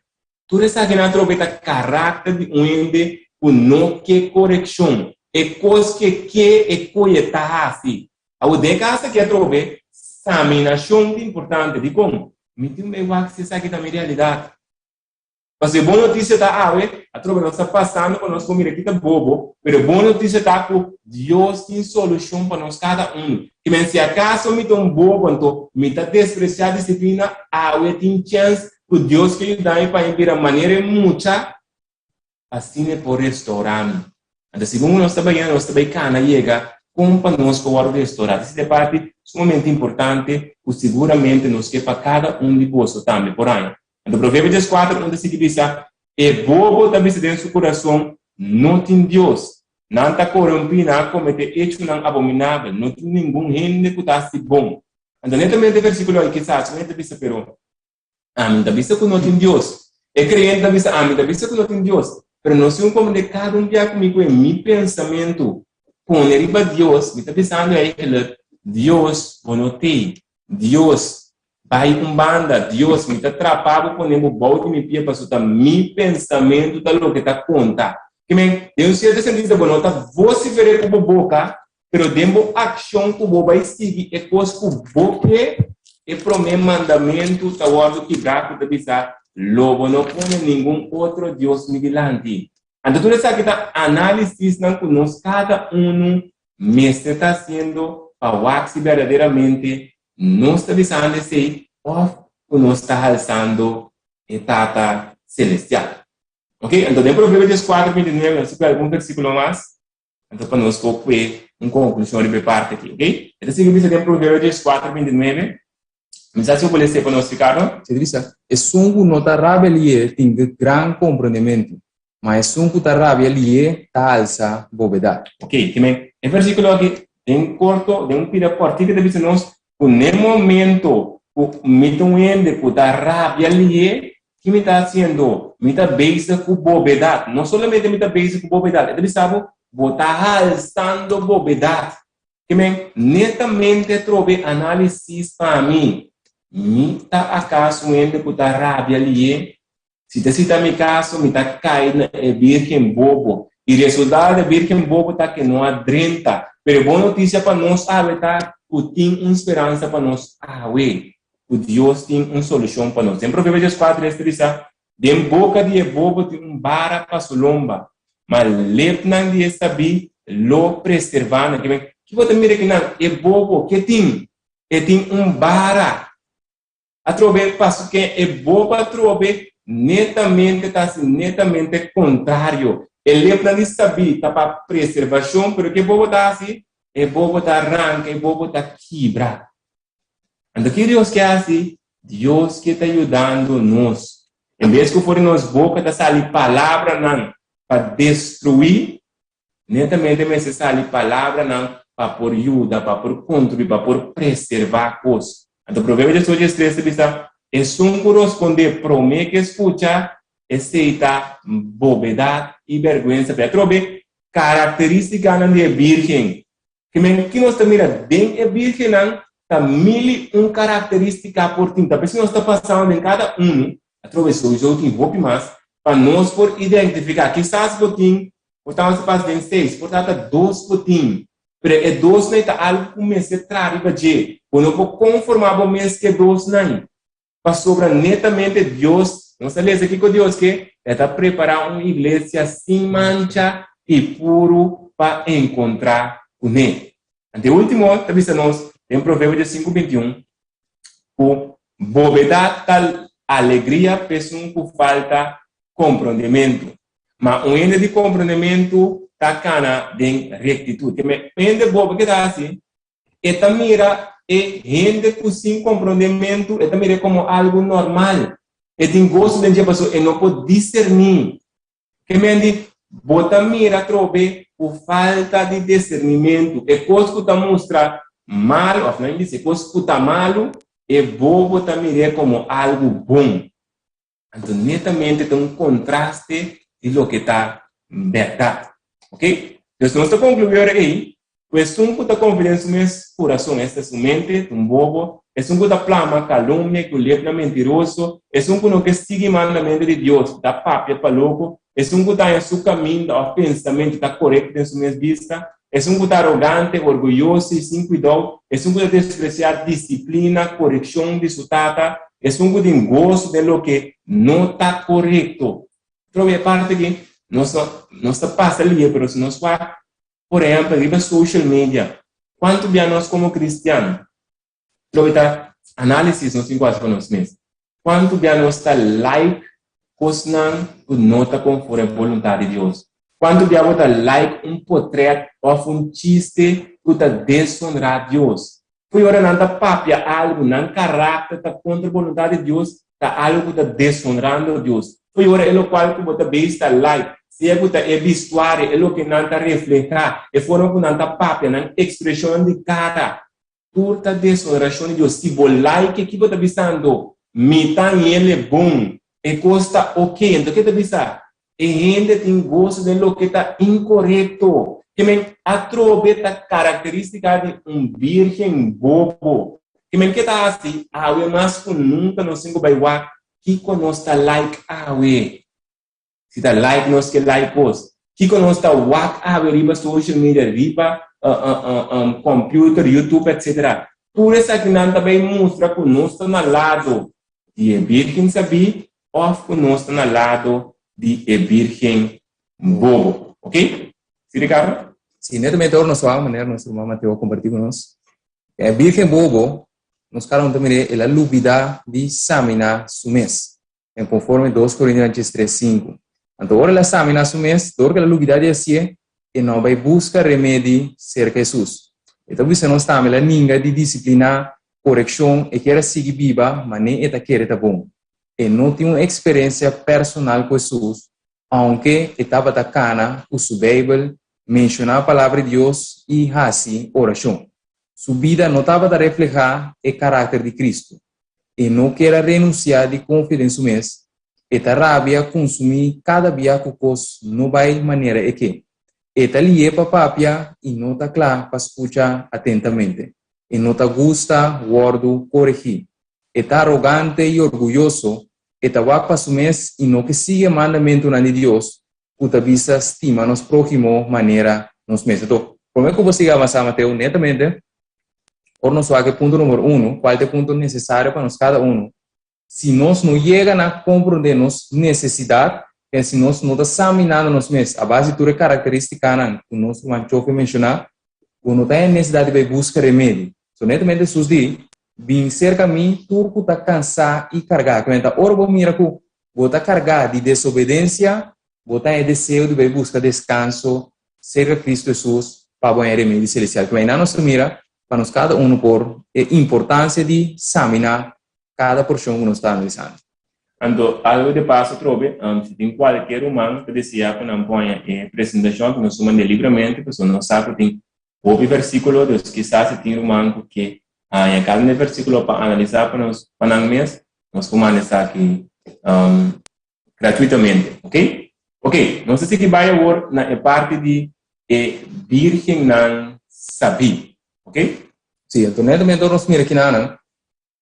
Tur esakinan atrobe ta karakter di un hende ku no ke korekshon. E kos ke ke e koye ta hasi. Awor den e kas aki atrobe, saminashon ta importante. Dikon? Mi tin bay wak si esaki ta mi realidat. Pasobra e bon notisia ta awe, atrobe nos ta pasando pa nos por mira ki ta bobo, pero e bon notisia ta ku Dios tin solushon pa nos kada unu. Ki men si akaso mi ta un bobo anto mi ta despresiá disiplina, awe tin chèns ku Dios ke yuda mi pa mi bira manera e mucha, asina e por restourá mi. Anto segun ku nos ta bayendo, nos ta bai kana yega kon pa nos por wòrdu restourá. Esei ta e parti sumamente importante ku siguramente nos ke pa kada un di boso tambe por haña. Anto Proverbio dieskuater un ta sigui bisa, E bobo ta bisa den su kurason, No tin Dios. Nan ta korumpí, nan a kometé echonan abominabel, no tin ningun hende ku ta hasi bon. Anto netamente e versíkulo aki kisas un hende ta bisa, Pero ami ta bisa ku no tin Dios. E kreyente ta bisa, Ami ta bisa ku no tin Dios. Pero no si un komprendé kada un bia ku mi ku e mi pensamentu pone riba Dios, mi ta bisando eigenlijk, Dios, bo no t'ei. Dios, Bai un banda, Dios, mi ta trapa bo pone bo bou di mi pia paso ta mi pensamentu ta loke ta konta. Ke men, den un sierto sentido bo no ta vosifer'é ku bo boka, pero den bo akshon ku bo bai sigui e kos ku bo ke, e promé mandamentu ta wòrdu kibrá ku ta bisa, Lo bo no pone ningun otro dios mi dilanti. Anto tur esaki ta análisisnan ku nos kada unu mester ta hasiendo pa wak si berdaderamente nos ta bisando esei òf ku nos ta halsando e Tata Selestial. Ok, anto den Proverbio dieskuater, bintinuebe, nos ta pui algun versíkulo mas, anto pa nos por pue un konklushon riba e parti aki, ok? E ta sigui bisa den Proverbio dieskuater, bintinuebe. Mi sa si bo por lesa pa nos, Ricardo. Si ta bisa, Esun ku no ta rabia lié tin gran komprondementu, ma esun ku ta rabia lié ta alsa bobedat. Ok, ke men e versíkulo aki den korto, den un pida kòrtiku ta bisa nos ku n'e momento ku mi ta un hende ku ta rabia lié, ki mi ta hasiendo? Mi ta bezig ku bobedat. No solamente mi ta bezig ku bobedat, e ta bisa bo, bo ta halsando bobedat. Ke men netamente trobe análisis pa mi. Mi ta akaso un hende ku ta rabia lié? Si ta si ta mi kaso, mi ta kai na e bírgen bobo. I resultado di e bírgen bobo ta ke no a drenta. Pero e bon notisia pa nos awe ta ku tin un speransa pa nos awe, ku Dios tin un solushon pa nos. Den Proverbios 4 es ta bisa, Den boka di e bobo tin un bara pa su lomba, ma lepnan di e sabí lo preservá nan. Ki bo ta mira kinan? E bobo, ke tin? E tin un bara. Atrobe, paso ken e bobo atrobe netamente ta hasi netamente kontrario. E lepnan di sabí ta pa preservashon, pero ke bobo ta hasi? E bobo ta ranka, e bobo ta kibra. Anto ke Dios ke hasi? Dios ke ta yudando nos. En bes ku for di nos boka ta sali palabranan pa destruí, netamente mester sali palabranan pa por yuda, pa por kontribuí, pa por preservá kos. Anto Proverbio 18 dies tres ta bisa, Esun ku rospondé promé ke skucha, esei ta bobedat i bèrgwensa. Pero atrobe, karakterístikanan di e bírgen Ke men ki nos ta mira den e bírgennan ta mil i un karakterístika por tin. Ta p'esei nos ta pasando den kada unu, atrobe souiso tin hopi mas, pa nos por identifiká. Kisas bo tin, por ta nos ta pasa den seis, por ta ta dos bo tin, pero e dosnan ei ta algu ku mester traha riba dje. Bo no por konformá bo mes ku e dosnan. Pasobra netamente Dios, nos ta lesa kiko Dios ke, E ta prepará un iglesia sin mancha i puru pa enkontrá kuné. Ante último, ta bisa nos den Proverbio 5, 21, ku bobedat ta alegria p'esun ku falta komprondementu, ma un hende di komprondementu ta kana den rektitut. Ke men, un hende bobo ke ta hasi? E ta mira e hende ku sin komprondementu, e ta mir'é komo algu normal. E tin goso den dje pasobra e no por diserní. Ke men di, Bo ta mira atrobe ku falta di disernimentu. E kos ku ta mustra malu, òf nan bisa e kos ku ta malu, e bobo ta mir'é komo algu bon. Anto netamente ta un kontraste di loke ta bèrdat. Ok? Dus nos ta konkluí ora ei ku esun ku ta konfia den su mes kurason, esta su mente, ta un bobo, esun ku ta plama kalumnia i ku lepnan mentiroso, esun ku no ke sigui mandamentu di Dios, ku ta papia pa loko, esun ku ta haña su kaminda òf pensamentu ta korekto den su mes bista, esun ku ta arogante, orguyoso i sin kuidou, esun ku ta despresiá disiplina, korekshon di su tata, esun ku tin goso den loke no ta korekto. Trobe e parti aki, nos no nos ta pasa lihe, pero si nos wak, por ehèmpel, riba social media, kuantu bia nos komo kristian Trobe ta análisis nos tin ku hasi pa nos mes. Kuantu bia nos ta like kosnan ku no ta konforme boluntat di Dios? Kuantu bia bo ta like un potrèt òf un chiste ku ta desonrá Dios? Fo'i ora nan ta papia algu, nan karakter ta kontra boluntat di Dios, ta algu ku ta desonrando Dios. Fo'i ora e lokual ku bo ta beis ta like, sea ku ta e bistuario, e loke nan ta reflehá, e forma ku nan ta papia, nan ekspreshonnan di kara, Tur ta desonrashon di Dios. Si bo like ki bo ta bisando, Mi ta hende bon, e kos ta ok. Anto ke ta bisa? E hende tin goso den loke ta inkorekto. Ke men atrobe ta karakteristika di un birgen bobo. Ke men ke ta hasi? Awe mas ku nunka nos tin ku bai wak kiko nos ta like awe. Si ta like nos ke like kos. Kiko nos ta wak awe riba social media, riba computer, YouTube etc. Tur esakinan ta bay mustra ku nos ta na lado di e Birgen sabí of ku nos ta na lado di e Birgen bobo. Ok? Si Ricardo? Si, netamente ora nos wak manera nos ruman Mateo a kompartí ku nos, e Birgen bobo, nos kada un ta mir'é, el a lubidá di saminá su mes. En konforme dos Korintionan 13, 5. Anto ora el a saminá su mes, dor ku el a lubidá di hasié, e no a bai buska remedi serka Hesus. E ta bisa nos tambe el a ninga di disipliná. korekshon, e kier a sigui biba manera e ta kere ta bon. E no tin un eksperensia personal ku Hesus, ounke e tabata kana ku su Beibel, menshoná Palabra di Dios i hasi orashon. Su bida no tabata reflehá e karakter di Kristu. E no kier a renunsiá di konfia den su mes. E ta rabia kunsumí kada bia ku kos no bai manera e ke. E ta lié pa papia i no ta kla pa skucha atentamente. E no ta gusta wòrdu koregí. E ta arogante i orguyoso, e ta wak pa su mes i no ke sigui e mandamentunan di Dios ku ta bisa stima nos próhimo manera nos mes. Anto, promé ku bo sigui avansá, Mateo, netamente, ora nos wak e punto numero uno, kual ta e punto nesesario pa nos kada uno, si nos no yega na komprondé nos nesesidat, ken si nos no ta saminando nos mes a base di tur e karakterístikanan ku nos ruman Chofi menshoná, bo no ta e nesesidat di bai buska remedi. So netamente Hesus di, Bin serka mi tur ku ta kansá i kargá. Kimen ta ora bo mira ku bo ta kargá di desobedensia, bo ta e deseo di bai buska deskanso serka Kristu Hesus pa bo haña remedi selestial. Kimen nan nos ta mira pa nos kada unu por e importansia di saminá kada porshon ku nos ta analisando. Anto, algu di paso atrobe, si tin kualke ruman ta deseá ku nan poña e presentashon ku nos suma deliberamente, pasobra nos sa ku tin hopi versíkulo, dus kisas si tin ruman ku ke haña kada un di e versíkulo pa analisá pa nos pa nan mes, nos por manda esaki gratuitamente, ok? Ok, nos ta sigui bai awor na e parti di e bírgennan sabí, ok? Sí, anto netamente ora nos mira kinanan,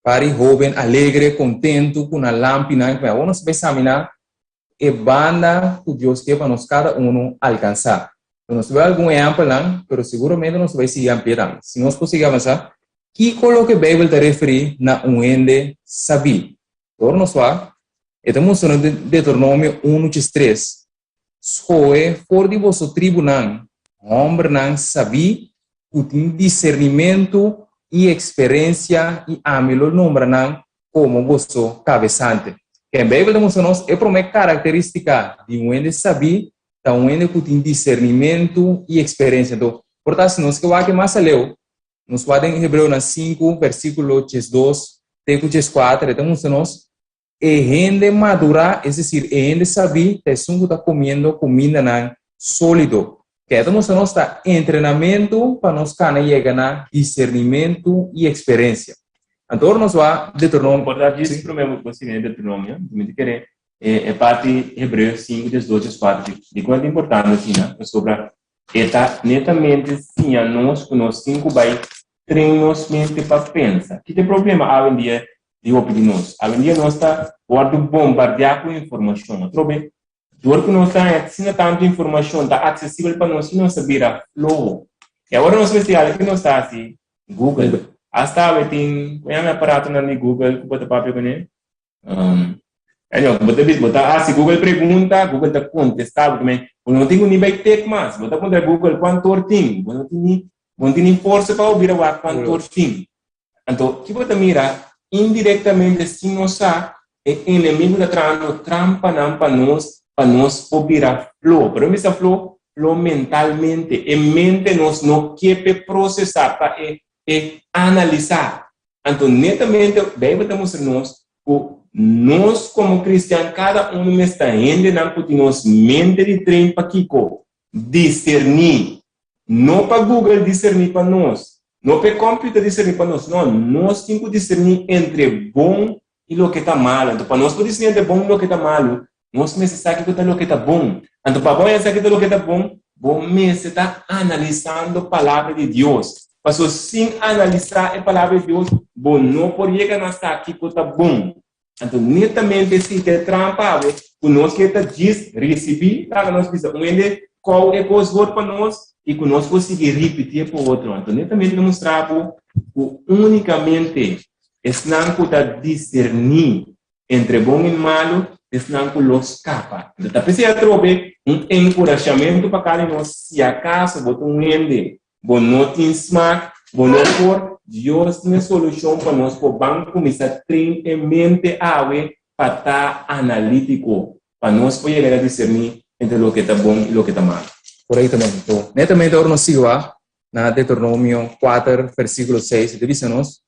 Pari hoben alegre, kontentu, ku nan lampinan, ku awor nos ta bai saminá e banda ku Dios ke pa nos kada unu alkansá. Nos ta bai algun ehèmpelnan, pero seguramente nos ta bai sigui ampliá tambe. Si nos por sigui avansá, kiko loke Beibel ta referí na un hende sabí? Ora nos wak, e ta mustra nos den Deuteronomio unu chis tres, Skohe for di boso tribunan hòmbernan sabí ku tin disernimentu i eksperensia i ami lo nombra nan komo boso kabesante. Ken Beibel ta mustra nos e promé karakterístika di un hende sabí ta un hende ku tin disernimentu i eksperensia. Anto, por ta si nos ke wak mas aleu, nos wak den Hebreonan sinku, versíkulo 12 te ku 14, e ta mustra nos E hende madurá, es desir, e hende sabí, ta esun ku ta komiendo kumindanan sólido. Ke ta mustra nos ta entrenamentu pa nos kana yega na disernimentu i eksperensia. Anto ora nos wak Deuteronomio. Por ta djis promé bo sigui den Deuteronomio, mi ta kere e parti Hebreo sinku diesdos dieskuater dikon e ta importante asina? Pasobra e ta netamente siña nos ku nos tin ku bai train nos mente pa pensa. Ki ta e problema awendia di hopi di nos? Awendia nos ta wòrdu bombardiá ku informashon. Atrobe, dor ku nos ta haña asina tantu informashon ta aksesibel pa nos i nos ta bira floho. I awor nos mester algu ku nos ta hasi, Google. Asta awe tin, ku yama e aparatonan di Google ku bo ta papia kuné? Um, anyway, bo ta bo ta hasi Google pregunta, Google ta kontestá bo tambe. Bo no tin ku ni bai tek mas. Bo ta puntra Google kuantu or tin. Bo no tin ni, bo no tin ni forsa pa bo bira wak kuantu or tin. Anto, ki bo ta mira? Indirektamente, sin nos sa, e enemigu ta trahando trampanan pa nos, pa nos por bira flo. Pero mi bisa flo, flo mentalmente. E mente nos no ke p'e prosesá, pa e e analisá. Anto, netamente, Beibel ta mustra nos ku nos komo kristian, kada unu mester ta hendenan ku tin nos mente di train pa kiko? Diserní. No pa Google diserní pa nos, no pa e computer diserní pa nos, no, nos tin ku diserní entre bon i loke ta malu. Anto pa nos por diserní entre bon i loke ta malu, nos mester sa kiko ta loke ta bon. Anto pa bo haña sa kiko ta loke ta bon, bo mester ta analisando Palabra di Dios. Pasobra sin analisá e Palabra di Dios, bo no por yega na sa kiko ta bon. Anto netamente si ta e trampa awe ku nos ke ta djis risibí, laga nos bisa un hende kou e kos hor pa nos i ku nos por sigui ripitié pa otro. Anto netamente ta mustra bo ku únikamente esnan ku ta diserní entre bon i malu esnan ku lo skapa. Anto ta p'esei atrobe un enkurashamentu pa kada di nos, si akaso bo ta un hende Bo no tin smak, bo no por, Dios tin e solushon pa nos por ban kuminsá train e mente awe pa ta analítiko, pa nos por yega na diserní entre loke ta bon i loke ta malu. Korektamente. Netamente ora nos sigui wak na Deuteronomio kuater versíkulo seis, e ta bisa nos.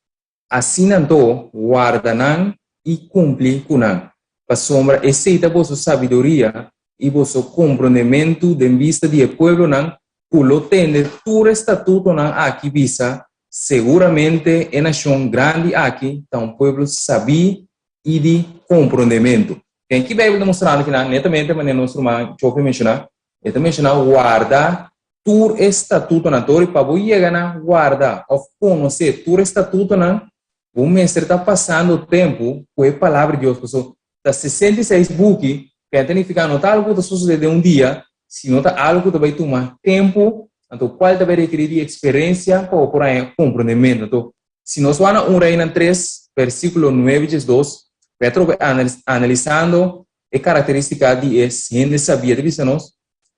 Asina anto, warda nan i kumpli ku nan, pasobra esei ta boso sabiduria i boso komprondementu den bista di e pueblonan ku lo tende tur e statutonan aki bisa, Seguramente e nashon grandi aki ta un pueblo sabí i di komprondementu. Ken ki Beibel ta mustrando kinan? Netamente manera nos ruman Chofi menshoná, e ta menshoná warda tur e statutonan. Tori pa bo yega na warda òf konosé tur e statutonan, bo mester ta pasando tempu ku e Palabra di Dios. Pasobra ta 66 buki, ku ta nifiká no ta algu ku ta sosodé den un dia, sino ta algu ku ta bai tuma tempu, anto kual ta bai rekerí di eksperensia pa bo por haña komprondementu. Anto, si nos wak na 1 Reinan 3, versíkulo 9 diesdos, Petro bai analisando e karakterístika di e hende sabí, e ta bisa nos,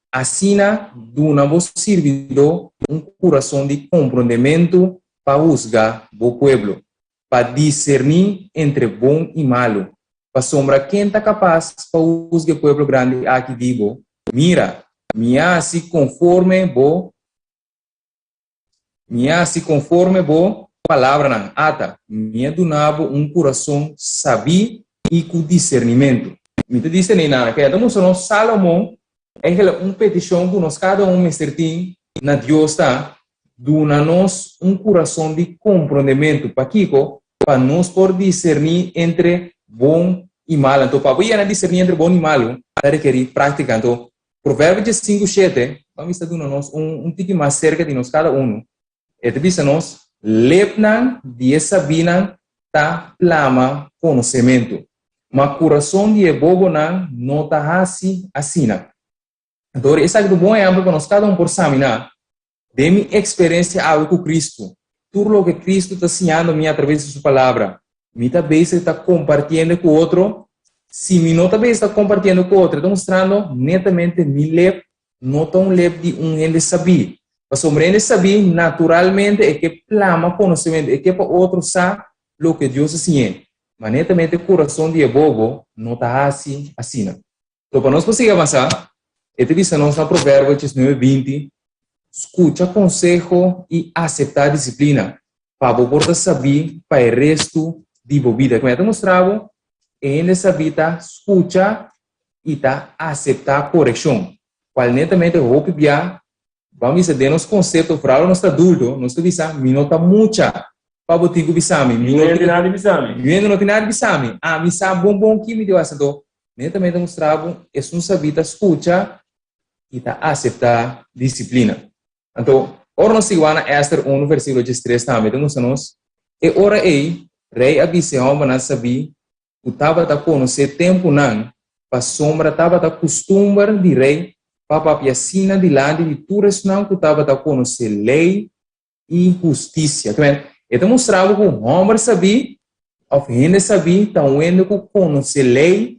Asina duna bo sirbidó un kurason di komprondementu pa husga bo pueblo, pa diserní entre bon i malu. Pasobra ken ta kapas pa husga e pueblo grandi aki di bo? Mira, mi a hasi konforme bo Mi a hasi konforme bo palabranan. Ata, mi a duna bo un kurason sabí i ku disernimentu. Mi ta diserní nan. Keda ta mustra nos Salomon eigenlijk un petishon ku nos kada un mester tin na Dios ta, Duna nos un kurason di komprondementu. Pakiko? Pa nos por diserní entre bon i malu. Anto, pa bo yega na diserní entre bon i malu, ta rekerí práktika. Anto, Proverbio 5, 7, ban bisa duna nos un, un tiki mas serka di nos kada unu. E ta bisa nos, Lepnan di e sabinan ta plama konosementu, ma kurason di e bobonan no ta hasi asina. Anto, esaki ta un bon ehèmpel pa nos kada un por saminá Den mi eksperensia awe ku Kristu, tur loke Kristu ta siñando mi atraves di Su Palabra, mi ta bezig ta kompartiendo ku otro? Si mi no ta bezig ta kompartiendo ku otro, e ta mustrando netamente mi lep no ta un lep di un hende sabí. Pasobra un hende sabí naturalmente e ke plama konosementu, e ke pa otro sa loke Dios a siñ'é. Ma netamente kurason di e bobo no ta hasi asina. So pa nos por sigui avansá, e ta bisa nos na Proverbio 19, 20, Skucha konseho i aseptá disiplina, pa bo por ta sabí pa e restu di bo bida. Kua ta mustra bo? E hende sabí ta skucha i ta aseptá korekshon, kual netamente hopi bia Ban bisa den nos konsepto, foral ora nos ta adulto, nos ta bisa, mi no ta mucha pa bo tin ku bisa mi. Mi no tin nada di bisa mi. Mi no tin nada di bisa mi. Ami sa bon bon ki mi di hasi. Anto, netamente ta mustra bo esun sabí ta skucha i ta aseptá disiplina. Anto, ora nos sigui wak na Ester 1 versíkulo 13 tambe ta mustra nos, e ora ei rei a bisa e hòmbernan sabí ku tabata konosé tempunan pasobra tabata kustumber di rei pa papia asina dilanti di tur esnan ku tabata konosé lei i hustisia. Kimen, e ta mustra bo ku hòmber sabí òf hende sabí ta un hende ku konosé lei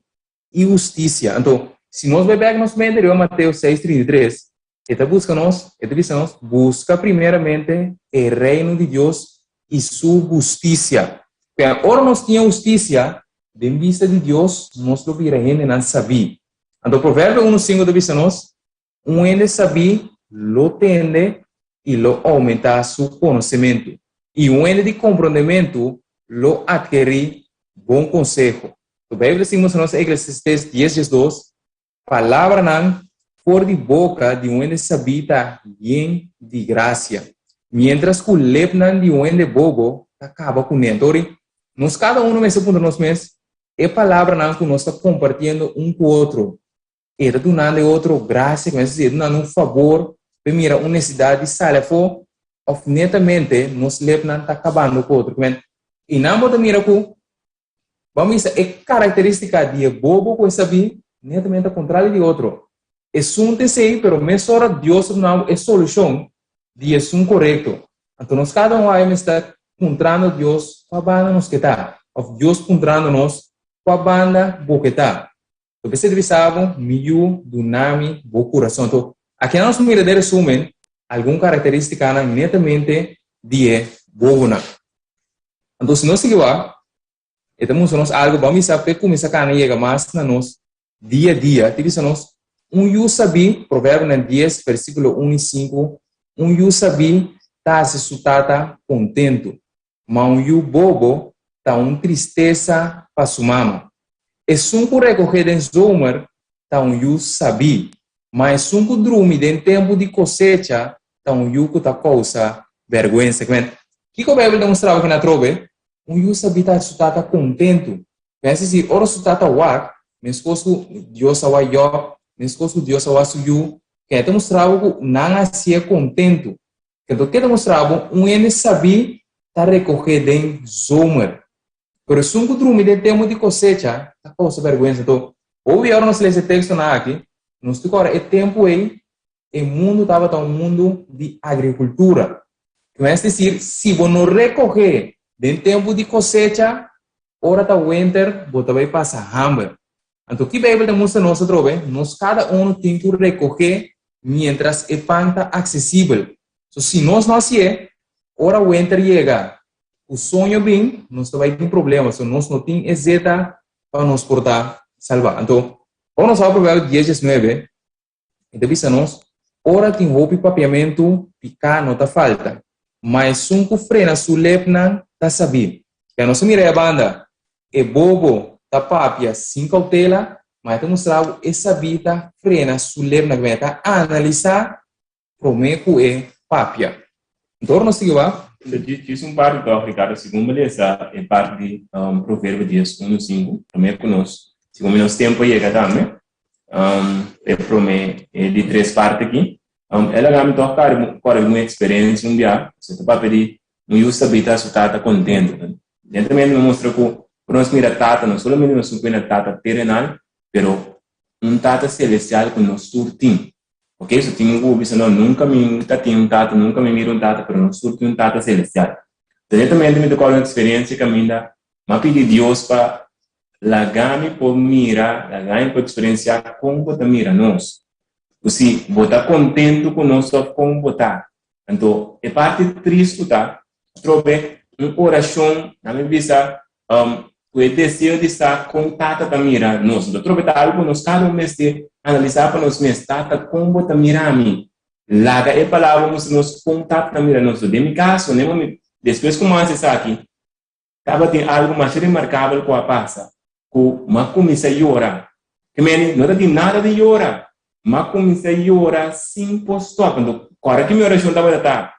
i hustisia. Anto, si nos bai bèk nos mente riba Mateo 6, 33, e ta buska nos, e ta bisa nos, buska primeramente e reino di Dios i su hustisia. P'e ora nos tin e hustisia, den bista di Dios, nos lo bira hendenan sabí. Anto Proverbio 1, 5 ta bisa nos, Un hende sabí lo tende i lo oumentá su konosementu, i un hende di komprondementu lo atkerí bon konseho. E Beibel ta siña mustra nos Eclesiastes 10, 12, Palabranan for di boka di un hende sabí ta yen di grasia, miéntras ku lepnan di un hende bobo ta kaba kuné. Anto ori, nos kada unu mester puntra nos mes, E palabranan ku nos ta kompartiendo un ku otro, e ta dunando e otro grasia, ku mester si, e ta dunando un fabor pa e mira un nesesidat di sali afó, òf netamente nos lepnan ta kabando ku otro? I nan bo ta mira ku Bo a misa e karakterístika di e bobo ku e sabí netamente ta kontrario di otro. Esun ta esei, pero mesora Dios ta duna bo e solushon di esun korekto. Anto nos kada un awe mester puntrando Dios kua banda nos ke ta, òf Dios puntrando nos kua banda bo ke ta. Lo mester bisa bo, Mi yu, duna mi bo kurason. Anto, aki nos mira den resumen algun karakterístikanan netamente di e bobonan. Anto, si nos sigui wak, e ta mustra nos algu, bo a misa p'e kuminsá kana yega mas na nos dia a dia. Te bisa nos, Un yu sabí, Proverbionan 10, versíkulo 1 i 5, un yu sabí ta hasi su tata kontentu. ma un yu bobo ta un tristesa pa su mama. Esun ku rekohé den zomer ta un yu sabí, ma esun ku drumi den tempu di kosecha ta un yu ku ta kousa bèrgwensa. Kiko Beibel ta mustra bo kina atrobe? Un yu sabí ta hasi su tata kontentu. Pensa si ora su tata wak, meskos ku Dios a wak Jòb, meskos ku Dios a wak su yu, kende ta mustra bo ku nan a hasié kontentu. Kende ke ta mustra bo un hende sabí ta rekohé den zomer. Pero esun ku drumi den tempu di kosecha ta kousa bèrgwensa. Anto, hopi ora nos lesa e tekstonan aki, nos ta kòrda e tempu ei e mundu tabata un mundu di agrikultura. Es desir, si bo no rekohé den tempu di kosecha, ora ta wenter bo ta bai pasa hamber. Anto ki Beibel ta mustra nos atrobe? Nos kada unu tin ku rekohé miéntras e pan ta aksesibel. So si nos no hasié, ora wenter yega ku soño bin, nos ta bai tin problema. So nos no tin e zeta pa nos por ta salbá. Anto, ora nos wak Proverbio dies diesnuebe, E ta bisa nos, Ora tin hopi papiamentu, piká no ta falta, ma esun ku frena su lepnan ta sabí. Ya nos a mira e banda, e bobo ta papia sin koutela, ma e ta mustra bo e sabí ta frena su lepnan, e ta analisá promé ku e papia. Anto ora nos sigui wak. Djis un parti tòg, Ricardo, segun bo lesa e parti di Proverbio dies unu sinku, promé ku nos, segun mi nos tempu a yega tambe, E promé e di tres parti aki. El a gami tòg kòrda di un eksperensia un bia, se ta papia di un yu sabí ta su tata kontentu. Netamente mi mustra ku ora nos mira tata, no solamente nos tin ku na tata terenal, pero un tata selestial ku nos tur tin. Ok, so tin un ku bisa no, nunka mi ta tin un tata, nunka mi mira un tata, pero nos tur tin un tata selestial. Netamente mi ta kòrda un eksperensia kaminda mi a pidi Dios pa Laga mi por mira, laga mi por eksperensiá kon bo ta mira nos. Ku si bo ta kontentu ku nos òf kon bo ta. Anto e parti tristu ta, atrobe un orashon, na mi bisa, ku e deseo di sa kon Tata ta mira nos. Anto atrobe ta algu ku nos kada un mester analisá pa nos mes, Tata, kon bo ta mira mi? Laga e palabra mustra nos kon Tata ta mira nos. Den mi kaso, despues ku mi a hasi esaki, Tabatin algu masha remarkabel ku a pasa, ku m'a kuminsá yora. Ke meni, no ta tin nada di yora. M'a kuminsá yora sin por stòp. Anto, kòrda ki mi orashon tabata ta,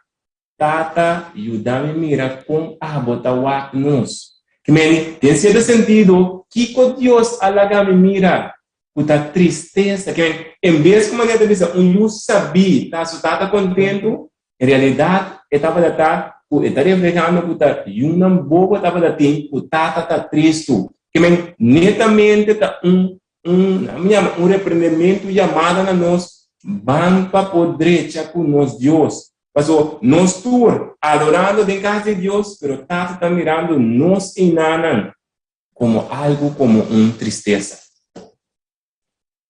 Tata, yuda mi mira kon abo ta wak nos. Ke meni, den sierto sentido, kiko Dios a laga mi mira? Ku ta tristesa. Ke meni, en bes ku manera ta bisa un yu sabí ta su tata kontentu, En realidat e tabata ta ku e ta reflehando ku ta yunan bobo tabata tin ku tata ta tristu. Ke men netamente ta un un mi yama un reprendementu yamada na nos ban pa por drecha ku nos Dios. Paso nos tur adorando den kas di Dios pero tata ta mirando nos einanan komo algu komo un tristesa.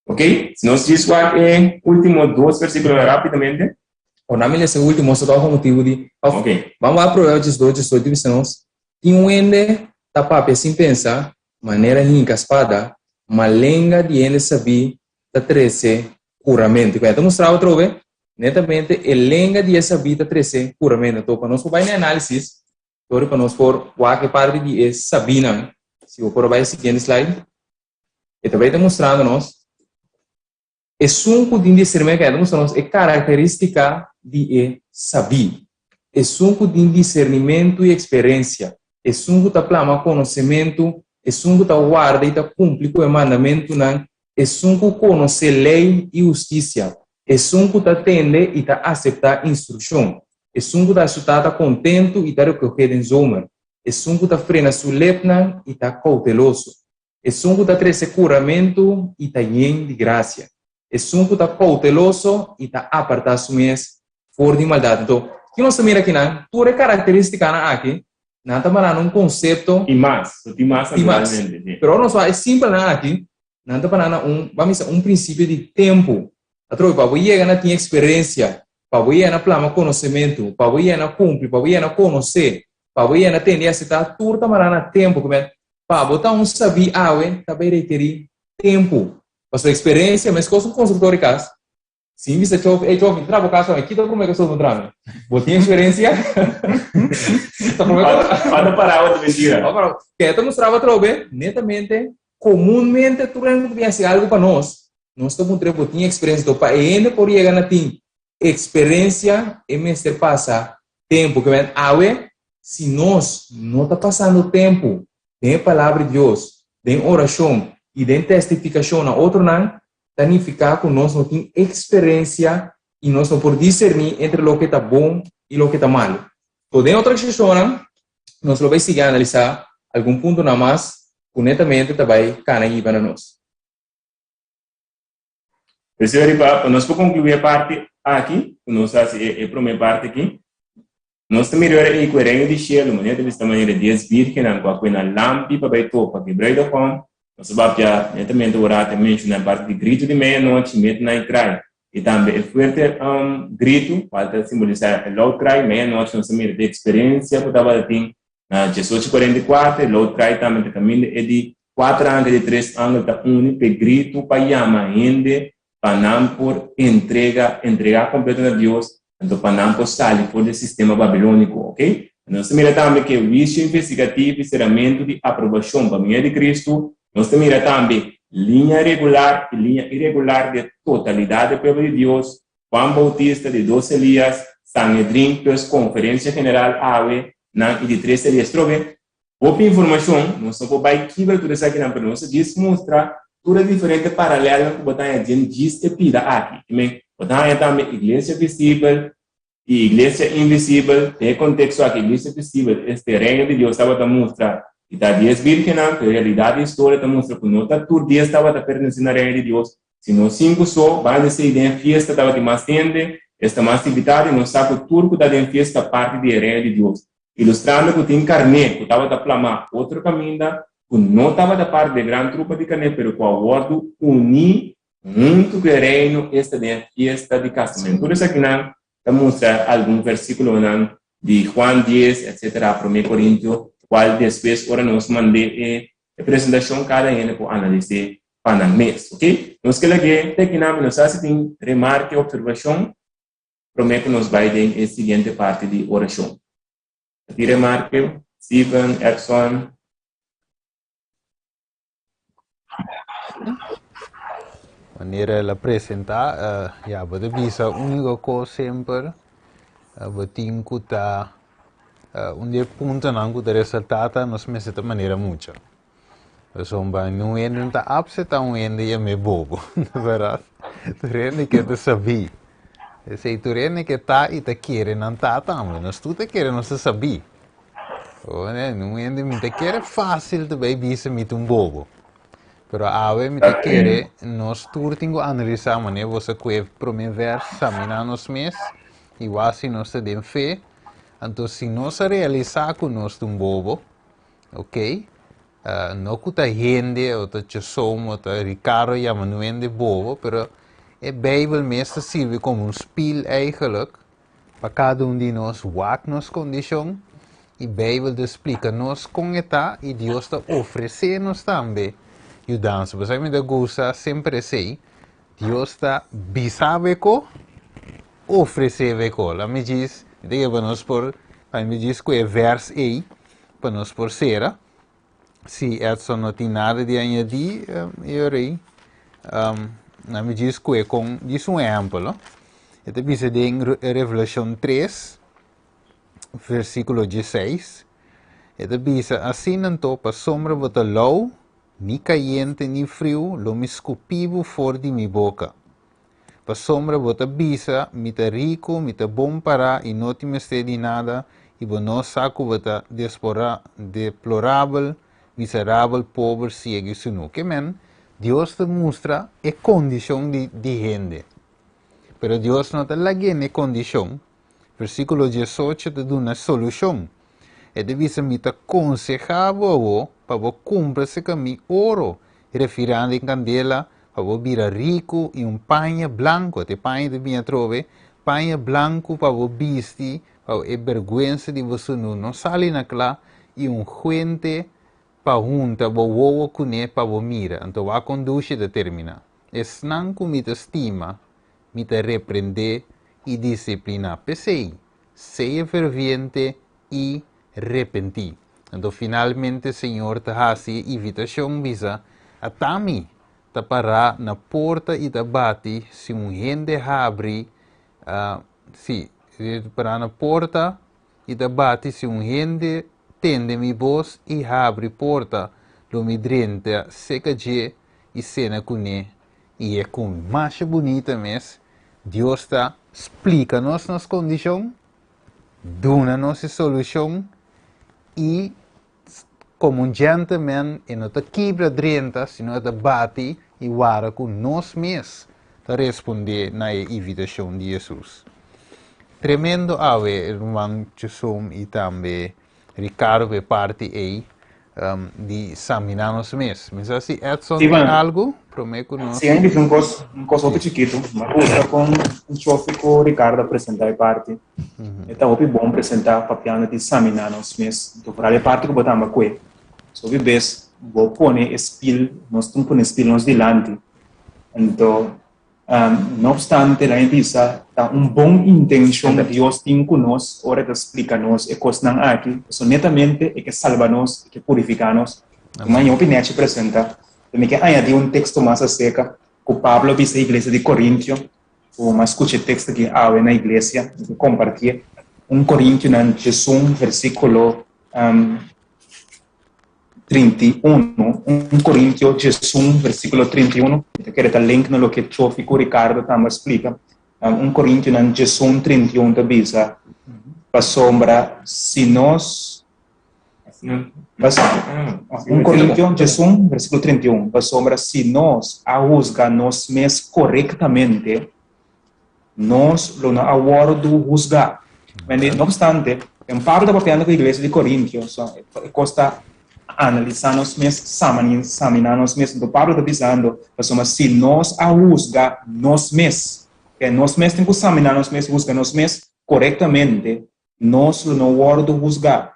Ok, si nos djis wak e ultimo dos versikulonan rapidamente. Ora mi lesa e ultimo so tabata motibu di of Ok. Ban wak Proverbios 18, 18 bisa nos, Tin un hende ta papia sin pensa, manera hinka spada, ma lenga di hende sabí ta trese kuramentu. Ku ta mustra atrobe, netamente e lenga di e sabí ta trese kuramentu. Anto pa nos por bai na e análisis, tori pa nos por wak e parti di e sabínan. Si bo por a bai e siguiente slide. E ta bai ta mustrando nos esun ku tin disernimento, e ta mustra nos e karakterístika di e sabí. Esun ku tin disernimento i eksperensia, esun ku ta plama konosementu, esun ku ta warda i ta kumpli ku e mandamentunan, esun ku konosé lei i hustisia, esun ku ta tende i ta aseptá instrukshon, esun ku ta hasi su tata kontentu i ta rekohé den zomer, esun ku ta frena su lepnan i ta kouteloso. Esun ku ta trese kuramentu i ta yen di grasia. Esun ku ta kouteloso i ta apartá su mes for di maldat. Anto, ki nos ta mira akinan? Tur e karakterístikanan aki, nan ta mará na un konsepto. I mas, so tin mas Tin mas. naturalmente, sí. Pero ora nos wak e simpelnan aki, nan ta pará na un, ban bisa, un prinsipio di tempu. Atrobe, pa bo yega na tin eksperensia, pa bo yega na plama konosementu, pa bo yega na kumpli, pa bo yega na konosé, pa bo yega na tende i aseptá, tur ta mará na tempu. Pa bo ta un sabí awe ta bay rekerí tempu. Pasobra experencia, meskos un constructor di cas, si mi bisa chofer, ey chofer, mi traha bo cas pa mi, kita prome cu sof mi traha mi? Bo tin experencia? Otro parabel ta mentira. Otro parabel. Ke ta mustraba atrobe, netamente, komunmente tur hende ku ta bin hasi algu pa nos, nos ta puntra bo tin eksperensia. Enton pa e hende por yega na tin eksperensia e mester pasa tempu. Ke men awe si nos no ta pasando tempu den e Palabra di Dios, den orashon i den testifikashon na otronan, ta nifiká ku nos no tin eksperensia i nos no por diserní entre loke ta bon i loke ta malu. So den otro seshonnan nos lo bai sigui analisá algun puntonan mas ku netamente ta bai kana hiba na nos. P'esei riba pa nos por konkluí e parti aki, ku nos a hasi e promé parti aki, nos ta mira ora ei ku e Reino di Shelu manera ta bisa manera dies bírgennan ku a kue nan lampi pa bai topa ku e bruidegom. Nos a papia netamente ora ta menshoná e parti di gritu di meianochi, midnight cry, i tambe e fuerte gritu, kual ta simbolisá e loud cry. Meianochi nos a mira di eksperensia ku tabata tin Na diesocho kuarenta i kuater, e loud cry tambe ta kaminda e di kuater angel i tres angel ta uni p'e gritu pa yama hende pa nan por entrega, entregá kompleto na Dios, anto pa nan por sali for di e sistema babilóniko. Ok? Nos ta mira tambe ku e huisio investigativo i seramentu di aprobashon pa medio di Kristu. Nos ta mira tambe liña regular i liña iregular di e totalidat di e pueblo di Dios, Juan Bautista, di dos Elias, Sanhedrin plus Konferensia General awe nan i di tres Elias. Trobe hopi informashon, nos no por bai kibra tur esakinan, pero nos ta djis mustra tur e diferente paralelnan ku bo ta haña djen djis e pida aki. I men, bo ta haña tambe Iglesia visibel i Iglesia invisibel. Den e konteksto aki, Iglesia visibel es te Reino di Dios tabata mustra di ta dies bírgennan, pero e realidat di historia ta mustra ku no ta tur dies tabata pertenesé na Reino di Dios, Si nos sinku so bai den sei den e fiesta tabatin mas hende, esta mas invitado i nos sa ku tur ku ta den fiesta ta parti di e Reino di Dios. Ilustrando ku tin karné ku tabata plamá otro kaminda ku no tabata parti di e gran trupa di karné pero ku a wòrdu uní huntu ku e Reino esta den e fiesta di kasamentu. Tur esakinan ta mustra algun versíkulonan di Juan dies etsetera Promé Korintio kual despues ora nos mand'é e presentashon kada hende por analis'é pa nan mes, ok? Nos ke lag'é te kinan mi no sa si tin remarke, observashon, promé ku nos bai den e siguiente parti di orashon. Tin remarke? Steven, Edson? Manera el a presentá, ya, bo ta bisa úniko kos semper bo tin ku ta un di e puntonan ku ta resaltá ta nos mester ta manera mucha. Pasobra un hende no ta apseptá un hende yam'é bobo, bèrdat? Tur hende ke ta sabí. Esei tur hende ke ta i ta kere nan ta tambe. Nos tur ta kere nos ta sabí. Un hende mi ta kere fásil ta bai bisa mi ta un bobo. Pero awe mi ta kere nos tur tin ku analisá manera bo sa kue promé vèrs, saminá nos mes i wak si nos ta den fe. Anto si nos a realisá ku nos ta un bobo, Ok, no ku ta hende o ta Chesom o ta Ricardo yama nu hende bobo, pero e Bijbel mes ta sirbi komo un spiel eigenlijk pa kada un di nos wak nos kondishon i Bijbel ta splika nos kon e ta i Dios ta ofresé nos tambe yudansa. Pasobra mi ta gusta semper esei, Dios ta bisa bo e ko, ofresé bo e ko. La mi djis, mi ta kere pa nos por, pa mi djis ku e vers ei Pa nos por sera. Si Edson no tin nada di añadí, e ora ei, na mi djis kue kon, djis un ehèmpel, no? E ta bisa den Revelashon tres, versíkulo dieseis, e ta bisa, Asina anto, pasobra bo ta lou, ni kayente ni friu, lo mi skupí bo for di mi boka. Pasobra bo ta bisa, Mi ta riku, mi ta bon pará i no tin mester di nada, i bo no sa ku bo ta desporá, deplorabel, miserabel, pober, siegu i sunú. Ke men, Dios ta mustra e kondishon di di hende. Pero Dios no ta lag'é n'e kondishon. Versíkulo diesocho ta duna solushon. E ta bisa, Mi ta konsehá bo awó pa bo kumpra serka mi oro refirá den kandela pa bo bira riku i un paña blanku, te paña ta bini atrobe, paña blanku pa bo bisti pa e bergwensa di bo sunú no sali na kla i un huente pa hunta bo wowo kuné pa bo mira. Anto wak kon dushi ta terminá. Esnan ku mi ta stima, mi ta reprendé i disipliná. P'esei, sea ferviente i. repentí. Anto finalmente Señor ta hasi e invitashon bisa, At'ami ta pará na porta i ta bati, si un hende habri, sí, ta pará na porta i ta bati, si un hende tende mi bos i habri porta, lo mi drenta seka dje i sena kuné i e ku mi. Masha bunita mes, Dios ta splika nos nos kondishon, duna nos e solushon i komo un gentleman e no ta kibra drenta sino e ta bati i wara ku nos mes ta respondé na e invitashon di Hesus. Tremendo awe ruman Chusom i tambe Ricardo pa e parti ei di saminá nos mes. Mi sa si Edson tin algu promé ku nos. Sí, un kos, un kos hopi chikitu. Mi a gusta kon Chofi ku Ricardo a presentá e parti. E ta hopi bon presentá papiando di saminá nos mes. Anto foral e parti ku bo ta amba kue. So hopi bes bo pone e spil, nos tin pone e spil nos dilanti. Anto No obstante, laga mi bisa, ta un bon intencion Dios tin cu nos ora e ta splica nos e cosnan aki, pasobra netamente e ke salba nos, e ke purifica nos. Tuma ña hopi nechi presenta. Mi ke añadi un texto mas acerca cu Pablo a bisa e iglesia di Corintio, cu mi a scucha e texto aki awe na iglesia, mi ke compartie. Un Corintionan diesun versiculo 31, 1 Corintio 11, versículo 31. Mi ta kere ta link na loke Chofi ku Ricardo tambe a splika. 1 Corintionan 11, 31 ta bisa, Pasobra si nos Pas, 1 Corintio 11, versículo 31. Pasobra si nos a husga nos mes korektamente, nos lo no a wòrdu husgá. Mende, no obstante, en Pablo ta papiando ku iglesia di Korintio, so e kos ta analisá nos mes, saminá nos mes. Enton Pablo ta bisando, pasobra si nos a husga nos mes, ke nos mes tin ku saminá nos mes, husga nos mes korektamente, nos lo no wòrdu husgá.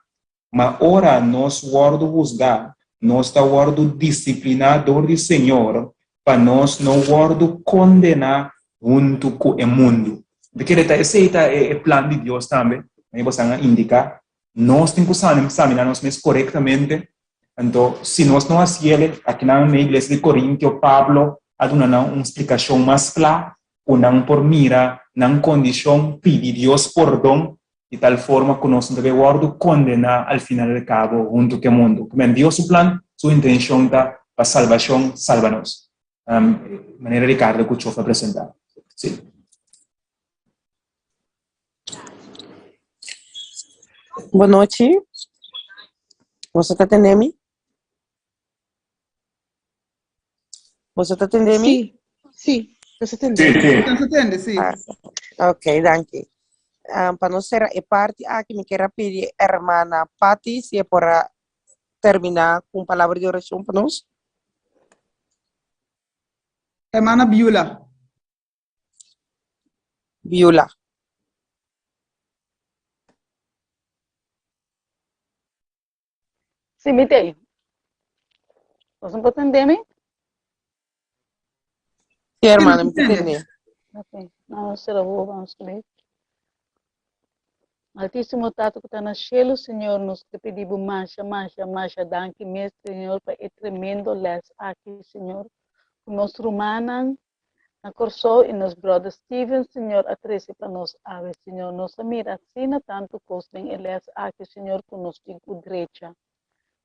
Ma ora nos wòrdu husgá, nos ta wòrdu disipliná dor di Señor pa nos no wòrdu kondená huntu ku e mundu. Mi ta kere ta esei ta e plan di Dios tambe, manera boso a indiká. Nos tin ku saminá nos mes korektamente. Anto, si nos no hasiel, akinan na e iglesia di Korintio, Pablo a duna nan un splikashon mas kla ku nan por mira nan kondishon, pidi Dios pordon di tal forma ku nos no ta bay wòrdu kondená al final del kabo huntu ku e mundu. Ku Dios su plan, su intenshon ta pa salbashon salba nos. Manera Ricardo ku Chof a presentá. Sí. Bon nochi. Boso ta tende mi? Boso ta tende mi? Sí, sí, nos ta tende. Sí, sí. Nos ta tende, sí. Ah, ok, danki. Um, pa nos sera e parti aki, mi kier a pidi hermana Patty si e por a termina ku un palabra di orashon pa nos. Hermana Biula. Biula. Sí, mi t'ei. Boso por tende mi? Sí, hermana, mi ta tende. Ok, nos sera wowo, vamos leer. Altísimo Tata ku ta na shelu, Señor, nos ta pidi bo masha, masha, masha danki mes, Señor, pa e tremendo les aki, Señor, ku nos rumannan na Kòrsou i nos brother Steven, Señor, a trese pa nos awe, Señor. Nos a mira asina tantu kos den e lès aki, Señor, ku nos tin ku drecha,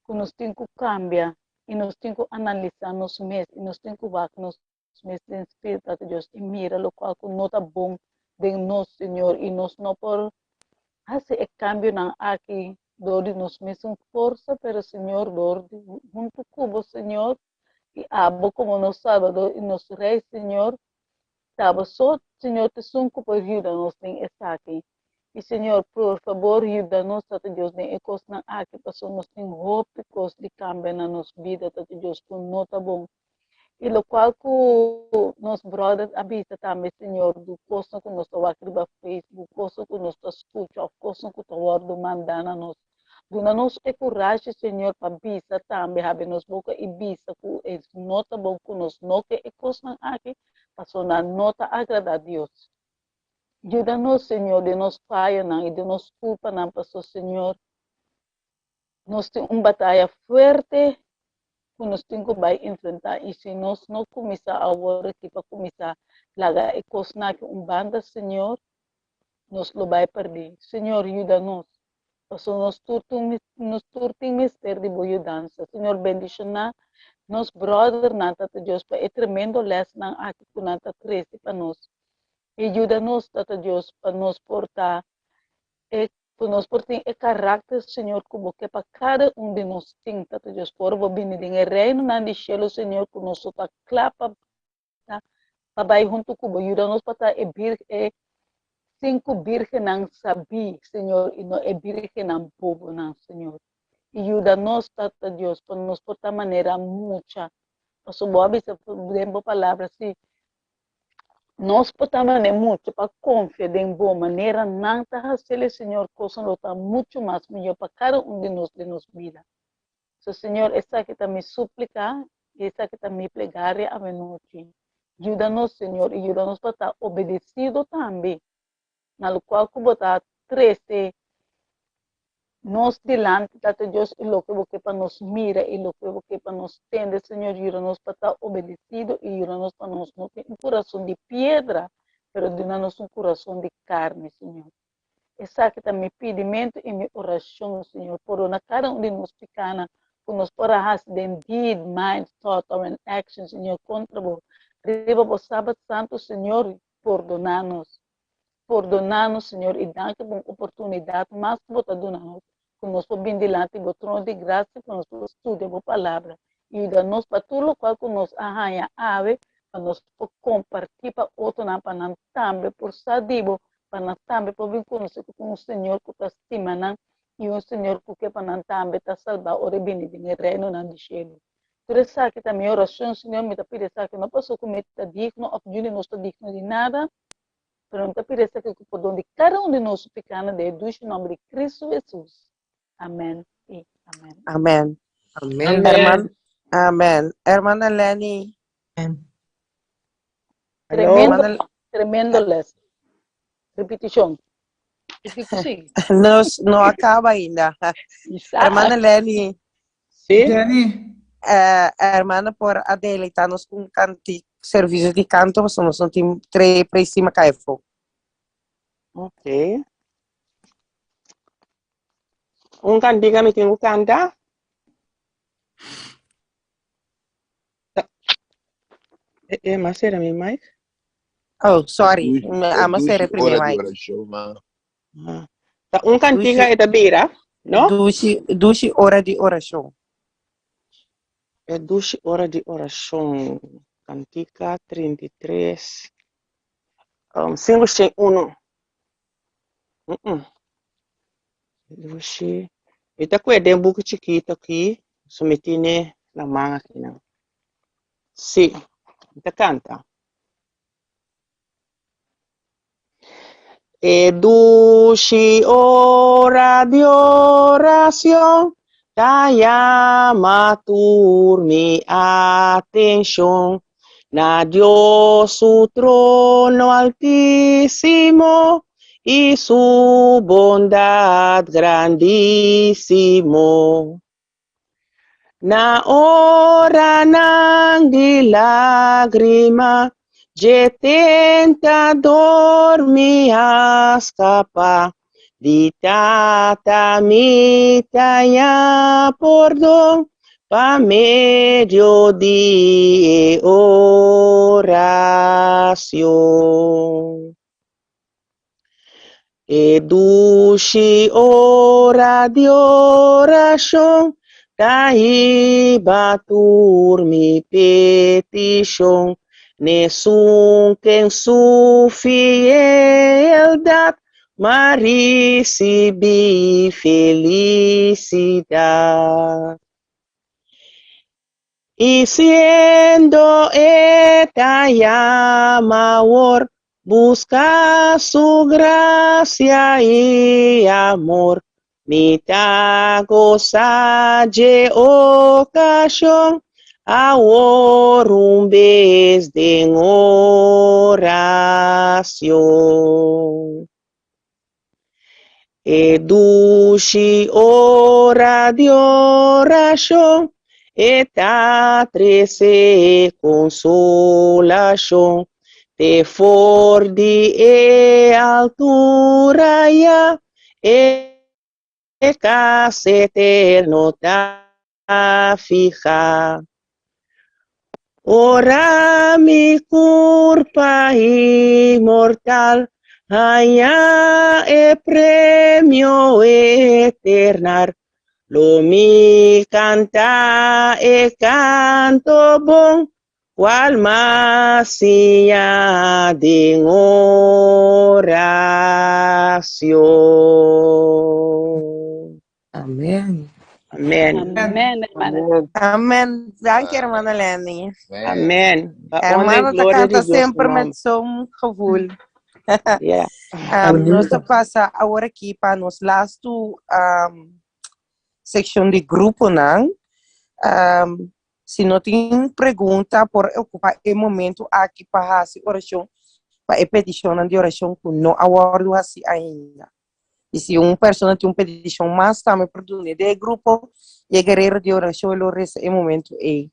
ku nos tin ku kambia, i nos tin ku analisá nos mes, i nos tin ku wak nos mes den spil, Tata Dios, i mira lokual ku no ta bon den nos, Señor, i nos no por hasi e kambionan aki dor di nos mesun forsa, pero, Señor, dor di huntu ku bo, Señor, i abo komo nos Salbador i nos Rei, Señor, ta abo so, Señor, ta esun ku por yuda nos den esaki. I, Señor, por fabor yuda nos, Tata Dios, den e kosnan aki, pasobra nos tin hopi kos di kambia na nos bida, Tata Dios, ku no ta bon. I lokual ku nos bròder a bisa tambe, Señor, di kosnan ku nos ta wak riba Facebook, kosnan ku nos ta skucha òf kosnan ku ta wòrdu mandá na nos, Duna nos e kurashi, Señor, pa bisa tambe, habri nos boka i bisa ku e no ta bon, ku nos no ke e kosnan aki, pasobra nan no ta agradá Dios. Yuda nos, Señor, den nos fayonan i den nos kulpanan, pasobra, Señor, Nos tin un bataya fuerte ku nos tin ku bai enfrentá i si nos no kuminsá awor aki pa kuminsá laga e kosnan aki un banda Señor, nos lo bai pèrdí. Señor yuda nos, pasobra nos tur nos tur tin mester di bo yudansa. Señor bendishoná nos bròdernan Tata Dios pa e tremendo lèsnan aki ku nan ta trese pa nos i yuda nos Tata Dios pa nos por ta e ku nos por tin e karakter Señor ku bo ke pa kada un di nos tin Tata Dios por bo bini den e reinonan di shelu Señor ku nos lo ta kla pa pa bai huntu ku bo yuda nos pa ta e bir e sinku birgennan sabí Señor i no e birgennan bobonan Señor i yuda nos Tata Dios pa nos por ta manera mucha pasobra bo a bisa den bo palabra si Nos por ta manera mucha pa konfia den bo manera nan ta hasele Señor kosnan lo ta muchu mas mihó pa kada un di nos den nos bida. So Señor esaki ta mi súplika i esaki ta mi plegaria awenochi. Yuda nos Señor i yuda nos pa ta obedesido tambe na lokual ku bo ta trese nos dilanti, Tata Dios, i loke bo ke pa nos mira i loke bo ke pa nos tende, Señor, yuda nos pa ta obedesido i yuda nos pa nos no tin un kurason di piedra, pero duna nos un kurason di karni, Señor. Esaki ta mi pidimentu i mi orashon, Señor. Pordona kada un di nos pikanan ku nos por a hasi den deed, mind, thought, or in action, Señor, kontra bo. Riba bo Sabat Santu, Señor, pordona nos. Pordoná nos, Señor, i danki pa un oportunidat mas ku Bo ta duna nos, ku nos por bin dilanti Bo trono di grasia pa nos por studia Bo Palabra. I yuda nos pa tur lokual ku nos a haña awe, pa nos por kompartí pa otronan, pa nan tambe por sa di Bo, pa nan tambe por bin konosé ku tin un Señor ku ta stima nan i un Señor ku ke pa nan tambe ta salbá ora e bini den e Reinonan di shelu. Tur esaki ta mi orashon, Señor, mi ta pidi esaki no pasobra ku mi ta digno òf niun di nos ta digno di nada, Pero mi ta pidi esaki ku pordon di kada un di nos su pikanan den e dushi nòmber di Kristu Hesus. Amèn i amèn. Amèn. Amèn. Herman, amèn. Hermana Lenny. Tremendo, Hermana, tremendo les. Repetishon. Repetishon. nos no a kaba ainda. Isa. Hermana Lenny. Sí. Jenny. Eh, hermana por a deleita nos con canti, servicio di canto, pasobra nos no tin tre preisima kaifo. Ok. Un cantica mi tin ku kanta. Eh, eh, mas era mi mic. Oh, sorry. Dushi, Me ama dushi sere primer ora di mic. orashon, ma. Ah. Ta un cantica Dushi, e ta bira, no? dushi, dushi ora di orashon. E dushi ora di orashon. Cantica 33. Um, 5, 6, 1. Mm -mm. Dushi. Mi ta kue den buki chikito aki, so mi tine na man aki nan. Sí, mi ta kanta. E dushi ora di oracion ta yama tur mi atencion na Dios su trono altísimo y su bondad grandísimo. Na oranan di lágrima dje tentador mi a skapa, di Tata mi ta haña pordon pa medio di e oracion. E dushi ora di orashon ta hiba tur mi petishon n'esun ken su fieldat m'a risibí felisidat. I siendo e ta yama awor, buska su grasia i amor. Mi ta gosa dje okashon, awor un bes den orashon. E dushi ora di orashon, e ta trese konsolashon. Te for di e altura ya, e kas eterno ta fihá. Ora mi kurpa inmortal haña e premio eternar, lo mi kanta e kanto bon, kual m'a siña den orashon. Amen. Amen. Amen, hermana. Amen. Dank je, hermana Lenny. Amen. Pa honra Hermano y ta gloria di canta Dios su semper met nomber. zo'n gevoel. Yeah. Nos ta pasa awor aki pa nos laatste seccion di gruponan. Si no tin pregunta, por ocupa e momento aki pa haci oracion pa e peticionnan di oracion cu no a wordo haci ainda. I si un persona tin un petishon mas tambe por dun'é den e grupo i e guerero di orashon lo resa e momentu ei.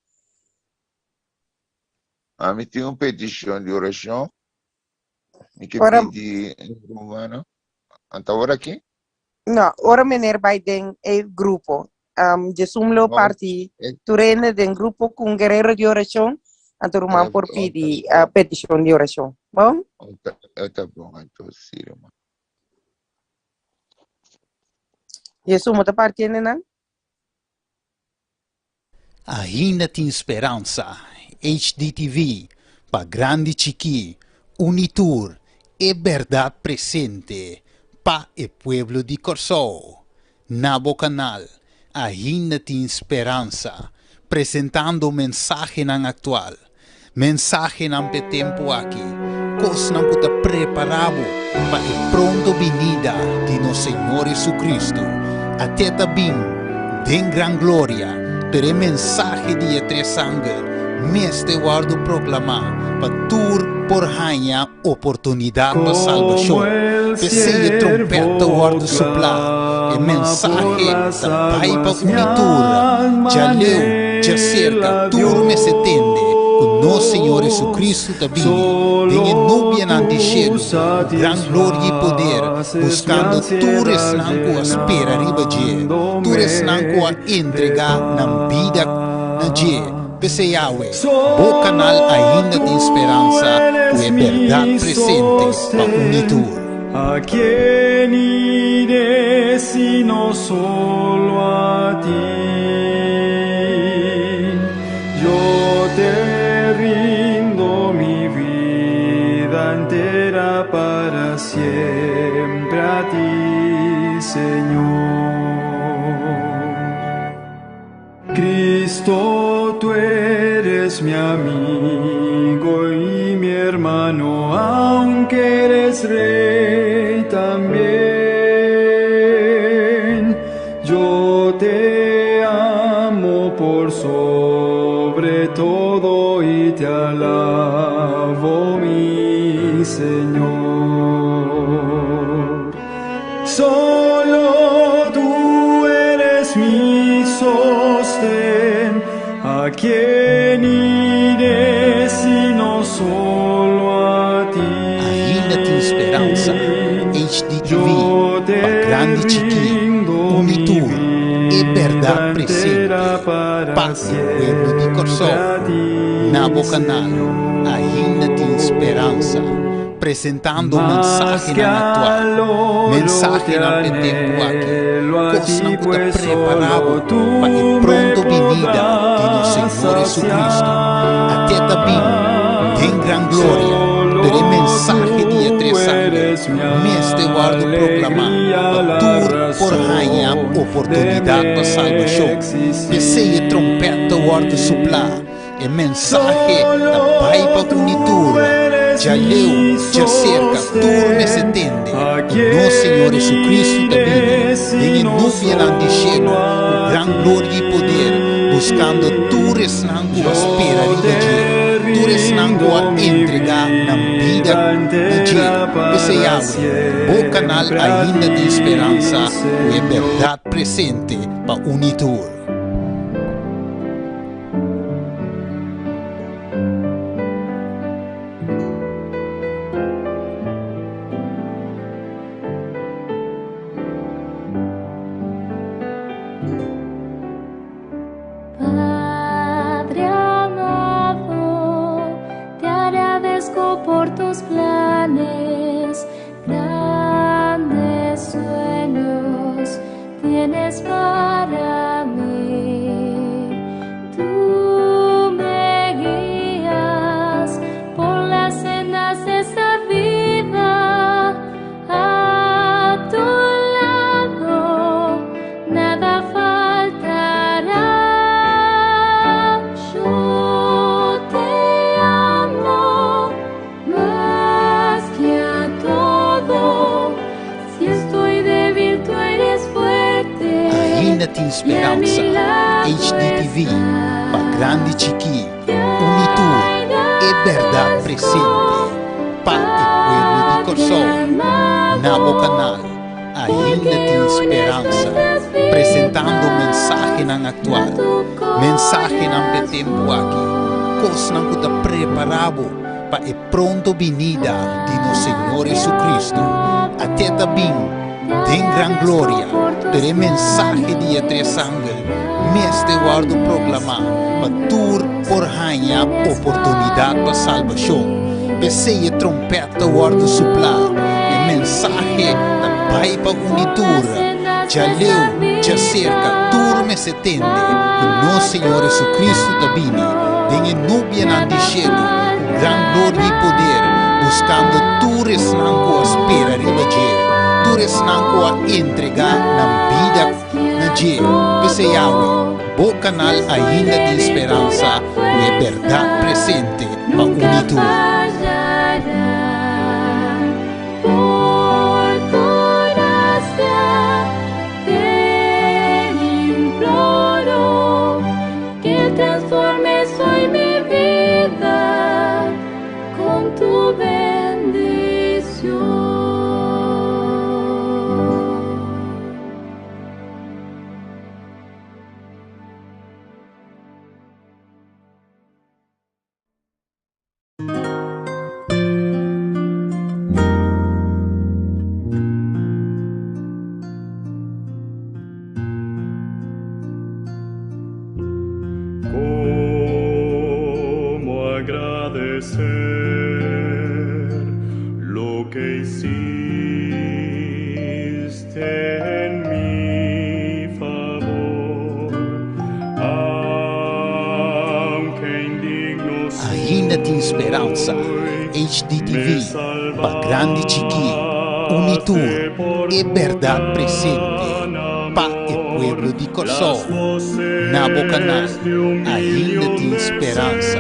Ami tin un petishon di orashon. Mi ke Ora, pidi un rumannan. Anta ora aki? no, ora meneer bai den e grupo, um, Jesum lo No, parti e, tur hende den grupo ku un guerero di orashon, anto ruman e, por o ta pidi uh, petishon di orashon. Bon? o ta, o ta bon, anto si, ruman. Jesús, mo ta partiendo nan? Ainda tin speransa. HDTV, pa grandi chikí, uni tur, e bèrdat presente pa e pueblo di Kòrsou. Na bo kanal, Ainda tin speransa, presentando mensahenan aktual, mensahenan p'e tempu aki, kosnan ku ta prepará bo pa e pronto binida di nos Señor Jesucristo. At'é ta bin den gran gloria, pero e mensahe di e tres angel mester wòrdu proklamá pa tur por haña oportunidat pa salbashon. P'esei e trompèt ta wòrdu suplá, e mensahe ta bai pa uni tur. Djaleu, djaserka, tur mester tende ku nos Señor Jesucristo ta bini den e nubianan di shelu ku gran gloria i poder, buskando tur esnan ku a spera riba dje, tur esnan ku a entregá nan bida na dje. P'esei awe, bo kanal ainda tin speransa ku e bèrdat presente pa uni tur. A quién iré sino solo a ti? Yo te rindo mi vida entera para siempre a ti, Señor. Cristo, tú eres mi amigo y mi hermano, aunque eres rey también. Yo te amo por sobre todo y te alabo, mi Señor. Solo tú eres mi sostén, a quién iré sino solo a ti. Ainda tin speransa, HDTV, pa grandi chikí, uni tur, e bèrdat presente pa e pueblo di Kòrsou. Na bo kanal, Ainda tin speransa. Presentando mensahenan aktual, mensahenan p'e tempu aki, kosnan ku ta prepará bo pa e pronto binida di nos Señor Jesucristo. At'é ta bin den gran gloria, pero e mensahe di e tres angel mester wòrdu proklamá pa tur por haña oportunidat pa salbashon. P'esei e trompèt ta wòrdu suplá. E mensahe ta bai pa uni tur, djaleu, djaserka, tur mester tende ku nos Señor Jesucristo ta bini den e nubianan di shelu ku gran gloria i poder, buskando tur esnan ku a spera riba dje, tur esnan ku a entregá nan bida na dje. P'esei awe, bo kanal. canal ainda tin speransa ku e bèrdat presente pa un i tur. Padre amado, te agradezco por tus planes, grandes sueños tienes para mí. Tú me guías por las sendas de esta vida. A tu lado nada faltará. Yo te amo más que a todo. Si estoy débil, tú eres fuerte. Ainda tin speransa. HDTV, pa grandi chikí, uni tur e bèrdat presente pa e pueblo di Kòrsou. Na bo kanal Ainda Tin Speransa, presentando mensahenan aktual, mensahenan p'e tempu aki, kosnan ku ta prepará bo pa e pronto binida di nos Señor Jesucristo. Ate ta bin den gran gloria, pero e mensahe di e tres angel mester wòrdu proklamá pa tur por haña oportunidat pa salbashon. P'esei e trompèt ta wòrdu suplá, e mensahe ta bai pa uni tur. Djaleu, djaserka, tur mester tende ku nos Señor Jesucristo ta bini den e nubianan di shelu ku gran gloria i poder, buskando tur esnan ku a spera riba dje, tur esnan ku a entregá nan bida na dje. P'esei awe, bo kanal ainda tin speransa ku e bèrdat presente pa uni tur. ¿Cómo agradecer lo que hiciste en mi favor? Aunque indigno Ainda tin speransa. HDTV, pa grandi chikí, uni tur e bèrdat presente pa e pueblo di Kòrsou. Na bo kanal Ainda tin speransa,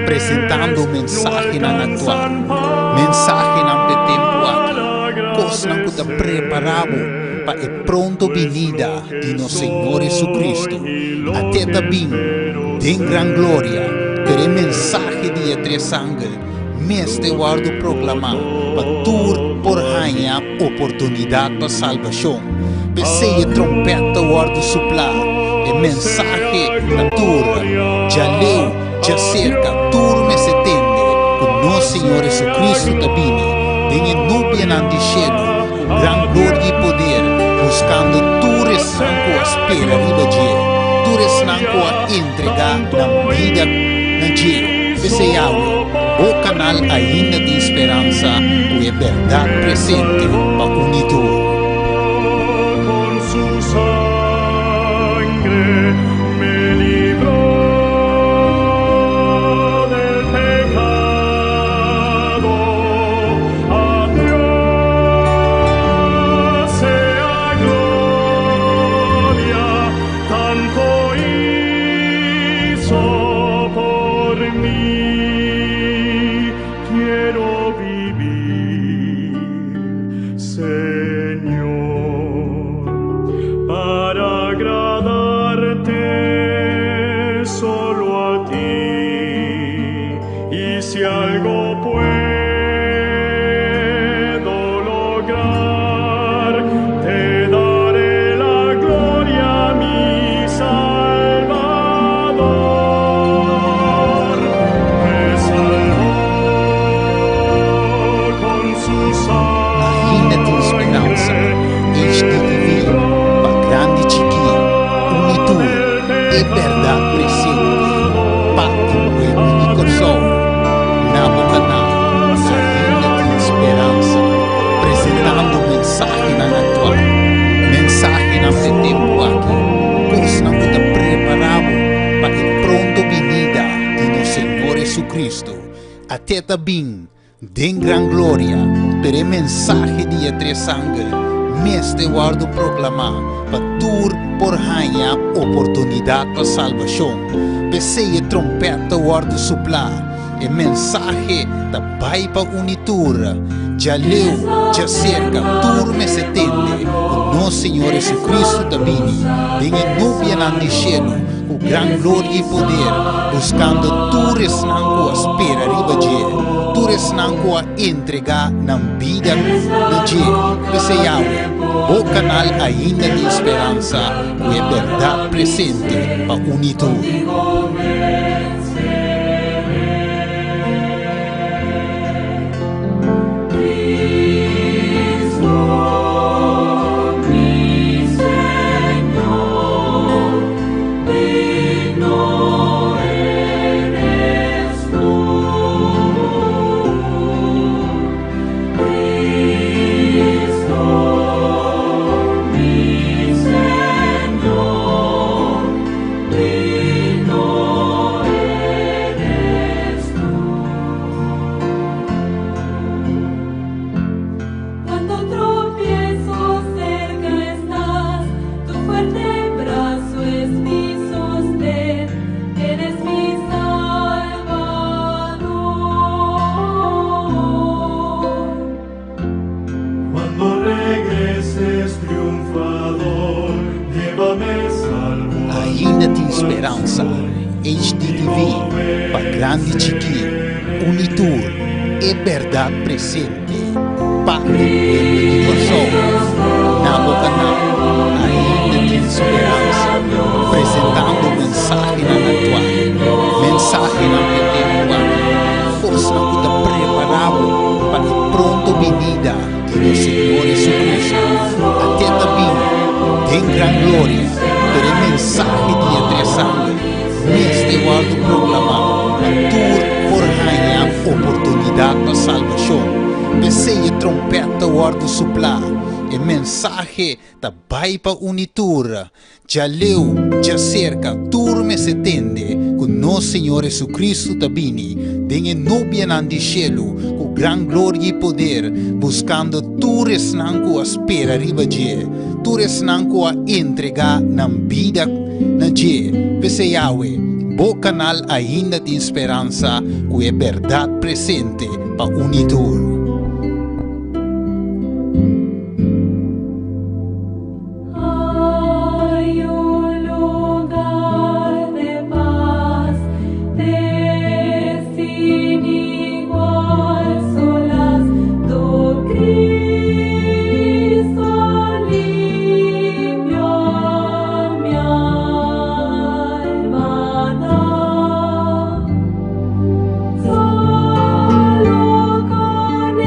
presentando mensahenan aktual, mensahenan p'e tempu aki, kosnan ku ta prepará bo pa e pronto binida di nos Señor Jesucristo. Ate ta bin den gran gloria, pero e mensahe di e tres angel mester wòrdu proklamá pa tur por haña oportunidat pa salbashon. P'esei e trompèt ta wòrdu suplá, e mensahe ta tur, djaleu, djaserka, tur mester tende ku nos Señor Jesucristo ta bini den e nubianan di shelu ku gran gloria i poder, buskando tur esnan ku a spera riba dje, tur esnan ku a entregá nan bida na dje. P'esei awe, bo kanal ainda tin speransa ku e bèrdat presente pa uni tur. Con su sangre me libró del pecado. A Dios sea gloria, tanto hizo por mí. Quiero vivir, Señor. E bèrdat presente pa e pueblo di Kòrsou. Na bo kanal Ainda Tin Speransa, presentando mensahenan aktual, mensahenan p'e tempu aki, kosnan ku ta prepará bo pa e pronto binida di nos Señor Jesucristo. Ate ta bin Den gran gloria, pero e mensahe di e tres angel mester wòrdu proklamá pa tur por haña oportunidat pa salbashon. P'esei e trompèt ta wòrdu suplá, e mensahe ta bai pa uni tur. Djaleu, djaserka, tur mester tende ku nos Señor Jesucristo ta bini den e nubianan di shelu ku gran gloria i poder, buskando tur esnan ku a spera riba dje, tur esnan ku a entregá nan bida na dje. P'esei awe, bo kanal ainda tin speransa ku e bèrdat presente pa uni tur. Cuando tropiezo cerca estás, tu fuerte brazo es mi sostén, eres mi salvador. Cuando regreses triunfador, llévame salvo. Ainda tin speransa. HDTV, pa grandi chikí, uni tur, e bèrdat presente pa e pueblo di Kòrsou. Na bo kanal Ainda Tin Speransa, presentando mensahenan aktual, mensahenan p'e tempu aki, kosnan ku ta prepará bo pa e pronto binida di nos Señor Jesucristo. Ate ta bini den gran gloria, pero e mensahe di e tres angel mester wòrdu proklamá pa tur por haña oportunidat pa salbashon. P'esei e trompèt ta wòrdu suplá, e mensahe ta bai pa uni tur. Djaleu, djaserka, tur mester tende ku nos Señor Jesucristo ta bini den e nubianan di shelu ku gran gloria i poder, buskando tur esnan ku a spera riba dje, tur esnan ku a entregá nan bida na dje. P'esei awe, bo kanal ainda tin speransa ku e bèrdat presente pa uni tur. Hay un lugar de paz, de sin igual solaz, do Cristo alivio a mi alma da. Solo con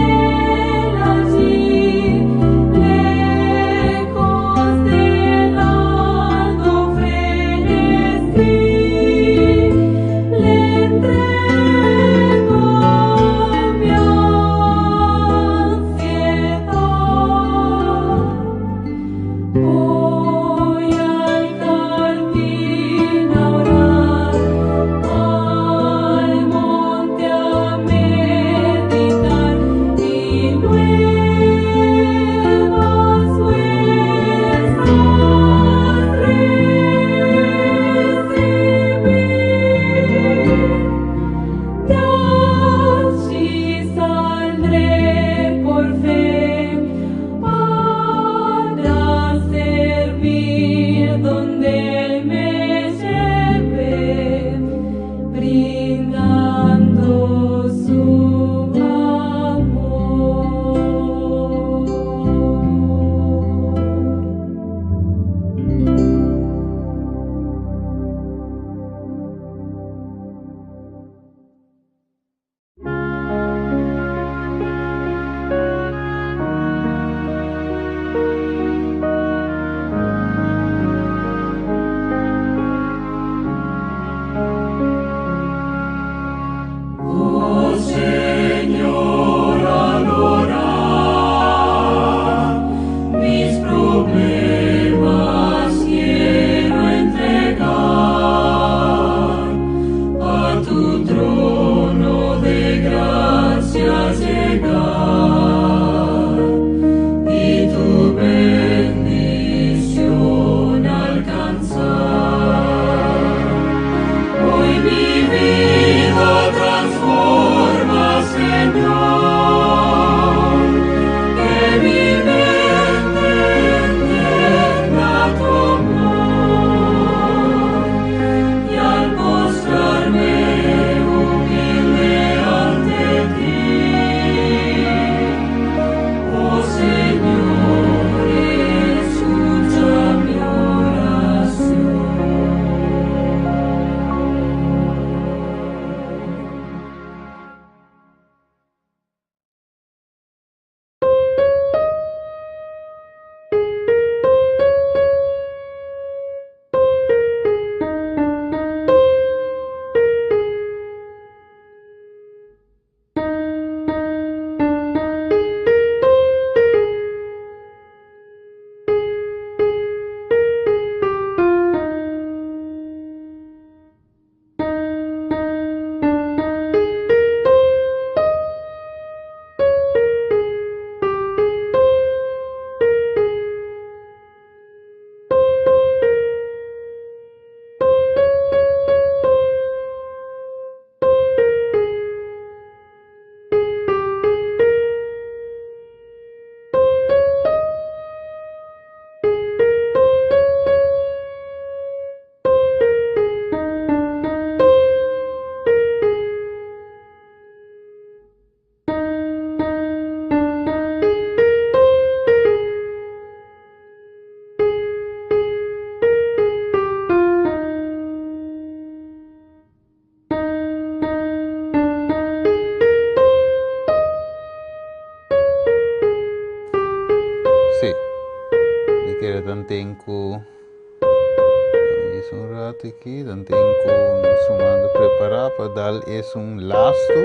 ratu aki, dan tin ku nos sumando prepará pa dal esun lastu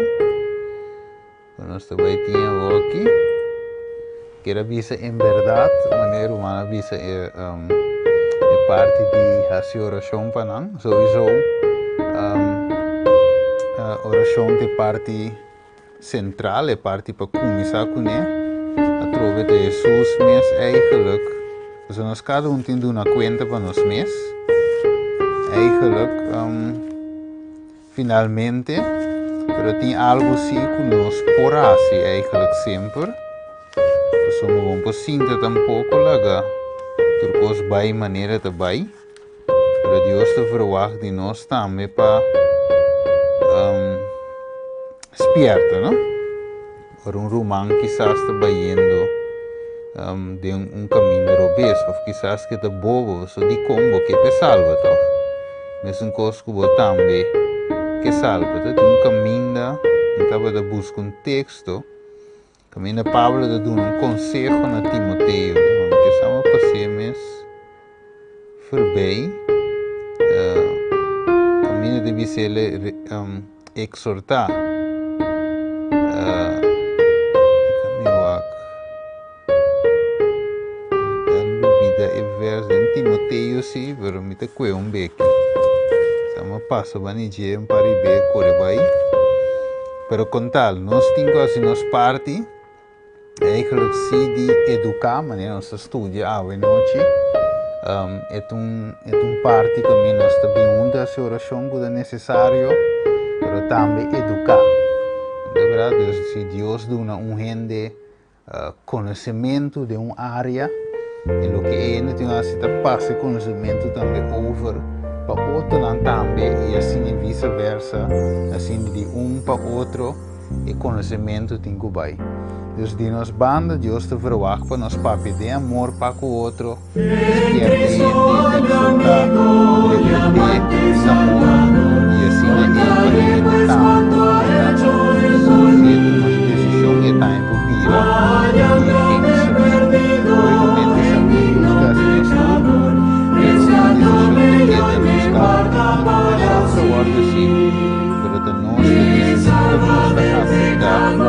ku nos ta bai tin awoki. Kier a bisa en bèrdat, manera ruman a bisa e e parti di hasi orashon pa nan, souiso orashon ta e parti sentral, e parti pa kuminsá kuné. Atrobe ta Hesus mes eigenlijk, pasobra nos kada un tin duna kuenta pa nos mes. Eigenlijk Finalmente, pero tin algu si ku nos por hasi eigenlijk semper, pasobra bo no por sinta tampoko laga tur kos bai manera ta bai, pero Dios ta verwagt di nos tambe pa spierta, no? Ora un ruman kisas ta bayendo den un kaminda robes òf kisas ke ta bobo, so dikon bo ke p'e salba tòg? Mesun kos ku bo tambe ke salba. Ta tin un kaminda, mi tabata buska un teksto, kaminda Pablo ta duna un konseho na Timoteo. Mi ke sa mi a pas'é mes forbei. Kaminda ta bisa el Exhortá. Deka mi wak. Mi ta lubida e vers den Timoteo si, pero mi ta kue un beki. Sa mi a pasa bani dje un par di be kore bai. Pero kon tal, nos tin ku hasi nos parti. Eigenlijk si di eduká, manera nos ta studia awe nochi, e ta un e ta un parti ku mi nos ta bin huntu hasi orashon ku ta nesesario, pero tambe eduká. Di bèrdat, dus si Dios duna un hende konosementu den un área, e loke e hende tin hasi ta pasa e konosementu tambe over pa otronan tambe i asina vise versa, asina di un pa otro. E konosementu tin ku bai. Dus di nos banda Dios ta verwagt pa nos papia den amor pa ku otro, spièrta hende, eksortá, reprendé den amor, i asina ei pa e hende tambe por bira. Si e tuma su desishon e tambe por bira dirigensia. Lógikamente esaki nos ta hasi nos tur, pero e desishon ta keda nos kada un. Nos a wòrdu hasi. Pero ta nos ta disidí kon nos ta apliká esei.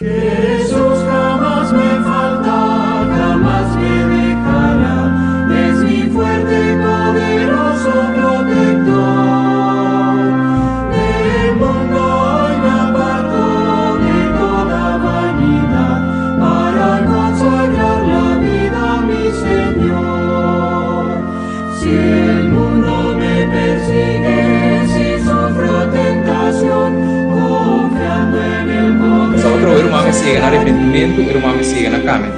Hesus hamas me falta, hamas me dejará, es mi fuerte y poderoso protector. Del mundo hoy me aparto de toda vanidad, para consagrar la vida a mi Señor. Si el mundo me persigue, si sufro tentación, confiando en el poder. Nos otro e ruman mester yega na arepentimentu, e ruman mester yega na kambio.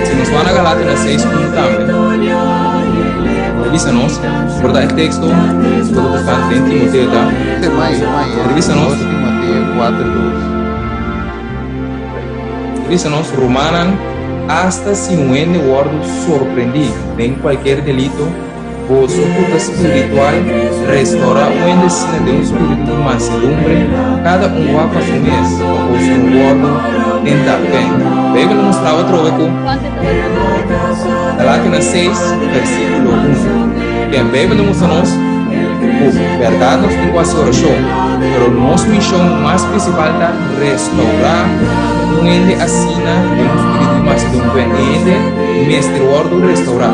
Si nos wak na Galatianan 6, 1 tambe, ta bisa nos, por ta e teksto ku ta buskando den Timoteo ta, ta bisa nos, Timoteo 4, 2. Ta bisa nos, Rumannan, asta si un hende wòrdu sorprendí den kualkier delito, boso ku ta spiritual, restourá un hende asina den un spiritu di mansedumbre, kada un wak pa su mes, pa boso no wòrdu tentá. Oké, Beibel ta mustra atrobe ku Galationan seis, versíkulo un. Oké, Beibel ta mustra nos ku bèrdat nos tin ku hasi orashon, pero nos mishon mas prinsipal ta Restaurá un hende asina den un spiritu di mansedumbre, e hende mester wòrdu restaurá.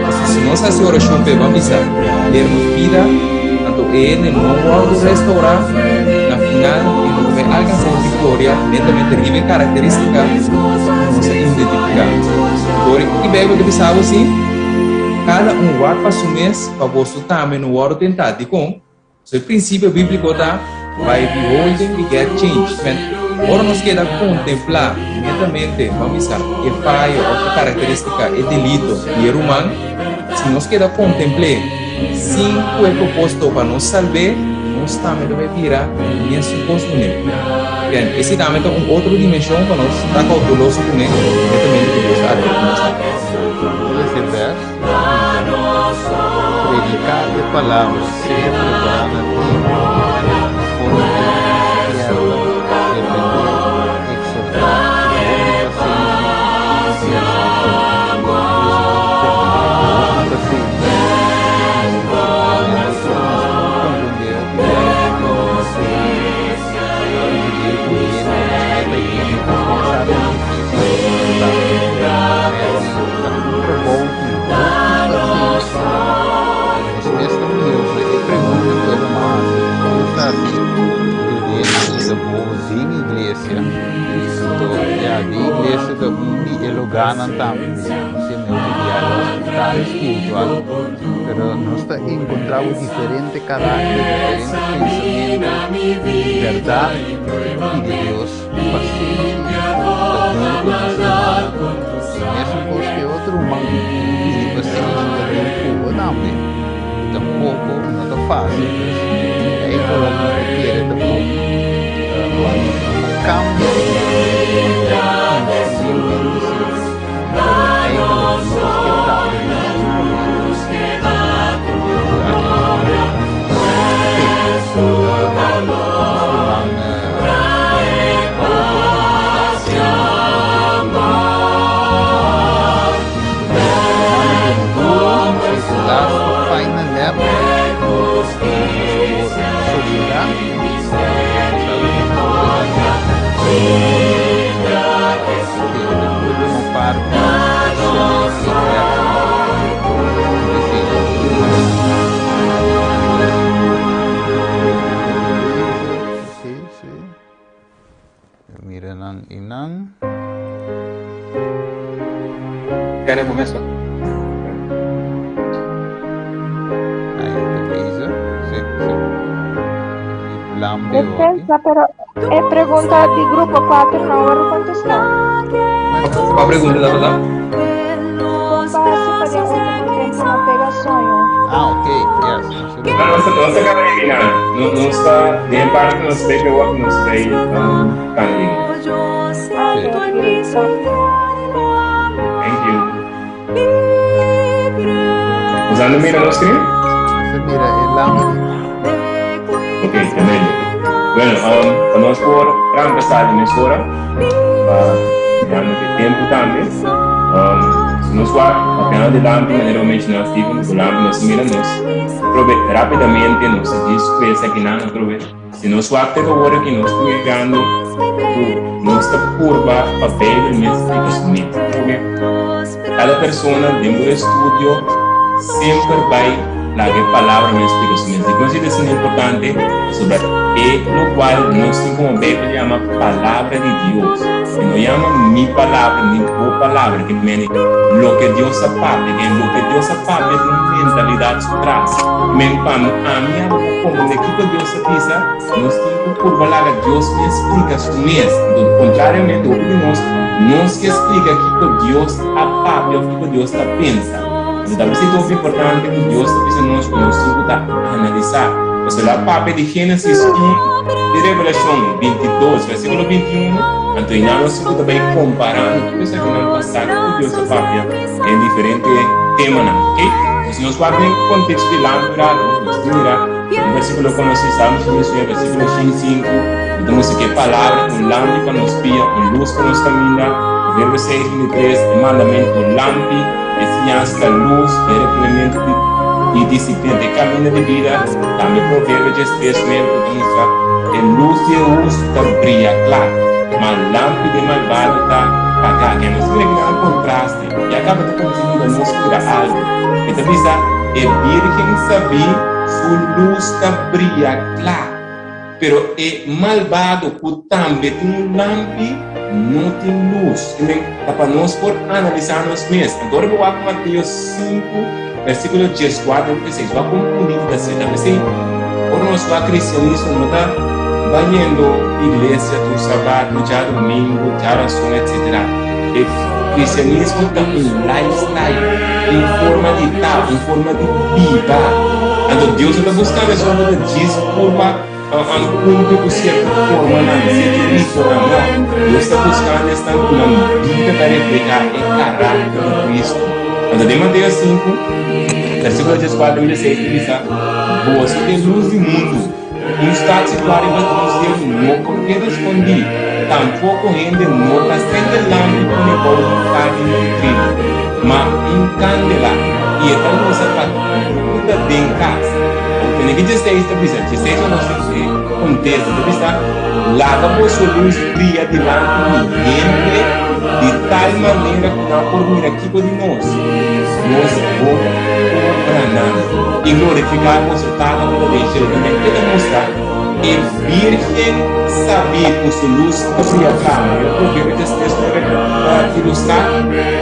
Pasobra si nos hasi orashon p'e ban bisa ler nos bida, anto e hende no wòrdu restaurá, na final e no ta bai alkansá e viktoria netamente riba e karakterístika ku nos a identifiká. Dor i Beibel ta bisa bo si, Kada un wak pa su mes, pa boso tambe no wòrdu tentá. Dikon? So e prinsipio bíbliko ta, By beholding we get changed. Men, ora nos keda kontemplá netamente, ban bisa, e fayo òf e karakterístika, e delito di e ruman, si nos keda kontempl'é sin ku e propósito pa nos salb'é, nos tambe ta bai bira mesun kos kuné. Bien, esei tambe ta un otro dimenshon pa nos ta kouteloso kuné, netamente ku Dios a advertí nos tambe. palabra, sea prepará na tempu, na forma di spièrta, reprendé, eksortá ku hopi pasenshi i instrukshon. Pues nos ta komprendé ku hopi pasenshi i instrukshon. Nos ta komprendé hopi biaha ku nos ta dividí ku hende, nos meta hende, nos mesa ta difísil pa ta un trabou di hopi pasenshi. Nos mes ta mira ku e pregunta ku e ruman hasi, kon ta hasi yudenan ku ta bobo den iglesia? Anto ya, den iglesia ta un di e lugánan tambe, nos tin hopi biaha hospital spiritual, pero nos ta enkontrá ku diferente karakter, diferente pensamentu, bèrdat pidi Dios pasenshi pa dil ku nos rumannan. E mesun kos ku e otro ruman pidi pasenshi pa dil ku bo tambe. I tampoko no ta fásil. Pues, ei vooral nos ta kere ta bon pa nos no ta kambia instruirmente sí, pero eigenlijk nos ke trata di nos problema. Sí, sí. Mira nan y nan. Kere bo mesa. Ahí te bezig. Sí, sí. Y lambe hoki. Defensa, pero e pregunta di grupo 4 no a contestá. Kua pregunta tabata? Kon pa hasi pa den último tempu no pega soño? Ah, ok. Yes. No, nos, nos ta kaba eliminá. No, nos ta den parte ku nos pepe wak nos bay también. Thank you. Usando mira no screen? Se mira el lampi. Ok, tremendo. Bueno, pa nos por empezar de mesora, pa mirando que tempo tambe, si nos wak papiando di lampi, manera bo menciona Steven, ku lampi nos mira nos probe rapidamente nos a djis ku esakinan atrobe. Si nos wak te awor aki nos ta mirando ku nos ta purba pa Bijbel mes splika su mes. Atrobe kada persona den bo estudio semper bai laga e palabra mes splika su mes. Dikon si ta asina importante? Pasobra e lokual nos tin komo Bijbel yama palabra di Dios. E no yama mi palabra ni bo palabra, ke meni loke Dios a papia. Ke loke Dios a papia tin un mentalidat su tras. Men pa ami abo por komprende kiko Dios a bisa, nos tin ku purba laga Dios mes splika su mes. Anto kontrariamente hopi di nos, nos ke splika kiko Dios a papia òf kiko Dios ta pensa. Anto ta bisita hopi importante ku Dios ta bisa nos ku nos tin ku ta analisá. Pasobra el a papia di Génesis un di Revelashon 22 versíkulo 21, anto einan nos tin ku ta bai komparando tur esakinan pasá ku Dios a papia den diferente temanan. Oke? Entonces nos wak den konteksto di lampi rato, nos tin mira un versíkulo konosí, Salmo 119 versíkulo 5, ku ta mustra ku e palabra un lampi pa nos pia, un lus pa nos kaminda, Proverbio 6, 23, e mandamentu un lampi, E siñansa ta lus, e reprendementu di disiplina ta e kaminda di bida. Tambe Proverbio 13, 9 ku ta mustra, E lus di e hustu ta bria kla, ma lampi di e malbado ta pagá. Ke nos mira ki nan kontraste i a kaba ta kuminsá yuda nos mira algu. E ta bisa, E bírgen sabí su lus ta bria kla. Pero e malbado ku tambe tin un lampi no tin lus. I men, ta pa nos por analisá nos mes. Anto ora bo wak Mateo 5, versíkulo 14 te 16, wak kon bunito ta ser. Ta p'esei, ora nos wak kristianismo no ta bayendo iglesia tur sabat, djadumingu, djarason, etsetera. E kristianismo ta un lifestyle, un forma di ta, un forma di biba. Anto Dios no ta buskando esun ku ta djis purba kumpli ku sierto formanan, sierto ritonan. No, Dios ta buskando esnan ku nan bida ta reflehá e karakter di Kristu. Anto den Mateo 5. Versíkulo 14 i 16 ta bisa, Boso ta e lus di mundu. Un stat situá riba un seru no por keda skondí. Tampoko hende no ta sende lampi pone bou un kadi di trigo, ma un kandela, i e ta lusa pa tur ku ta den kas. Tene ki 16 ta bisa, 16 ta nos e kontesta, ta bisa, Laga boso lus bria dilanti di hende di tal manera ku nan por mira kiko di nos, nos bon obranan, i glorifiká boso Tata ku ta den shelu. Tambe e ta mustra e bírgen sabí ku su lus ta bria kla. Manera Proverbio 13 ta ilustrá,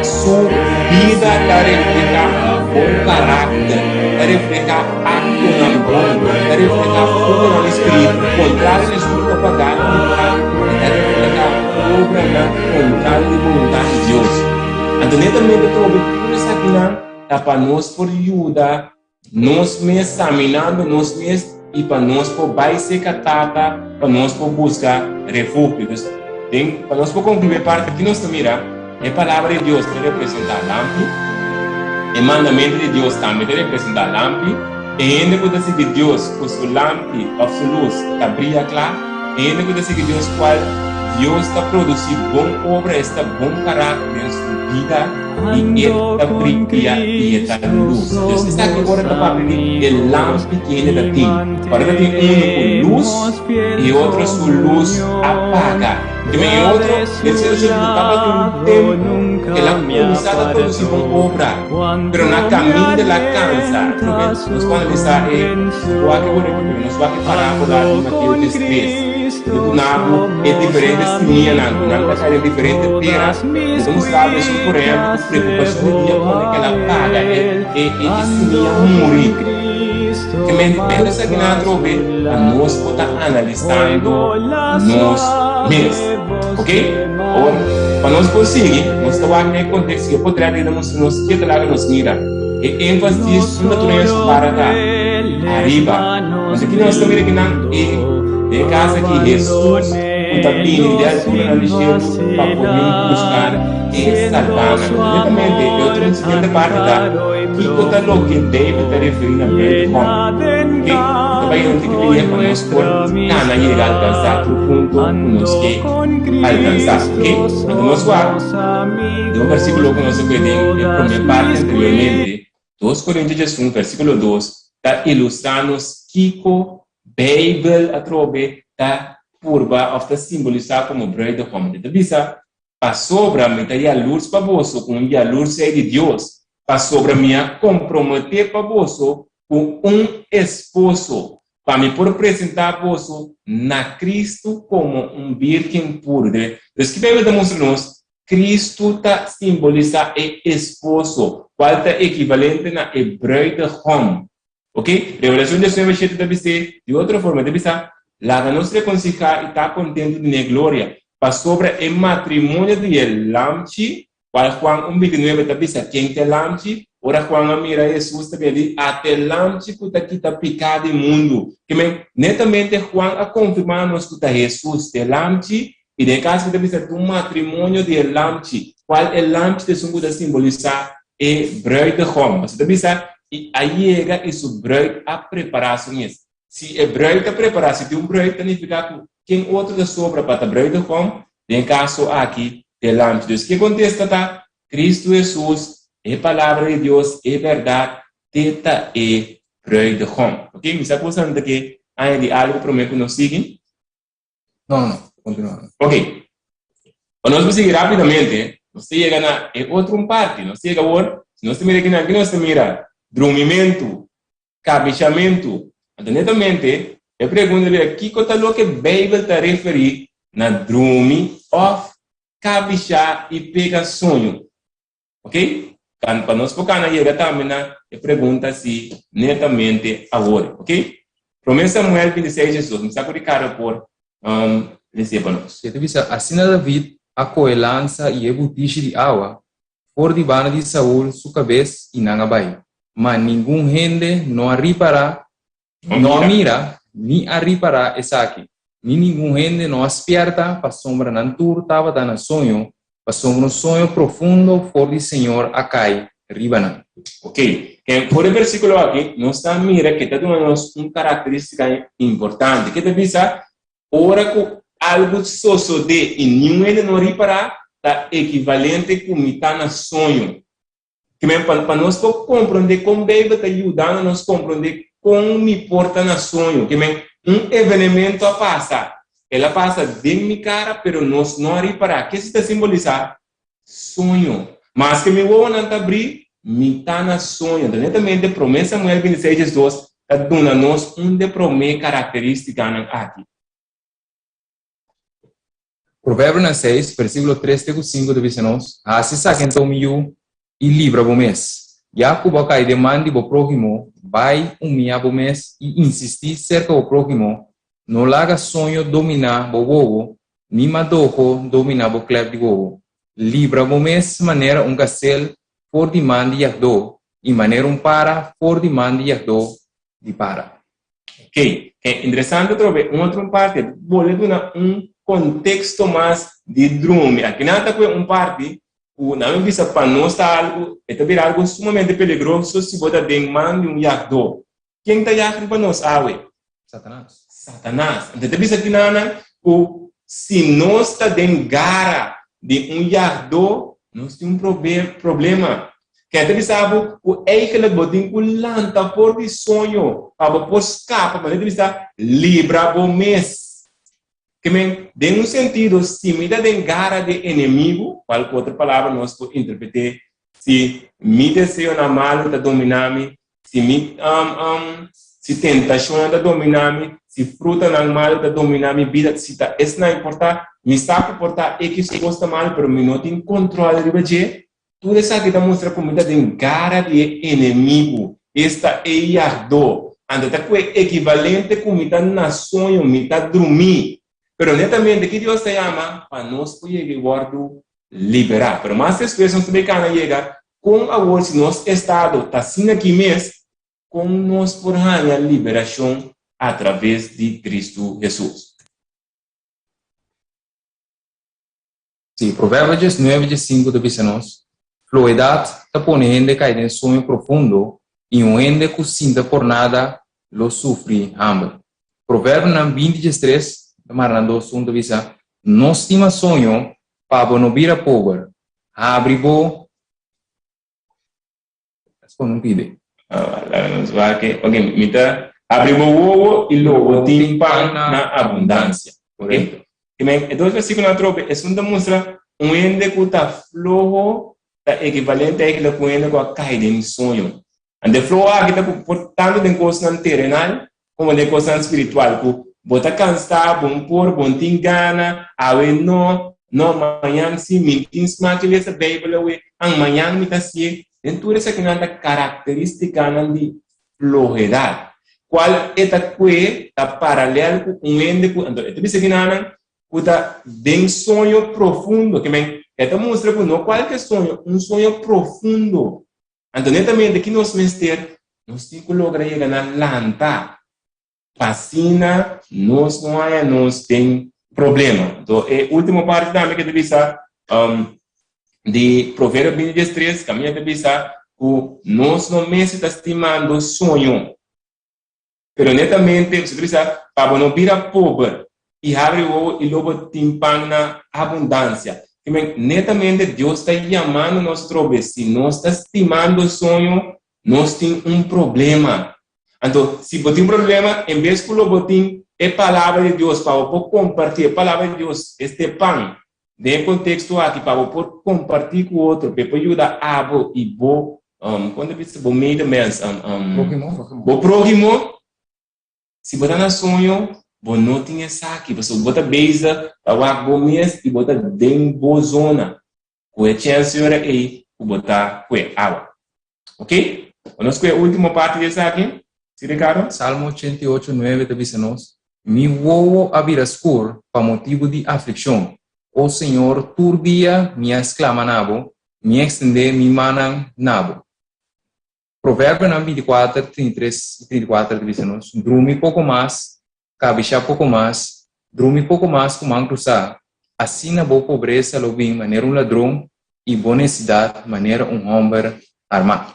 su bida ta reflehá un bon karakter, ta reflehá aktonan bon, ta reflehá frutonan di spiritu. Kontrario di esun ku ta pagá di ta, e ta reflehá obranan kontrario di boluntat di Dios. Anto netamente trobe tur esakinan ta pa nos por yuda nos mes saminando nos mes i pa nos por bai serka Tata pa nos por buska refugio. Dus, den, pa nos por konkluí e parti aki nos ta mira e Palabra di Dios ta representá lampi, e mandamentu di Dios tambe ta representá lampi, e hende ku ta sigui Dios ku su lampi òf su lus ta bria kla, e hende ku ta sigui Dios kual Dios ta produsí bon obra, esta bon karakter den su bida, i e ta bria i e ta lus. Dus esaki ora ta papia di e lampi ku hende ta tin. Ora ta tin unu ku lus i e otro su lus a paga. I men e otro, den sentido ku tabatin un tempu el a kuminsá ta produsí bon obra, pero na kaminda el a kansa. Nos por analisá e wak e ora aki, pero nos wak e parábola di Mateo 13. Ku ta duna bo e diferente simianan ku nan ta kai den diferente tera. Bo ta mustra bo esun, por ehempel, ku preokupashon di dia pone ku el a paga e e e simia muri. Ke men pero esakinan atrobe pa nos por ta analisando nos mes. Ok? Awor, pa nos por sigui, nos ta wak den e konteksto ku e potret ei ta mustra nos ke ta laga nos mira. E énfasis unda tur hende su para ta? Ariba. Nos aki nos ta mira kinan e den e kas aki Hesus ku ta bini di alturanan di shelu pa por bin buska e salbanan. Netamente e otro siguiente parti ta kiko ta loke David ta referí na bruidegom. Ok, ta bai un tiki lihe pa nos por kana yega alkansá tur punto ku nos ke alkansá. Ok, anto nos wak den un versíkulo ku nos a kohe den e promé parti anteriormente. 2 Korintio 11 versíkulo 2 ta ilustrá nos kiko Beibel atrobe ta purba òf ta simbolisá komo bruidegom. E ta bisa, Pasobra mi ta yalurs pa boso ku un yalurs ei di Dios, pasobra mi a komprometé pa boso ku un esposo, pa mi por presentá boso na Kristu komo un bírgen puru. Dus ki Beibel ta mustra nos? Kristu ta simbolisá e esposo, kual ta ekivalente na e bruidegom. Ok? Revelashon 19, 7 ta bis'é di otro forma, e ta bisa, Laga nos rekonsihá i ta kontentu di n'e gloria, pasobra e matrimonio di e Lamchi, kual Juan un 29 ta bisa ken ta e Lamchi, ora Juan a mira Hesus ta bira di, Ata e Lamchi ku ta kita piká di mundu. Ke men, netamente Juan a konfirmá nos ku ta Hesus ta e Lamchi, I den e kaso ku ta bisa ta un matrimonio di e lamchi, kual e lamchi ta esun ku ta simbolisá e bruidegom. Pasobra ta bisa, I a yega i su bruid a prepará su mes. Si e bruid ta prepará, si tin un bruid, ta nifiká ku ken otro ta sobra pa ta bruidegom? Den e kaso aki, ta e lamchi. Dus ke kontesta ta, Kristu Hesus, e Palabra di Dios, e bèrdat, te ta e bruidegom. Oke, mi sa ku boso ta ke añadi algu promé ku nos sigui. No, no, no. Continua. Ok. Pa nos por sigui rápidamente, nos ta yega na e otro un parti. Nos ta yega awor, si nos ta mira akinan, ki nos ta mira? Drumimentu, kabishamentu. Anto netamente, e pregunta bira, kiko ta loke Beibel ta referí na drumi òf kabishá i pega soño? Ok? Pa nos por kana yega tambe na e pregunta si netamente awor. Ok? Promé Samuel 26, Jesus. Mi sa ku Ricardo por um, lese pa nos. E ta bisa, Asina David a kohe lansa i e butishi di awa for di banda di Saul su kabes i nan a bai. Ma ningun hende no a ripará No a mira, ni a ripará esaki, ni ningun hende no a spièrta, pasobra nan tur tabata na soño, pasobra un soño profundo for di Señor a kai riba nan. Ok, for e versíkulo aki nos ta mira ke ta duna nos un karakterístika importante. Ke ta bisa? Ora ku algu sosodé i niun hende no ripará, ta ekivalente ku mi ta na soño. Ke men, pa nos por komprondé kon Beibel ta yudando nos komprondé kon mi por ta na soño. Ke men, un evenemento a pasa, el a pasa den mi kara, pero nos no a ripará. Ke si ta simbolisá? Soño. Maske mi wowonan ta abrí, mi ta na soño. Entonces, netamente Promé Samuel 26 diesdos ta duna nos un de promé karakterístikanan aki. Proverbionan 6, versíkulo 3 te ku 5 ta bisa nos, Hasi esaki anto, mi yu, i libra bo mes. Ya ku bo a kai den man di bo próhimo, bai humiyá bo mes i insistí serka bo próhimo, no laga soño dominá bo wowo, ni madoho dominá bo klèp di wowo. Libra bo mes manera un gasel for di man di yagdó i manera un para for di man di yagdó di para. Ok, e interesante atrobe un otro parti, bolbe duna un contexto mas di drumi. Aki nan ta pone un parti cu nan lo bisa pa nos ta algo, e ta bira algo sumamente peligroso si bo ta den man di un yagdó. Ken ta yag riba nos awe? Satanas. Satanas. Anto e ta bisa aki nan cu si nos ta den gara di un yagdó, nos tin un problema. Ken ta bisa bo ku eigenlijk bo tin ku lanta for di soño pa bo por skapa, manera ta bisa libra bo mes. Ke men, den un sentido, si mi ta den gara di e enemigu, kual ku otro palabra nos por interpreté, si mi deseonan malu ta dominá mi, si mi si tentashonnan ta dominá mi, si frutanan malu ta dominá mi bida, si ta esnan por ta, mi sa ku por ta ekis kos ta malu, pero mi no tin kontrol riba dje, Tur esaki ta mustra ku mi ta den gara di e enemigu, esta e yagdó. Anto ta ku e ekivalente ku mi ta na soño, mi ta drumí. Pero netamente ki Dios ta yama pa nos por yega i wòrdu liberá. Pero mas despues nos ta bay kana yega kon awor si nos estado ta asina aki mes, kon nos por haña liberashon atraves di Kristu Hesus. Sí, Proverbios 9 dies 5 ta bisa nos, Floedat ta pone hende kai den soño profundo, i un hende ku sinta por nada lo sufri hamber. Proverbionan 20 dies 3 ta mara nan dos huntu ta bisa, No stima soño pa bo no bira pober, habri bo Escondo un pide. Laga nos wak. Ok, mi ta abri bo wowo i lo bo tin pan na abundansia. Ok? E dos versíkulonan atrobe, esun ta mustra un hende ku ta floho ta ekivalente eigenlijk ku un hende ku a kai den soño. Anto e floho aki ta por tantu den kosnan terenal komo den kosnan spiritual, ku bo ta kansá, bo no por, bo no tin gana, awe no, no, mañan si, mi tin smak di lesa Beibel awe, an mañan mi ta hasié. Den tur esakinan ta karakterístikanan di flohedat, kual e ta kue ta paralel ku un hende ku, anto e ta bisa kinanan ku ta den soño profundo, ke men e ta mustra ku no kualke soño, un soño profundo. Anto netamente ki nos mester? Nos tin ku logra yega na lanta pa asina nos no haña nos den problema. Anto e último parti tambe ke ta bisa di Proverbio 20 dies tres kaminda ta bisa ku nos no mester ta stimando soño. Pero netamente, si ta bisa, pa bo no bira pober i habri wowo i lo bo tin pan na abundansia. Kimen, netamente Dios ta yamando nos trobe. Si nos ta stimando soño, nos tin un problema. Anto, si bo tin un problema, en bes ku lo bo tin e Palabra di Dios pa bo por kompartí e Palabra di Dios, este pan, Den e konteksto aki, pa bo por kompartí ku otro, pa e por yuda abo i bo, kon ta bisa, bo medemens, bo próhimo, si bo ta na soño, bo no tin esaki, pasobra bo ta bezig ta wak bo mes i bo ta den bo zona. Ku e chèns yora ei ku bo ta kue awa. Ok? Bo nos kue e último parti di esaki? Si, Ricardo? Salmo 88, 9 ta bisa nos, Mi wowo a bira skur pa motibu di aflikshon. O Señor, tur dia mi a sklama na bo, mi a ekstendé mi mannan na bo. Proverbionan 24, 33 i 34 ta bisa nos, Drumi poko mas, kabishá poko mas, drumi poko mas ku man krusá, asina bo pobresa lo bin manera un ladron i bo nesidat manera un hòmber. armá.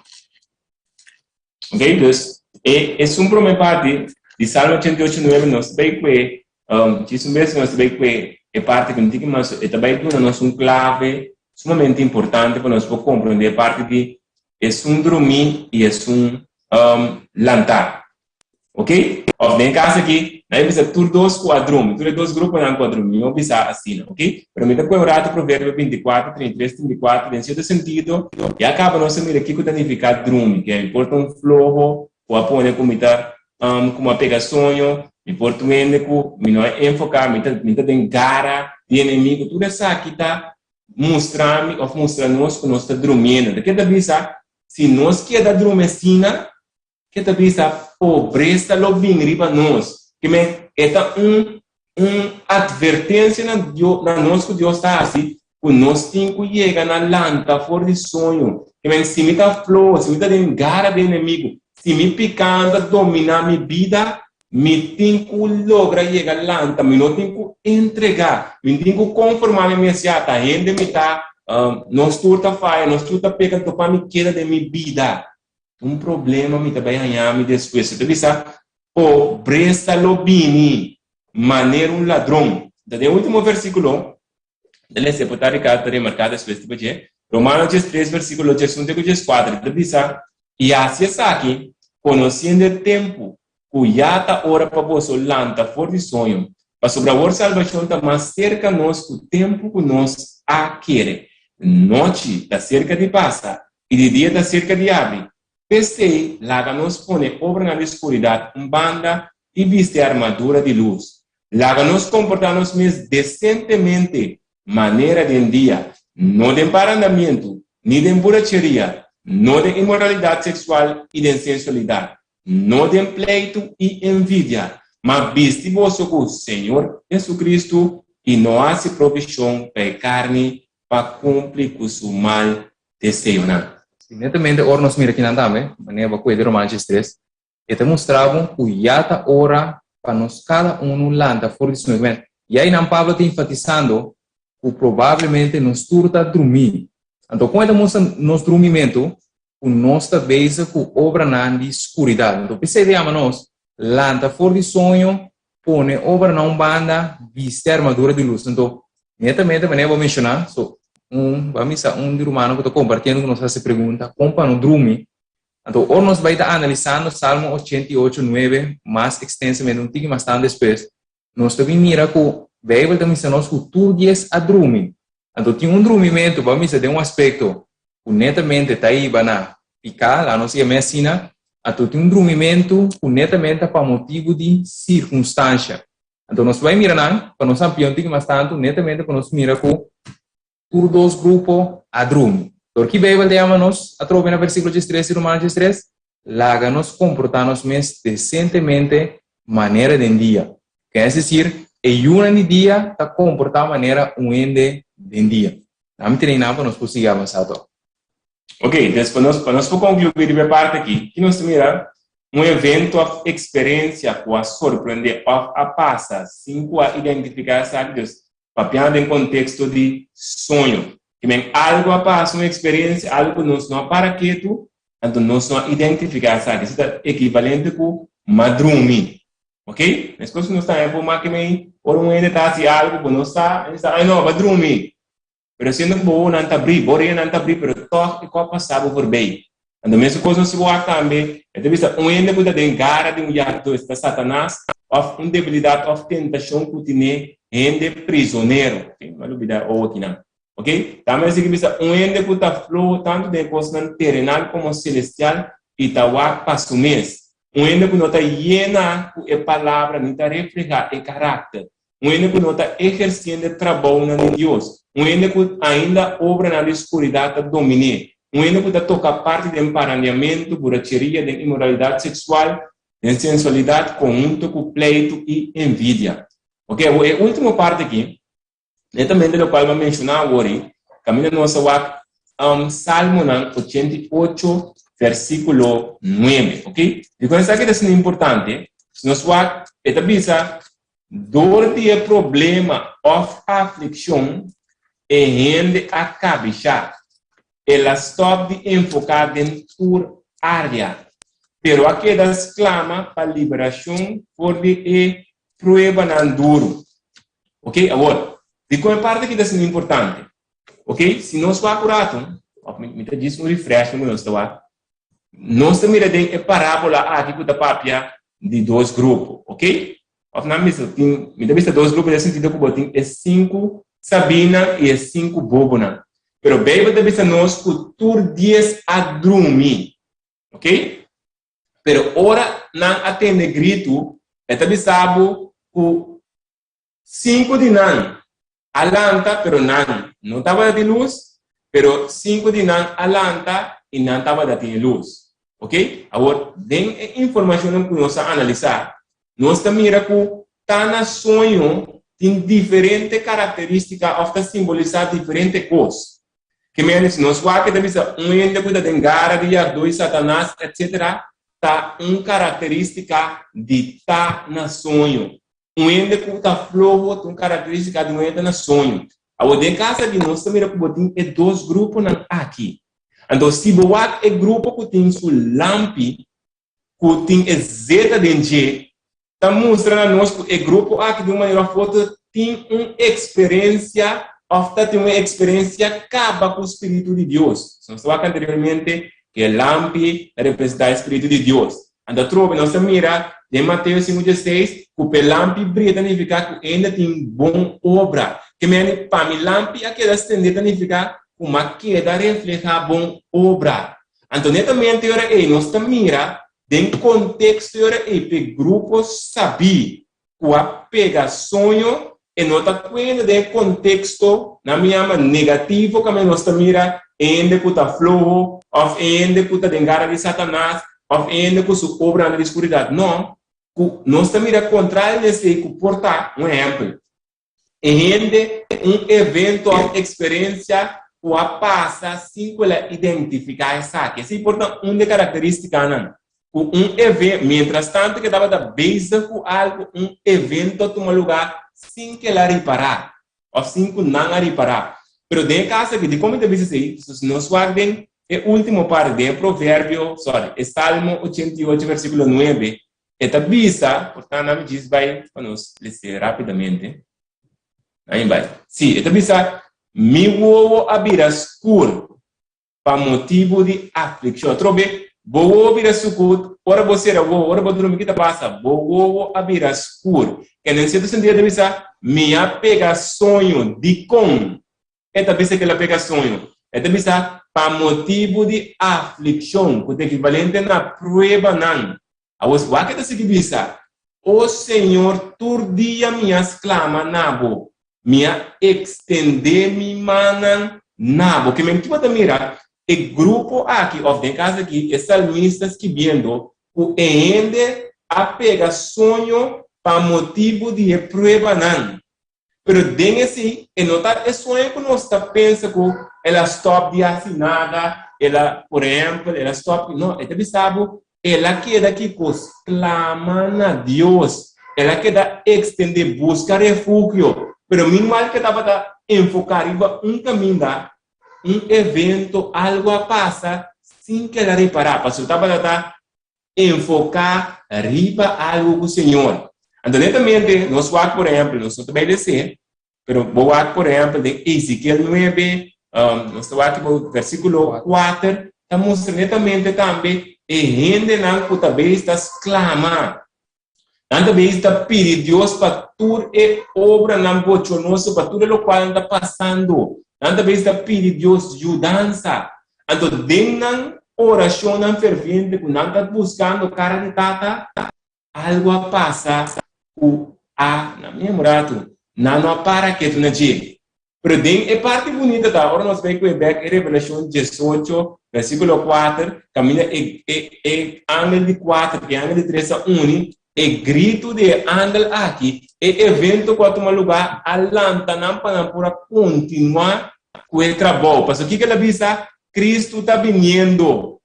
Ok, dus e esun promé parti di Salmo 88, 9 nos ta bai kue, um, djis un bes nos ta bai kue e parti ku no tin ki mas, e ta bai duna nos un klave sumamente importante pa nos por komprondé e parti di esun drumí i esun um, lantá. Ok? Of den e caso aki, nan a bisa tur dos cu a drumi, tur e dos gruponan cu a drumi, mi no bisa asina, ok? Pero mi ta coge un rato Proverbio 24, 33, 34, den cierto sentido, ya caba nos a mira kico ta nifica drumi, ke mi por ta un floho cu a pone cu mi ta, um, cu mi a pega soño, mi por ta un hende cu mi no a enfoca, mi ta, mi ta den gara di enemigo, tur esaki ta mustra mi of mustra nos cu nos ta drumiendo. Ta ke ta bisa, si nos keda drumi asina, Ke ta bisa pobresa lo bin riba nos. Ke men e ta un un advertencia na Dios na nos ku Dios ta hasi ku nos tin ku yega na lanta for di soño. Ke men si mi ta floho, si mi ta den gara di enemigo, si mi piká ta dominá mi bida, mi tin ku logra yega lanta, mi no tin ku entregá, mi tin ku konformá mi mes ya ta hende mi ta, nos tur ta faya, nos tur ta peka, anto pa mi keda den mi bida. Un problema mi ta bai haña mi despues. E ta bisa, Pobresa lo bini manera un ladron. Ta den último versíkulo, ta lesa e por ta Ricardo ta remarká despues riba dje, Romano 13 versíkulo 11 te ku 14, e ta bisa, I hasi esaki, konosiendo e tempu, ku ya ta ora pa boso lanta for di soño, pasobra awor salbashon ta mas serka nos ku tempu ku nos a kere. Nochi ta serka di pasa, i di dia ta serka di abri. P'esei, laga nos pone obranan di skuridat un banda i bisti armadura di lus. Laga nos komportá nos mes desentemente manera den dia, no den parandamentu, ni den buracheria, no den inmoralidat seksual i den sensualidat, no den pleitu i envidia, ma bisti boso ku Señor Jesucristo i no hasi provishon pa e karni pa kumpli ku su mal deseonan. Si netamente ora nos mira kinan tambe, manera bo a kue di Romanos 3, e ta mustra bo ku ya ta ora pa nos kada unu lanta for di snoemen. I einan Pablo ta enfatisando ku probablemente nos tur ta drumí. Anto kon e ta mustra nos drumimentu? Ku nos ta bezig ku obranan di skuridat. Anto p'esei ta yama nos lanta for di soño, pone obranan un banda, bisti armadura di lus. Anto netamente manera bo a menshoná, so un, bo a misa un di rumannan ku ta kompartiendo ku nos hasi pregunta kon pa no drumi. Anto ora nos bai ta analisando Salmo 88, 9 mas ekstensamente un tiki mas tantu despues, nos ta bin mira ku Beibel ta misa nos ku tur dies a drumi. Anto tin un drumimentu, bo a misa den un aspekto ku netamente ta hiba na piká, laga nos yam'é asina, anto tin un drumimentu ku netamente ta pa motibu di sirkunstansha. Anto nos bai mira nan, pa nos amplia un tiki mas tantu, netamente pa nos mira ku tur dos grupo a drumi. Dor ki Beibel ta yama nos atrobe na versíkulo 13 di Romanos 13? Laga nos komportá nos mes desentemente manera den dia. Ke es desir, e yunan di dia ta komportá manera un hende den dia. Nan mi tene nan pa nos por sigui avansá tòg. Ok, des pa nos, pa nos por konkluí riba e parti aki, ki nos ta mira? Un evento òf eksperensia ku a sorprendé òf a pasa sin ku a identifiká esaki, dus Papiando den konteksto di soño. Ke men algu a pasa, un eksperensia, algu ku nos no a para ketu, anto nos no a identifiká esaki. Esei ta ekivalente ku madrumi. Ok? Meskos ku nos ta haña por make mei, ora un hende ta hasi algu, bo no sa, hende sa, ai no, bo a drumi. Pero siendo ku bo wowonan ta abrí, bo oreanan ta abrí, pero tòg e kos a pasa bo forbei. Anto mesun kos nos wak tambe, e ta bisa un hende ku ta den gara di un yagdó, esta Satanas, òf un debilidat òf tentashon ku tine hende prizonero. Ok, no a lubidá e owo akinan. Ok, tambe a sigui bisa un hende ku ta floho tantu den e kosnan terenal komo selestial i ta wak pa su mes. Un hende ku no ta yena ku e palabra ni ta reflehá e karakter. Un hende ku no ta ehersiendo e trabounan di Dios. Un hende ku ainda obranan di skuridat ta domin'é. Un hende ku ta toka parti den parandiamentu, buracheria, den inmoralidat seksual, den sensualidat konhunto ku pleitu i envidia. Oke, awor e último parti aki, netamente lokual mi a menshoná awor ei, kaminda nos a wak Salmonan 88 versíkulo 9, oke? Dikon esaki ta asina importante? Si nos wak, e ta bisa, Dor di e problema òf aflikshon, e hende a kabishá. El a stòp di enfoká den tur área, pero a keda sklama pa liberashon for di e pruebanan duru. Ok, awor, dikon e parti aki ta asina importante? Ok, si nos wak un ratu, òf mi ta djis un refresh loke nos ta wak, nos ta mira den e parábola aki ku ta papia di dos grupo, ok? Òf nan bisa tin, mi ta bisa dos grupo den e sentido ku bo tin e sinku sabinan i e sinku bobonan. Pero Beibel ta bisa nos ku tur dies a drumi. Ok? Pero ora nan a tende gritu, e ta bisa bo ku sinku di nan a lanta, pero nan no tabata tin lus, pero sinku di nan a lanta i nan tabata tin e lus. Ok? Awor, den e informashonnan ku nos a analisá, nos ta mira ku ta na soño tin diferente karakterístika òf ta simbolisá diferente kos. Ke mende si nos wak ta bisa un hende ku ta den gara di yardó i Satanas, etsetera, ta un karakterístika di ta na soño. Un hende ku ta floho ta un karakterístika di un hende na soño. Awor den kasa di nos ta mira ku bo tin e dos gruponan aki. Anto si bo wak e grupo ku tin su lampi ku tin e zeta den dje, ta mustra na nos ku e grupo aki di un manera òf otro tin un eksperensia òf ta tin un eksperensia kaba ku spiritu di Dios. Nos ta wak anteriormente ku e lampi ta representá e spiritu di Dios. Anto atrobe nos ta mira den Mateo 5:16 ku p'e lampi bria ta nifiká ku hende tin bon obra. Ke mende pa mi lampi a keda stendé ta nifiká ku m'a keda reflehá bon obra. Anto netamente ora ei nos ta mira den konteksto e ora ei p'e grupo sabí ku a pega soño e no ta kuenda den e konteksto nan mi yama negativo kaminda nos ta mira e hende ku ta floho òf e hende ku ta den gara di Satanas òf e hende ku su obranan di skuridat. No, ku nos ta mira kontrario di esei ku por ta un ehèmpel. E hende un evento òf eksperensia ku a pasa sin ku el a identifiká esaki. Esei por ta un di e karakterístikanan. Ku un even, miéntras tantu ku e tabata bezig ku algu, un evento a tuma lugá sin ku el a ripará òf sin ku nan a ripará. Pero den e kaso aki, dikon mi ta bisa esei? Pasobra si nos wak den e último parti, den e Proverbio, sòri, e Salmo 88 versíkulo 9, E ta bisa, por tanto, nami djis bai pa nos les'é rápidamente. Nami bai. Sí, e ta bisa, Mi wowo a bira skur pa motibu di aflikshon. Atrobe, bo wowo bira sukut, ora bo sera wowo, ora bo drumi, ki ta pasa? Bo wowo a bira skur. Kende den sierto sentido e ta bisa, Mi a pega soño. Dikon? E ta bisa kila pega soño. E ta bisa pa motibu di aflikshon, ku ta ekivalente na pruebanan. Awor, wak e ta sigui bisa, O Señor, tur dia mi a sklama na bo, mi a ekstendé mi mannan na bo. Ke men kiba ta mira e grupo aki, òf den kas aki, e salmista skibiendo ku e hende a pega soño pa motibu di e pruebanan. Pero den esei e no ta e soño ku nos ta pensa ku el a stòp di hasi nada, el a, por ehèmpel, el a stòp, no, e ta bisa bo, el a keda kiko? Sklama na Dios, el a keda ekstendé, buska refugio. Pero meanwhile ke tabata enfoká riba un kaminda, un evento, algu a pasa sin ke el a ripará, pasobra tabata ta enfoká riba algu ku Señor. Anto netamente nos wak por ehèmpel, nos no ta bai les'é, pero bo wak por ehèmpel den Ezekiel 9, um, nos ta wak bo versíkulo 4, ta mustra netamente tambe e hendenan ku ta beis ta sklama. Nan ta beis ta pidi Dios pa tur e obranan bochornoso, pa tur e lokual nan ta pasando. Nan ta beis ta pidi Dios yudansa. Anto den nan orashonnan ferviente ku nan ta buskando kara di Tata, algu a pasa ku a, na mi ratu, nan no a para ketu na dje. Pero den e parti bunita ta ora nos bai kue bek e Revelashon 18, versíkulo 4, kaminda e, e, e angel di kuater i e angel di tres a uni, e gritu di e angel aki, e evento ku a tuma lugá a lanta nan pa nan por a kontinuá ku e trabou. Pasobra kiko el a bisa? Kristu ta biniendo.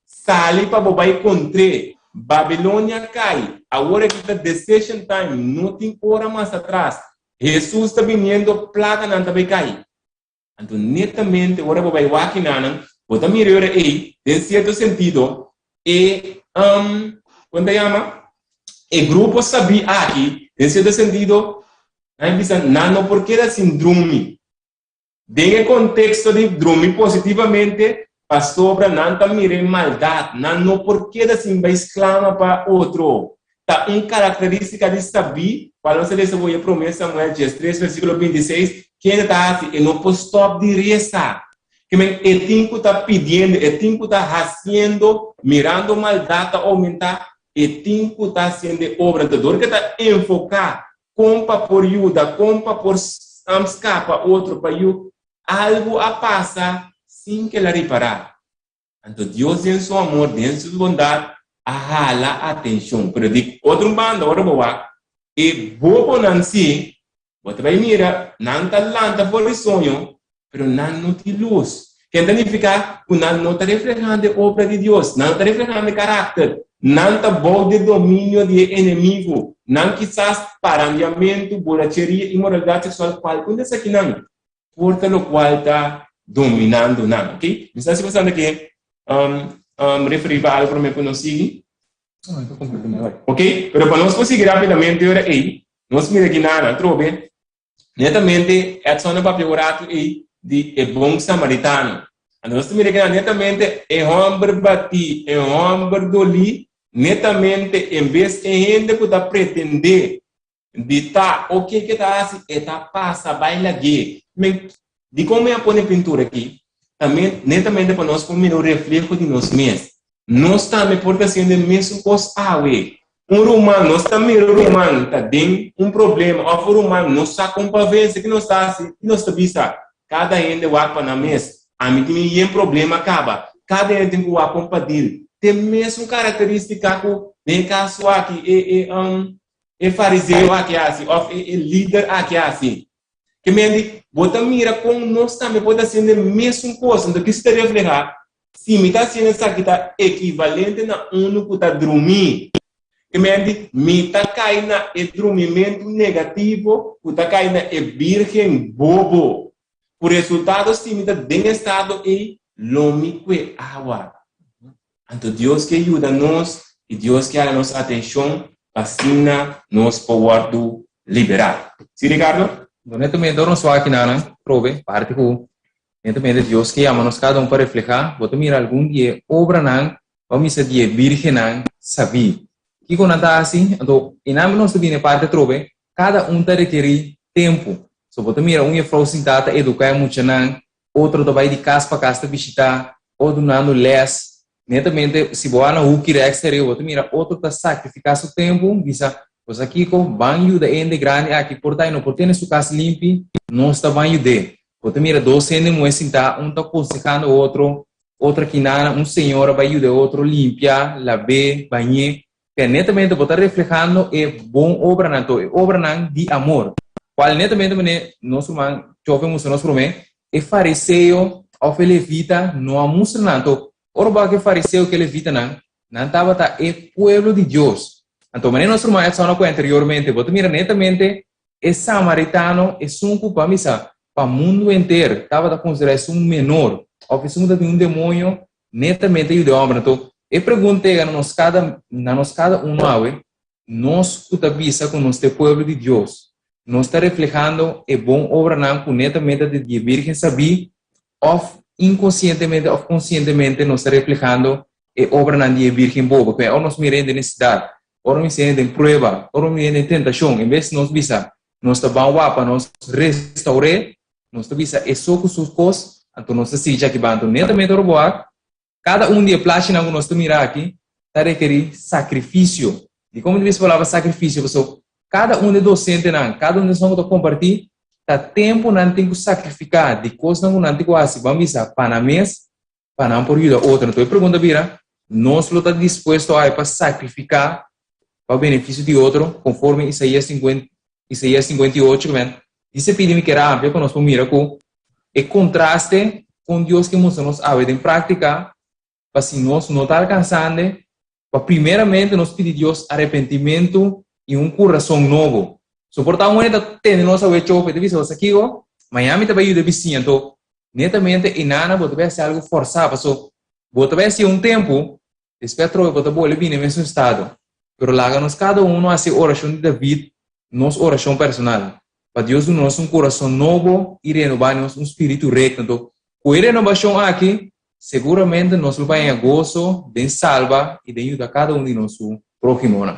Sali pa bo bai kontr'é. Babilonia kai. Awor aki ta decision time. No tin ora mas atras. Hesus ta biniendo, plaganan ta bai kai. Anto netamente ora bo bai wak kinanan, bo ta mira e ora ei, den sierto sentido, e, um, kon ta yama? E grupo sabí aki, den sierto sentido, nan a bisa nan no por keda sin drumi. Den e konteksto di drumi positivamente, pasobra nan ta mira e maldat, nan no por keda sin bai sklama pa otro. Ta un karakterístika di sabí, kual nos a lesa bo e Promé Samuel 13 versíkulo 26, kende ta hasi, e no por stòp di resa. Ke men e tin ku ta pidiendo, e tin ku ta hasiendo, mirando maldat ta oumentá, e tin ku ta hasiendo e obra. Anto dor ke ta enfoká Kon pa por yuda, kon pa por skapa otro pa yu, algu a pasa sin ke el a ripará. Anto Dios den su amor, den su bondat a hala atenshon. Pero di otro banda ora bo wak e bobonan si, bo ta bai mira nan ta lanta for di soño, pero nan no tin lus. Ken ta nifiká ku nan no ta reflehando e obra di Dios, nan no ta reflehando e karakter, nan ta bou di dominio di e enemigu, nan kisas parandiamentu, buracheria, inmoralidat seksual, kualkun di esakinan por ta lokual ta dominando nan. Ok, mi sa si bo sa ke referí pa algu promé ku nos sigui. Ok, pero pa nos por sigui rápidamente ora ei, nos mira aki nan atrobe. Netamente, Edson a papia un ratu ei di e bon samaritano. Anto nos ta mira kina netamente e hòmber batí, e hòmber dolí, netamente en bes e hende ku ta pretendé di ta oke ke ta hasi, e ta pasa bai lag'é. Men, dikon mi a pone pintura aki? Tambe netamente pa nos por mira un refleho di nos mes. Nos tambe por ta hasiendo e mesun kos awe. Un ruman, nos ta mira un ruman ta den un problema òf un ruman no sa kon pa vense, ki nos ta hasi? Ki nos ta bisa? Kada hende wak pa nan mes. Ami tin mi yen problema kaba. Kada hende tin ku wak kon pa deal. Te mesun karakterístika ku den e kaso aki e e e fariseo aki a hasi òf e e lider aki a hasi. Ke mende, bo ta mira kon nos tambe por ta hasiendo e mesun kos. Anto kiko ta reflehá? Si mi ta hasiendo esaki ta ekivalente na unu ku ta drumí. Ke mende, mi ta kai na e drumimentu negativo ku ta kai na e bírgen bobo. Ku resultado si mi ta den e estado ei, lo mi kue awa. Anto Dios ke yuda nos i Dios ke hala nos atenshon pa asina nos por wòrdu liberá. Si, Ricardo? Netamente ora nos wak kinanan, probe, parti ku netamente Dios ke yama nos kada un pa reflehá, bo ta mira algun di e obranan, bo misa di e bírgennan sabí. Kiko nan ta hasi? Anto, i nan nos ta bini e parti atrobe, kada un ta rekerí tempu. So bo ta mira un jefrou sintá ta eduká e muchanan, otro ta bai di kas pa kas ta bishitá, otro dunando lès. Netamente, si bo a na huki rèks ta riba, bo ta mira otro ta sakrifiká su tempu, bisa, Bo sa kiko? Ban yuda e hende grandi aki, por ta e no por tene su kas limpi, nos ta ban yud'é. Bo ta mira dos hende muhé sintá, un ta konsehando otro, otro aki-nana, un señora bai yuda e otro limpia, lab'é, bañ'é. P'e netamente bo ta reflehando e bon obranan, to e obranan di amor, kual netamente manera nos ruman Joven mustra nos promé, e fariseo òf e levita no a mustra nan. Anto, ora bo wak e fariseo ku e levitanan, nan tabata e pueblo di Dios. Anto, manera nos ruman Edson a kuenta anteriormente, bo ta mira netamente e samaritano, esun ku pa misa, pa mundu henter tabata konsiderá esun menor, òf esun ku tabatin un demoño, Netamente yuda e homber. Anto, e pregunta yega na nos kada, na nos kada uno awe, nos ku ta bisa ku nos ta e pueblo di Dios, nos ta reflehando e bon obranan ku netamente ta di e Birgen sabí, òf inkonsientemente òf konsientemente nos ta reflehando e obranan di e Birgen bobo? Pasobra ora nos mira hende den nesidat, ora nos mira hende den prueba, ora nos mira hende den tentashon, en bes nos bisa nos ta ban wak pa nos restaur'é, Nos ta bisa e so ku su kos, anto nos ta sigui djaki ban. Anto netamente ora bo wak, kada un di e plashinan ku nos ta mira aki ta rekerí sakrifisio. Dikon mi ta bisa palabra sakrifisio? Pasobra kada un di e dosentenan, kada un di esnan ku ta kompartí, ta tempu nan tin ku sakrifiká di kosnan ku nan tin ku hasi, ban bisa, pa nan mes, pa nan por yuda otro. Anto e pregunta bira, nos lo ta dispuesto ai pa sakrifiká pa benefisio di otro, konforme Isaías 50, Isaías 58, men, dice pidi mi kera amplia ku nos por mira ku e kontraste kon Dios ke mustra nos awe den práktika, pa si nos no ta alkansande, pa primeramente nos pidi Dios arepentimentu i un kurason nobo. So por ta un hende ta tende nos awe chope, ta bisa, Bo sa kiko? Mañana mi ta bai yuda e bisiña. Anto, Netamente einana bo ta bai hasi algu fòrsá, paso bo ta bai hasi un tempu, despues atrobe bo ta bolbe bini e mesun estado. Pero laga nos kada uno hasi e orashon di David nos orashon personal, pa Dios duna nos un kurason nobo i renobá nos un spiritu rekto. Anto, ku e renobashon aki, seguramente nos lo bai haña goso den salba i den yuda kada un di nos su próhimonan.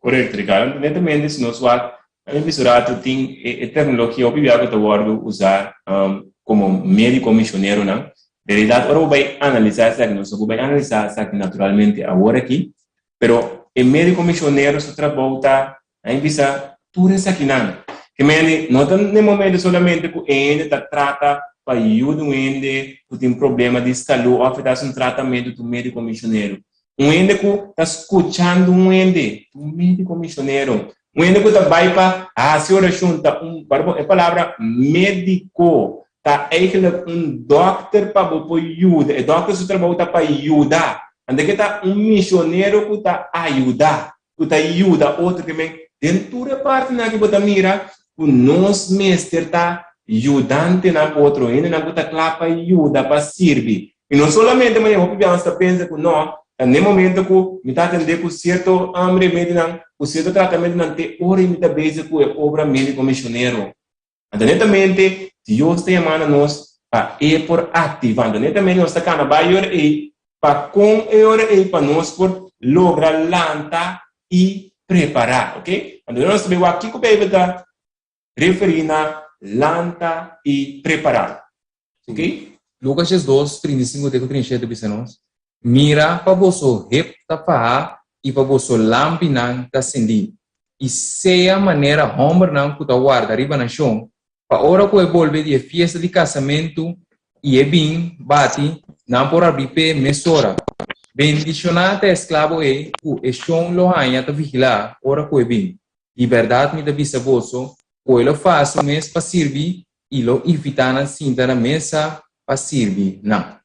Korekto, Ricardo. Netamente si nos wak Na mi bisto rato tin e tecnologia hopi bia cu ta wordo usa como medico misioneronan. En realidad ora bo bay analisa esaki, nos no por bay analisa esaki naturalmente awor aki, pero e medico misionero su trabou ta a bisa tur esakinan. Ke mende no ta na e momento solamente cu e hende ta trata pa yuda un hende cu tin problema di salud of e ta haci un tratamento ta un medico misionero. Un hende ku ta skuchando un hende, un médiko misionero. Un hende ku ta bai pa hasi orashon ta un, pardon, e palabra médiko ta eigenlijk un dòkter pa bo por yuda. E dòkter su trabou ta pa yuda. Anto ke ta un misionero ku ta ayuda, ku ta yuda otro. Ke men den tur e partinan aki bo ta mira ku nos mester ta yudantenan pa otro, hendenan ku ta kla pa yuda, pa sirbi. I no solamente manera hopi biaha nos ta pensa ku no, ta n'e momento ku mi ta atendé ku sierto remedinan, ku sierto tratamentonan te ora i mi ta bezig ku e obra médiko misionero. Anto netamente Dios ta yamando nos pa e por aktivá. Anto netamente nos ta kana bai e ora ei pa kon e ora ei pa nos por logra lanta i prepará, oke? Anto nos ta bai wak kiko Beibel ta referí na lanta i prepará. Ok? Lucas 12, 35 te ku 37 bisa nos, Mira pa boso hep ta faha i pa boso lampinan ta sendí, i sea manera hòmbernan ku ta warda riba nan shon, pa ora ku e bolbe di e fiesta di kasamentu i e bin bati, nan por habrí p'e mesora. Bendishoná ta e esklabo ei ku e shon lo haña ta vigilá ora ku e bin. Di bèrdat mi ta bisa boso ku e lo faha su mes pa sirbi i lo invitá nan sinta na mesa pa sirbi nan.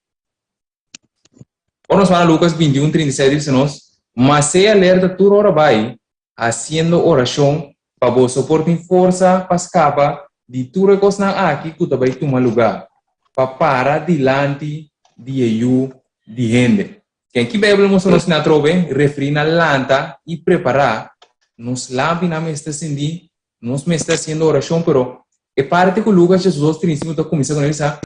Ora nos wak na Lucas 21, 36 ta bisa nos, Ma sea alerta tur ora bai, hasiendo orashon, pa boso por tin forsa pa skapa di tur e kosnan aki ku ta bai tuma lugá, pa para dilanti di e Yu di hende. Ken ki Beibel mustra nos na atrobe referí na lanta i prepará? Nos lampinan mester sendí Nos mester hasiendo orashon, pero e parti ku Lukas diesdos 35 ta kuminsá ku nan bisa,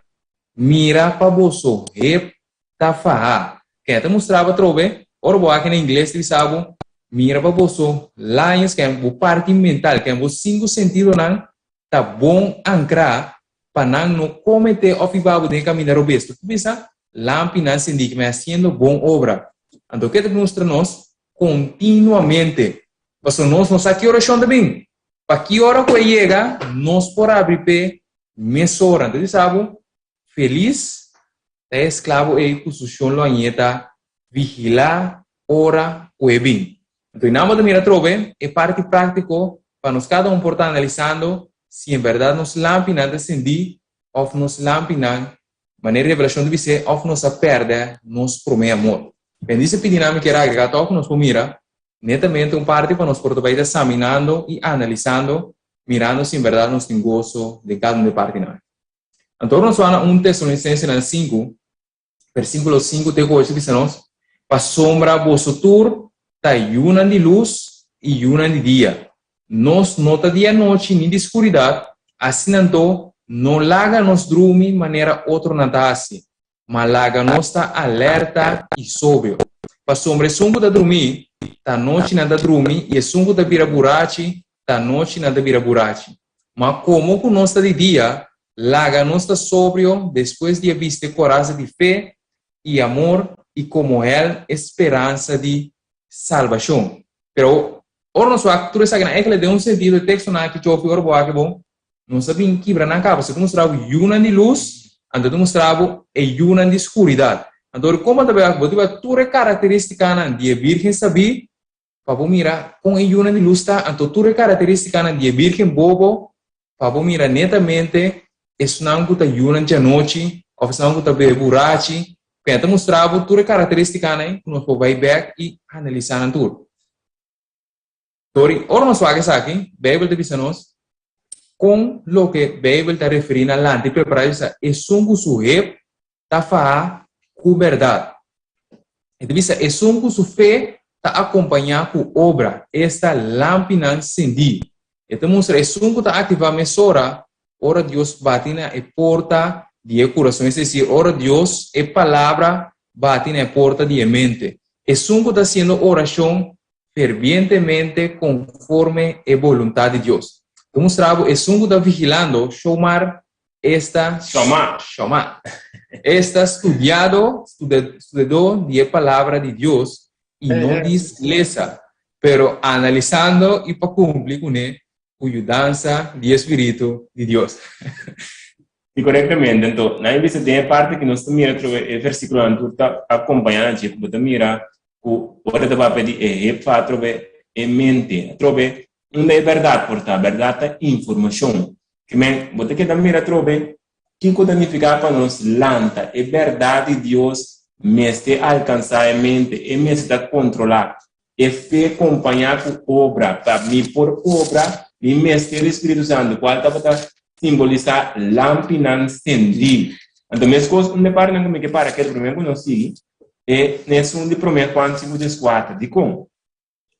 Mira pa boso hep ta fahá. Ken ta mustra bo atrobe? Ora bo aki na ingles ta bisa bo, Mira pa boso laños, ken bo parti mental, ken bo sinku sentidonan ta bon ankrá pa nan no kometé òf hiba bo den e kaminda robes. Ta kuminsá lampi nan sendí, kimen hasiendo bon obra. Anto ke ta mustra nos? Kontinuamente Pasobra nos no sa ki orashon ta bin. Pa ki ora ku e yega, nos por abri p'e mesora. Anto di sa bo, felis ta e esklabo ei ku su shon lo hañ'é ta vigilá ora ku e bin. Anto i nan bo ta mira atrobe e parti práktiko pa nos kada un por ta analisando si en bèrdat nos lampinan ta sendí òf nos lampinan, manera Revelashon ta bis'é, òf nos a pèrdè nos promé amor. Bendise pidi nan mi kier agregá tòg ku nos por mira Netamente un parti pa nos por ta bai ta saminando i analisando, mirando si en bèrdat nos tin goso den kada un di e partinan. Anto ora nos wak na un Tesalonisensenan sinku, versíkulo sinku te ku ocho bisa nos, Pasobra boso tur ta yunan di lus i yunan di dia. Nos no ta di anochi ni di skuridat, asina anto no laga nos drumi manera otronan ta hasi, Ma laga nos ta alerta i sobrio. Pasobra esun ku ta drumí, ta anochi nan ta drumi, i esun ku ta bira burachi, ta anochi nan ta bira burachi. Ma komo ku nos ta di dia, laga nos ta sobrio despues di a bisti e korasa di fe i amor i komo hèlm e speransa di salbashon. Pero ora nos wak tur esakinan, eigenlijk den un sentido e tekstonan aki chofi ora bo wak e bon, Nos a bin kibra nan kaba. Si ta mustra bo yunan di lus, anto ta mustra bo e yunan di skuridat. Anto ora kon bo ta bai, bo ta bai tur e karakteristikanan di e bírgen sabí, pa bo mira kon e yunan di lus ta, anto tur e karakteristikanan di e bírgen bobo, pa bo mira netamente esnan ku ta yunan djanochi òf esnan ku ta bebe burachi. Kua ta mustra bo tur e karakteristikanan ku nos por bai bèk i analisá nan tur. Tori, ora nos wak esaki, Beibel ta bisa nos. Kon loke Beibel ta referí na lanta i prepará bisa esun ku su hep ta faha ku bèrdat? E ta bisa esun ku su fe ta akompañá ku obra, esta lampinan sendí. E ta mustra esun ku ta aktivá mesora ora Dios bati na e porta di e kurason, es desir, ora Dios, e Palabra, bati na e porta di e mente. Esun ku ta hasiendo orashon fervientemente konforme e boluntat di Dios. Ta mustra bo esun ku ta vigilando, shomar, esta Shomá. Shomá. Esta studiado, studiadó di e Palabra di Dios i no dis lesa, pero analisando i pa kumpli kuné ku yudansa di e spiritu di Dios. Si korektamente, anto, nan e bisa den e parti ku nos ta mira atrobe e versíkulonan tur ta akompañá na dje, ku bo ta mira ku ora ta papia di e hefa atrobe e mente, atrobe unda e bèrdat por ta? Bèrdat ta informashon. Ke men, bo ta keda mira atrobe kiko ta nifiká pa nos lanta. E bèrdat di Dios mester alkansá e mente, e mester ta kontrolá. E fe kompañá ku obra. Pa mi por obra, mi mester di Spiritu Santu, kual tabata simbolisá lampinan sendí. Anto meskos un de partinan ku mi ke para ketu promé ku nos sigui, e esun di promé Juan 5:14. Dikon?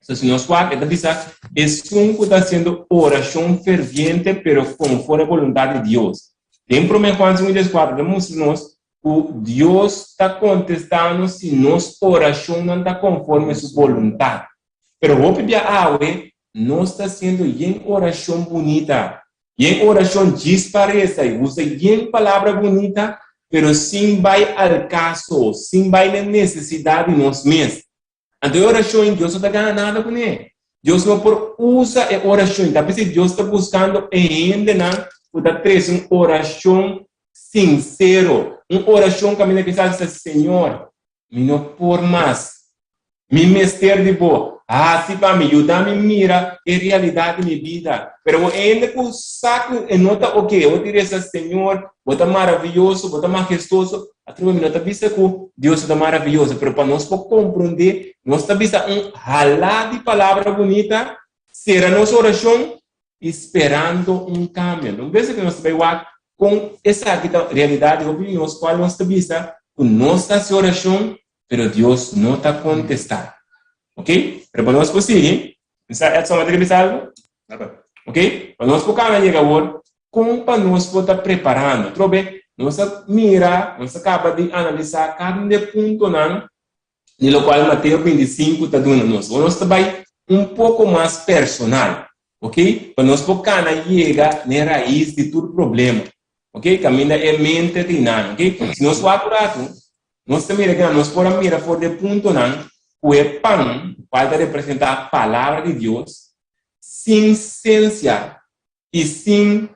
So si nos wak, e ta bisa, Esun ku ta hasiendo orashon ferviente pero konforme boluntat di Dios. Den promé Juan 5:14 ta mustra nos ku Dios ta kontestá nos si nos orashonnan ta konforme su boluntat. Pero hopi bia awe nos ta hasiendo yen orashon bunita, yen orashon djis pa resa i usa yen palabra bunita, pero sin bai al kaso, sin bai na nesesidat di nos mes. Anto e orashon Dios no ta gana nada kuné. Dios no por usa e orashon. Ta p'esei Dios ta buskando e hendenan ku ta trese un orashon sinsero. Un orashon kaminda kisas bisa, Señor, mi no por mas. Mi mester di bo. Hasi pa mi. Yuda mi mira e realidat di mi bida. Pero bo hende ku sa ku e no ta oke, bo ta resa, Señor, bo ta maraviyoso, bo ta mahestoso. Atrobe mi no ta bisa ku Dios ta maraviyoso, pero pa nos por komprondé, nos ta bisa un halá di palabra bunita, sera nos orashon i sperando un kambio. Un bes ku nos ta bai wak kon esaki ta realidat di hopi di nos, kual nos ta bisa ku nos ta hasi orashon, pero Dios no ta kontestá. Ok? Pero pa nos por sigui, mi sa Edson bo ta ke bisa algu? Ok? Pa nos por kaba yega awor, kon pa nos por ta preparando? Atrobe, nos a mira, nos a kaba di analisá kada un di e puntonan di lokual Mateo 25 ta duna nos. Awor nos ta bai un poko mas personal, ok? Pa nos por kana yega na e rais di tur problema, ok? Kaminda e mente ta inana, ok? Si nos wak un ratu, nos ta mira kina nos por a mira for di e puntonan ku e pan, kual ta representá Palabra di Dios, sin sensia i sin,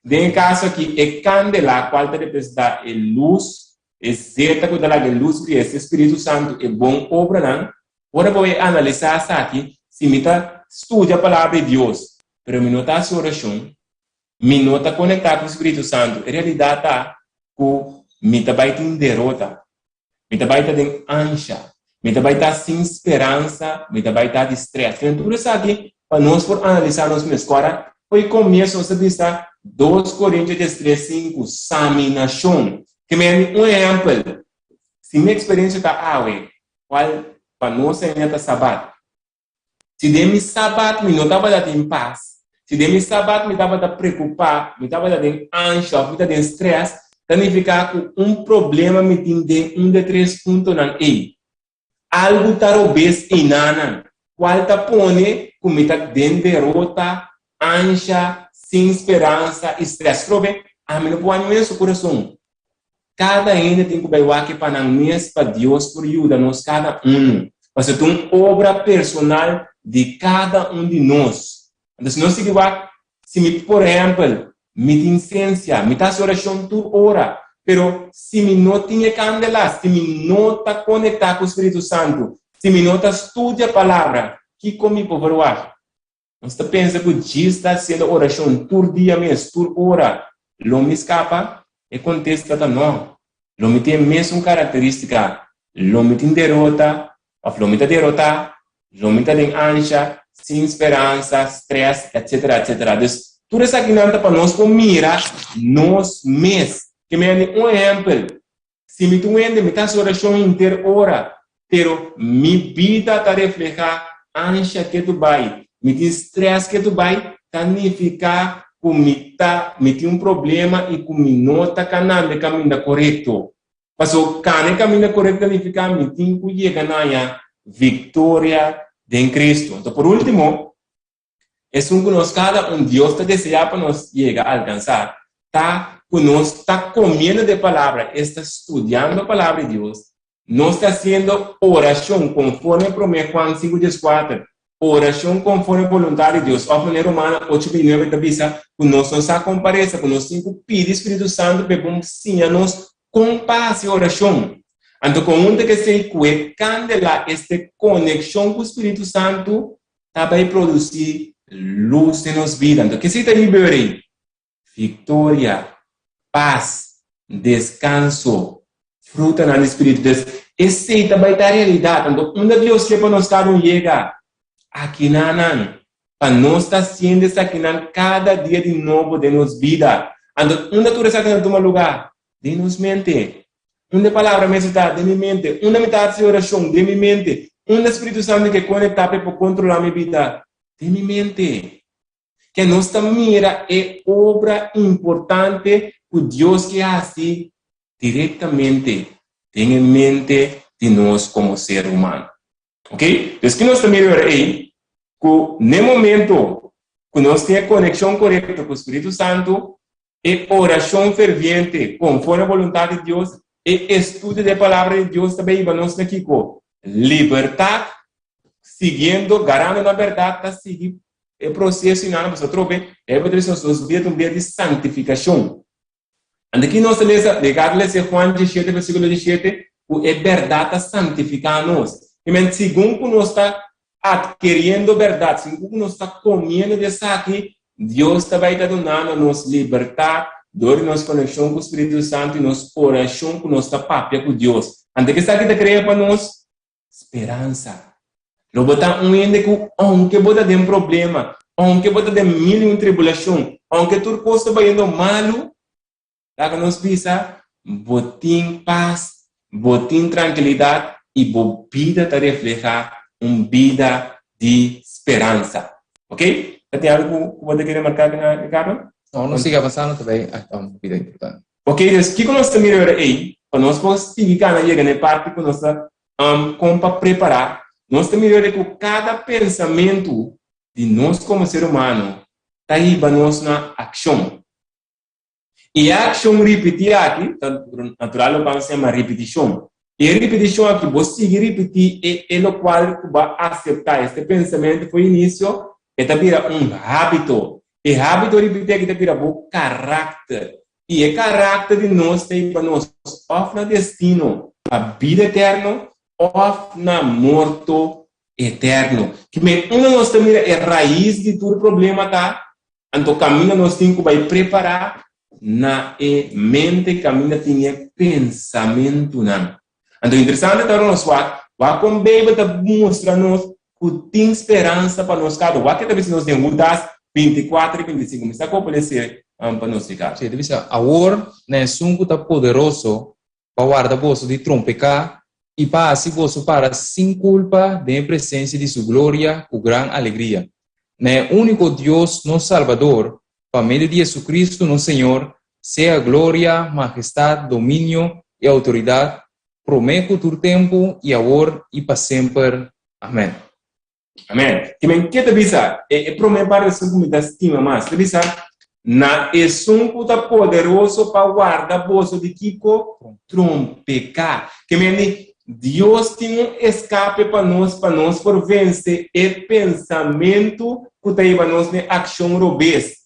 den e kaso aki, e kandela kual ta representá e lus, e zeta ku ta laga e lus bria, esta e Spiritu Santu, e bon obranan. Ora bo e analisá esaki, si mi ta studia Palabra di Dios, pero mi no ta hasi orashon, mi no ta konektá ku Spiritu Santu, e realidat ta ku mi ta bai tin derota. Mi ta bai ta den ansha. Mi ta bai ta sin speransa. Mi ta bai ta di stress. Kende tur esaki pa nos por analisá nos mes. Ku ora fo'i komienso nos ta bisa 2 Korintio 13, 5, saminashon. Ke mende un ehèmpel, si mi eksperensia ta awe, kual pa nos ainda ta sabat, Si den mi sabat mi no tabata tin pas, si den mi sabat mi tabata preokupá, mi tabata den ansha òf mi ta den strès, ta nifiká ku un problema mi tin den un de tres puntonan ei. Algu ta robes einanan, kual ta pone ku mi ta den derota, ansha, sin speransa i strès. Probe, ami no por wak niun su kurason. Kada hende tin ku bai wak pa nan mes pa Dios por yuda nos kada unu. Pasobra ta un obra personal di kada un di nos. Anto si nos sigui wak, si mi por ehèmpel, mi tin sensia, mi ta hasi orashon tur ora, pero si mi no tin e kandela, si mi no ta konektá ku Spiritu Santu, si mi no ta studia Palabra, kiko mi por verwagt? Nos ta pensa ku djis ta hasiendo orashon tur dia mes, tur ora, lo mi skapa? E kontesta ta no. Lo mi tin e mesun karakterístika, lo mi tin derota òf lo mi ta derotá, lo mi ta den ansha, sin speransa, strès, etsetera, etsetera. Dus, Tur esakinan ta pa nos por mira nos mes. Ke mi a di un ehèmpel, si mi ta un hende mi ta hasi orashon henter ora, pero mi bida ta reflehá ansha ketu bai, mi tin strès ketu bai, ta nifiká ku mi ta mi tin un problema i ku mi no ta kanando e kaminda korekto. Paso kana e kaminda korekto ta nifiká mi tin ku yega na haña viktoria den Kristu. Anto por último, Esun ku nos kada un Dios ta deseá pa nos yega alkansá ta ku nos ta komiendo di e Palabra, esta studiando Palabra di Dios, nos ta hasiendo orashon konforme Promé Juan sinku dieskuater, orashon konforme boluntat di Dios, òf manera Romano ocho bintinuebe ta bisa ku nos no sa kon pa resa, ku nos tin ku pidi Spiritu Santu pa e bon siña nos kon pa hasi orashon. Anto kon un ta ke esei ku e kandela, este konekshon ku Spiritu Santu ta bai produsí lus den nos bida. Anto, ke si ta liber'é? Viktoria, pas, deskanso, frutanan di spiritu. Des, esei ta bai ta realidat. Anto, unda Dios ke pa nos kada un yega? Akinanan. Pa nos ta hasiendo esakinan kada dia di nobo den nos bida. Anto, unda tur esakinan tuma lugá? Den nos mente. Unda e palabra mester ta? Den mi mente. Unda mi ta hasi orashon? Den mi mente. Unda Spiritu Santu ke konektá pa e por kontrolá mi bida? Den mi mente. Ke nos ta mira e obra importante ku Dios ke hasi direktamente den e mente di nos komo ser humano. Ok? Des ki nos ta mira ora ei? Ku n'e momento ku nos tin e konekshon korekto ku Spiritu Santu, E orashon ferviente konforme boluntat di Dios, e estudio di e Palabra di Dios ta bay hiba nos na kiko? Libertat, siguiendo, garando na bèrdat, ta sigui e proseso i nada pasobra atrobe e ta trese nos nos bida ta un bida di santifikashon. Anto ki nos ta lesa? Ricardo lesa Juan diesshete versikulo diesshete ku e bèrdat ta santifiká nos. Kimen segun ku nos ta Adkeriendo bèrdat, sin ku nos ta komiendo di esaki, Dios ta bai ta dunando nos libertat dor di nos konekshon ku Spiritu Santu i nos orashon ku nos ta papia ku Dios. Anto ke esaki ta krea pa nos? Speransa. Lo bo ta un hende ku ounke bo ta den problema, ounke bo ta den mil i un tribulashon, ounke tur kos ta bayendo malu, Laga nos bisa, Bo tin pas, bo tin trankilidat i bo bida ta reflehá un bida di speransa. Ok? Ta tin algu ku bo ta kere marká bina, Ricardo? No, nos sigui avansando ta bai a un bida importante. Ok, dus kiko nos ta mira ora ei? Pa nos por sigui kana yega na e parti ku nos ta kon pa prepará, nos ta mira ora ei ku kada pensamentu di nos komo ser humano ta hiba nos na akshon. E akshon ripití aki, ta natural lokual nos yama ripitishon. E ripitishon aki, bo sigui ripití e e lokual ku bo a aseptá, este pensamentu for inisio, e ta bira un hábito. E hábito ripití aki ta bira bo karakter. I e karakter di nos ta hiba nos òf na destino pa bida eterno òf na morto eterno. Kimen unda nos ta mira e rais di tur problema ta? Anto kaminda nos tin ku bai prepará na e mente kaminda tin e pensamentunan. Anto interesante ta ora nos wak, wak kon Beibel ta mustra nos ku tin speransa pa nos kada. Wak ke ta bisa nos den Hudas 24 i 25. Mi sa ku bo por lese pa nos, Ricardo. Sí, e ta bisa, Awor na esun ku ta poderoso pa warda boso di trompeká i pa hasi boso para sin kulpa den e presensia di su gloria ku gran alegria. Na e úniko Dios nos Salbador, pa medio di Jesucristo nos Señor, sea gloria, mahestat, dominio i outoridat, promé ku tur tempu i awor i pa semper. Amèn. Amen. Ki men ke ta bisa? E, e promé parti esun ku mi ta stima mas. Ta bisa, na esun ku ta poderoso pa warda boso di kiko? Trompeká. Ke men di, Dios tin un eskape pa nos, pa nos por vense e pensamentu ku ta hiba nos n'e akshon robes.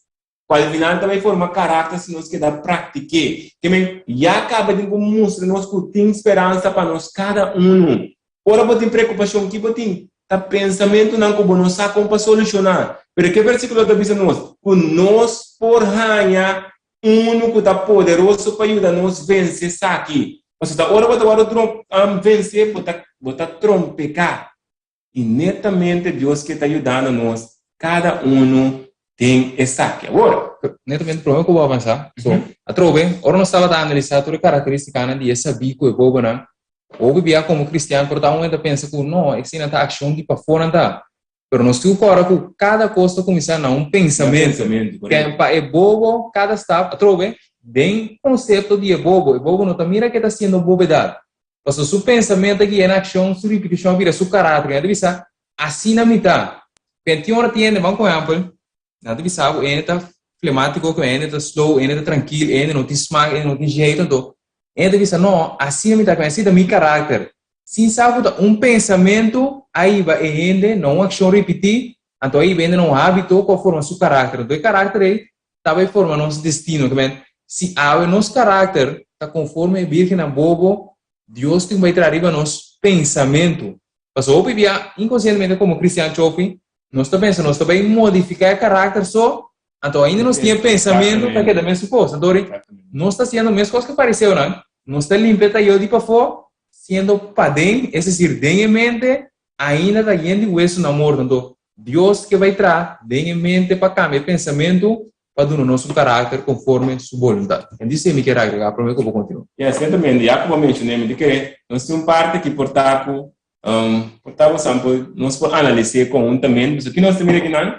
Ku al final ta bai forma karakter si nos keda praktik'é. Ke men, ya kaba tin ku mustra nos ku tin speransa pa nos kada unu. Ora bo tin preokupashon, ki bo tin? Ta pensamentunan ku bo no sa kon pa solushoná. Pero ke versíkulo ta bisa nos? Ku nos por haña unu ku ta poderoso pa yuda nos vense esaki. Pasobra ta ora bo ta wòrdu vensé, bo ta bo ta trompeká. I netamente Dios ke ta yudando nos kada unu. Den esaki. Awor. Netamente prome ku bo avansá. So, atrobe, ora nos tabata analisá tur e karakterístikanan di e sabí ku e bobonan, hopi bia komo kristian por ta un hende ta pensa ku no, esei ta akshon di pafó nan ta. Pero nos tin ku kòrda ku kada kos ta kuminsá na un pensamentu. Ken pa e bobo kada stap, atrobe, den konsepto di e bobo, e bobo no ta mira ke ta hasiendo bobedat. Pasobra su pensamentu a guia na akshon, su ripitishon a bira su karakter. Nan ta bisa, Asina mi ta. Penti ora tin hende, ban ku ehèmpel, nan ta bisa bo hende ta flemátiko, ku hende ta slow, hende ta trankil, hende no tin smak, hende no tin jeito, anto hende ta bisa, no, asina mi ta, asina ta mi karakter. Sin sa ku ta un pensamentu a hiba e hende na un akshon ripití, anto a hiba e hende na un hábito ku a forma su karakter. Anto e karakter ei ta bai forma nos destino. Kimen, si awe nos karakter ta konforme e bírgennan bobo, Dios tin ku bai traha riba nos pensamentu. Pasobra hopi bia, inkonsientemente komo kristian chofi, nos ta pensa nos ta bai modifiká e karakter so, anto ainda nos tin e pensamentu ta keda mesun kos. Anto ori nos ta hasiendo mes kos ku e fariseonan, nos ta limpia e tayó di pafó, siendo paden, es desir, den e mente, ainda ta yen di wesunan morto. Anto Dios ke bai traha den e mente pa kambia e pensamentu pa duna nos un karakter konforme su boluntat. En di mi kier agregá promé ku bo kontinua. Ya, siertamente, ya ku bo menshoné, mi ta kere nos tin un parti ki por ta ku por ta bo sample nos por analis'é konhuntamente. Pasobra ki nos ta mira akinan?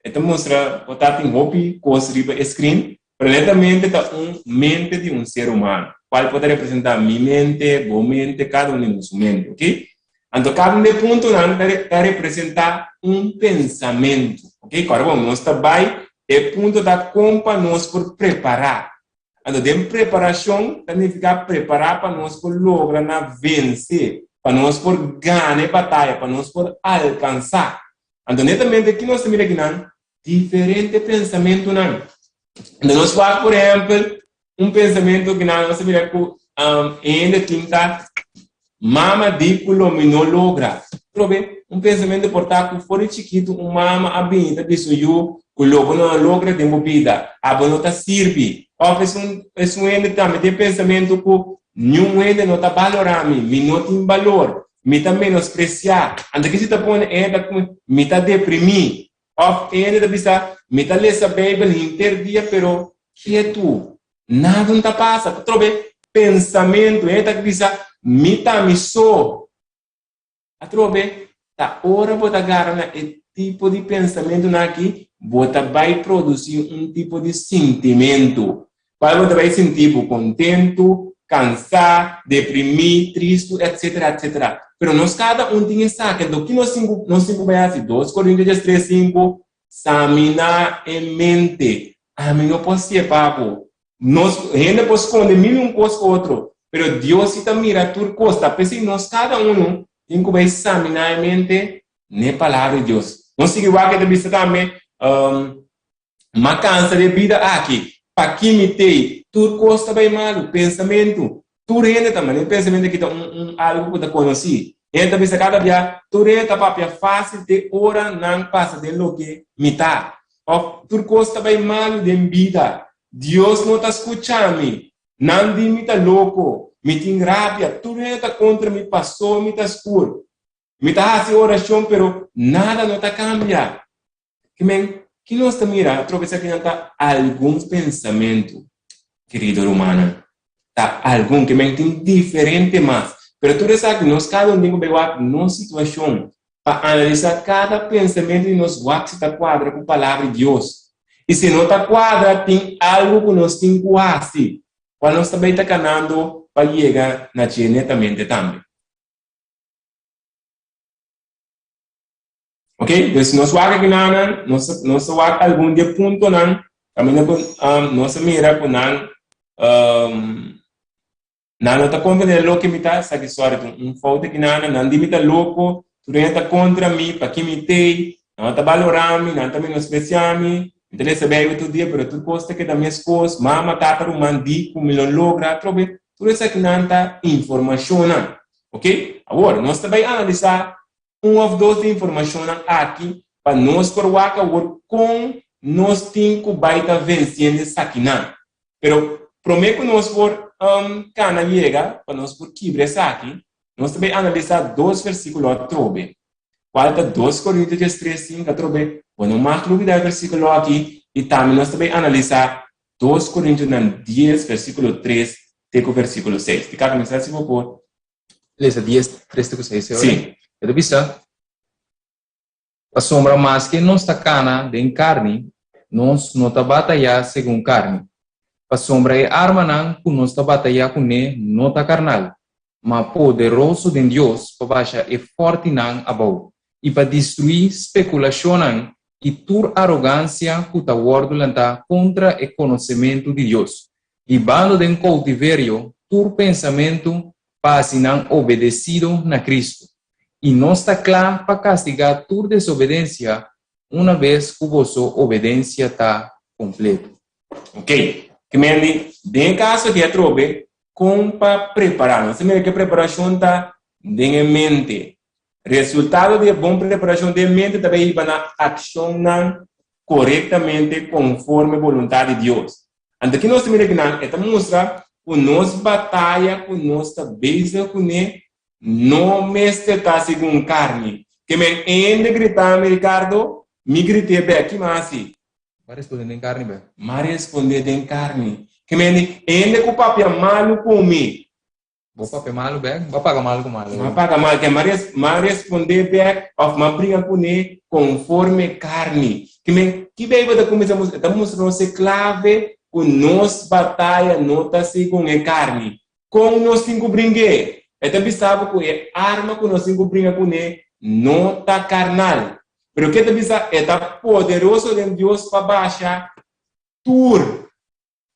E ta mustra por ta tin hopi kos riba e screen, pero netamente ta un mente di un ser humano, kual por ta representá mi mente, bo mente, kada un di nos su mente, ok? Anto kada un di e puntonan ta representá un pensamentu, ok? Kòrda bon, nos ta bai, e punto ta kon pa nos por prepará. Anto den preparashon ta nifiká prepará pa nos por logra na vense, pa nos por gana e bataya, pa nos por alkansá. Anto netamente ki nos ta mira akinan? Diferente pensamentunan. Anto nos wak por ehèmpel un pensamentu ku nan nos ta mira ku hende tin ta mama di ku lo mi no logra. Trobe, un pensamentu por ta ku for di chikitu un mama a bini ta bisa un yu ku lo bo no a logra den bo bida, abo no ta sirbi. Òf esun esun hende tambe tin e pensamentu ku niun hende no ta balorá mi, mi no tin balor, mi ta menospresiá. Anto kisi ta pone e hende ta mi ta deprimí. Òf e hende ta bisa, Mi ta lesa Beibel henter dia, pero ketu, nada no ta pasa. Ta trobe pensamentu. E hende ta bisa, Mi ta mi so. Atrobe, ta ora bo ta gara na e tipo di pensamentunan aki, bo ta bai produsí un tipo di sintimentu. Cual bo ta bai sinti bo kontentu, kansá, deprimí, tristu, etcetera, etcetera. Pero nos kada un tin esaki, anto ki nos tin ku nos tin ku bai hasi? Dos Korintios diestres sinku, Saminá e mente. Ami no por sepa bo. Nos hende por skonde mil un kos ku otro, pero Dios si ta mira tur kos. Ta p'esei nos kada unu tin ku bai saminá e mente n'e Palabra di Dios. Nos sigui wak e ta bisa tambe, M'a kansa di e bida aki. Paki mi tei? Tur kos ta bai malu. Pensamentu. Tur hende ta manda. E pensamentu aki ta un un algu ku ta konosí. Hende ta bisa kada bia, tur hende ta papia fásil te ora nan pasa den loke mi ta. Òf, tur kos ta bai malu den bida. Dios no ta skucha mi. Nan di mi ta loko. Mi tin rabia. Tur hende ta kontra mi pasó mi ta skur. Mi ta hasi orashon pero nada no ta kambia. Ki men, ki nos ta mira atrobe esakinan ta algun pensamentu, kerido rumannan. Ta algun, ki men tin diferente mas. Pero tur esaki nos kada un tin ku bai wak nos situashon pa analisá kada pensamentu di nos wak si ta kuadra ku Palabra di Dios. I si no ta kuadra tin algu ku nos tin ku hasi, kual nos ta bai ta kanando pa yega na dje netamente tambe. Ok, dus nos wak aki nanan, nos, nos a wak algun di e puntonan, kaminda ku um, nos a mira ku nan, um, nan no ta comprende loke mi ta, esaki sorry, tin un fout aki nanan, nan di mi ta loko, tur hende ta kontra mi, paki mi tei, nan no ta balora mi, nan ta menosprecia mi, mi ta lesa Bijbel tur dia, pero tur kos ta keda meskos, mama, tata, ruman di ku mi lo logra, atrobe, tur esakinan ta informashonnan, ok? Awor, nos ta bai analisa Un of dos di informashonnan aki pa nos por wak awor kon nos tin ku bai ta vensiendo esakinan. Pero promé ku nos por kana yega pa nos por kibra esaki, nos ta bai analisá dos versíkulo atrobe, kual ta dos Korintios 3, 5 atrobe. Bo no mag lubidá e versíkulo aki i tambe nos ta bai analisá 2 Korintionan 10 versíkulo 3 te ku versíkulo 6. Di kaka mester si bo por. Lesa 10, 3 te ku 6, Sí. E ta bisa, Pasobra maske nos ta kana den karni, nos no ta batayá segun karni. Pasobra e armanan ku nos ta batayá kuné no ta karnal, ma poderoso den Dios pa basha e fòrtinan abou i pa destruí spekulashonnan i tur arogansia ku ta wòrdu lantá kontra e konosementu di Dios, hibando den koutiverio tur pensamentu pa hasi nan obedesido na Kristu. I nos ta kla pa kastigá tur desobedensia una bes ku boso obedensia ta kompleto. Ok, ke mende, den e kaso aki atrobe, kon pa prepará? Nos ta mira ku e preparashon ta den e mente. Resultado di e bon preparashon den e mente ta bai hiba na akshonnan korektamente konforme boluntat di Dios. Anto ki nos ta mira akinan? E ta mustra ku nos bataya ku nos ta bezig kuné No mester ta segun carni. Ke men hende grita mi, Ricardo, mi grité bek. Ki m'a hasi? M'a responde den carni bek. M'a responde den carni. Ke men di, hende ku papia malu ku mi. Bo papia malu bek, bo a paga malu ku malu. M'a paga malu. Ke m'a responde bek of m'a bringa kuné konforme carni. Ke men, ki Bijbel ta kuminsá mustra? E ta mustra nos e klave ku nos bataya no ta segun e carni. Kon nos tin ku bring'é? E ta bisa bo ku e arma ku nos tin ku bringa kuné no ta karnal. Pero ke ta bisa? E ta poderoso den Dios pa basha tur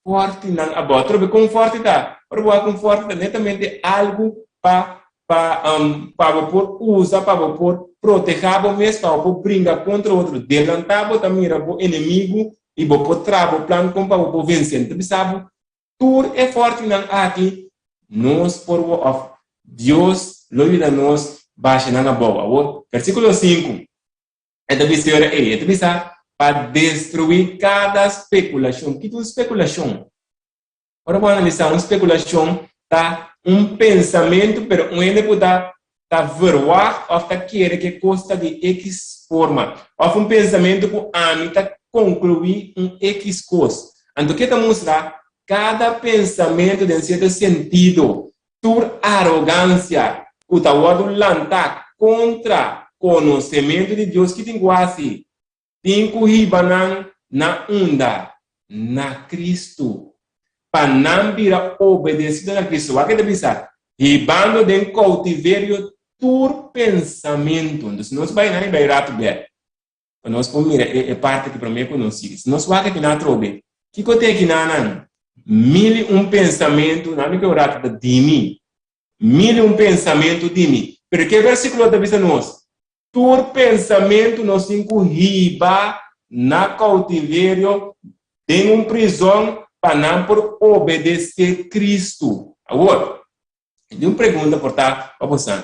fòrtinan abou. Atrobe, kon fòrti ta? Ora bo wak un fòrti ta netamente algu pa pa pa bo por usa, pa bo por protehá bo mes, pa bo por bringa kontra otro. Delantá bo ta mira bo enemigu i bo por traha bo plan kon pa bo por vensé. Ta bisa bo Tur e fòrtinan aki nos por wo òf Dios lo yuda nos basha nan abou. Awor, versíkulo sinku, e ta bisa e ora ei, e ta bisa pa destruí kada spekulashon. Kiko un spekulashon? Ora bo analisá, un spekulashon ta un pensamentu, pero un hende ku ta ta verwagt òf ta kere ku e kos ta di ekis forma, òf un pensamentu ku ami ta konkluí un ekis kos. Anto ke ta mustra? Kada pensamentu den sierto sentido, tur arogansia ku ta wòrdu lantá kontra konosementu di Dios, ki tin ku hasi? Tin ku hiba nan na unda? Na Kristu. Pa nan bira obedesido na Kristu. Wak e ta bisa, Hibando den koutiverio tur pensamentu. Entonces, si nos bai nan i bai ratu bèk, pa nos por mira e parti aki promé ku nos sigui. Si nos wak aki nan atrobe, kiko ta e kinanan? Mil i un pensamentu, nan mi ke un ratu ta di mi. Mil i un pensamentu di mi. Pero ke versíkulo ta bisa nos? Tur pensamentu nos tin ku hiba na koutiverio den un prizòn pa nan por obedesé Kristu. Awor, mi tin un pregunta por ta pa bosan.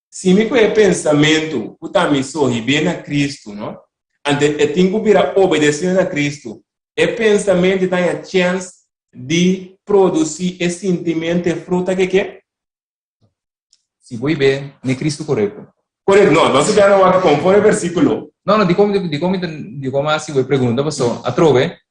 Si mi ku e pensamentu ku ta mi so hib'é na Kristu, no? Anto e tin ku bira obedesido na Kristu. E pensamentu ta haña chèns di produsí e sintimentu, e fruta ke ke? Si bo ibe ne Cristo korekto. Korekto, no, nos ta wak konforme e versíkulo. No, no, dikon, dikon mi ta, dikon mi a hasi bo e pregunta, paso atrobe,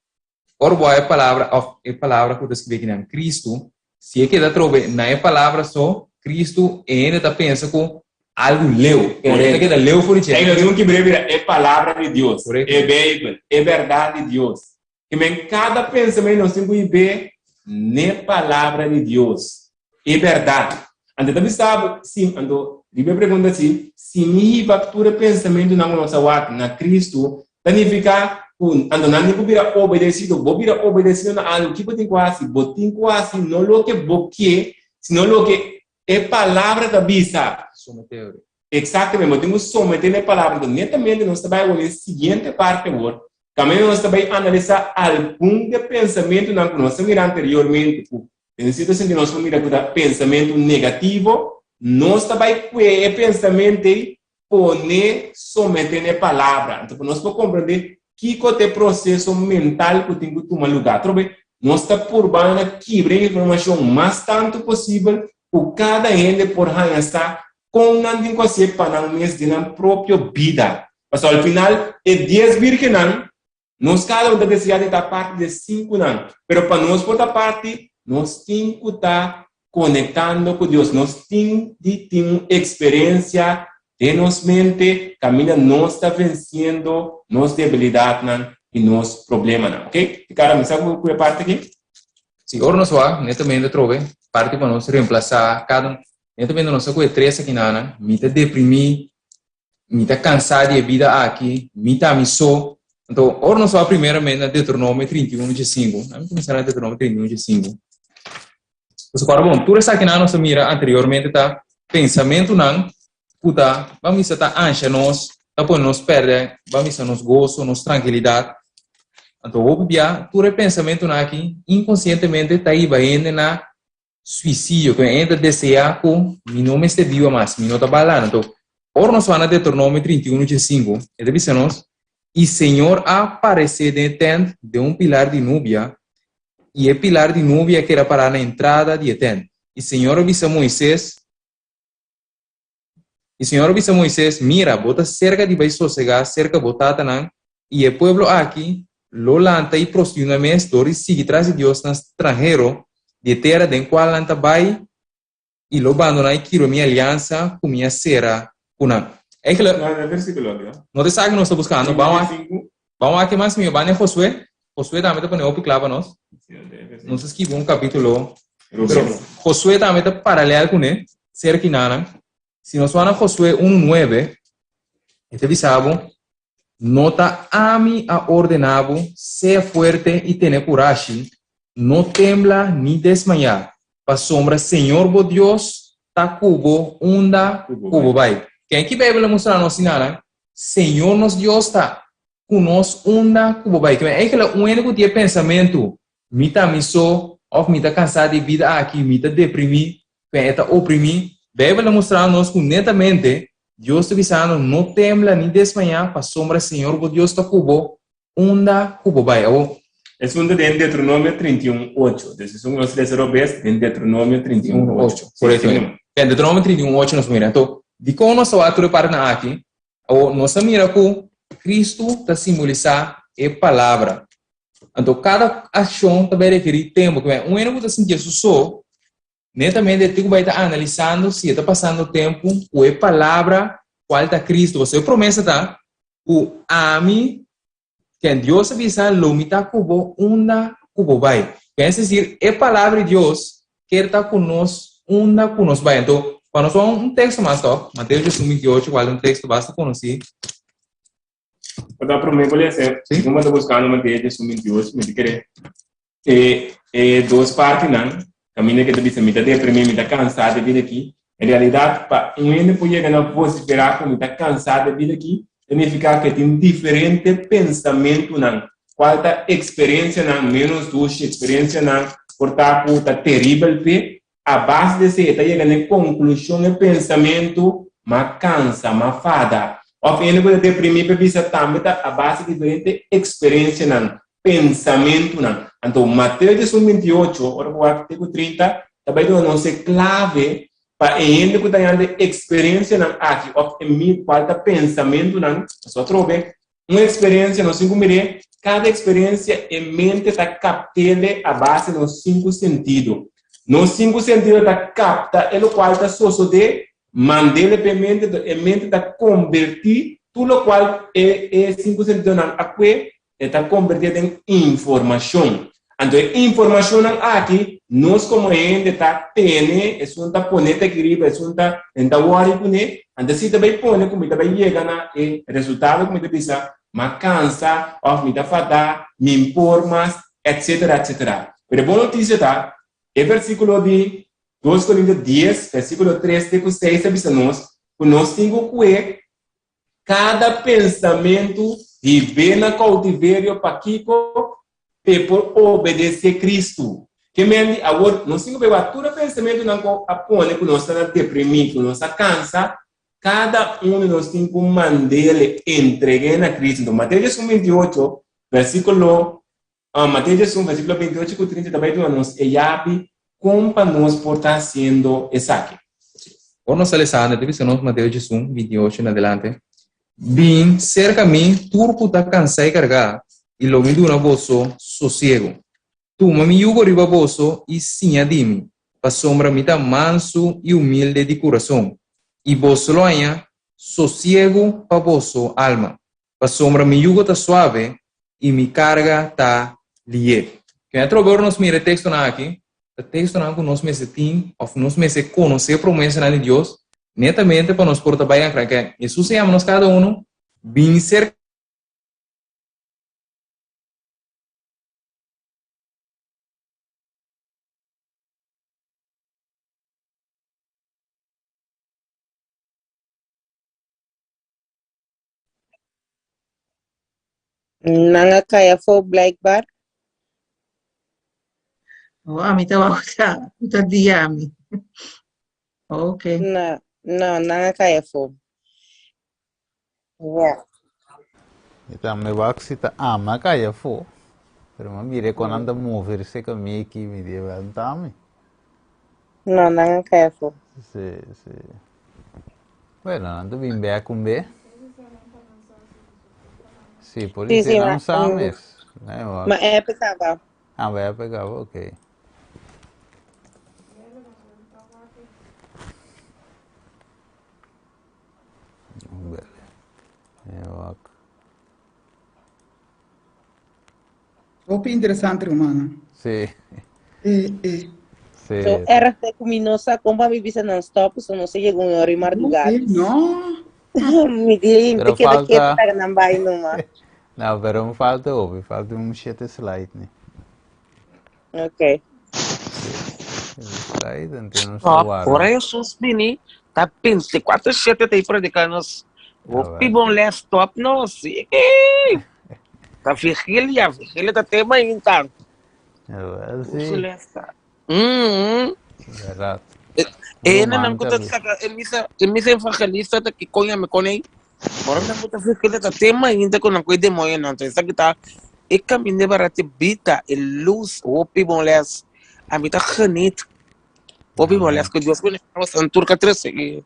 ora bo a e palabra, òf e palabra ku ta skibí akinan, Cristo, si e keda atrobe na e palabra so, Cristo, e hende ta pensa ku algu leu, e hende ta keda leu for di dje. Ei nos tin ku kibra bira e palabra di Dios, e Beibel, e bèrdat di Dios. Ke men kada pensamentu nos tin ku hib'é n'e Palabra di Dios, e bèrdat. Anto ta bisa bo, si, anto riba e pregunta si, si mi hiba tur e pensamentunan ku nos a wak na Kristu, ta nifiká ku anto nan tin ku bira obedesido. Bo bira obedesido na algu, ki bo tin ku hasi? Bo tin ku hasi no loke bo ke, sino loke e Palabra ta bisa. Someté ora. Exactamente, bo tin ku someté na e Palabra. Anto netamente nos ta bai awor na e siguiente parte awor, Kaminda nos ta bai analisá algun di e pensamentunan ku nos a mira anteriormente ku den sierto sentido nos por mira ku ta pensamentu negativo, nos ta bai kue e pensamentu ei pone someté na e Palabra. Anto pa nos por komprendé kiko ta e proseso mental ku tin ku tuma lugá. Atrobe nos ta purba na kibra e informashon mas tantu posibel ku kada hende por haña sa kon nan tin ku hasié pa nan mes den nan propio bida. Pasobra al final e dies bírgennan, nos kada un ta deseá di ta parti di e sinkunan. Pero pa nos por ta parti, nos tin ku ta konektando ku Dios. Nos tin di tin un eksperensia den nos mente kaminda nos ta vensiendo nos debilidatnan i nos problemanan. Oke? Ricardo, mi sa ku e parti aki? Si, ora nos wak, netamente atrobe, parti pa nos remplasá kada un. Netamente nos ta ku e tres akinanan, mi ta deprimí, mi ta kansá di e bida aki, mi ta mi so. Anto, ora nos wak primeramente na Deuteronomio 31 dje sinku, ami kuminsá na Deuteronomio 31 dje sinku. Pasobra kòrda bon, tur esakinan nos a mira anteriormente ta pensamentunan ku ta, ban bisa, ta ansha nos, ta pone nos pèrdè, ban bisa, nos goso, nos trankilidat. Anto hopi bia tur e pensamentunan aki inkonsientemente ta hiba hende na suisidio, ku hende ta deseá ku mi no mester biba mas, mi no ta bala. Anto ora nos wak na Deuteronomio 31 dje sinku, e ta bisa nos, I Señor a paresé den e tènt den un pilar di nubia, i e pilar di nubia a keda pará na entrada di e tènt. I Señor a bisa Moises, I Señor a bisa Moises, Mira, bo ta serka di bai sosegá serka bo tatanan, i e pueblo aki lo lanta i prostituí nan mes dor di sigui tras di diosnan stranhero di e tera den kual nan ta bai, i lo bandoná i kibra mi aliansa ku mi a sera ku nan. Eigenlijk, no ta esaki nos ta buskando. Ban wak, ban wak mas mihó, ban den Josué. Josué tambe ta pone hopi kla pa nos. Nos a skibi un kapítulo, pero Josué tambe ta paralel kuné, serka nan. Si nos wak na Josué 1:9, e ta bisa bo, No ta ami a ordená bo, sea fuerte i tene kurashi, no tembla ni desmayá, pasobra Señor bo Dios ta ku bo unda ku bo bai. Ken ki Beibel a mustra nos asina? Señor nos Dios ta ku nos unda ku bo bai. Kimen eigentlik un hende ku tin e pensamentu, mi ta mi so, òf mi ta kansá di e bida aki, mi ta deprimí, ken e ta oprimí, Beibel ta mustra nos ku netamente Dios ta bisando, No tembla ni desmayá, pasobra Señor bo Dios ta ku bo unda ku bo bai. Awor. Esun ta den Deuteronomio 31, ocho. Dus esun ku nos lesa robes, den Deuteronomio 31, ocho. Korekto. Den Deuteronomio 31, ocho nos mira. Anto, dikon nos ta wak tur e partinan aki? Awor, nos ta mira ku Kristu ta simbolisá e Palabra. Anto, kada akshon ta bai rekerí tempu. Un hende ku ta sintié su so, Netamente e tin ku bai ta analisando si e ta pasando tempu ku e palabra kual ta Cristo. Pasobra e promesa ta ku ami, ken Dios a bisa, lo mi ta ku bo unda ku bo bai. Es desir, e palabra di Dios kier ta ku nos unda ku nos bai. Anto, pa nos wak un teksto mas tòg, Mateo 21, 28, kual ta un teksto basta konosí. Pa ta promé ku lesa, si bo ta buskando Mateo 21, 28, mi ta kere E e dos partinan, kaminda ke ta bisa mi ta deprimí, mi ta kansá di bida akí, en realidat pa un hende por yega na vosiferá ku mi ta kansá di bida akí, ta nifiká ku e tin diferente pensamentunan, kual ta eksperensianan ménos dushi, eksperensianan por ta ku ta teribel p'e, a base di esei e ta yega na e konklushon, e pensamentu, M'a kansa, m'a fada. Òf hende ku ta deprimí p'e bisa tambe ta a base di diferente eksperensianan, pensamentunan. Anto Mateo 21, 28, ora ku wak te ku 30, ta bai duna nos e klave pa e hende ku ta yanda e eksperensianan aki òf e mi kual ta pensamentunan, pasobra atrobe un eksperensia nos tin ku mir'é, kada eksperensia e mente ta kapt'ele a base nos sinku sentido. Nos sinku sentido ta kapta e lokual ta sosodé, mand'ele pa e mente, anto e mente ta kombertí tur lokual e e sinku sentidonan a kue E ta kombertí den informashon. Anto e informashonnan aki nos komo hende ta tene, esun ta pone ta aki riba, esun ta den ta wòri kuné, anto si ta bai pone ku mi ta bai yega na e resultado ku mi ta bisa, m'a kansa òf mi ta fadá, mi n'por mas, etsetera, etsetera. Pero e bon notisia ta, e versíkulo di Dos Korinto dies, versíkulo tres te ku seis ta bisa nos ku nos tin ku kue Kada pensamentu hib'é na koutiverio pakiko? P'e por obedesé Kristu. Ke men di awor, nos tin ku beba tur e pensamentunan ku a pone ku nos ta na deprimí, ku nos a kansa, kada un di nos tin ku mand'é entreg'é na Kristu. Enton, Mateo 21, 28, versíkulo Mateo 21, versíkulo 28 ku 30 ta bai duna nos e yabi kon pa nos por ta hasiendo esaki. Ora nos ta lesando, ta bisa nos Mateo 21, 28 en adelante. Bin serka mi tur ku ta kansá i kargá, i lo mi duna boso sosiegu. Tuma mi yugo riba boso i siña di mi, pasobra mi ta mansu i humilde di kurason, i boso lo haña sosiegu pa boso alma, pasobra mi yugo ta suave i mi karga ta lié. Ke atrobe ora nos mira e tekstonan aki, ta tekstonan ku nos mester tin òf nos mester konosé promesanan di Dios netamente pa nos por ta bai ankra. Ke Hesus a yama nos kada unu, Bin serka. Nan a kai afó blijkbaar. Oh, ami ta wou ta dia ami. Ok. No, no, nan a kai afó. Ja. Mi tambe wak si ta ama kai afó. Pero mi a mira kon nan ta mover seka mi aki, mi di wel ta ami. No, nan a kai afó. Si, si. Bueno, nan ta bin bek un be. Si, por Sí, isso sí, nan ma, sa mm, mes. Nee, wak. ma app kaba. Ah, ba app kaba, ok. Bele. Nee, wak. Hopi interesante, rumannan. Sí. Eh, eh. Sí. So erg te ku mi no sa kon pa mi bisa nan stop, so no se llega un hora y madrugada. Eh, no. Mi di, Pero te keda ketu falta- laga nan bai numa. No, pero un falta hopi, falta un shete slide ni. Ok. Slide, ante nos No, guarda. ora Jesus bini, ta 24 7 ta predica nos. Hopi bon les top nos. Eh, Ta vigilia, vigilia ta tema inta. Wel, Uso sí. les ta. Mm. Verdad. Eh, Roman nan kuta también. saka, e misa evangelista ta ki konya me konei. Ora nan kuta vigilia ta tema inta con nan koi demonio nan. Esa kita e camine barate bita, e luz, hopi bon les. A mi ta geniet. Hopi bon les. Que Dios bendiga en Turca 13 e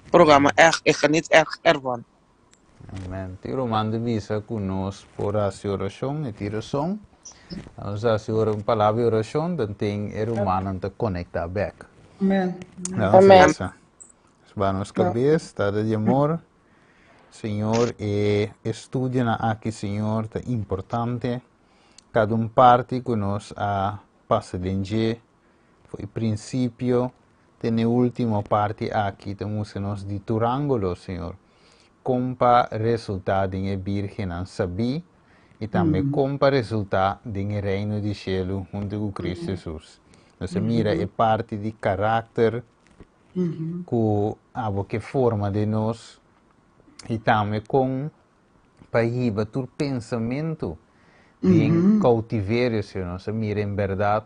programa echt, ik geniet echt ervan. Amen. Tiro manda bisa ku nos por hasi orashon, e tiro son. Nos hasi ora un palabra di orashon, dan tin e rumannan ta konektá bèk. Amen. Nos Amen. resa. Nos ba nos kabes, Tata di amor, Señor, e estudionan aki, Señor, ta importante. Kada un parti ku nos a pasa den dje, for e prinsipio te n'e último parti aki, ta mustra nos di tur ángulo, Señor, kon pa resultá den e bírgennan sabí i tambe kon pa resultá den e Reino di shelu huntu ku Kristu Hesus. Nos a mira e parti di karakter ku abo ke forma den nos i tambe kon pa hiba tur pensamentu den koutiverio, Señor. Nos a mira en bèrdat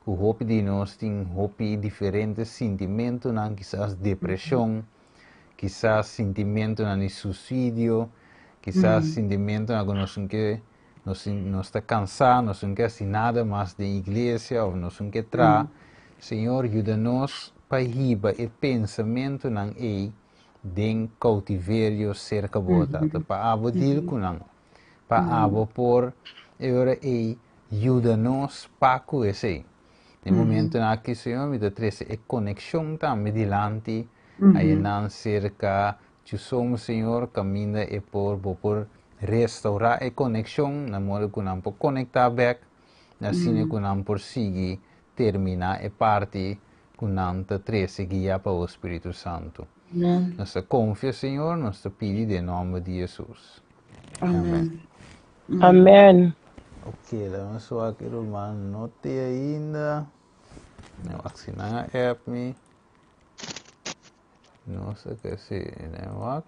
ku hopi di nos tin hopi diferente sintimentunan, kisas depreshon, kisas sintimentunan di suisidio, kisas sintimentunan ku nos no ke, nos nos ta kansá, nos no ke hasi nada mas den iglesia òf nos no ke traha. Señor, yuda nos pa hiba e pensamentunan ei den koutiverio serka bo, Tata, pa abo deal ku nan, pa abo por e ora ei yuda nos pa ku esei. Den momentonan aki, Señor, mi ta trese e konekshon tambe dilanti, ayenan serka Chusom, Señor, kaminda e por, bo por restaurá e konekshon, na modo ku nan por konektá bèk, asina ku nan por sigui terminá e parti ku nan ta trese guia pa bo Spiritu Santu. Nos ta konfia, Señor, nos ta pidi den nòmber di Hesus. Amen. Amen. Ok, laat nos wak e ruman no te ainda. Ne wak si nan a app mi. No sé ke si ne wak.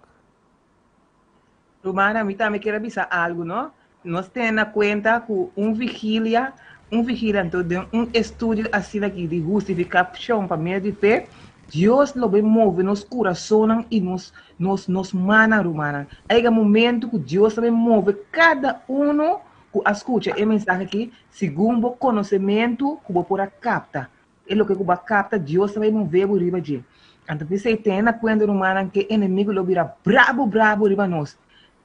Rumana, mi tambe kier a bisa algu, no? Nos tene na kuenta ku un vigilia, un vigilia anto den un estudio asina aki di hustifikashon pa medio di fe, Dios lo bai move nos kurasonnan i nos nos nos mannan, rumannan. A yega momento ku Dios ta bai move kada uno ku a skucha e mensahe aki segun bo konosementu ku bo por a kapta. E loke ku bo a kapta, Dios ta bai move bo riba dje. Anto p'esei tene na kuenta, rumannan, ku e enemigu lo bira brabu brabu riba nos.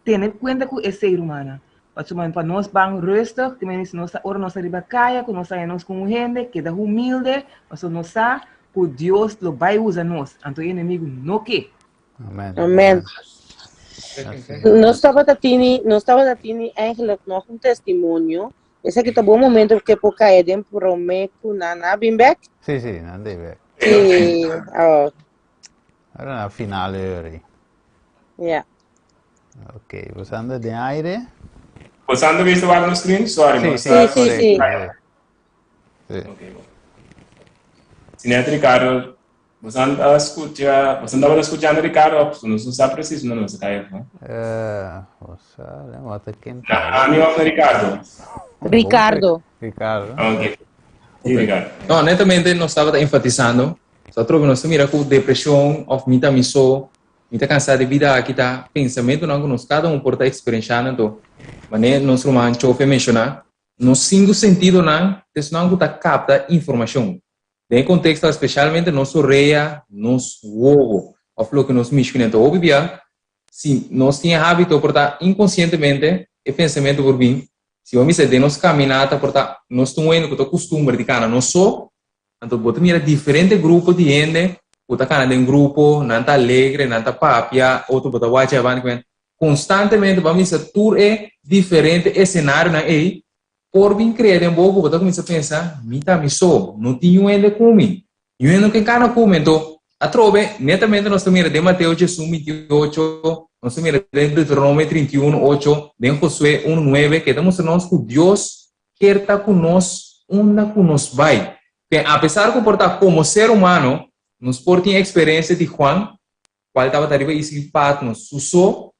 Tene kuenta ku esei, rumannan. Pasobra pa nos ban rustig, te mester nos ta ora nos ta riba kaya, ku nos haña nos ku un hende, keda humilde, pasobra nos sa ku Dios lo bai usa nos, anto e enemigu no ke. Amen. Amen. Nos tabata tini, nos tabata tini eigenlijk nog un testimonio. Esaki ta bon momento ke por kaya den prome ku nan a bin bek. Sí, sí, nan dei bek. Sí, oh, Ahora na finale ori. ja. Ok, we anda den aire. Posando visto wak no screen? Sorry, Sí, no sí, Sí, sí, correcto. sí. correcto. Sí. Ok, bom. Sinet Ricardo, você anda escucha, você andava escuchando Ricardo, of não sabe preciso, não, não se cai, não. Você, wat een kind. Na, ami of na Ricardo? Ricardo. Ricardo. Ok. Sí, Ricardo. No, netamente nos tabata enfatisando. So atrobe nos ta mira ku depresion of mi ta mi so, mi ta kansa di bida aki ta pensamentonan ku nos kada un por ta eksperenshando anto manera nos ruman Chofe menshoná, nos sinku sentidonan ta esnan ku ta kapta informashon. Den e konteksto speshalmente nos orea, nos wowo of loke nos mishi kuné. Anto hopi bia si nos tin e hábito por ta inkonsientemente e pensamentu por bin, si bo mester den nos kaminata por ta nos ta un hende ku ta kustumber di kana nos so, Anto bo ta mira diferente grupo di hende ku ta kana den grupo, nan ta alegre, nan ta papia, otro bo ta wacha abanda ku Konstantemente bo a misa tur e diferente esenarionan ei por bin krea den bo ku bo ta kuminsa pensa, mi ta mi so, no tin niun hende ku mi, niun hende no ke kana ku mi. Anto atrobe netamente nos ta mira den Mateo diesun 28, nos ta mira den Deuteronomio 31, 8, den Josué 1, 9, ke ta mustra nos ku Dios Kier ta ku nos unda ku nos bai. P'e apesar ku por ta komo ser humano nos por tin eksperensia di Juan, kual tabata riba isla di Patmos su so,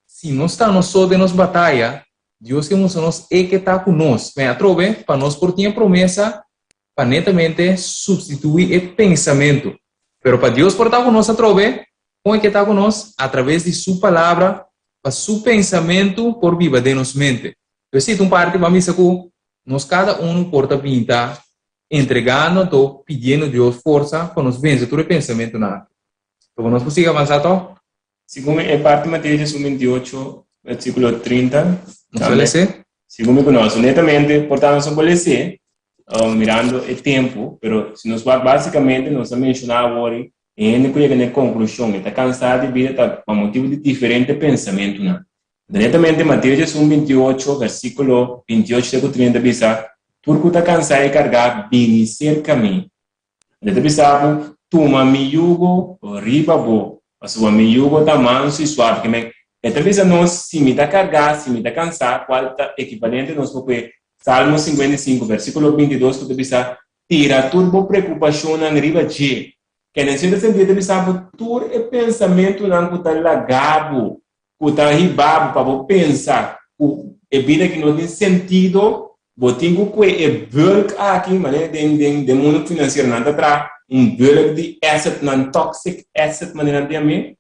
si nos ta nos so den nos bataya, Dios ke mustra nos e ke ta ku nos. P'e atrobe, pa nos por tin e promesa pa netamente supstituí e pensamentu. Pero pa Dios por ta ku nos atrobe, kon e ke ta ku nos? Atraves di Su Palabra, pa Su pensamentu por biba den nos mente. Pues si ta un parti ban bisa ku nos kada unu por ta binta entregando anto pidiendo Dios forsa pa nos vense tur e pensamentunan aki. Pasobra nos por sigui avansá tòg? Segun e parti Mateo diesun 28, versíkulo 30, Nos ta les'é? Segun mi konoso, netamente, por ta nos no por les'é, mirando e tempu, pero si nos wak básikamente nos a menshoná awor e hende ku yega na e konklushon e ta kansá di bida ta pa motibu di diferente pensamentunan. Netamente Mateo diesun 28, versíkulo 28 te ku 30 bisa, Tur ku ta kansá i kargá, bini serka mi. E ta bisa bo, Tuma mi yugo riba bo, pasobra mi yugo ta mansu i suavi. Ke men, e ta bisa nos, si mi ta kargá, si mi ta kansá, kual ta ekivalente nos por pue Salmo 55, versíkulo 22 ku ta bisa, Tira tur bo preokupashonnan riba dje. Ke den sierto sentido e ta bisa bo tur e pensamentunan ku ta laga bo, ku ta hiba bo pa bo pensa ku e bida aki no tin sentido, bo tin ku kue e bulk aki, manera den den den mundo finansiero nan ta traha un bulk di assetnan toxic asset manera nan ta yam'é,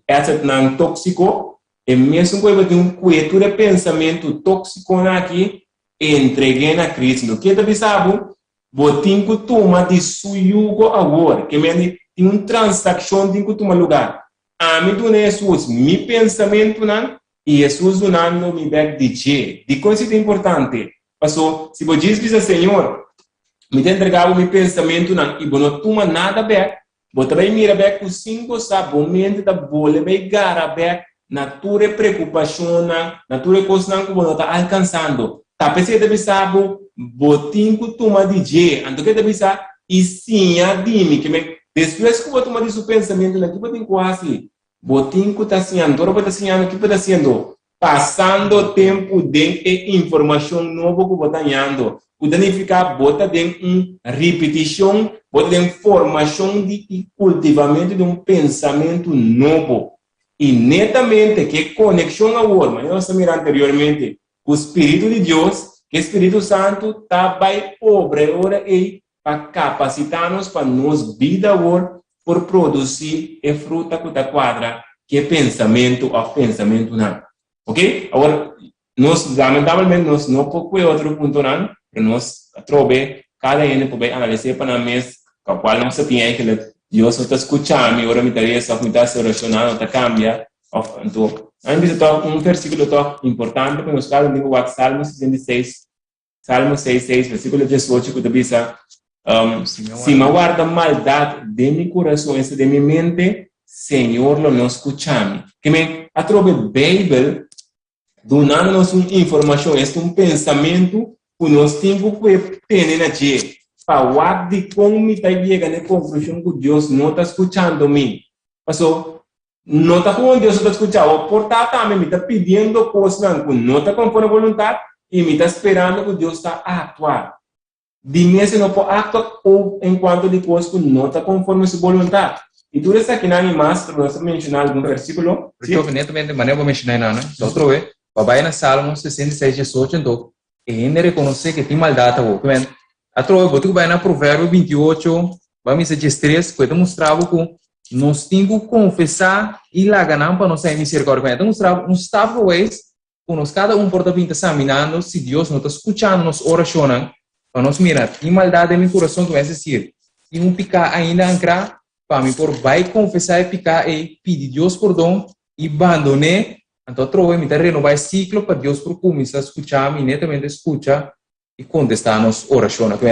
assetnan tóksiko, e mesun ku bo tin ku kue tur e pensamentu tóksikonan aki entreg'é na Cristo. Loke ta bisa bo? Bo tin ku tuma di su yugo awor. Ke men tin un transakshon tin ku tuma lugá. Ami duna Hesus mi pensamentunan i Hesus dunando mi bèk di dje. Dikon esei ta importante? Paso, si bo djis bisa, Señor, mi ta entregá bo mi pensamentunan i bo no tuma nada bèk, Bo ta bai mira bek ku sin bo sa bo mente ta bole bai gara bek na tur e preokupashonnan, na tur e kosnan ku bo no ta alkansando. Ta p'esei e ta bisa bo, bo tin ku tuma di dje. Anto ke ta bisa, I siña di mi. Ke men, despues ku bo tuma di su pensamentunan, ki bo tin ku hasi? Bo tin ku ta siñando. Ora bo ta siñando, ki bo ta hasiendo? Pasando tempu den e informashon nobo ku bo ta hañando, ku ta nifiká bo ta den un ripitishon, bo ta den formashon di i kultivamentu di un pensamentu nobo. I netamente ku e konekshon awor, manera nos a mira anteriormente, ku spiritu di Dios, ku e spiritu santu ta bai obra e ora ei pa kapasitá nos pa nos bida awor por produsí e fruta ku ta kuadra ku e pensamentu òf pensamentunan. Oke? Awor, nos lamentablemente nos no por kue otro puntonan, pero nos atrobe kada hende por bai analis'é pa nan mes kual nos ta tin eigenlijk Dios no ta skucha mi ora mi ta resa òf mi ta hasi orashonnan no ta kambia òf anto. Ami bisa tòg un versíkulo tòg importante pa nos kada un tin ku wak Salmo 66, Salmo 6, 6, versíkulo 18 ku ta bisa, um, si mi warda maldat den mi kurason, esta den mi mente, Señor lo no skucha mi. Ke men, atrobe Beibel dunando nos un informashon, esta un pensamentu ku nos tin ku pue tene na dje, pa wak dikon mi ta yega na e konklushon ku Dios no ta skuchando mi. Paso, No ta con Dios ta scucha bo, por ta tambe mi ta pidiendo cosnan cu no ta conforme voluntad y mi ta sperando cu Dios ta actua. Di mes e no por actua en cuanto di cos cu no ta conforme su voluntad. Y tur esakinan y mas, pero nos ta menciona algun versiculo. Sí. Christopher, netamente manera bo menciona einan, so otro vez, bo a bay na Salmo 66, 18, anto e hende reconoce cu tin maldad awor. Kimen, atrobe bo tin cu bay na Proverbio 28, bo a misa 13, cu e ta mustra bo cu nos tin cu confesa y laga nan pa nos haña misericordia. Kimen, e ta mustra bo un stap geweest cu nos cada un por ta bin ta saminando si Dios no ta scuchando nos oracionnan, pa nos mira, tin maldad den mi curason, kimen, es decir, tin un pica ainda ancra, pa mi por bay confesa e pica ey, pidi Dios pordon y bandon'e. Anto atrobe mi ta renobá e siklo pa Dios por kuminsá skuchá mi, netamente skucha i kontestá nos orashonnan. Ku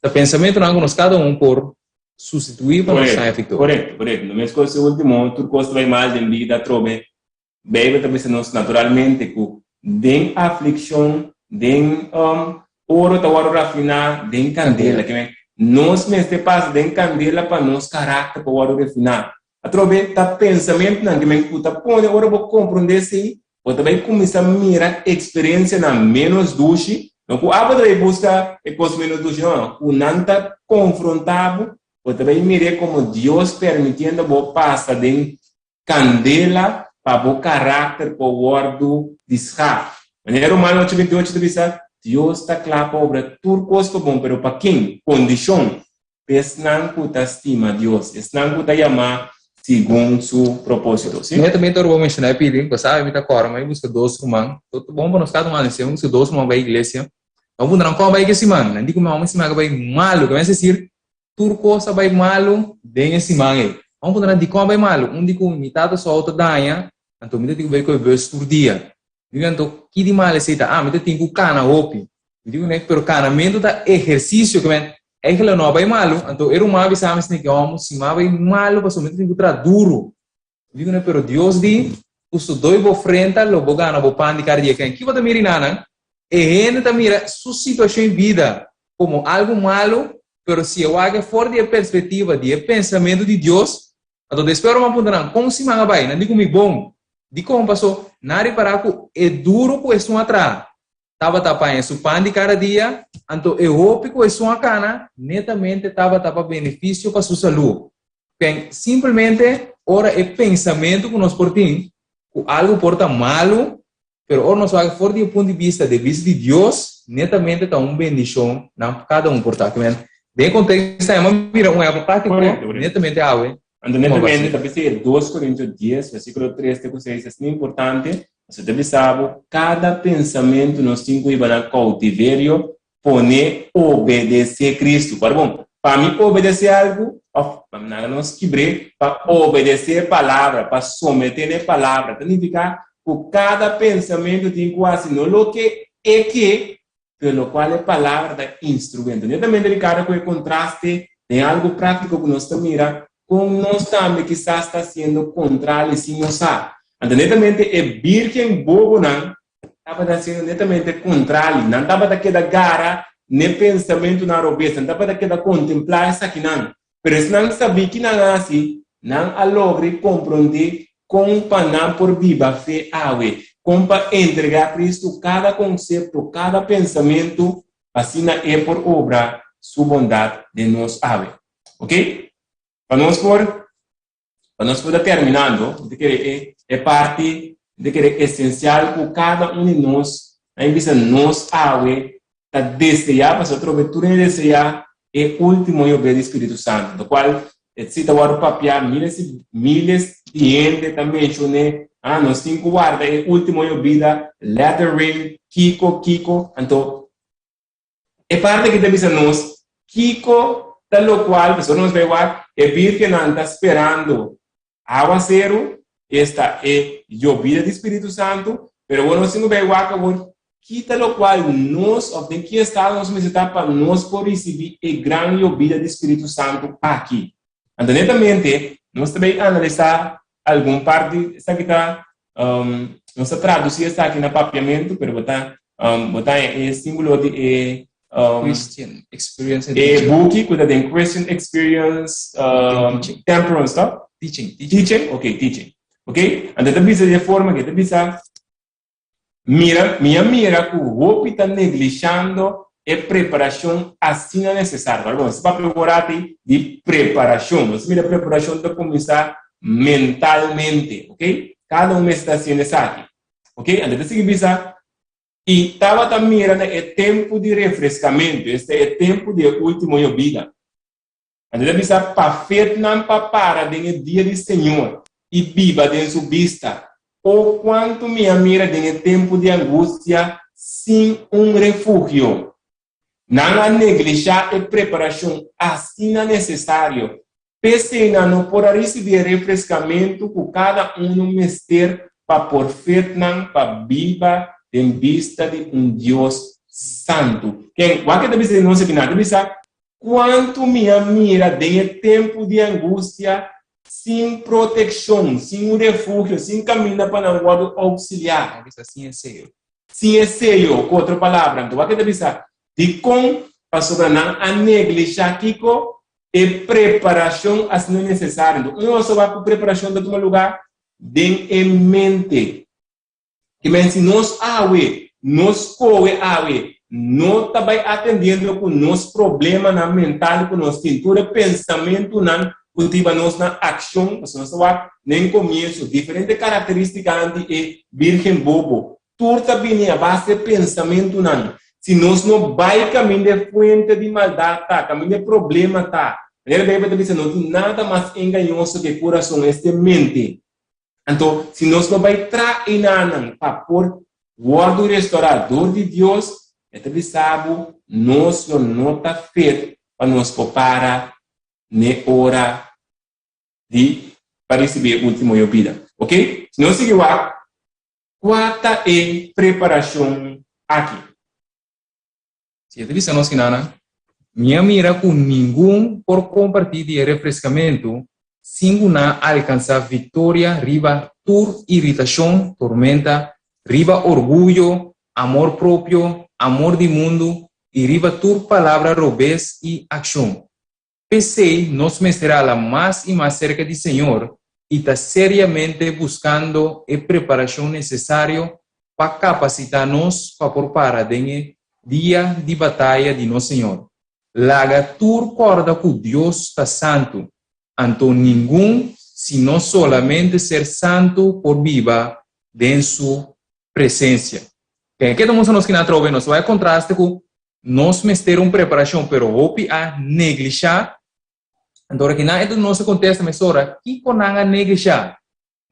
ta pensamentunan ku nos kada un por sustituí pa nos haña viktoria. Korekto, korekto. No meskos e último, tur kos ta bai mal den bida atrobe. Beibel ta bisa nos naturalmente ku den aflikshon, den oro ta wòrdu rafiná den kandela. Kende nos mester pasa den kandela pa nos karakter por wòrdu refiná. Atrobe ta pensamentunan ki men ku ta pone ora bo komprondé esei, bo ta bai kuminsá mira eksperensianan ménos dushi, no ku abo ta bai buska e kos ménos dushi, no, no, ku nan ta konfrontá bo, bo ta bai mir'é komo Dios permitiendo bo pasa den kandela pa bo karakter por wòrdu disgá. Manera Romano ocho 28 ta bisa, Dios ta kla pa obra tur kos pa bon, pero pa ken? Kondishon, Esnan ku ta stima Dios, esnan ku ta yamá segun su propósito. Sí? Netamente ora bo menshoná e pidi, bo sabi mi ta kòrda mi buska dos ruman, ta bon pa nos kada un anunsiá, mi buska dos ruman bai iglesia, mi puntra nan kòm bai ke siman, nan di ku mi hòmber siman a bai malu, ke mester desir tur kos a bai malu den e siman ei, mi puntra nan dikon a bai malu, un di ku mi tata su outo daña, anto mi ta tin ku bai ku e bus tur dia, Mi di anto, ki di mal esei ta? Ah, mi ta tin ku kana hopi. Mi di kuné, pero kanamentu ta ehersisio, ke men, eigentlik no a bai malu. Anto e ruman a bisa mi esei, ke hòmber, si mi a bai malu pasobra mi ta tin ku traha duru. Mi di kuné, pero Dios di, ku su doi bo frenta lo bo gana bo pan di kada dia. Ken, ki bo ta mira inanan? E hende ta mira su situashon i bida komo algu malu, pero si e wak e for di e perspektiva di e pensamentu di Dios, Anto despues Roma puntra nan, Kon siman a bai? Nan di ku mi, Bon. Dikon? Paso nan a ripará ku e duru ku esun a traha tabata paña su pan di kada dia, anto e hopi ku esun a kana netamente tabata pa benefisio pa su salú. Ken, simplemente ora e pensamentu ku nos por tin ku algu por ta malu, pero ora nos wak for di e punto di bista di bista di Dios, netamente ta un bendishon na kada un por ta. Kimen, den e konteksto ei, mi a mira un ehempel práktiko, netamente awe. Anto netamente ta bisa e 2 Korintio 10, versíkulo 3 te ku 6, asina importante, pasobra ta bisa bo, kada pensamentu nos tin ku hiba na koutiverio, pone obedesé Kristu. Ora bon, pa mi obedesé algu, òf pa mi laga nos kibr'é, pa obedesé e palabra, pa someté na e palabra, ta nifiká ku kada pensamentu tin ku hasi no loke e ke, pero lokual e palabra ta instruí. Anto, netamente Ricardo ku e kontraste den algu práktiko ku nos ta mira kon nos tambe kisas ta hasiendo kontrali sin nos sa. Anto, netamente e bírgen bobonan tabata hasiendo netamente kontrali. Nan tabata keda gara n'e pensamentunan robes, nan tabata keda kontemplá esakinan. Pero esnan sabí ki nan a hasi, nan a logra i komprondé kon pa nan por biba fe awe, kon pa entregá Kristu kada konsepto, kada pensamentu, pa asina E por obra Su bondat den nos awe. Oke? Pa nos por Pa nos por ta terminando, mi ta kere e e parti, mi ta kere esensial ku kada un di nos, a mi bisa nos awe ta deseá, pasobra atrobe tur hende deseá e último yobe di Spiritu Santu, lokual e si ta wòrdu papiá miles i miles di hende ta menshon'é, ah, nos tin ku warda e último yobida, let the rain, kiko, kiko, anto E parti aki ta bisa nos kiko ta lokual, pasobra nos bai wak, e birgennan ta sperando awaseru. Esta e yobida di Spiritu Santu, pero awor nos tin ku bai wak awor ki ta lokual nos òf den ki estado nos mester ta pa nos por risibí e gran yobida di Spiritu Santu aki. Anto netamente nos ta bai analisá algun parti, esaki ta nos ta tradusí esaki na papiamentu, pero bo ta bo ta haña e símbolo di e Christian Experience and e Teaching. buki ku ta den Christian Experience Teaching. Temperance, to? Teaching, teaching. Teaching? Ok, teaching. Ok, anto ta bisa di e forma ke ta bisa, Mira, mi a mira ku hopi ta neglishando e preparashon asina nesesario. Awor, nos papia awor ati di preparashon. Nos mira preparashon ta kuminsá mentalmente, ok? Kada un mester ta hasiendo esaki. Ok, anto ta sigui bisa, I tabata mira na e tempu di refreskamentu, esta e tempu di e último yobida. Anto ta bisa pa fetnan pa para den e dia di Señor i biba den su bista. O kuantu mi a mira den e tempu di angustia sin un refugio! Nan a neglishá e preparashon asina nesesario. P'esei nan no por a risibí e refreskamentu ku kada unu mester pa por fetnan pa biba den bista di un Dios santu. Ken, wak e ta bisa di nos aki? Nan ta bisa, Kuantu mi a mira den e tempu di angustia sin protekshon, sin un refugio, sin kaminda pa nan wòrdu ouksiliá. A bisa sin e seyo. Sin e seyo, ku otro palabra. Anto wak e ta bisa, Dikon? Pasobra nan a neglishá kiko? E preparashon asina nesesario. Anto, un oso wak ku preparashon ta tuma lugá? Den e mente. Ki men si nos awe, nos skohe awe, no ta bai atendiendo ku nos problemanan mental ku nos tin, tur e pensamentunan ku ta hiba nos na akshon, pasobra nos ta wak den komienso diferente karakteristikanan di e birgen bobo, tur ta bini a base e pensamentunan. Si nos no bai kaminda e fuente di maldat ta, kaminda e problema ta, manera Beibel ta bisa no tin nada mas engañoso ku e kurason, esta e mente. Anto, si nos no bai tra enanan pa por wòrdu restorá dor di Dios, e ta bisa bo, nos lo no ta fit pa nos por para n'e ora di pa risibí e último yobida. Ok? Si nos sigui wak, kua ta e preparashon aki? Si e ta bisa nos kinanan, Mi a mira ku ningun por kompartí di e refreskamentu sin ku nan a alkansá viktoria riba tur iritashon, tormenta, riba orguyo, amor propio, amor di mundu i riba tur palabra robes i akshon. P'esei nos mester hala mas i mas serka di Señor i ta seriamente buskando e preparashon nesesario pa kapasitá nos pa por para den e dia di bataya di nos Señor. Laga tur kòrda ku Dios ta santu, anto ningun sino solamente ser santu por biba den su presensia. Ken ke ta mustra nos kina atrobe? Nos wak e kontraste ku Nos mester un preparashon, pero hopi a neglishá. Anto ora ki nan e duna nos e kontesta mesora, kiko nan a neglishá?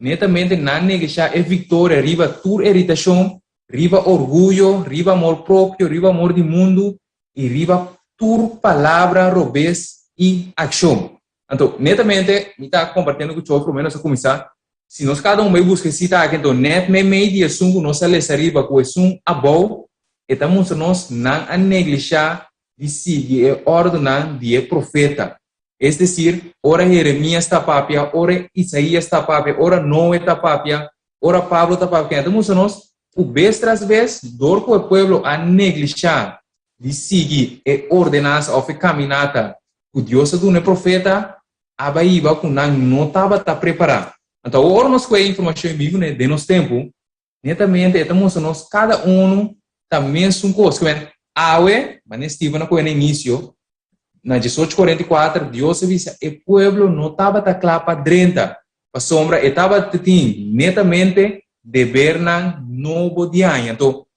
Netamente nan neglishá e viktoria riba tur iritashon, riba orguyo, riba amor propio, riba amor di mundu i riba tur palabra robes i akshon. Anto, netamente, mi ta kompartiendo ku Choy promé nos a kuminsá, si nos kada un bai buska e sita aki, anto nèt meimei di esun ku nos a lesa riba ku esun abou, E ta mustra nos nan a neglishá di sigui e òrdunan di e profeta. Es desir, ora Jeremias ta papia, ora Isaías ta papia, ora Noe ta papia, ora Pablo ta papia, e ta mustra nos ku bes tras bes, dor ku e pueblo a neglishá di sigui e ordenansa òf e kaminata ku Dios a duna e profeta, a bai hiba ku nan no tabata prepará. Anto awor ora nos kohe e informashon i biba den nos tempu, Netamente e ta mustra nos kada unu ta mesun kos. Ke men, awe, manera Steven a kohe na inisio, na 1844, Dios a bisa e pueblo no tabata kla pa drenta, pasobra e tabata tin netamente debernan nobo di aña. Anto,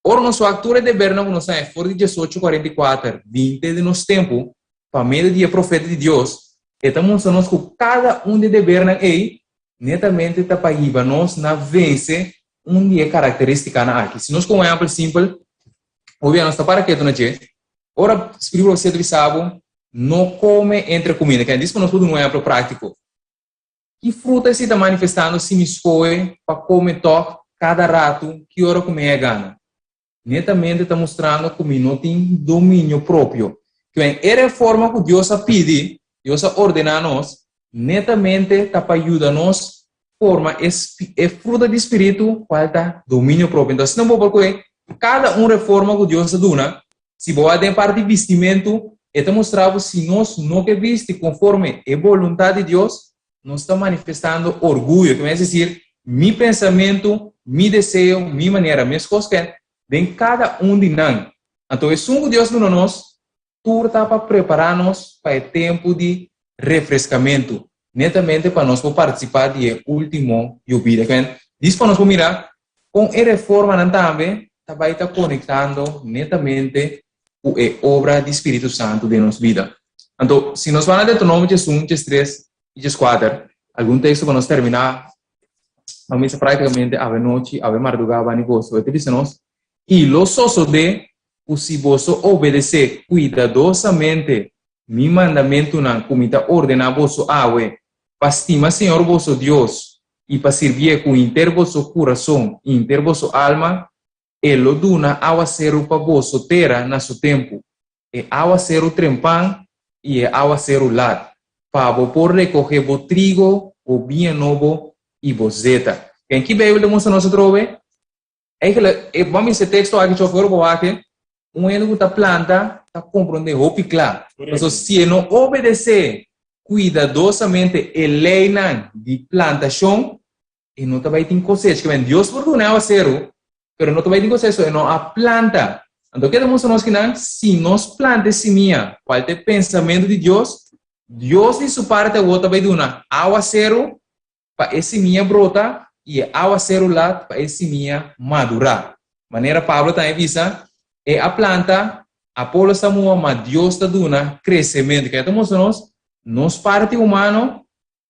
ora nos wak tur e debernan ku nos haña for di 1844 binti den nos tempu, pa medio di e profeta di Dios, e ta mustra nos ku kada un di e debernan ei Netamente ta pa hiba nos na vense un di e karakteristikanan aki. Si nos ku un ehèmpel simpel, hopi nos ta para ketu na dje, ora Spiritu Profesia ta bisa bo, no kome entre kuminda. Kende? Dis pa nos por duna un ehèmpel práktiko. Ki fruta esei ta manifestando si mi skohe pa kome tòg kada ratu ki ora ku mi haya gana? Netamente ta mustrando ku mi no tin dominio propio. Kwen e reforma ku Dios a pidi, Dios a ordená nos, netamente ta pa yuda nos forma e e fruta di spiritu kual ta dominio propio. Entonces asina bo por kohe kada un reforma ku Dios a duna, si bo a den parti bistimentu, e ta mustra bo si nos no ke bisti konforme e boluntat di Dios, nos ta manifestando orguyo, ke es desir, mi pensamentu, mi deseo, mi manera, meskos ke den kada un di nan. Anto esun ku Dios duna nos, tur ta pa prepará nos pa e tempu di refreskamentu, netamente pa nos por partisipá di e último yobida. Ke dis pa nos por mira kon e reformanan tambe ta bai ta konektando netamente ku e obra di Spiritu Santu den nos bida. Anto, si nos bai na Deuteronomio 1, 3 i 4, algun teksto pa nos terminá, nos misa práktikamente awe nochi, awe mardugá, bani goso. E ta bisa nos, I lo sosodé ku si boso obedesé kuidadosamente mi mandamentunan ku mi ta ordená boso awe, pa stima Señor boso Dios i pa sirbié ku henter boso kurason i henter boso alma, E lo duna awaseru pa boso tera na su tempu, e awaseru trempan i e awaseru lat, pa bo por rekohé bo trigo, bo biña nobo i bo zeta. Ken ki Beibel ta mustra nos atrobe? Eigenlijk, e bo a misa e teksto aki chofer bo wak, un hende ku ta planta ta komprondé hopi kla. Pasobra si e no obedesé kuidadosamente e leinan di plantashon, e no ta bai tin kosecha. Ke men, Dios por duna e awaseru, pero no ta bai tin kosecha, so e no a planta. Anto ke ta mustra nos kinan? Si nos planta e simia, kual ta e pensamentu di Dios, Dios di su parte awor ta bai duna awaseru pa e simia brota i e awaseru lat pa e simia madurá. Manera Pablo tambe bisa, E a planta, Apolos ta muha, ma Dios ta duna kresementu. Ke ta mustra nos? Nos parti humano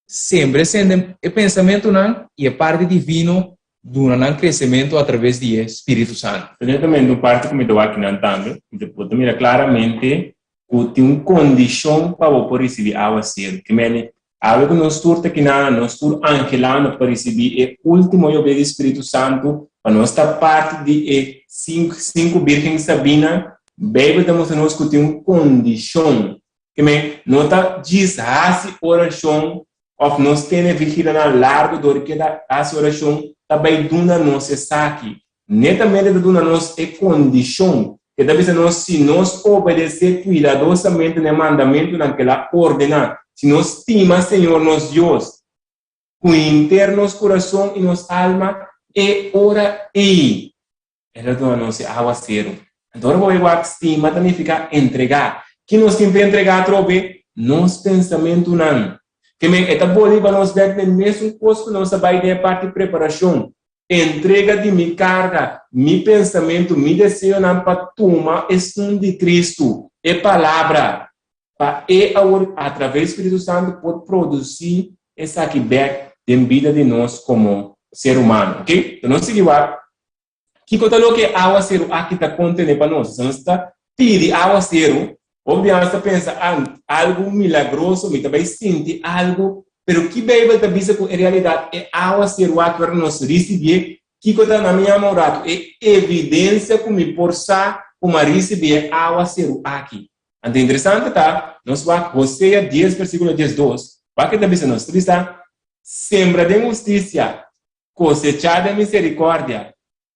Sembra e sende e pensamentunan i e parti divino duna nan kresementu atraves di e Spiritu Santu. Netamente un parti ku mi ta wak kinan tambe, mi ta por ta mira klaramente ku tin un kondishon pa bo por risibí awaseru. Ke mene, awe ku nos tur ta kinan, nos tur anhelando pa risibí e último yobé di Spiritu Santu, pa nos ta parti di e sinku bírgen sabínan, Beibel ta mustra nos ku tin un kondishon. Ke men, no ta djis hasi orashon òf nos tene vigilanan largu dor di keda hasi orashon ta bai duna nos esaki. Netamente ta duna nos e kondishon. E ta bisa nos si nos obedesé kuidadosamente na e mandamentunan ku el a ordená, si nos stima Señor nos Dios ku henter nos kurason i nos alma, e ora ei El a duna nos e awaseru. Anto ora bo bai wak stima ta nifiká entregá. Ki nos tin pa entregá atrobe? Nos pensamentunan. Ke men e ta boli pa nos bèk den mesun kos ku nos a bai den e parti preparashon. Entrega di mi karga, mi pensamentu, mi deseonan pa tuma esun di Kristu, e Palabra, pa e awor atraves Spiritu Santu por produsí esaki bèk den bida di nos komo ser humano. Oke? Enton nos sigui wak Kiko ta loke e awaseru aki ta kontené pa nos? Nos ta pidi awaseru, hopi bia nos ta pensa, ah, algu milagroso, mi ta bai sinti algu. Pero ki Beibel ta bisa ku en realidat e awaseru aki ora nos risibié, kiko ta, na mi yama un ratu, e evidensia ku mi por sa ku mi a risibí e awaseru aki? Anto interesante ta, nos wak Hosea dies versíkulo 12, wak e ta bisa nos, ta bisa, Sembra den hustisia, Kosechá den miserikòrdia,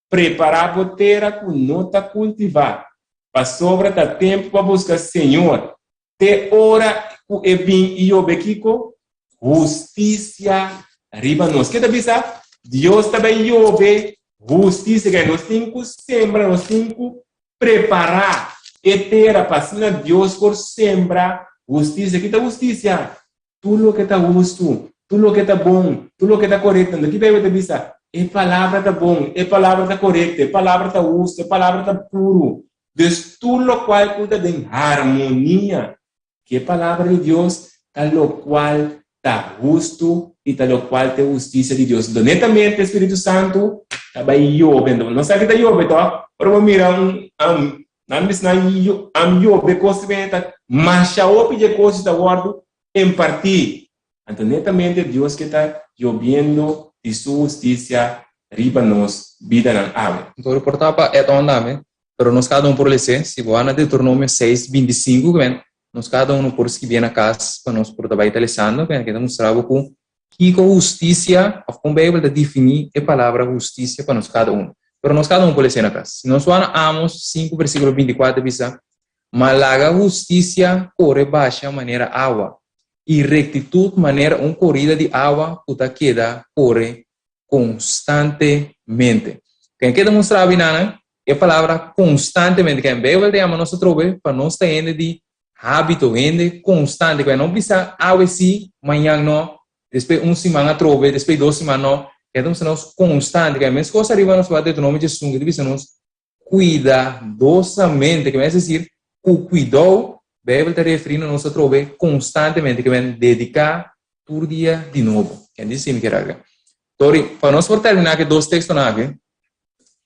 prepará bo tera ku no ta kultivá, pasobra ta tempu pa buska Señor, te ora ku e bin i yobe kiko? Hustisia riba nos. Ke ta bisa? Dios ta bai yobe hustisia. Kaya nos tin ku sembra, nos tin ku prepará e tera pa asina Dios por sembra hustisia. Ki ta hustisia? Tur loke ta hustu, tur loke ta bon, tur loke ta korekto. Anto ki Beibel ta bisa? E palabra ta bon, e palabra ta korekto, e palabra ta hustu, e palabra ta puru. Dus tur lokual ku ta den harmonia ku e palabra di Dios ta lokual ta hustu i ta lokual ta e hustisia di Dios. Anto netamente e Spiritu Santu ta bai yobe. Anto nos sa ki ta yobe tòg? Ora bo mira un Nan bisa nan am yobe kos ta bini ta masha hopi dje kos ta wòrdu impartí. Anto netamente Dios ke ta yobiendo di su hustisia riba nos bidanan awe. Anto reportá pa add on tambe, pero nos kada un por les'é. Si bo a na Deuteronomio seis, 25, ku men, nos kada uno por skibié na kas pa nos por ta bai ta lesando, ku men, ta mustra bo ku kiko hustisia òf kon Beibel ta definí e palabra hustisia pa nos kada uno. Pero nos kada un por les'é na kas. Si nos wak na Amos sinku versíkulo 24 ta bisa, Ma laga hustisia kore basha manera awa, i rektitut manera un korida di awa ku ta keda kore konstantemente. Ken ke ta mustra binanan e palabra konstantemente? Ken Beibel ta yama nos atrobe pa nos ta hende di hábito, hende konstante. Ken no bisa awe sí, mañan no, despues un siman atrobe, despues dos siman no. Ken ta mustra nos konstante. Ken meskos ariba nos wak Deuteronomio diesun ke ta bisa nos kuidadosamente, ke men es desir, ku kuidou, Beibel ta referí na nos atrobe konstantemente, ke men dediká tur dia di nobo. Ken di si mi kier agregá? Tori, pa nos por terminá ku e dos tekstonan aki,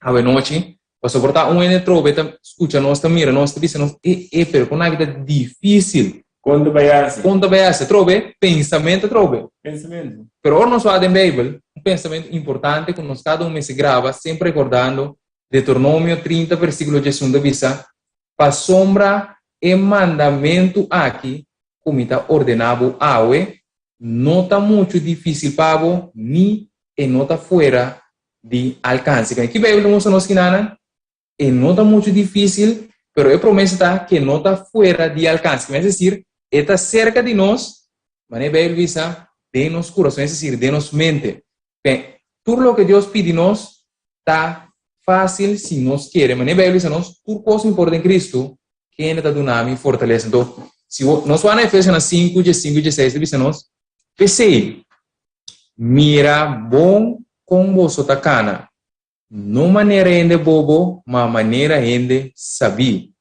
awenochi, pasobra por ta un hende atrobe ta skucha nos, ta mira nos, ta bisa nos, e, e, pero kon aki ta difísil. Kon ta bai hasi? Kon ta bai hasi? Atrobe, pensamentu atrobe. Pensamentu. Pero ora nos wak den Beibel, un pensamentu importante ku nos kada un mester graba, semper rekordando Deuteronomio 30 versíkulo 11 ta bisa, Pasobra e mandamentu aki ku mi ta ordená bo awe no ta muchu difísil pa bo ni e no ta fuera di alkanse. Ki Beibel ta mustra nos kinanan? E no ta muchu difísil, pero e promesa ta ku e no ta fuera di alkanse. Es desir, e ta serka di nos, manera e Beibel bisa, den nos kurason, es desir, den nos mente. Tur loke Dios pidi nos ta fásil si nos kere. Manera Beibel bisa nos, tur kos mi por den Kristu, kende ta duna mi fortalesa. Anto, si nos wak na Efesionan 5, 15 i 16, ta bisa nos, P'esei, mira bon kon boso ta kana, no manera hende bobo, ma manera hende sabí,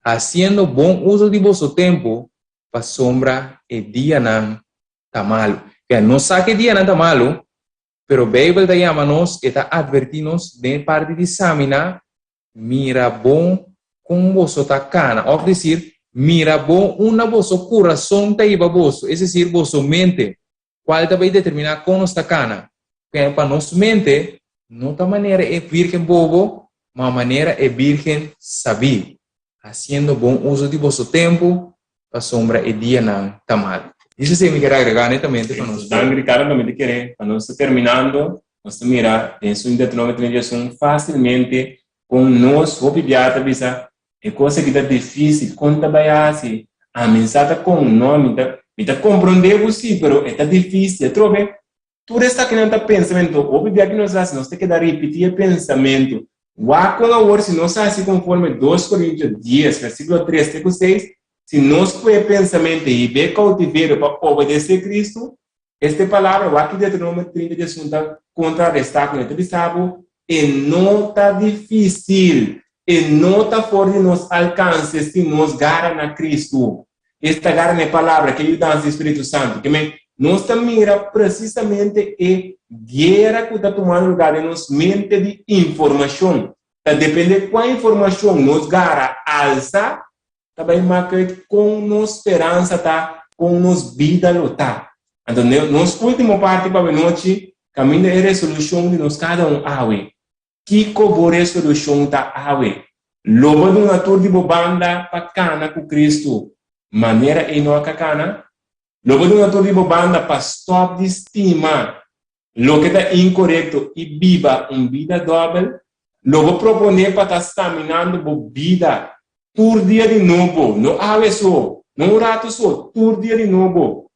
hasiendo bon uso di boso tempu, pasobra e dianan ta malu. Kè, nos sa ku e dianan ta malu, pero Beibel ta yama nos, e ta atvertí nos den e parti di saminá, Mira bon kon boso ta kana, òf desir, mira bon unda boso kurason ta hiba boso, es desir, boso mente, kual ta bai determiná kon nos ta kana. Kè, pa nos mente no ta manera e bírgen bobo, ma manera e bírgen sabí, hasiendo bon uso di boso tempu, pasobra e dianan ta mal. Dice esei mi kier agrega netamente pa nos. Danki Ricardo, mi ta kere pa nos ta terminando, nos ta mira den su Deuteronomio 31 facilmente con nos hopi bia ta bisa e cosa aki ta dificil, con ta bay haci, ami sa ta con, no mi ta mi ta compronde bo si pero e ta dificil, atrobe Tur esakinan ta pensamentu. Hopi bia ki nos hasi, nos ta keda ripití e pensamentu. Wak kon awor si nos hasi konforme 2 Korintio 10, versíkulo 3 te ku 6, si nos pue e pensamentu hib'é koutiverio pa obedesé Kristu, este palabra, wak ki Deuteronomio 30 diesun ta kontrarestá kuné, ta bisa bo, E no ta difísil, e no ta for di nos alkanse si nos gara na Kristu. Esta gara na e Palabra, ku e yudansa di Spiritu Santu. Ke men, nos ta mira presisamente e guera ku ta tumando lugá den nos mente di informashon. Ta dependé kua informashon nos gara alsa, ta bai maka uit kon nos speransa ta, kon nos bida lo ta. Anto, nos último parti pa awenochi, kaminda e resolushon di nos kada un awe. Kiko bo resolushon ta awe? Lo bo duna tur di bo banda pa kana ku Kristu manera Enoch a kana? Lo bo duna tur di bo banda pa stòp di stima loke ta inkorekto i biba un bida dòbel? Lo bo proponé pa ta saminando bo bida tur dia di nobo, no awe so, no un ratu so, tur dia di nobo?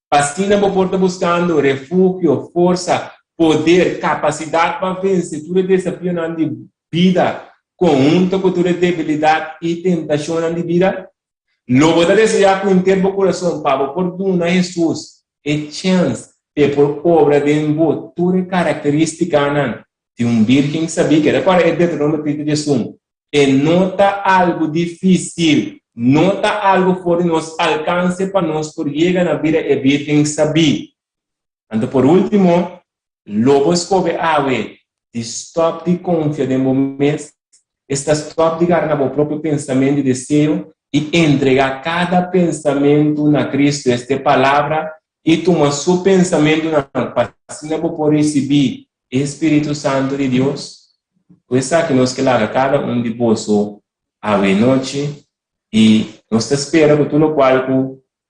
P'asina bo por ta buskando refugio, forsa, poder, kapasidat pa vense tur e desafionan di bida konhunto ku tur e debilidat i tentashonnan di bida. Lo bo ta deseá ku henter bo kurason pa bo por duna Hesus e chèns pa e por obra den bo tur e karakterístikanan di un bírgen sabí. Keda kòrda e Deuteronomio 30 diesun. E no ta algu difísil, no ta algu for di nos alkanse pa nos por yega na bira e bírgen sabí. Anto por último, lo bo skobe awe di stòp di konfia den bo mes, esta stòp di gara na bo propio pensamentu i deseo i entregá kada pensamentu na Kristu, esta e Palabra. i tuma su pensamentunan pa asina bo por risibí e Spiritu Santu di Dios? Ku esaki nos ke laga kada un di boso awe nochi i nos ta spera ku tur lokual ku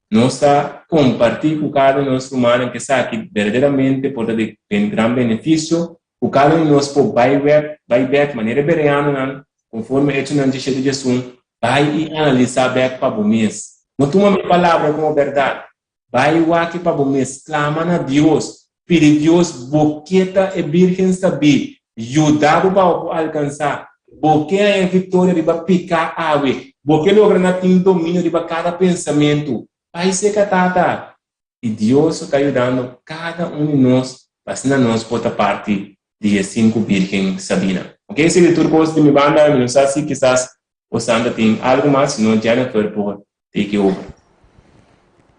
nos ta kompartí ku kada un di nos rumannan ku esaki berdaderamente por ta di gran benefisio ku kada un di nos por bai wèk bai bèk manera e bereanonan konforme Echonan diesshete diesun bai i analisá bèk pa bo mes. No tuma mi palabra komo bèrdat. Bai wak pa bo mes, klama na Dios, pidi Dios bo ke ta e Bírgen sabí, yuda bo pa bo por alkansá. Bo ke haña viktoria riba piká awe, bo ke logra na tin dominio riba kada pensamentu. Bai seka Tata! I Dios ta yudando kada un di nos pa asina nos por ta parti di e sinku bírgen sabínan. Oke, esei di tur kos di mi banda, mi no sa si kisas Osanta tin algu mas, si no Jennifer por take over.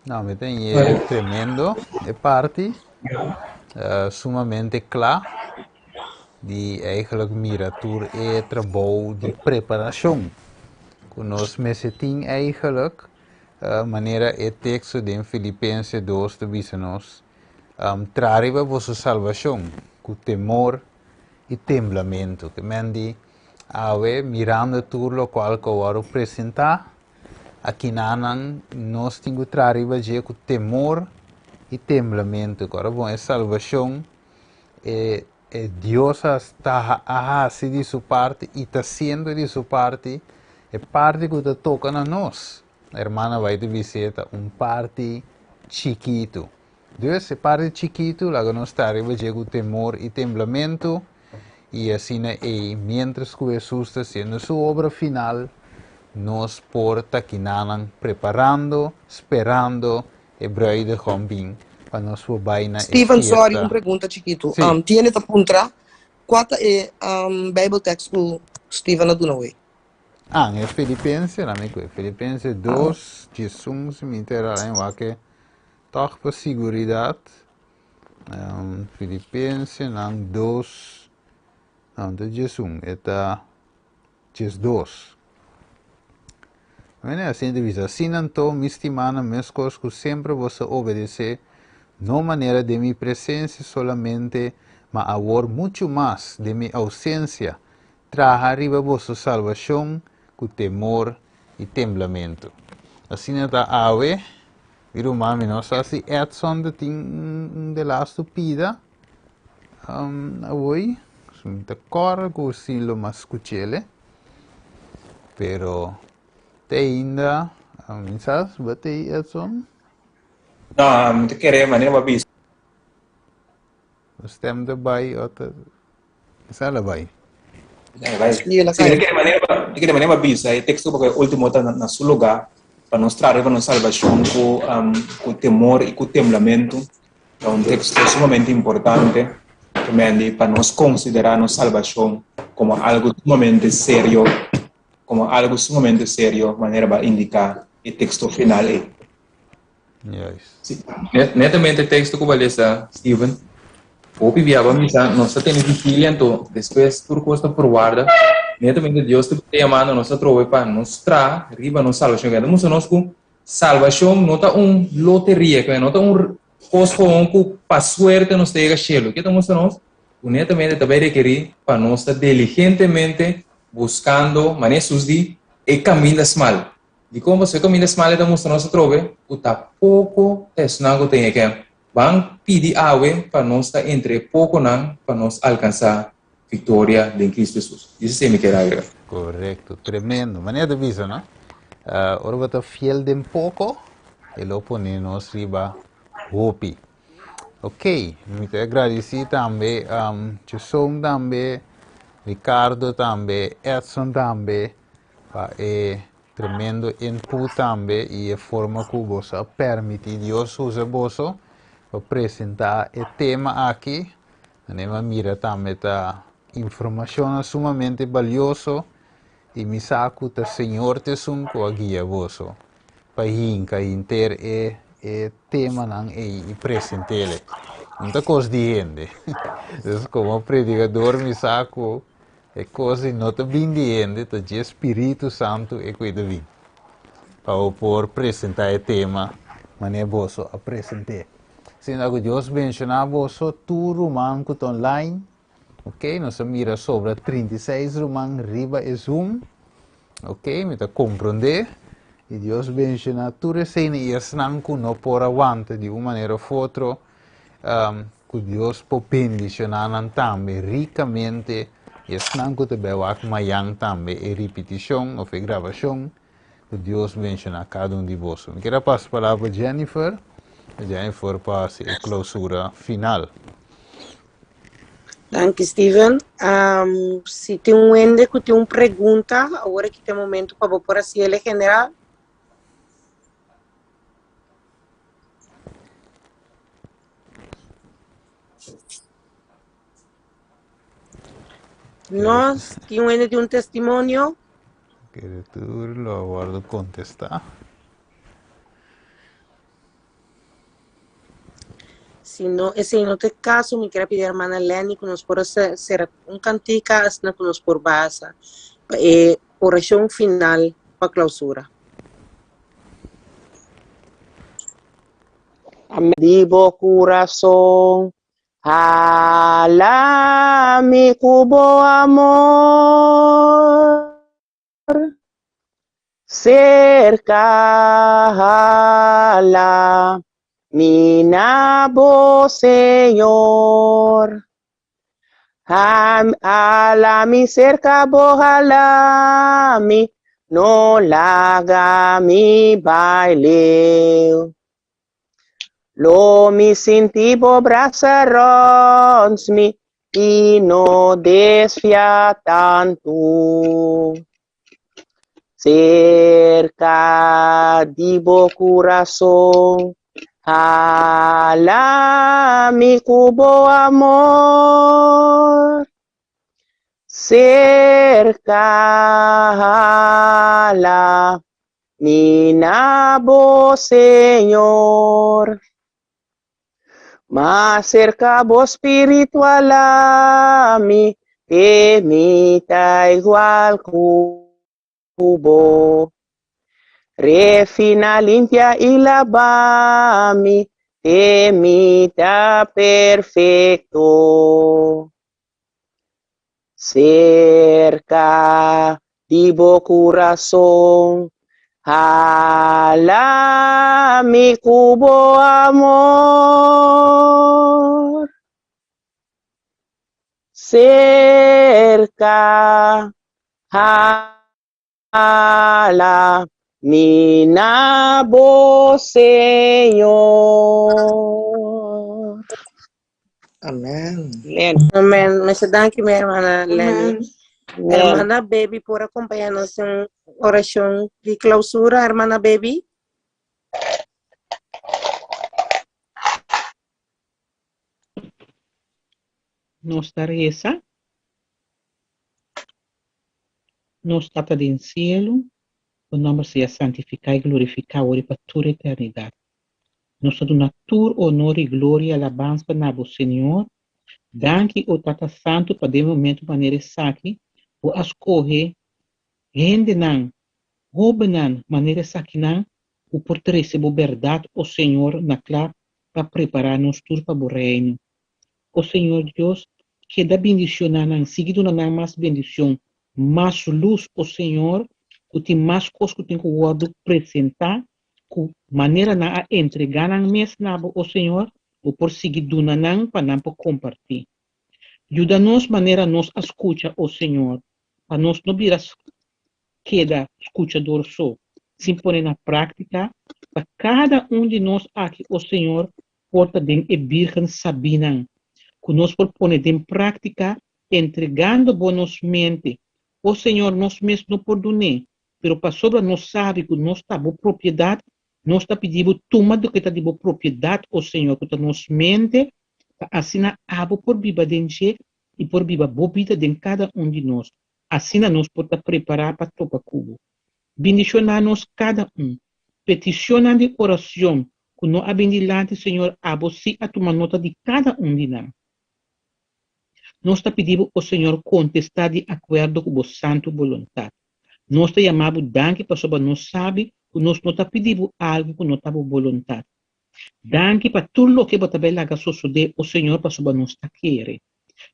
No, mi ta e tremendo e parti, sumamente kla di eigenlijk mira tur e trabou di preparashon ku nos mester tin eigenlijk manera e teksto den Filipense dos ta bisa nos, Traha riba boso salbashon ku temor i temblamentu. Ke men di awe mirando tur lokual ku a wòrdu presentá, akinanan nos tin ku traha riba dje ku temor i temblamentu. Ku ora bon e salbashon e e Dios a ta a hasi di su parti i ta hasiendo di su parti, e parti ku ta toka na nos, hermana bai ta bis'é ta un parti chikitu. Dus e parti chikitu laga nos ta riba dje ku temor i temblamentu, i asina ei miéntras ku Hesus ta hasiendo su obra final, nos por ta kinanan preparando, sperando e bruidegom bin pa nos por bai na e Steven, sorry, fiesta. un pregunta chikitu. Sí. Um, Tiene ta puntra, kua ta e um, Bijbeltekst ku Steven a duna hoy? Ah, e Filipense, laat me kwe. Filipense 2, 11, si mi ta era en wak Tòg pa siguridat, Filipensenan dos, no, no ta diesun, e ta diesdos. Mene asina ta bisa, Asina anto, mi stimánan, meskos ku semper boso a obedesé, no manera den mi presensia solamente, ma awor muchu mas den mi ousensia, traha riba boso salbashon ku temor i temblamentu. Asina ta awe, Mi ruman mi no sa si Edson ta tin un de lastu pida um, awoi. So mi ta kòrda ku si lo mas skuch'ele. Pero te ainda, um, mi sa si bo ta ei Edson? No, mi ta kere manera bo a bisa. Bo stem ta bai o ta Sa la bai. Sí, la kai. De manera, de manera bisa, e texto porque último ta na su lugar pa nos traer riba nos salvación cu, um, cu temor y cu temblamento. Ta un texto sumamente importante que mendi pa nos considera nos salvación como algo sumamente serio, como algo sumamente serio, manera ba indica e texto final ei. Juist. Sí. Netamente e teksto ku bo a lesa, Steven, hopi bia bo a misa nos ta tene vigilia anto despues tur kos ta por warda. Netamente Dios ta yamando nos atrobe pa nos traha riba nos salbashon. Kende ta mustra nos ku salbashon no ta un loteria, kende no ta un kos gewoon ku pa suerte nos ta yega shelu. Ke ta mustra nos ku netamente ta bai rekerí pa nos ta diligentemente buskando, manera Hesus di, e kaminda smal. Dikon pasobra e kaminda smal e ta mustra nos atrobe ku ta poko ta esnan ku ta yega ken. Ban pidi awe pa nos ta entre e pokonan pa nos alkansá viktoria den Kristu Hesus. Disi esei mi kier agrega. Korekto, tremendo. Manera ta bisa, no? Ora bo ta fiel den poko, e lo pone nos riba hopi. Ok, mi ta agradeci tambe um, Chesson tambe, Ricardo tambe, Edson tambe, Pa e tremendo input tambe y e forma cu boso a permiti Dios usa boso pa presenta e tema aki. Manera mi a mira tambe ta informacionnan sumamente balioso y mi sa cu ta Señor ta esun cu a guia boso pa hinca henter e e temanan ey y presentele. No ta cos di hende. Entonces como predicador mi sa cu E kos di no ta bin di hende, ta dje Spiritu Santu e ku e ta bin. Pa bo por presentá e tema manera boso a present'é. Asina ku Dios benshoná boso tur ruman ku ta online. Ok, nos a mira sobra 36 ruman riba e Zoom. Ok, mi ta komprondé. I Dios benshoná tur esei i esnan ku no por a wanta di un manera of otro. Um, ku Dios por bendishoná nan tambe rikamente. I esnan ku ta bai wak mayan tambe e ripitishon of e grabashon. Ku Dios benshoná kada un di boso. Mi kier a pasa palabra pa Jennifer. Jennifer pa hasi e klousura final. Danki Steven. Um, si tin un hende ku tin un pregunta, awor aki ta e momento pa bo por hasi el general. Nos tin un hende tin un testimonio. Kere tur lo wordo contestá. Si no, esei no ta e caso, mi quier pidi hermana Lenny ku nos por hacer un cantica asina ku nos por basa pa e oracion final pa clausura. Amén. Di bo corazón Hala mi ku bo amor Serka hala mi na bo Señor Hala mi serka bo hala mi No laga mi bai leu Lo mi sinti bo brasa rònt mi i no desfia tantu. Serka di bo kurason, hala mi ku bo amor. Serka hala mi na bo Señor. Mas serka bo spiritu hala mi, te mi ta igual ku bo. Refina, limpia i laba mi, te mi ta perfecto. Serka di bo kurason, hala mi ku bo amor. Serka, hala mi na bo Señor. Amen. Amen. Masha danki mi hermana Lenny. Amen. Hermana Baby por acompaña nos en oración di clausura, hermana Baby. Nos ta resa. Nos Tata den cielo, bo nomber sea santificá y glorificá awor y pa tur eternidad. Nos ta duna tur honor y gloria y alabansa na bo, Señor. Danki, o Tata Santu, pa den momento manera esaki, bo a scoge hendenan, hobennan manera esakinan, cu por trece bo berdad, o Señor, na cla pa prepara nos tur pa bo Reino. O Señor Dios, keda bendiciona nan, sigui duna nan mas bendicion, mas luz, o Señor, cu tin mas cos cu tin cu wordo presenta, cu manera nan a entrega nan mes na bo, o Señor, bo por sigui duna nan pa nan por comparti. Yuda nos manera nos a scucha, o Señor, pa nos no bira keda scuchador so, sin pone na practica, pa cada un di nos aki, o Señor, por ta den e Birgen sabínan, ku nos por pone den práktika entregando Bo nos mente. O Señor, nos mes no por dun'é, pero pasobra nos sabi ku nos ta Bo propiedat, nos ta pidi Bo tuma loke ta di Bo propiedat, o Señor, ku ta nos mente, pa asina Abo por biba den dje i por biba Bo bida den kada un di nos. Asina nos por ta prepará pa topa ku Bo. Bindishoná nos kada un. Peticionnan di oracion cu no a bin dilanti, Señor, Abo sí a tuma nota di cada un di nan. Nos ta pidi Bo, o Señor, contestá di acuerdo cu Bo santu boluntad. Nos ta yama Bo danki pasobra nos sabi cu nos no ta pidi Bo algu cu no ta Bo boluntad. Danki pa tur loke bo ta bai laga sosodé, o Señor, pasobra nos ta kere.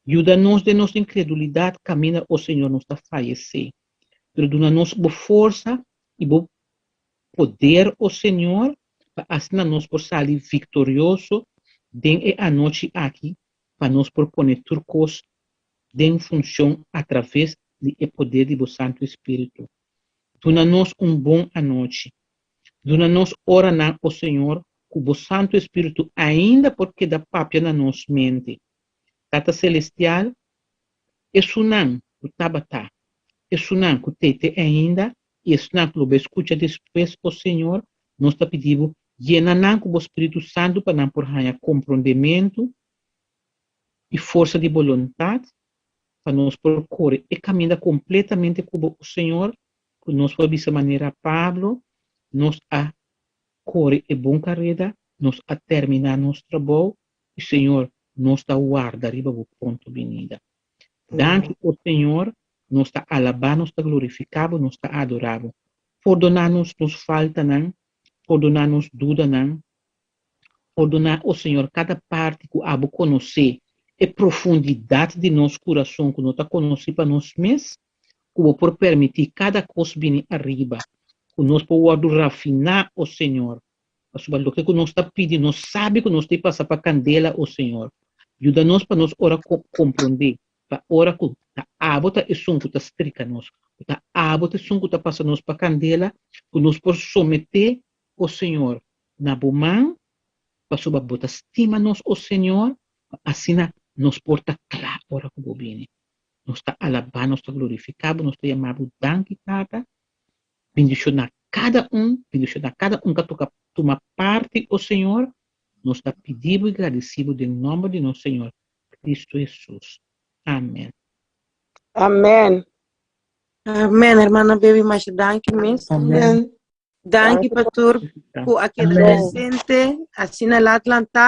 Yuda nos den nos inkredulidat kaminda, o Señor, nos ta fayesé. Pero duna nos bo forsa i bo poder, o Señor, pa asina nos por sali viktorioso den e anochi aki, pa nos por pone tur kos den funshon atraves di e poder di bo Santu Espíritu. Duna nos un bon anochi. Duna nos oranan, o Señor, ku bo Santu Espíritu ainda por keda papia na nos mente. Tata Selestial, esunnan ku tabata, esunnan ku t'ei te ainda, i esnan ku lo bai skucha despues, o Señor, nos ta pidi bo, yena nan ku bo Spiritu Santu pa nan por haña komprondementu i forsa di boluntat pa nos por kore e kaminda kompletamente ku bo, o Señor, ku nos por bisa manera Pablo, Nos a kore e bon kareda, nos a terminá nos trabou, i Señor, nos ta warda riba bo pronto binida. Danki, o Señor, nos ta alabá, nos ta glorifiká bo, nos ta adorá bo. Pordoná nos nos faltanan, pordoná nos dudanan, pordoná, o Señor, kada parti ku abo konosé, e profundidat di nos kurason ku no ta konosí pa nos mes, ku bo por permití kada kos bini ariba, ku nos por wòrdu rafiná, o Señor. Pasobra loke ku nos ta pidi, nos sabi ku nos ta pasa pa kandela, o Señor. Yuda nos pa nos ora komprondé, pa ora ku ta abo ta esun ku ta strika nos, ku ta abo ta esun ku ta pasa nos pa kandela, ku nos por someté, o Señor, na bo man, pasobra bo ta stima nos, o Señor, pa asina nos por ta kla ora ku bo bini. Nos ta alabá, nos ta glorifiká bo, nos ta yama bo danki, Tata. Bendishoná kada un, bendishoná kada un ka toka tuma parti, o Señor. Nos ta pidi bo i gradisí bo den nòmber di nos Señor Cristo Hesus. Amen. Amen. Amen, hermana Baby, masha danki mes. Amen. Danki pa tur ku a keda Amen. presente, asina laat lantá.